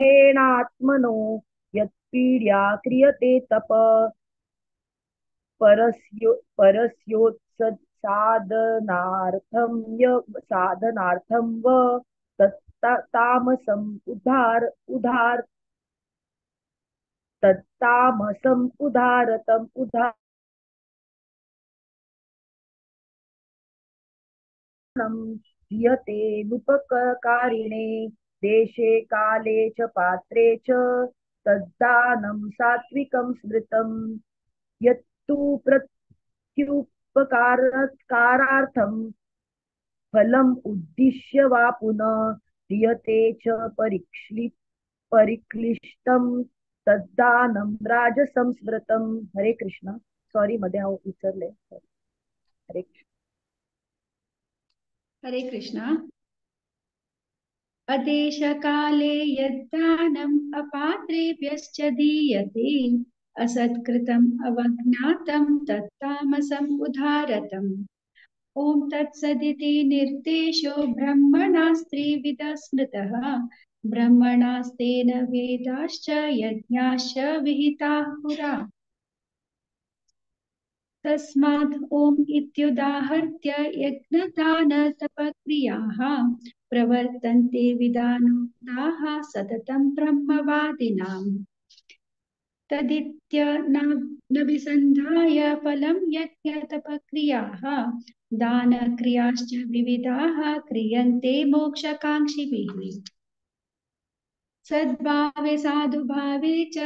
हेणात्मनो यत्पीड्या क्रियते तप परस्योत्साधनार्थं साधनार्थं व तत्तामसम् उदार तत्तामसम् उदारतम् उदारनं दीयते नुपकारिणे देशे काले च पात्रे च तद्दानं सात्विकं स्मृतम्। यत्तु प्रत्युपकारार्थं फलम् उद्दिश्य वा पुनः दीयते च परिक्लिष्टं तद्दानं राजसं स्मृतम्। हरे कृष्ण। सॉरी, मध्ये हांव विसरले। हरे कृष्ण। हरे कृष्ण। अदेशकाले यद्दानम् अपात्रेभ्यश्च दीयते असत्कृतम् अवज्ञातं तत्तामसम् उदारतम्। ॐ तत्सदिति निर्देशो ब्रह्मणास्त्रिविधः स्मृतः। ब्रह्मणास्तेन वेदाश्च यज्ञाश्च विहिताः पुरा। तस्मात् ॐ इत्युदाहर्त्य यज्ञदानतपक्रियाः प्रवर्तन्ते विधानोक्ताः सततं ब्रह्मवादिनाम्। तदित्यनभिसन्धाय फलं यज्ञतपक्रियाः दानक्रियाश्च विविधाः क्रियन्ते मोक्षकाङ्क्षिभिः। सद्भावे साधुभावे च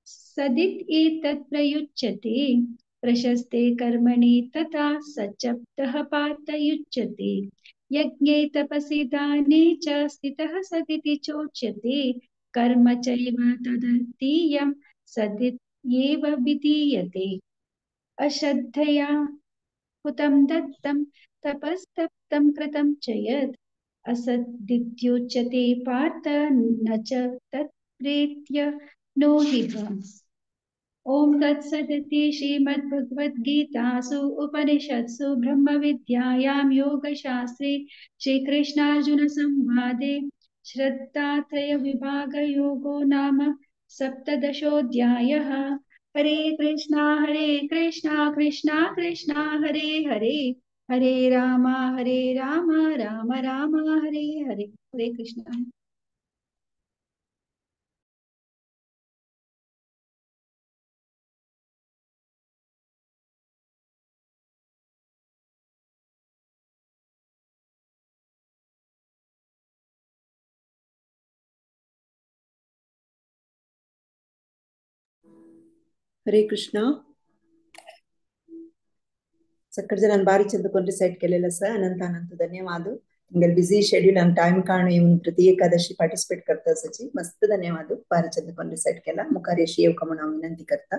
सदित् एतत् प्रयुच्यते। प्रशस्ते कर्मणि तथा सच्चप्तः पातयुच्यते। यज्ञे तपसि दाने च स्थितः सदिति चोच्यते। कर्म चैव तदर्थीयं सदित्येव विधीयते। अश्रद्धया हुतं दत्तं तपस्तप्तं कृतं च यत् असदित्युच्यते पार्थ न च तत्प्रेत्य नो हितम्। ॐ तत्सदिति श्रीमद्भगवद्गीतासु उपनिषत्सु ब्रह्मविद्यायां योगशास्त्रे श्रीकृष्णार्जुनसंवादे श्रद्धात्रयविभागयोगो नाम सप्तदशोऽध्यायः। हरे कृष्णा कृष्णा कृष्णा हरे हरे, हरे राम राम राम हरे हरे। हरे कृष्णा। हरे कृष्ण। सಕ್ಕರ್ जन भारी चंद रिसैट केलेलं सर अनंत अनंत धन्यवाद। तुमगे बिझी शेड्यूल आणि टाइम काढून येऊन प्रति एकादशी पार्टिसिपेट करता सची मस्त धन्यवाद। भारी चंद रिसैट केला मुखार यशी येवका म्हणून हांव विनंती करता।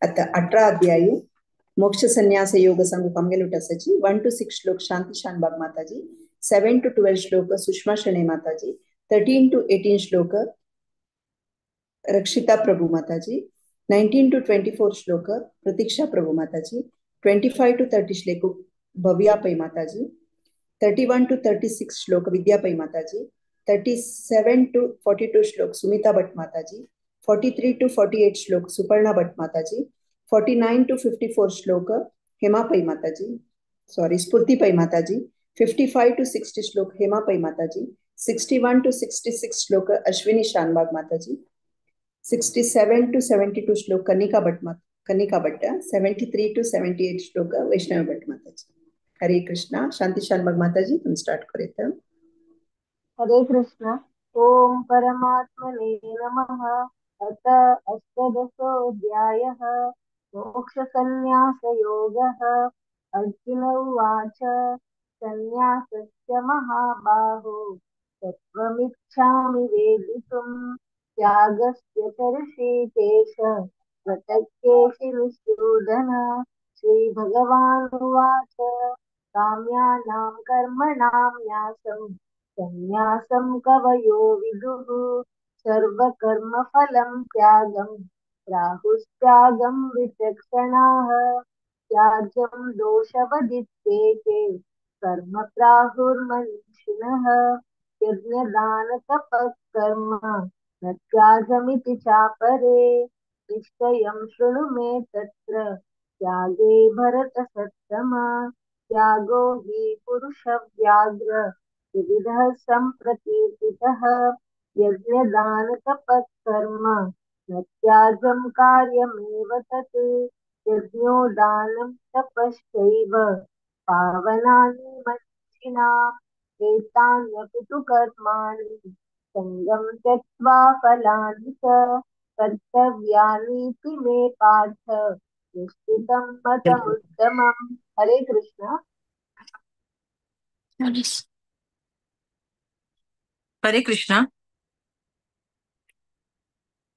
आता 18 अध्याय मोक्ष संन्यास योग सांगू आमगेले उठासाची 1 to 6 श्लोक शांती शानबाग माताजी, 7 to 12 श्लोक सुषमा शणे माताजी, 13 to 18 श्लोक रक्षिता प्रभु माताजी, 19 to 24 श्लोक प्रतीक्षा प्रभु माताजी, 25 to 30 श्लोक भव्या पै माताजी, 31 to 36 श्लोक विद्या पै माताजी, 37 to 42 श्लोक सुमिता भट्ट माताजी, 43 to 48 श्लोक सुपर्णा भट्ट माताजी, 49 to 54 श्लोक हेमा पै माताजी। Sorry Spoorthi Pai Mataji, 55 to 60 shloka Hema Pai Mataji, 61 to 66 shloka Ashwini Shanbhag Mataji, 67 to 72 shloka Kanika Bhatt, 73 to 78 shloka Vaishnavi Bhatt Mataji. Hare Krishna. Shanti Shanbhag Mataji तुम start करेत। हरे कृष्ण। ओम परमात्मने नमः। अत अष्टादशोऽध्यायः मोक्षसंन्यासयोगः। अर्जुन उवाच, संन्यासस्य महाबाहो तत्त्वमिच्छामि वेदितुं, त्यागस्य च ऋषिकेश प्रतक्केशिनिषूदन। श्रीभगवानुवाच, काम्यानां कर्मणां न्यासं संन्यासं कवयो विदुः, सर्वकर्मफलं त्यागं प्राहुस्त्यागं विचक्षणाः, त्याज्यं दोषवदित्येते कर्म प्राहुर्मनीषिणः, यज्ञदानतपःकर्म न त्याजमिति चापरे, निश्चयं शृणु मे तत्र त्यागे भरतसत्तम, त्यागो हि पुरुषव्याघ्र विविधः सम्प्रकीर्तितः, यज्ञदानतपःकर्म न त्याज्यं कार्यमेव तत्, यज्ञो दानं तपश्चैव पावनानि मनीषिणाम्, एतान्यपि तु कर्माणि सङ्गं त्यक्त्वा फलानि च कर्तव्यानीति मे पार्थ निश्चितं मतमुत्तमम्। हरे कृष्ण। हरे कृष्ण।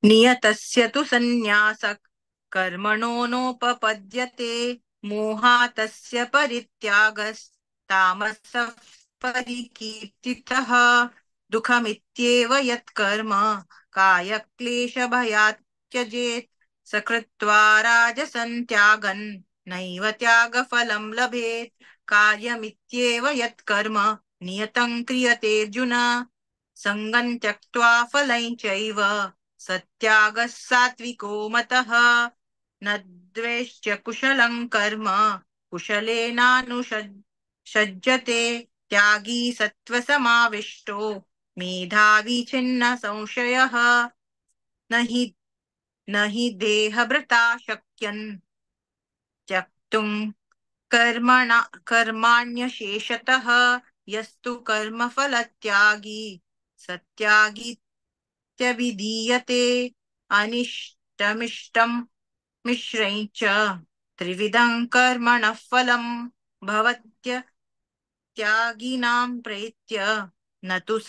नियतस्य तु संन्यासः कर्मणो नोपपद्यते, मोहातस्य परित्यागस्तामसः परिकीर्तितः, दुःखमित्येव यत्कर्म कायक्लेशभयात् त्यजेत्, सकृत्वा राजसं त्यागन् नैव त्यागफलं लभेत्, कार्यमित्येव यत्कर्म नियतं क्रियतेऽर्जुन, सङ्गं त्यक्त्वा फलं चैव सत्यागः सात्विको मतः, न द्वेष्ट्य कुशलं कर्म कुशलेनानुसज्जते, त्यागी सत्त्वसमाविष्टो मेधावी छिन्न संशयः, न हि देहभृता शक्यन् त्यक्तुं कर्माण्यशेषतः, यस्तु कर्मफलत्यागी सत्यागीत्यभिधीयते, अनिष्टमिष्टं मिश्रं च त्रिविधं कर्मणः फलं भवत्य त्यागिनां प्रेत्य, न तु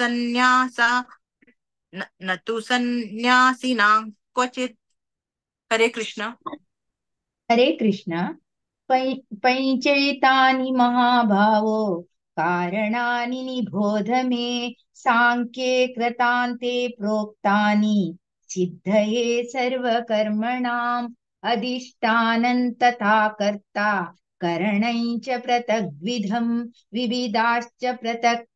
सन्न्यासिनां क्वचित्। हरे कृष्ण। हरे कृष्ण। पंचैतानि महाभावो कारणानि निबोध मे, सांख्ये कृतान्ते प्रोक्तानि सिद्धये सर्वकर्मणाम्, अधिष्ठानं तथा कर्ता करणं च पृथग्विधं, विविधाश्च पृथक्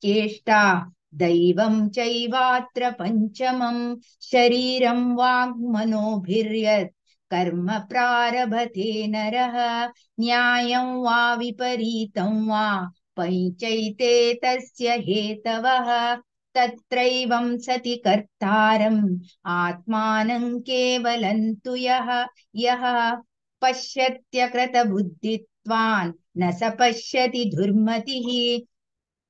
चेष्टा दैवं चैवात्र पञ्चमं, शरीरं वाङ्मनोभिर्यत् कर्म प्रारभते नरः, न्यायं वा विपरीतं वा पञ्चैते तस्य हेतवः, तत्रैवं सति कर्तारम् आत्मानं केवलं तु यः, यः पश्यत्यकृतबुद्धित्वान् न स पश्यति दुर्मतिः,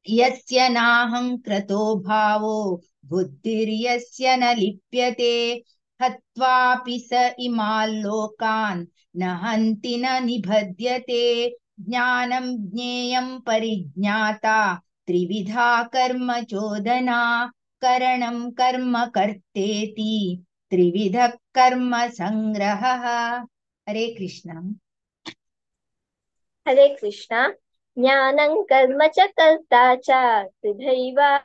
यस्य नाहङ्कृतो भावो बुद्धिर्यस्य न लिप्यते, हत्वापि स इमाल्लोकान् न हन्ति न निबध्यते, ज्ञानं ज्ञेयं परिज्ञाता त्रिविधा कर्म चोदना, करणं कर्म कर्तेति त्रिविधः कर्म संग्रहः। हरे कृष्ण। हरे कृष्ण। ज्ञानं कर्म च कर्ता च त्रिधैव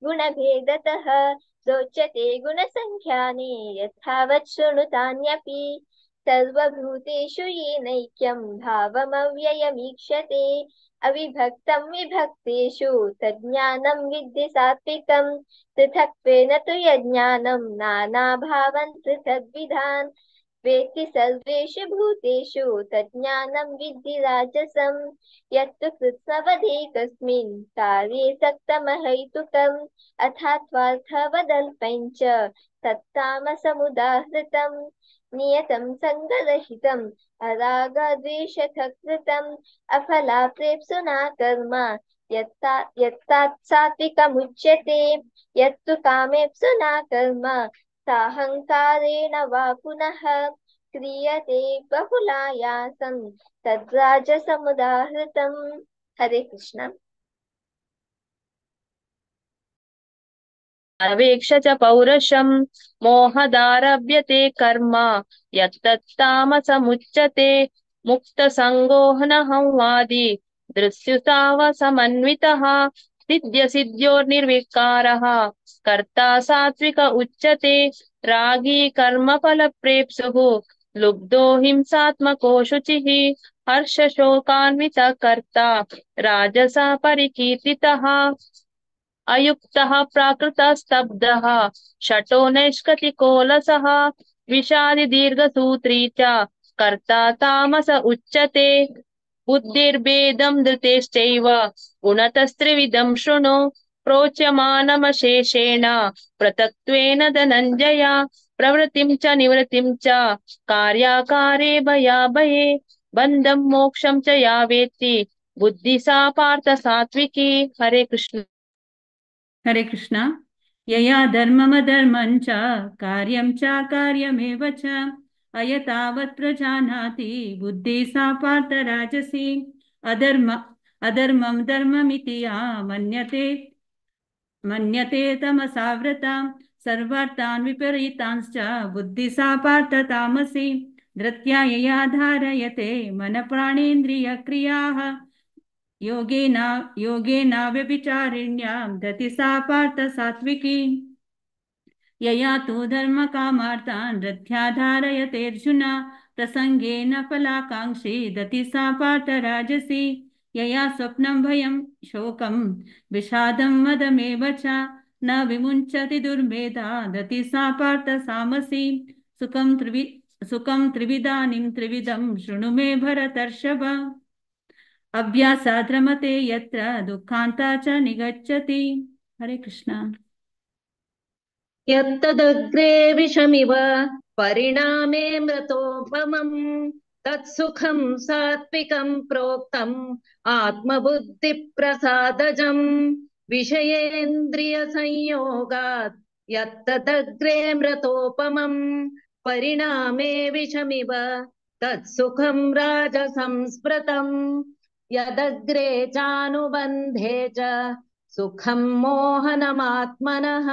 गुणभेदतः, रोचते गुणसङ्ख्यानि यथावत् शृणुतान्यपि, सर्वभूतेषु येनैक्यं भावमव्ययमीक्षते, अविभक्तं विभक्तेषु तज्ज्ञानं विद्धि सात्विकं, पृथक्त्वेन तु यज्ञानं नानाभावन् पृथग्विधान्, वेत्ति सर्वेषु भूतेषु तज्ज्ञानं विद्धि राजसं। यत्तु कृत्स्नवदेकस्मिन् कार्ये सक्तमहैतुकम् अथात्वार्थवदल्पं च तत्तामसमुदाहृतं। नियतं सङ्गरहितम् अरागद्वेषकृतम् अफलाप्रेप्सुना कर्म यत्तात् सात्विकमुच्यते। यत्तु कामेप्सुना कर्म साहङ्कारेण वा पुनः क्रियते बहुलायासं तद्राजसमुदाहृतम्। हरे कृष्ण। अवेक्ष च पौरुषं मोहदारभ्यते कर्म यत्तत्तामसमुच्यते। मुक्तसङ्गोऽहनहंवादी दृश्युतावसमन्वितः सिद्ध्यसिद्ध्योर्निर्विकारः कर्ता सात्विक उच्यते। रागी कर्मफलप्रेप्सुः लुब्धो हिंसात्मको शुचिः हर्षशोकान्वितः कर्ता राजसा परिकीर्तितः। अयुक्तः प्राकृतस्तब्धः शटो नैष्कतिकोलसः विषादि दीर्घसूत्री च कर्ता तामस उच्यते। बुद्धिर्भेदं धृतेश्चैव गुणतस्त्रिविधं शृणु प्रोच्यमानमशेषेण पृथक्त्वेन धनञ्जय। प्रवृत्तिं च निवृत्तिं च कार्याकारे भयाभये बन्धं मोक्षं च या वेत्ति बुद्धि सा पार्थ सात्विकी। हरे कृष्ण। हरे कृष्ण। यया धर्ममधर्मं च कार्यं च कार्यमेव च अयतावत् प्रजानाति बुद्धि सा पार्थ राजसी। अधर्म अधर्मं धर्ममिति या मन्यते मन्यते तमसावृतां सर्वार्थान् विपरीतांश्च बुद्धि सा पार्थ तामसी। धृत्या यया धारयते मनप्राणेन्द्रियक्रियाः योगेन योगेन व्यभिचारिण्यां धति सा पार्थ सात्विकी। यया तु धर्मकामार्थान् धृत्या धारयतेऽर्जुन प्रसङ्गेन फलाकाङ्क्षी दति सा पार्थ राजसी। यया स्वप्नं भयं शोकं विषादं मदमेव च न विमुञ्चति दुर्मेधा दति सा पार्थ सामसी। सुखं त्रिविधानीं त्रिविधं शृणु मे भरतर्षभ। अभ्यासात् रमते यत्र दुःखान्ता च निगच्छति। हरे कृष्ण। यत्तदग्रे विषमिव परिणामे मृतोपमं तत्सुखं सात्विकं प्रोक्तम् आत्मबुद्धिप्रसादजं विषयेन्द्रियसंयोगात् यत्तदग्रे मृतोपमं परिणामे विषमिव तत्सुखं राजसंस्मृतम्। यदग्रे चानुबन्धे च सुखं मोहनमात्मनः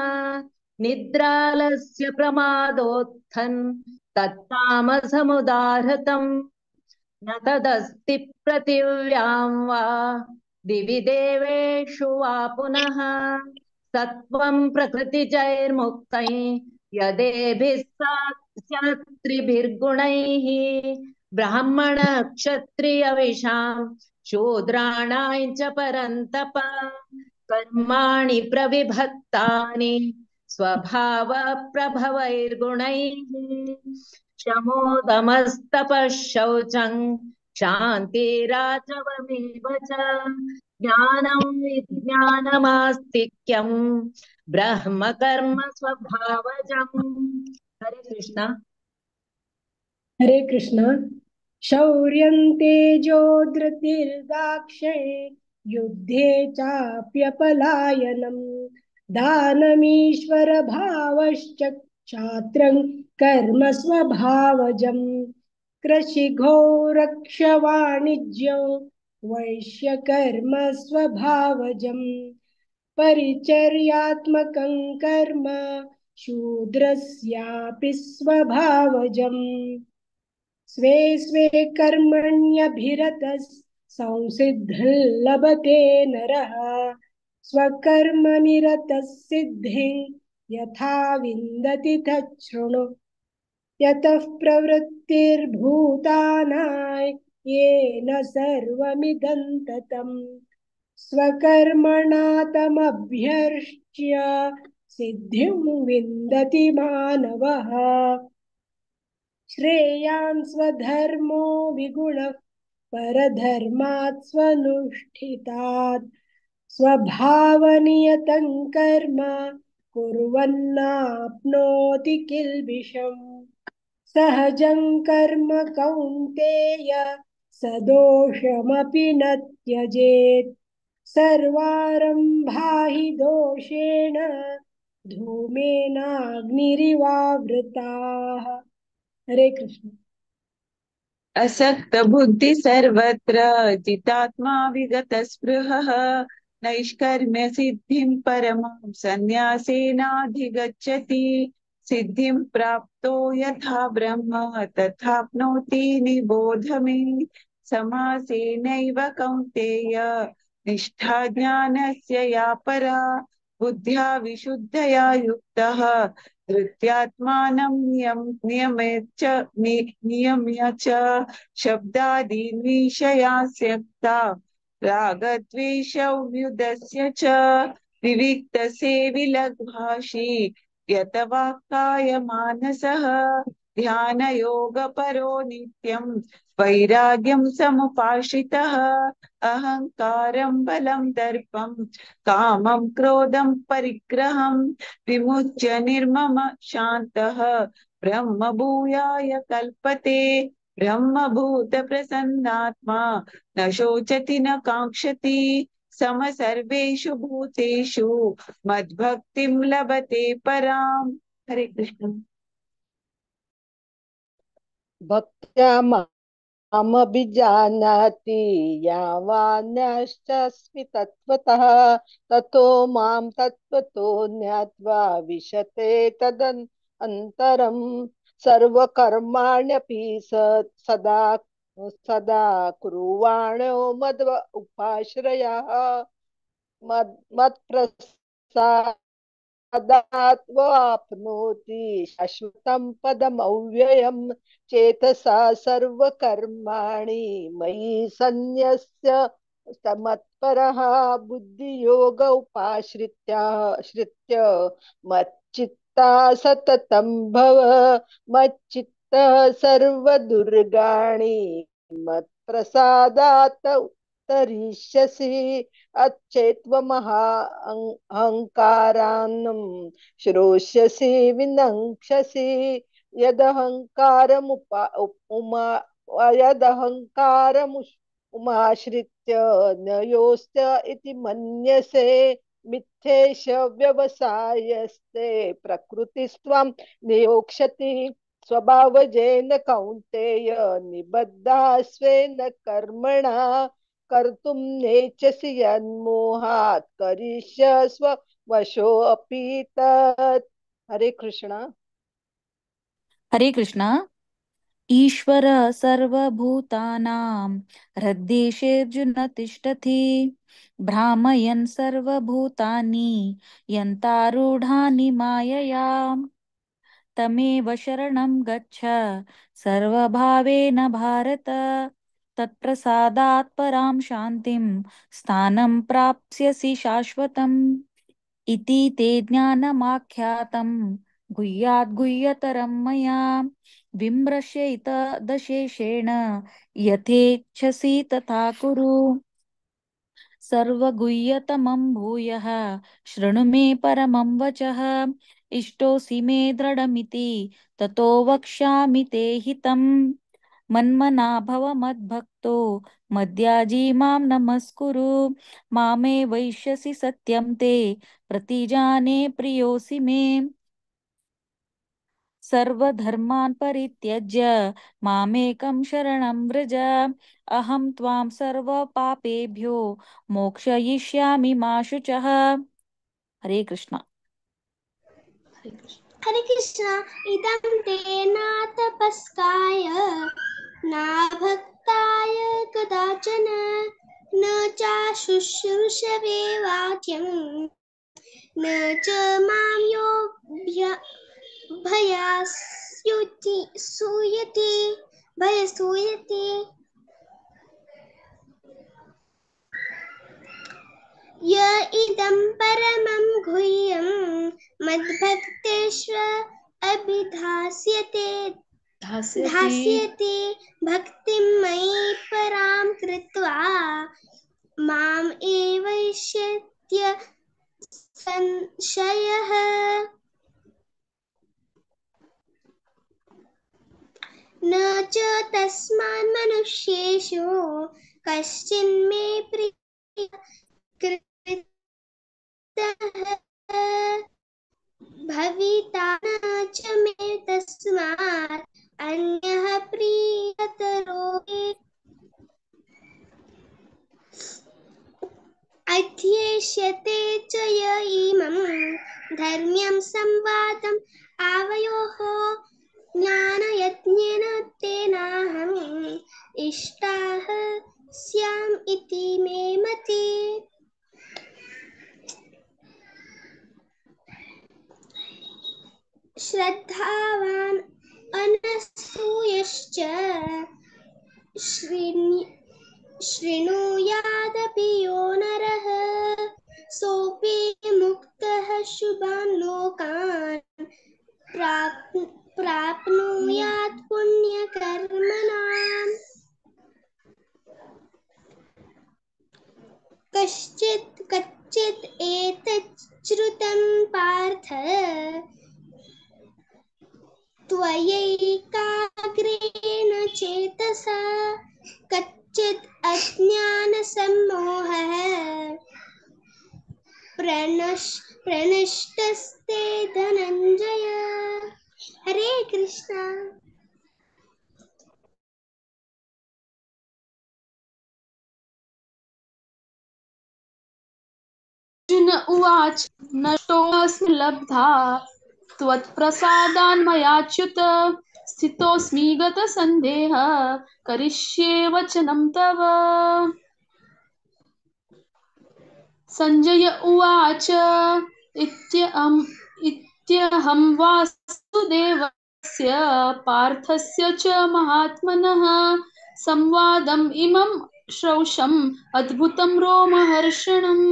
निद्रालस्य प्रमादोत्थन् तत्तामसमुदाहृतम्। न तदस्ति पृथिव्यां वा दिवि देवेषु वा पुनः सत्त्वं प्रकृतिजैर्मुक्तैः यदेभिः स्यात् त्रिभिर्गुणैः ब्राह्मण क्षत्रियविषां शूद्राणां च परन्तप कर्माणि प्रविभक्तानि स्वभाव प्रभवैर्गुणैः शमोदमस्तपः शौचं शान्तिराजवमेव च ज्ञानं विज्ञानमास्तिक्यं ब्रह्म कर्म स्वभावजम्। हरे कृष्ण। हरे कृष्ण। शौर्यं तेजो धृतिर्दाक्ष्ये युद्धे चाप्यपलायनं दानमीश्वर भावश्च क्षात्रं कर्म स्वभावजं कृषिघोरक्ष वाणिज्यं वैश्यकर्म स्वभावजं परिचर्यात्मकं कर्म शूद्रस्यापि स्वभावजं स्वे स्वे कर्मण्यभिरतः संसिद्धिं लभते नरः स्वकर्मनिरतः सिद्धिं यथा विन्दति तच्छृणु। यतः प्रवृत्तिर्भूतानां येन सर्वमिदं ततं स्वकर्मणा तमभ्यर्च्य सिद्धिं विन्दति मानवः। श्रेयान् स्वधर्मो विगुणः परधर्मात् स्वनुष्ठितात्। स्वभावनियतं कर्म कुर्वन्नाप्नोति किल्बिषम्। सहजं कर्म कौन्तेय सदोषमपि न त्यजेत्। सर्वारम्भा हि दोषेण धूमेनाग्निरिवावृताः। हरे कृष्ण। असक्त बुद्धि सर्वत्र जितात्मा विगत स्पृहः नैष्कर्म्य सिद्धिं परमां सन्न्यासेनाधिगच्छति। सिद्धिं प्राप्तो यथा ब्रह्म तथाप्नोति निबोध मे। समासेनैव कौन्तेय निष्ठा ज्ञानस्य या परा बुद्ध्या विशुद्धया युक्तः धृत्यात्मानं नियम्य च शब्दादीन् विषयास्यक्ता रागद्वेषौ व्युदस्य च विविक्तसेविलग्भाषी यतवाक्काय मानसः ध्यानयोगपरो नित्यं वैराग्यं समुपाश्रितः अहंकारं बलं दर्पं कामं क्रोधं परिग्रहं विमुच्य निर्मम शान्तः ब्रह्मभूयाय कल्पते। ब्रह्मभूत प्रसन्नात्मा न शोचति न काङ्क्षति सम सर्वेषु भूतेषु मद्भक्तिं लभते पराम्। हरे कृष्ण। भक्त्या मामभिजानाति यावान्यश्चास्मि तत्त्वतः ततो मां तत्त्वतो ज्ञात्वा विशते तदनन्तरं। सर्वकर्माण्यपि सदा सदा कुर्वाणो मद् उपाश्रयः मत्प्रसादात्वाप्नोति शाश्वतं पदमव्ययम्। चेतसा सर्वकर्माणि मयि सन्न्यस्य मत्परः बुद्धियोग उपाश्रित्य मच्चित्ता सततं भव। मच्चित्तः सर्वदुर्गाणि मत्प्रसादात् तरिष्यसि। अच्छेत्वमहाहङ्कारान्नं श्रोष्यसि विनङ्क्ष्यसि। यदहङ्कारमुमाश्रित्य नयोस्त इति मन्यसे। मिथ्येष व्यवसायस्ते प्रकृतिस्त्वां नियोक्ष्यति। स्वभावजेन कौन्तेय निबद्धा स्वेन कर्मणा कर्तुं नेच्छसि यन्मोहात् करिष्यस्व वशोऽपि तत्। हरे कृष्ण। हरे कृष्ण। ईश्वर सर्वभूतानां हृद्देशेऽर्जुन तिष्ठति भ्रामयन् सर्वभूतानि यन्तारूढानि मायया। तमेव शरणं गच्छ सर्वभावेन भारत तत्प्रसादात् परां शान्तिं स्थानं प्राप्स्यसि शाश्वतम्। इति ते ज्ञानमाख्यातं गुह्याद् गुह्यतरं मया विमृश्यैतदशेषेण यथेच्छसि तथा कुरु। सर्वगुह्यतमं भूयः शृणु मे परमं वचः। इष्टोऽसि मे दृढमिति ततो वक्ष्यामि ते हितम्। मन्मना भव मद्भक्तो मद्याजी मां नमस्कुरु। मामे वैश्यसि सत्यं ते प्रतिजाने प्रियोऽसि मे। सर्वधर्मान् परित्यज्य मामेकं शरणं व्रज। अहं त्वां सर्वपापेभ्यो मोक्षयिष्यामि मा शुचः। हरे कृष्ण। हरे कृष्ण। इदं ते नातपस्काय नाभक्ताय कदाचन न चाशुश्रूषवे वाक्यं न च मां यो भयास्युति सूयति भयसूयति। य इदं परमं गुह्यं मद्भक्तेष्व अभिधास्यते धास्यति धास्यति भक्तिं मयि परां कृत्वा माम् एवैष्यत्य संशयः। न च तस्मान् मनुष्येषु कश्चिन्मे प्रियः कृतः भविता न च मे तस्मात् अन्यः प्रियतरो। अध्येष्यते च य इमं धर्म्यं संवादम् आवयोः ज्ञानयज्ञेन तेनाहम् इष्टाः स्याम् इति मे मतिः। श्रद्धावान् अनसूयश्च शृणुयादपि यो नरः सोऽपि मुक्तः शुभान् लोकान् प्राप्नुयात् पुण्यकर्मणाम्। कश्चित् कच्चित् एतच्छ्रुतं पार्थ त्वयैकाग्रेण चेतसा कच्चित् अज्ञानसम्मोहः प्रणष्टस्ते धनञ्जय। हरे कृष्णा। अर्जुन उवाच नष्टोऽस्मि लब्धा त्वत्प्रसादान्मयाच्युत स्थितोऽस्मि गतसन्देहः करिष्ये वचनं तव। संजय उवाच इत्यहं वासुदेवस्य पार्थस्य च महात्मनः संवादम् इमं श्रौषम् अद्भुतं रोमहर्षणम्।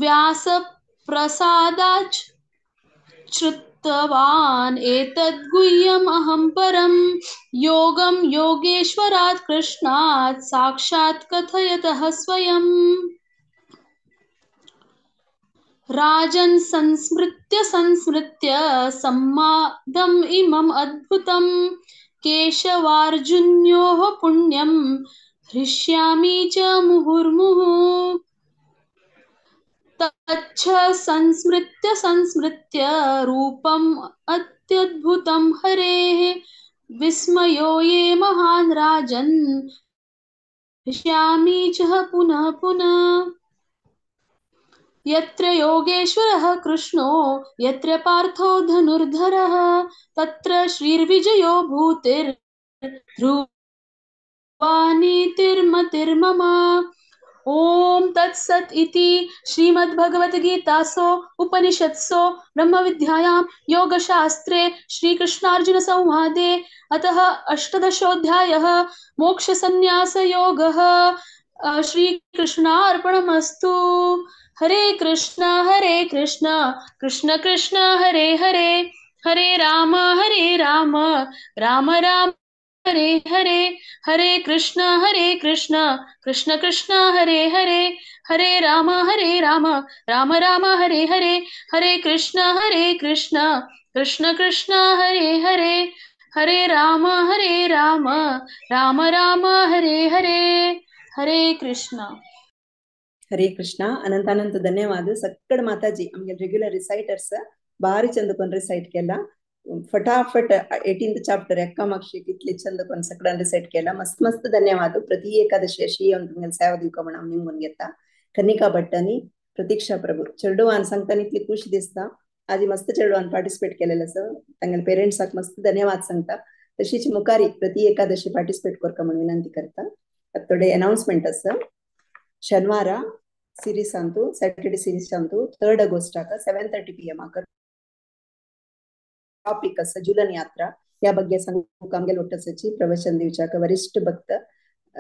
व्यासप्रसादाच् श्रुतवान् एतद्गुह्यम् अहं परं योगं योगेश्वरात् कृष्णात् साक्षात् कथयतः स्वयम्। राजन् संस्मृत्य संस्मृत्य संवादम् इमम् अद्भुतं केशवार्जुन्योः पुण्यं हृष्यामि च मुहुर्मुहुः। तच्छ संस्मृत्य संस्मृत्य रूपम् अत्यद्भुतं हरेः विस्मयो ये महान् राजन् हृष्यामि च पुनः पुनः। यत्र योगेश्वरः कृष्णो यत्र पार्थो धनुर्धरः तत्र श्रीर्विजयो भूतिर्ध्रुवा नीतिर्मतिर्मम। ॐ तत्सत् इति श्रीमद्भगवद्गीतासु उपनिषत्सु ब्रह्मविद्यायां योगशास्त्रे श्रीकृष्णार्जुनसंवादे अतः अष्टादशोऽध्यायः मोक्षसंन्यासयोगः। श्रीकृष्णार्पणमस्तु। हरे कृष्णा कृष्ण कृष्ण हरे हरे, हरे राम राम राम हरे हरे, हरे कृष्ण कृष्ण कृष्ण हरे हरे, हरे राम राम राम हरे हरे, हरे कृष्ण कृष्ण कृष्ण हरे हरे, हरे राम राम राम हरे हरे, हरे कृष्ण। हरे कृष्ण। अनंत अनंत धन्यवाद सक्कड माताजी आमगे रेग्युलर रिसाइटर्स भारी चंद कोन रिसाइट केला फटाफट 18th chapter एक्कामाक्षी कितले चंद कोन सकडान रिसाइट केला मस्त मस्त धन्यवाद। प्रति एकादशी अशी तुमगे सेवा दिवका म्हण हांव निमगून घेता। कनिका भट्ट आनी प्रतीक्षा प्रभु चेडवान सांगताना इतली खुश दिसता। आजी मस्त चेडवान पार्टिसिपेट केलेले आसा तांगेले पेरेंट्साक मस्त धन्यवाद सांगता। तशीच मुखारी प्रति एकादशी पार्टिसिपेट करका म्हण विनंती करता। थोडे अनाउन्समेंट आसा। शनिवार सीरीज अंतु सैटरडे सीरीज अंतु 3 ऑगस्ट 7:30 PM topic आसा झूलन यात्रा या ಬಗ್ಗೆ सांगूक आमगेले ಒಟ್ಟಸಚಿ ಪ್ರವಚನ दिवचाक वरिष्ठ भक्त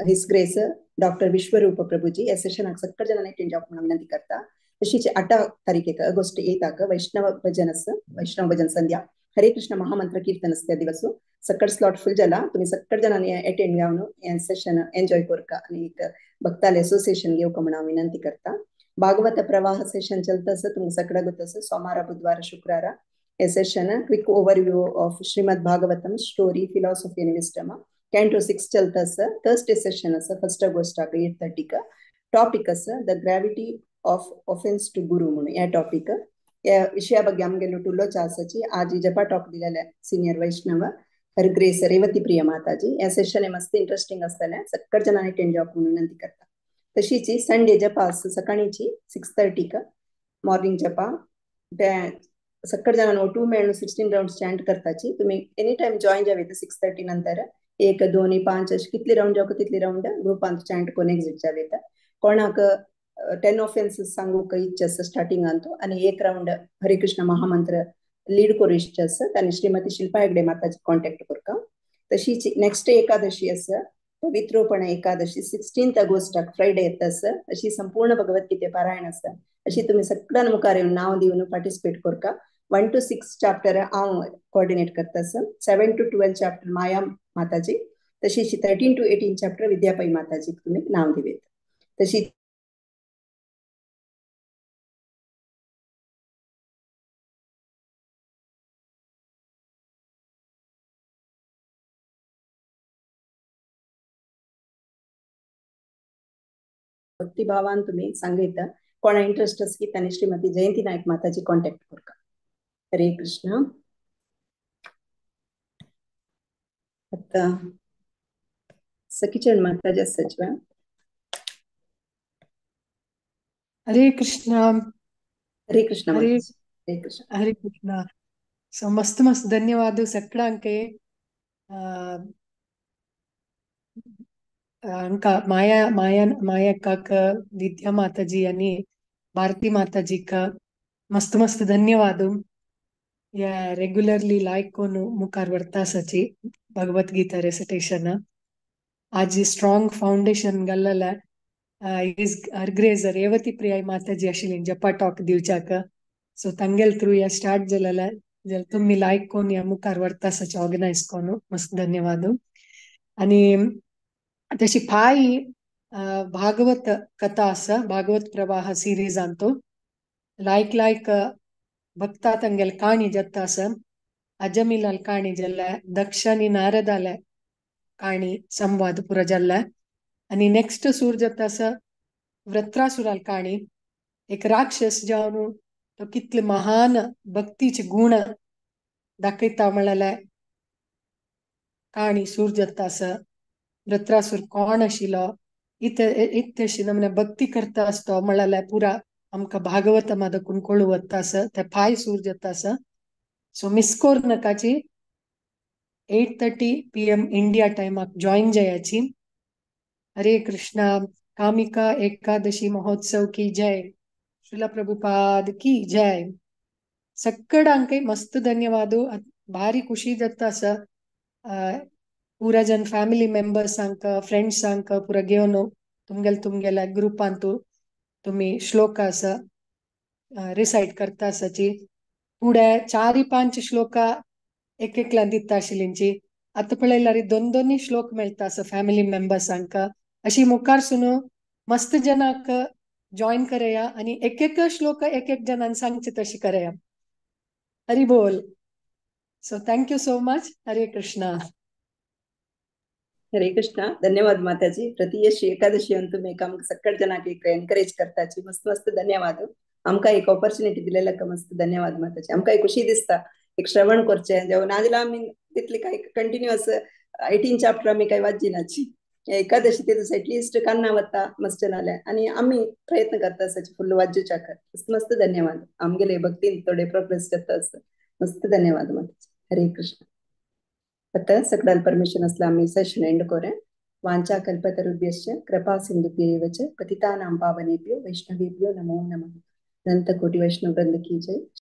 his grace doctor Vishwarupa Prabhuji या सेशनाक सक्कड जणांनी अटेंड जावपाक म्हणून विनंती करता। तशीच 8 तारखेक ऑगस्ट 8 वैष्णव भजन आसा, वैष्णव भजन संध्या हरे कृष्ण महामंत्र कीर्तन आसा. त्या दिवस सकट स्लॉट फुल जाला, तुम्ही सकट जणांनी अटेंड जावन हें सेशन एन्जॉय करका आनी एक भक्ताले असोसिएशन घेवका म्हणून हांव विनंती करता. भागवत प्रवाह सेशन चलता आसा, तुमकां सगळ्या गोत आसा. सोमारा बुधवार शुक्रारा हे session quick overview of Shrimad Bhagavatam story philosophy आनी विस्डम कॅन्टो 6 चलता आसा. थर्सडे सेशन आसा 1 ऑगस्टाक 8:30. टॉपिक आसा the gravity of offence to guru म्हणून. ह्या टॉपिक ह्या विशया ಬಗ್ಗೆ आमगेलो टुलोचा आसाची आज जपा टॉक दिलेले सिनियर वैष्णव हर ग्रेस रेवती प्रिय माताजी. ह्या सेशन मस्त इंटरेस्टिंग आसतलें, सकट जणांनी अटेंड जावप म्हणून विनंती करता. तशीच संडे जपा आसा सकाळीची 6:30 मॉर्निंग जपा. ते सकट जणांनी 2 मेळून 16 राउंड चॅन्ट करताची. तुम्ही एनी टायम जॉईन जावे 6:30 नंतर 1 2 5 अशे कितले राउंड जावं तितले राउंड ग्रुपांत चॅन्ट करून एक्झिट जावे. कोणाक 10 ऑफेन्सेस सांगूक इच्छा आसा स्टार्टिंगांत आनी 1 राउंड हरे कृष्ण महामंत्र लीड करूं इच्छा आसा तांणी श्रीमती शिल्पा हेगडे माताजी कॉन्टॅक्ट करका. तशीच नेक्स्ट एकादशी आसा पवित्रोपण एकादशी 16 ऑगस्टाक फ्रायडे येता आसा. अशी संपूर्ण भगवद्गीते पारायण आसा. अशी तुमी सगळ्यां मुखार येवन नांव दिवन पार्टिसिपेट करका. 1 to 6 chapter हांव कोऑर्डिनेट करता आसा. 7 to 12 chapter माया माताजी, तशीच 13 to 18 chapter विद्यापाई माताजीक तुमी नांव दिवेत. तशी भक्तिभावान तुम्ही सांगयता. कोणा इंट्रस्ट आसा की तांणी श्रीमती जयंती नायक माताजी कॉन्टॅक्ट करका. हरे कृष्ण. आता सखीचरण माताजी सचिव. हरे कृष्ण. हरे कृष्ण. हरे हरे कृष्ण. हरे कृष्ण. सो मस्त मस्त धन्यवाद सगळ्यांके. अंका माया माया माया काक विद्या माताजी आणि भारती माताजी का मस्त मस्त धन्यवाद. या रेग्युलरली लायक कोण मुखार व्हरता आसाची भगवत गीता रेसिटेशन. आज स्ट्रॉंग फाउंडेशन घाल्लेलें is her grace Revati Priya माताजी आशिल्ली जपा टॉक दिवच्याक. सो तांगेल थ्रू या स्टार्ट जालेलें जाल्यार तुमी लायक कोण ह्या मुखार व्हरता आसाची ऑर्गनायज कोण मस्त धन्यवाद. आनी तशी फाय भागवत कथा आसा भागवत प्रवाह सिरीजांतो लायक लायक भक्ता तांगेले काणी जाता आसा. अजमिलाल काणी जाल्ले, दक्ष आनी नारदाले काणी संवाद पुरो जाल्ले. आनी नेक्स्ट सूर जाता आसा वृत्रासुराल काणी. एक राक्षस जावन तो कितले महान भक्तीचे गुण दाखयता म्हणलेले काणी सूर जाता आसा. वृत्रासूर कोण आशिल्लो, इतशी नमने भक्ती करता आसतो म्हणलेले पुरा आमकां भागवत दाखून कळू वता आसा. ते फाय सूर जाता आसा. सो मिस कर नाकाची. 8:30 PM India टायमाक जॉईन जायाची. हरे कृष्णा. कामिका एकादशी महोत्सव की जय. श्रीला प्रभुपाद की जय. सगळ्यांकय मस्त धन्यवाद. भारी खुशी जाता आसा. पुरा जन फॅमिली मेंबर्सांक फ्रेंड्सांक पुरा घेवन तुमगेले तुमगेल्या ग्रुपांतू तुम्ही श्लोक आसा रिसायट करता आसाची. फुडें 4 5 श्लोका एक एकल्यान दिता आशिल्लींची. आतां पळयल्यार 2 2 श्लोक मेळटा आसा फॅमिली मेंबर्सांक. अशी मुखार सुन मस्त जनाक जॉईन करया आनी एक एक श्लोक एक एक जणान सांगचे तशी करया. हरी बोल. So thank you so much. Hare Krishna. Hare Krishna. धन्यवाद माताजी. प्रतियशी एकादशी तुम्ही आमकां सकट जणांक एक एनकरेज करताची. मस्त मस्त धन्यवाद. आमकां एक ऑपॉर्च्युनिटी दिलेला का मस्त धन्यवाद माताजी. आमकां एक खुशी दिसता एक श्रवण करचें. जेवण नाजाल्यार आमी तितली काय कंटिन्युअस 18 चॅप्टर आमी काय वाचिनाची. एकादशी ते दिसा एटलिस्ट कान्ना वता मस्त जाल्यार आनी आमी प्रयत्न करता आसाची फुल्ल वाचूच्याक. मस्त मस्त धन्यवाद. आमगेले भक्तीन थोडे प्रोग्रेस जाता आसा. मस्त धन्यवाद माताजी. हरे कृष्ण. आता सगळ्याला परमिशन असलं आम्ही सेशन एंड करूया. वांछा कल्पतरुभ्यश्च कृपा सिंधुभ्येव च पतितानां पावनेभ्यो वैष्णवेभ्यो नमो नमः. अनंत कोटि वैष्णव वृंद की जय.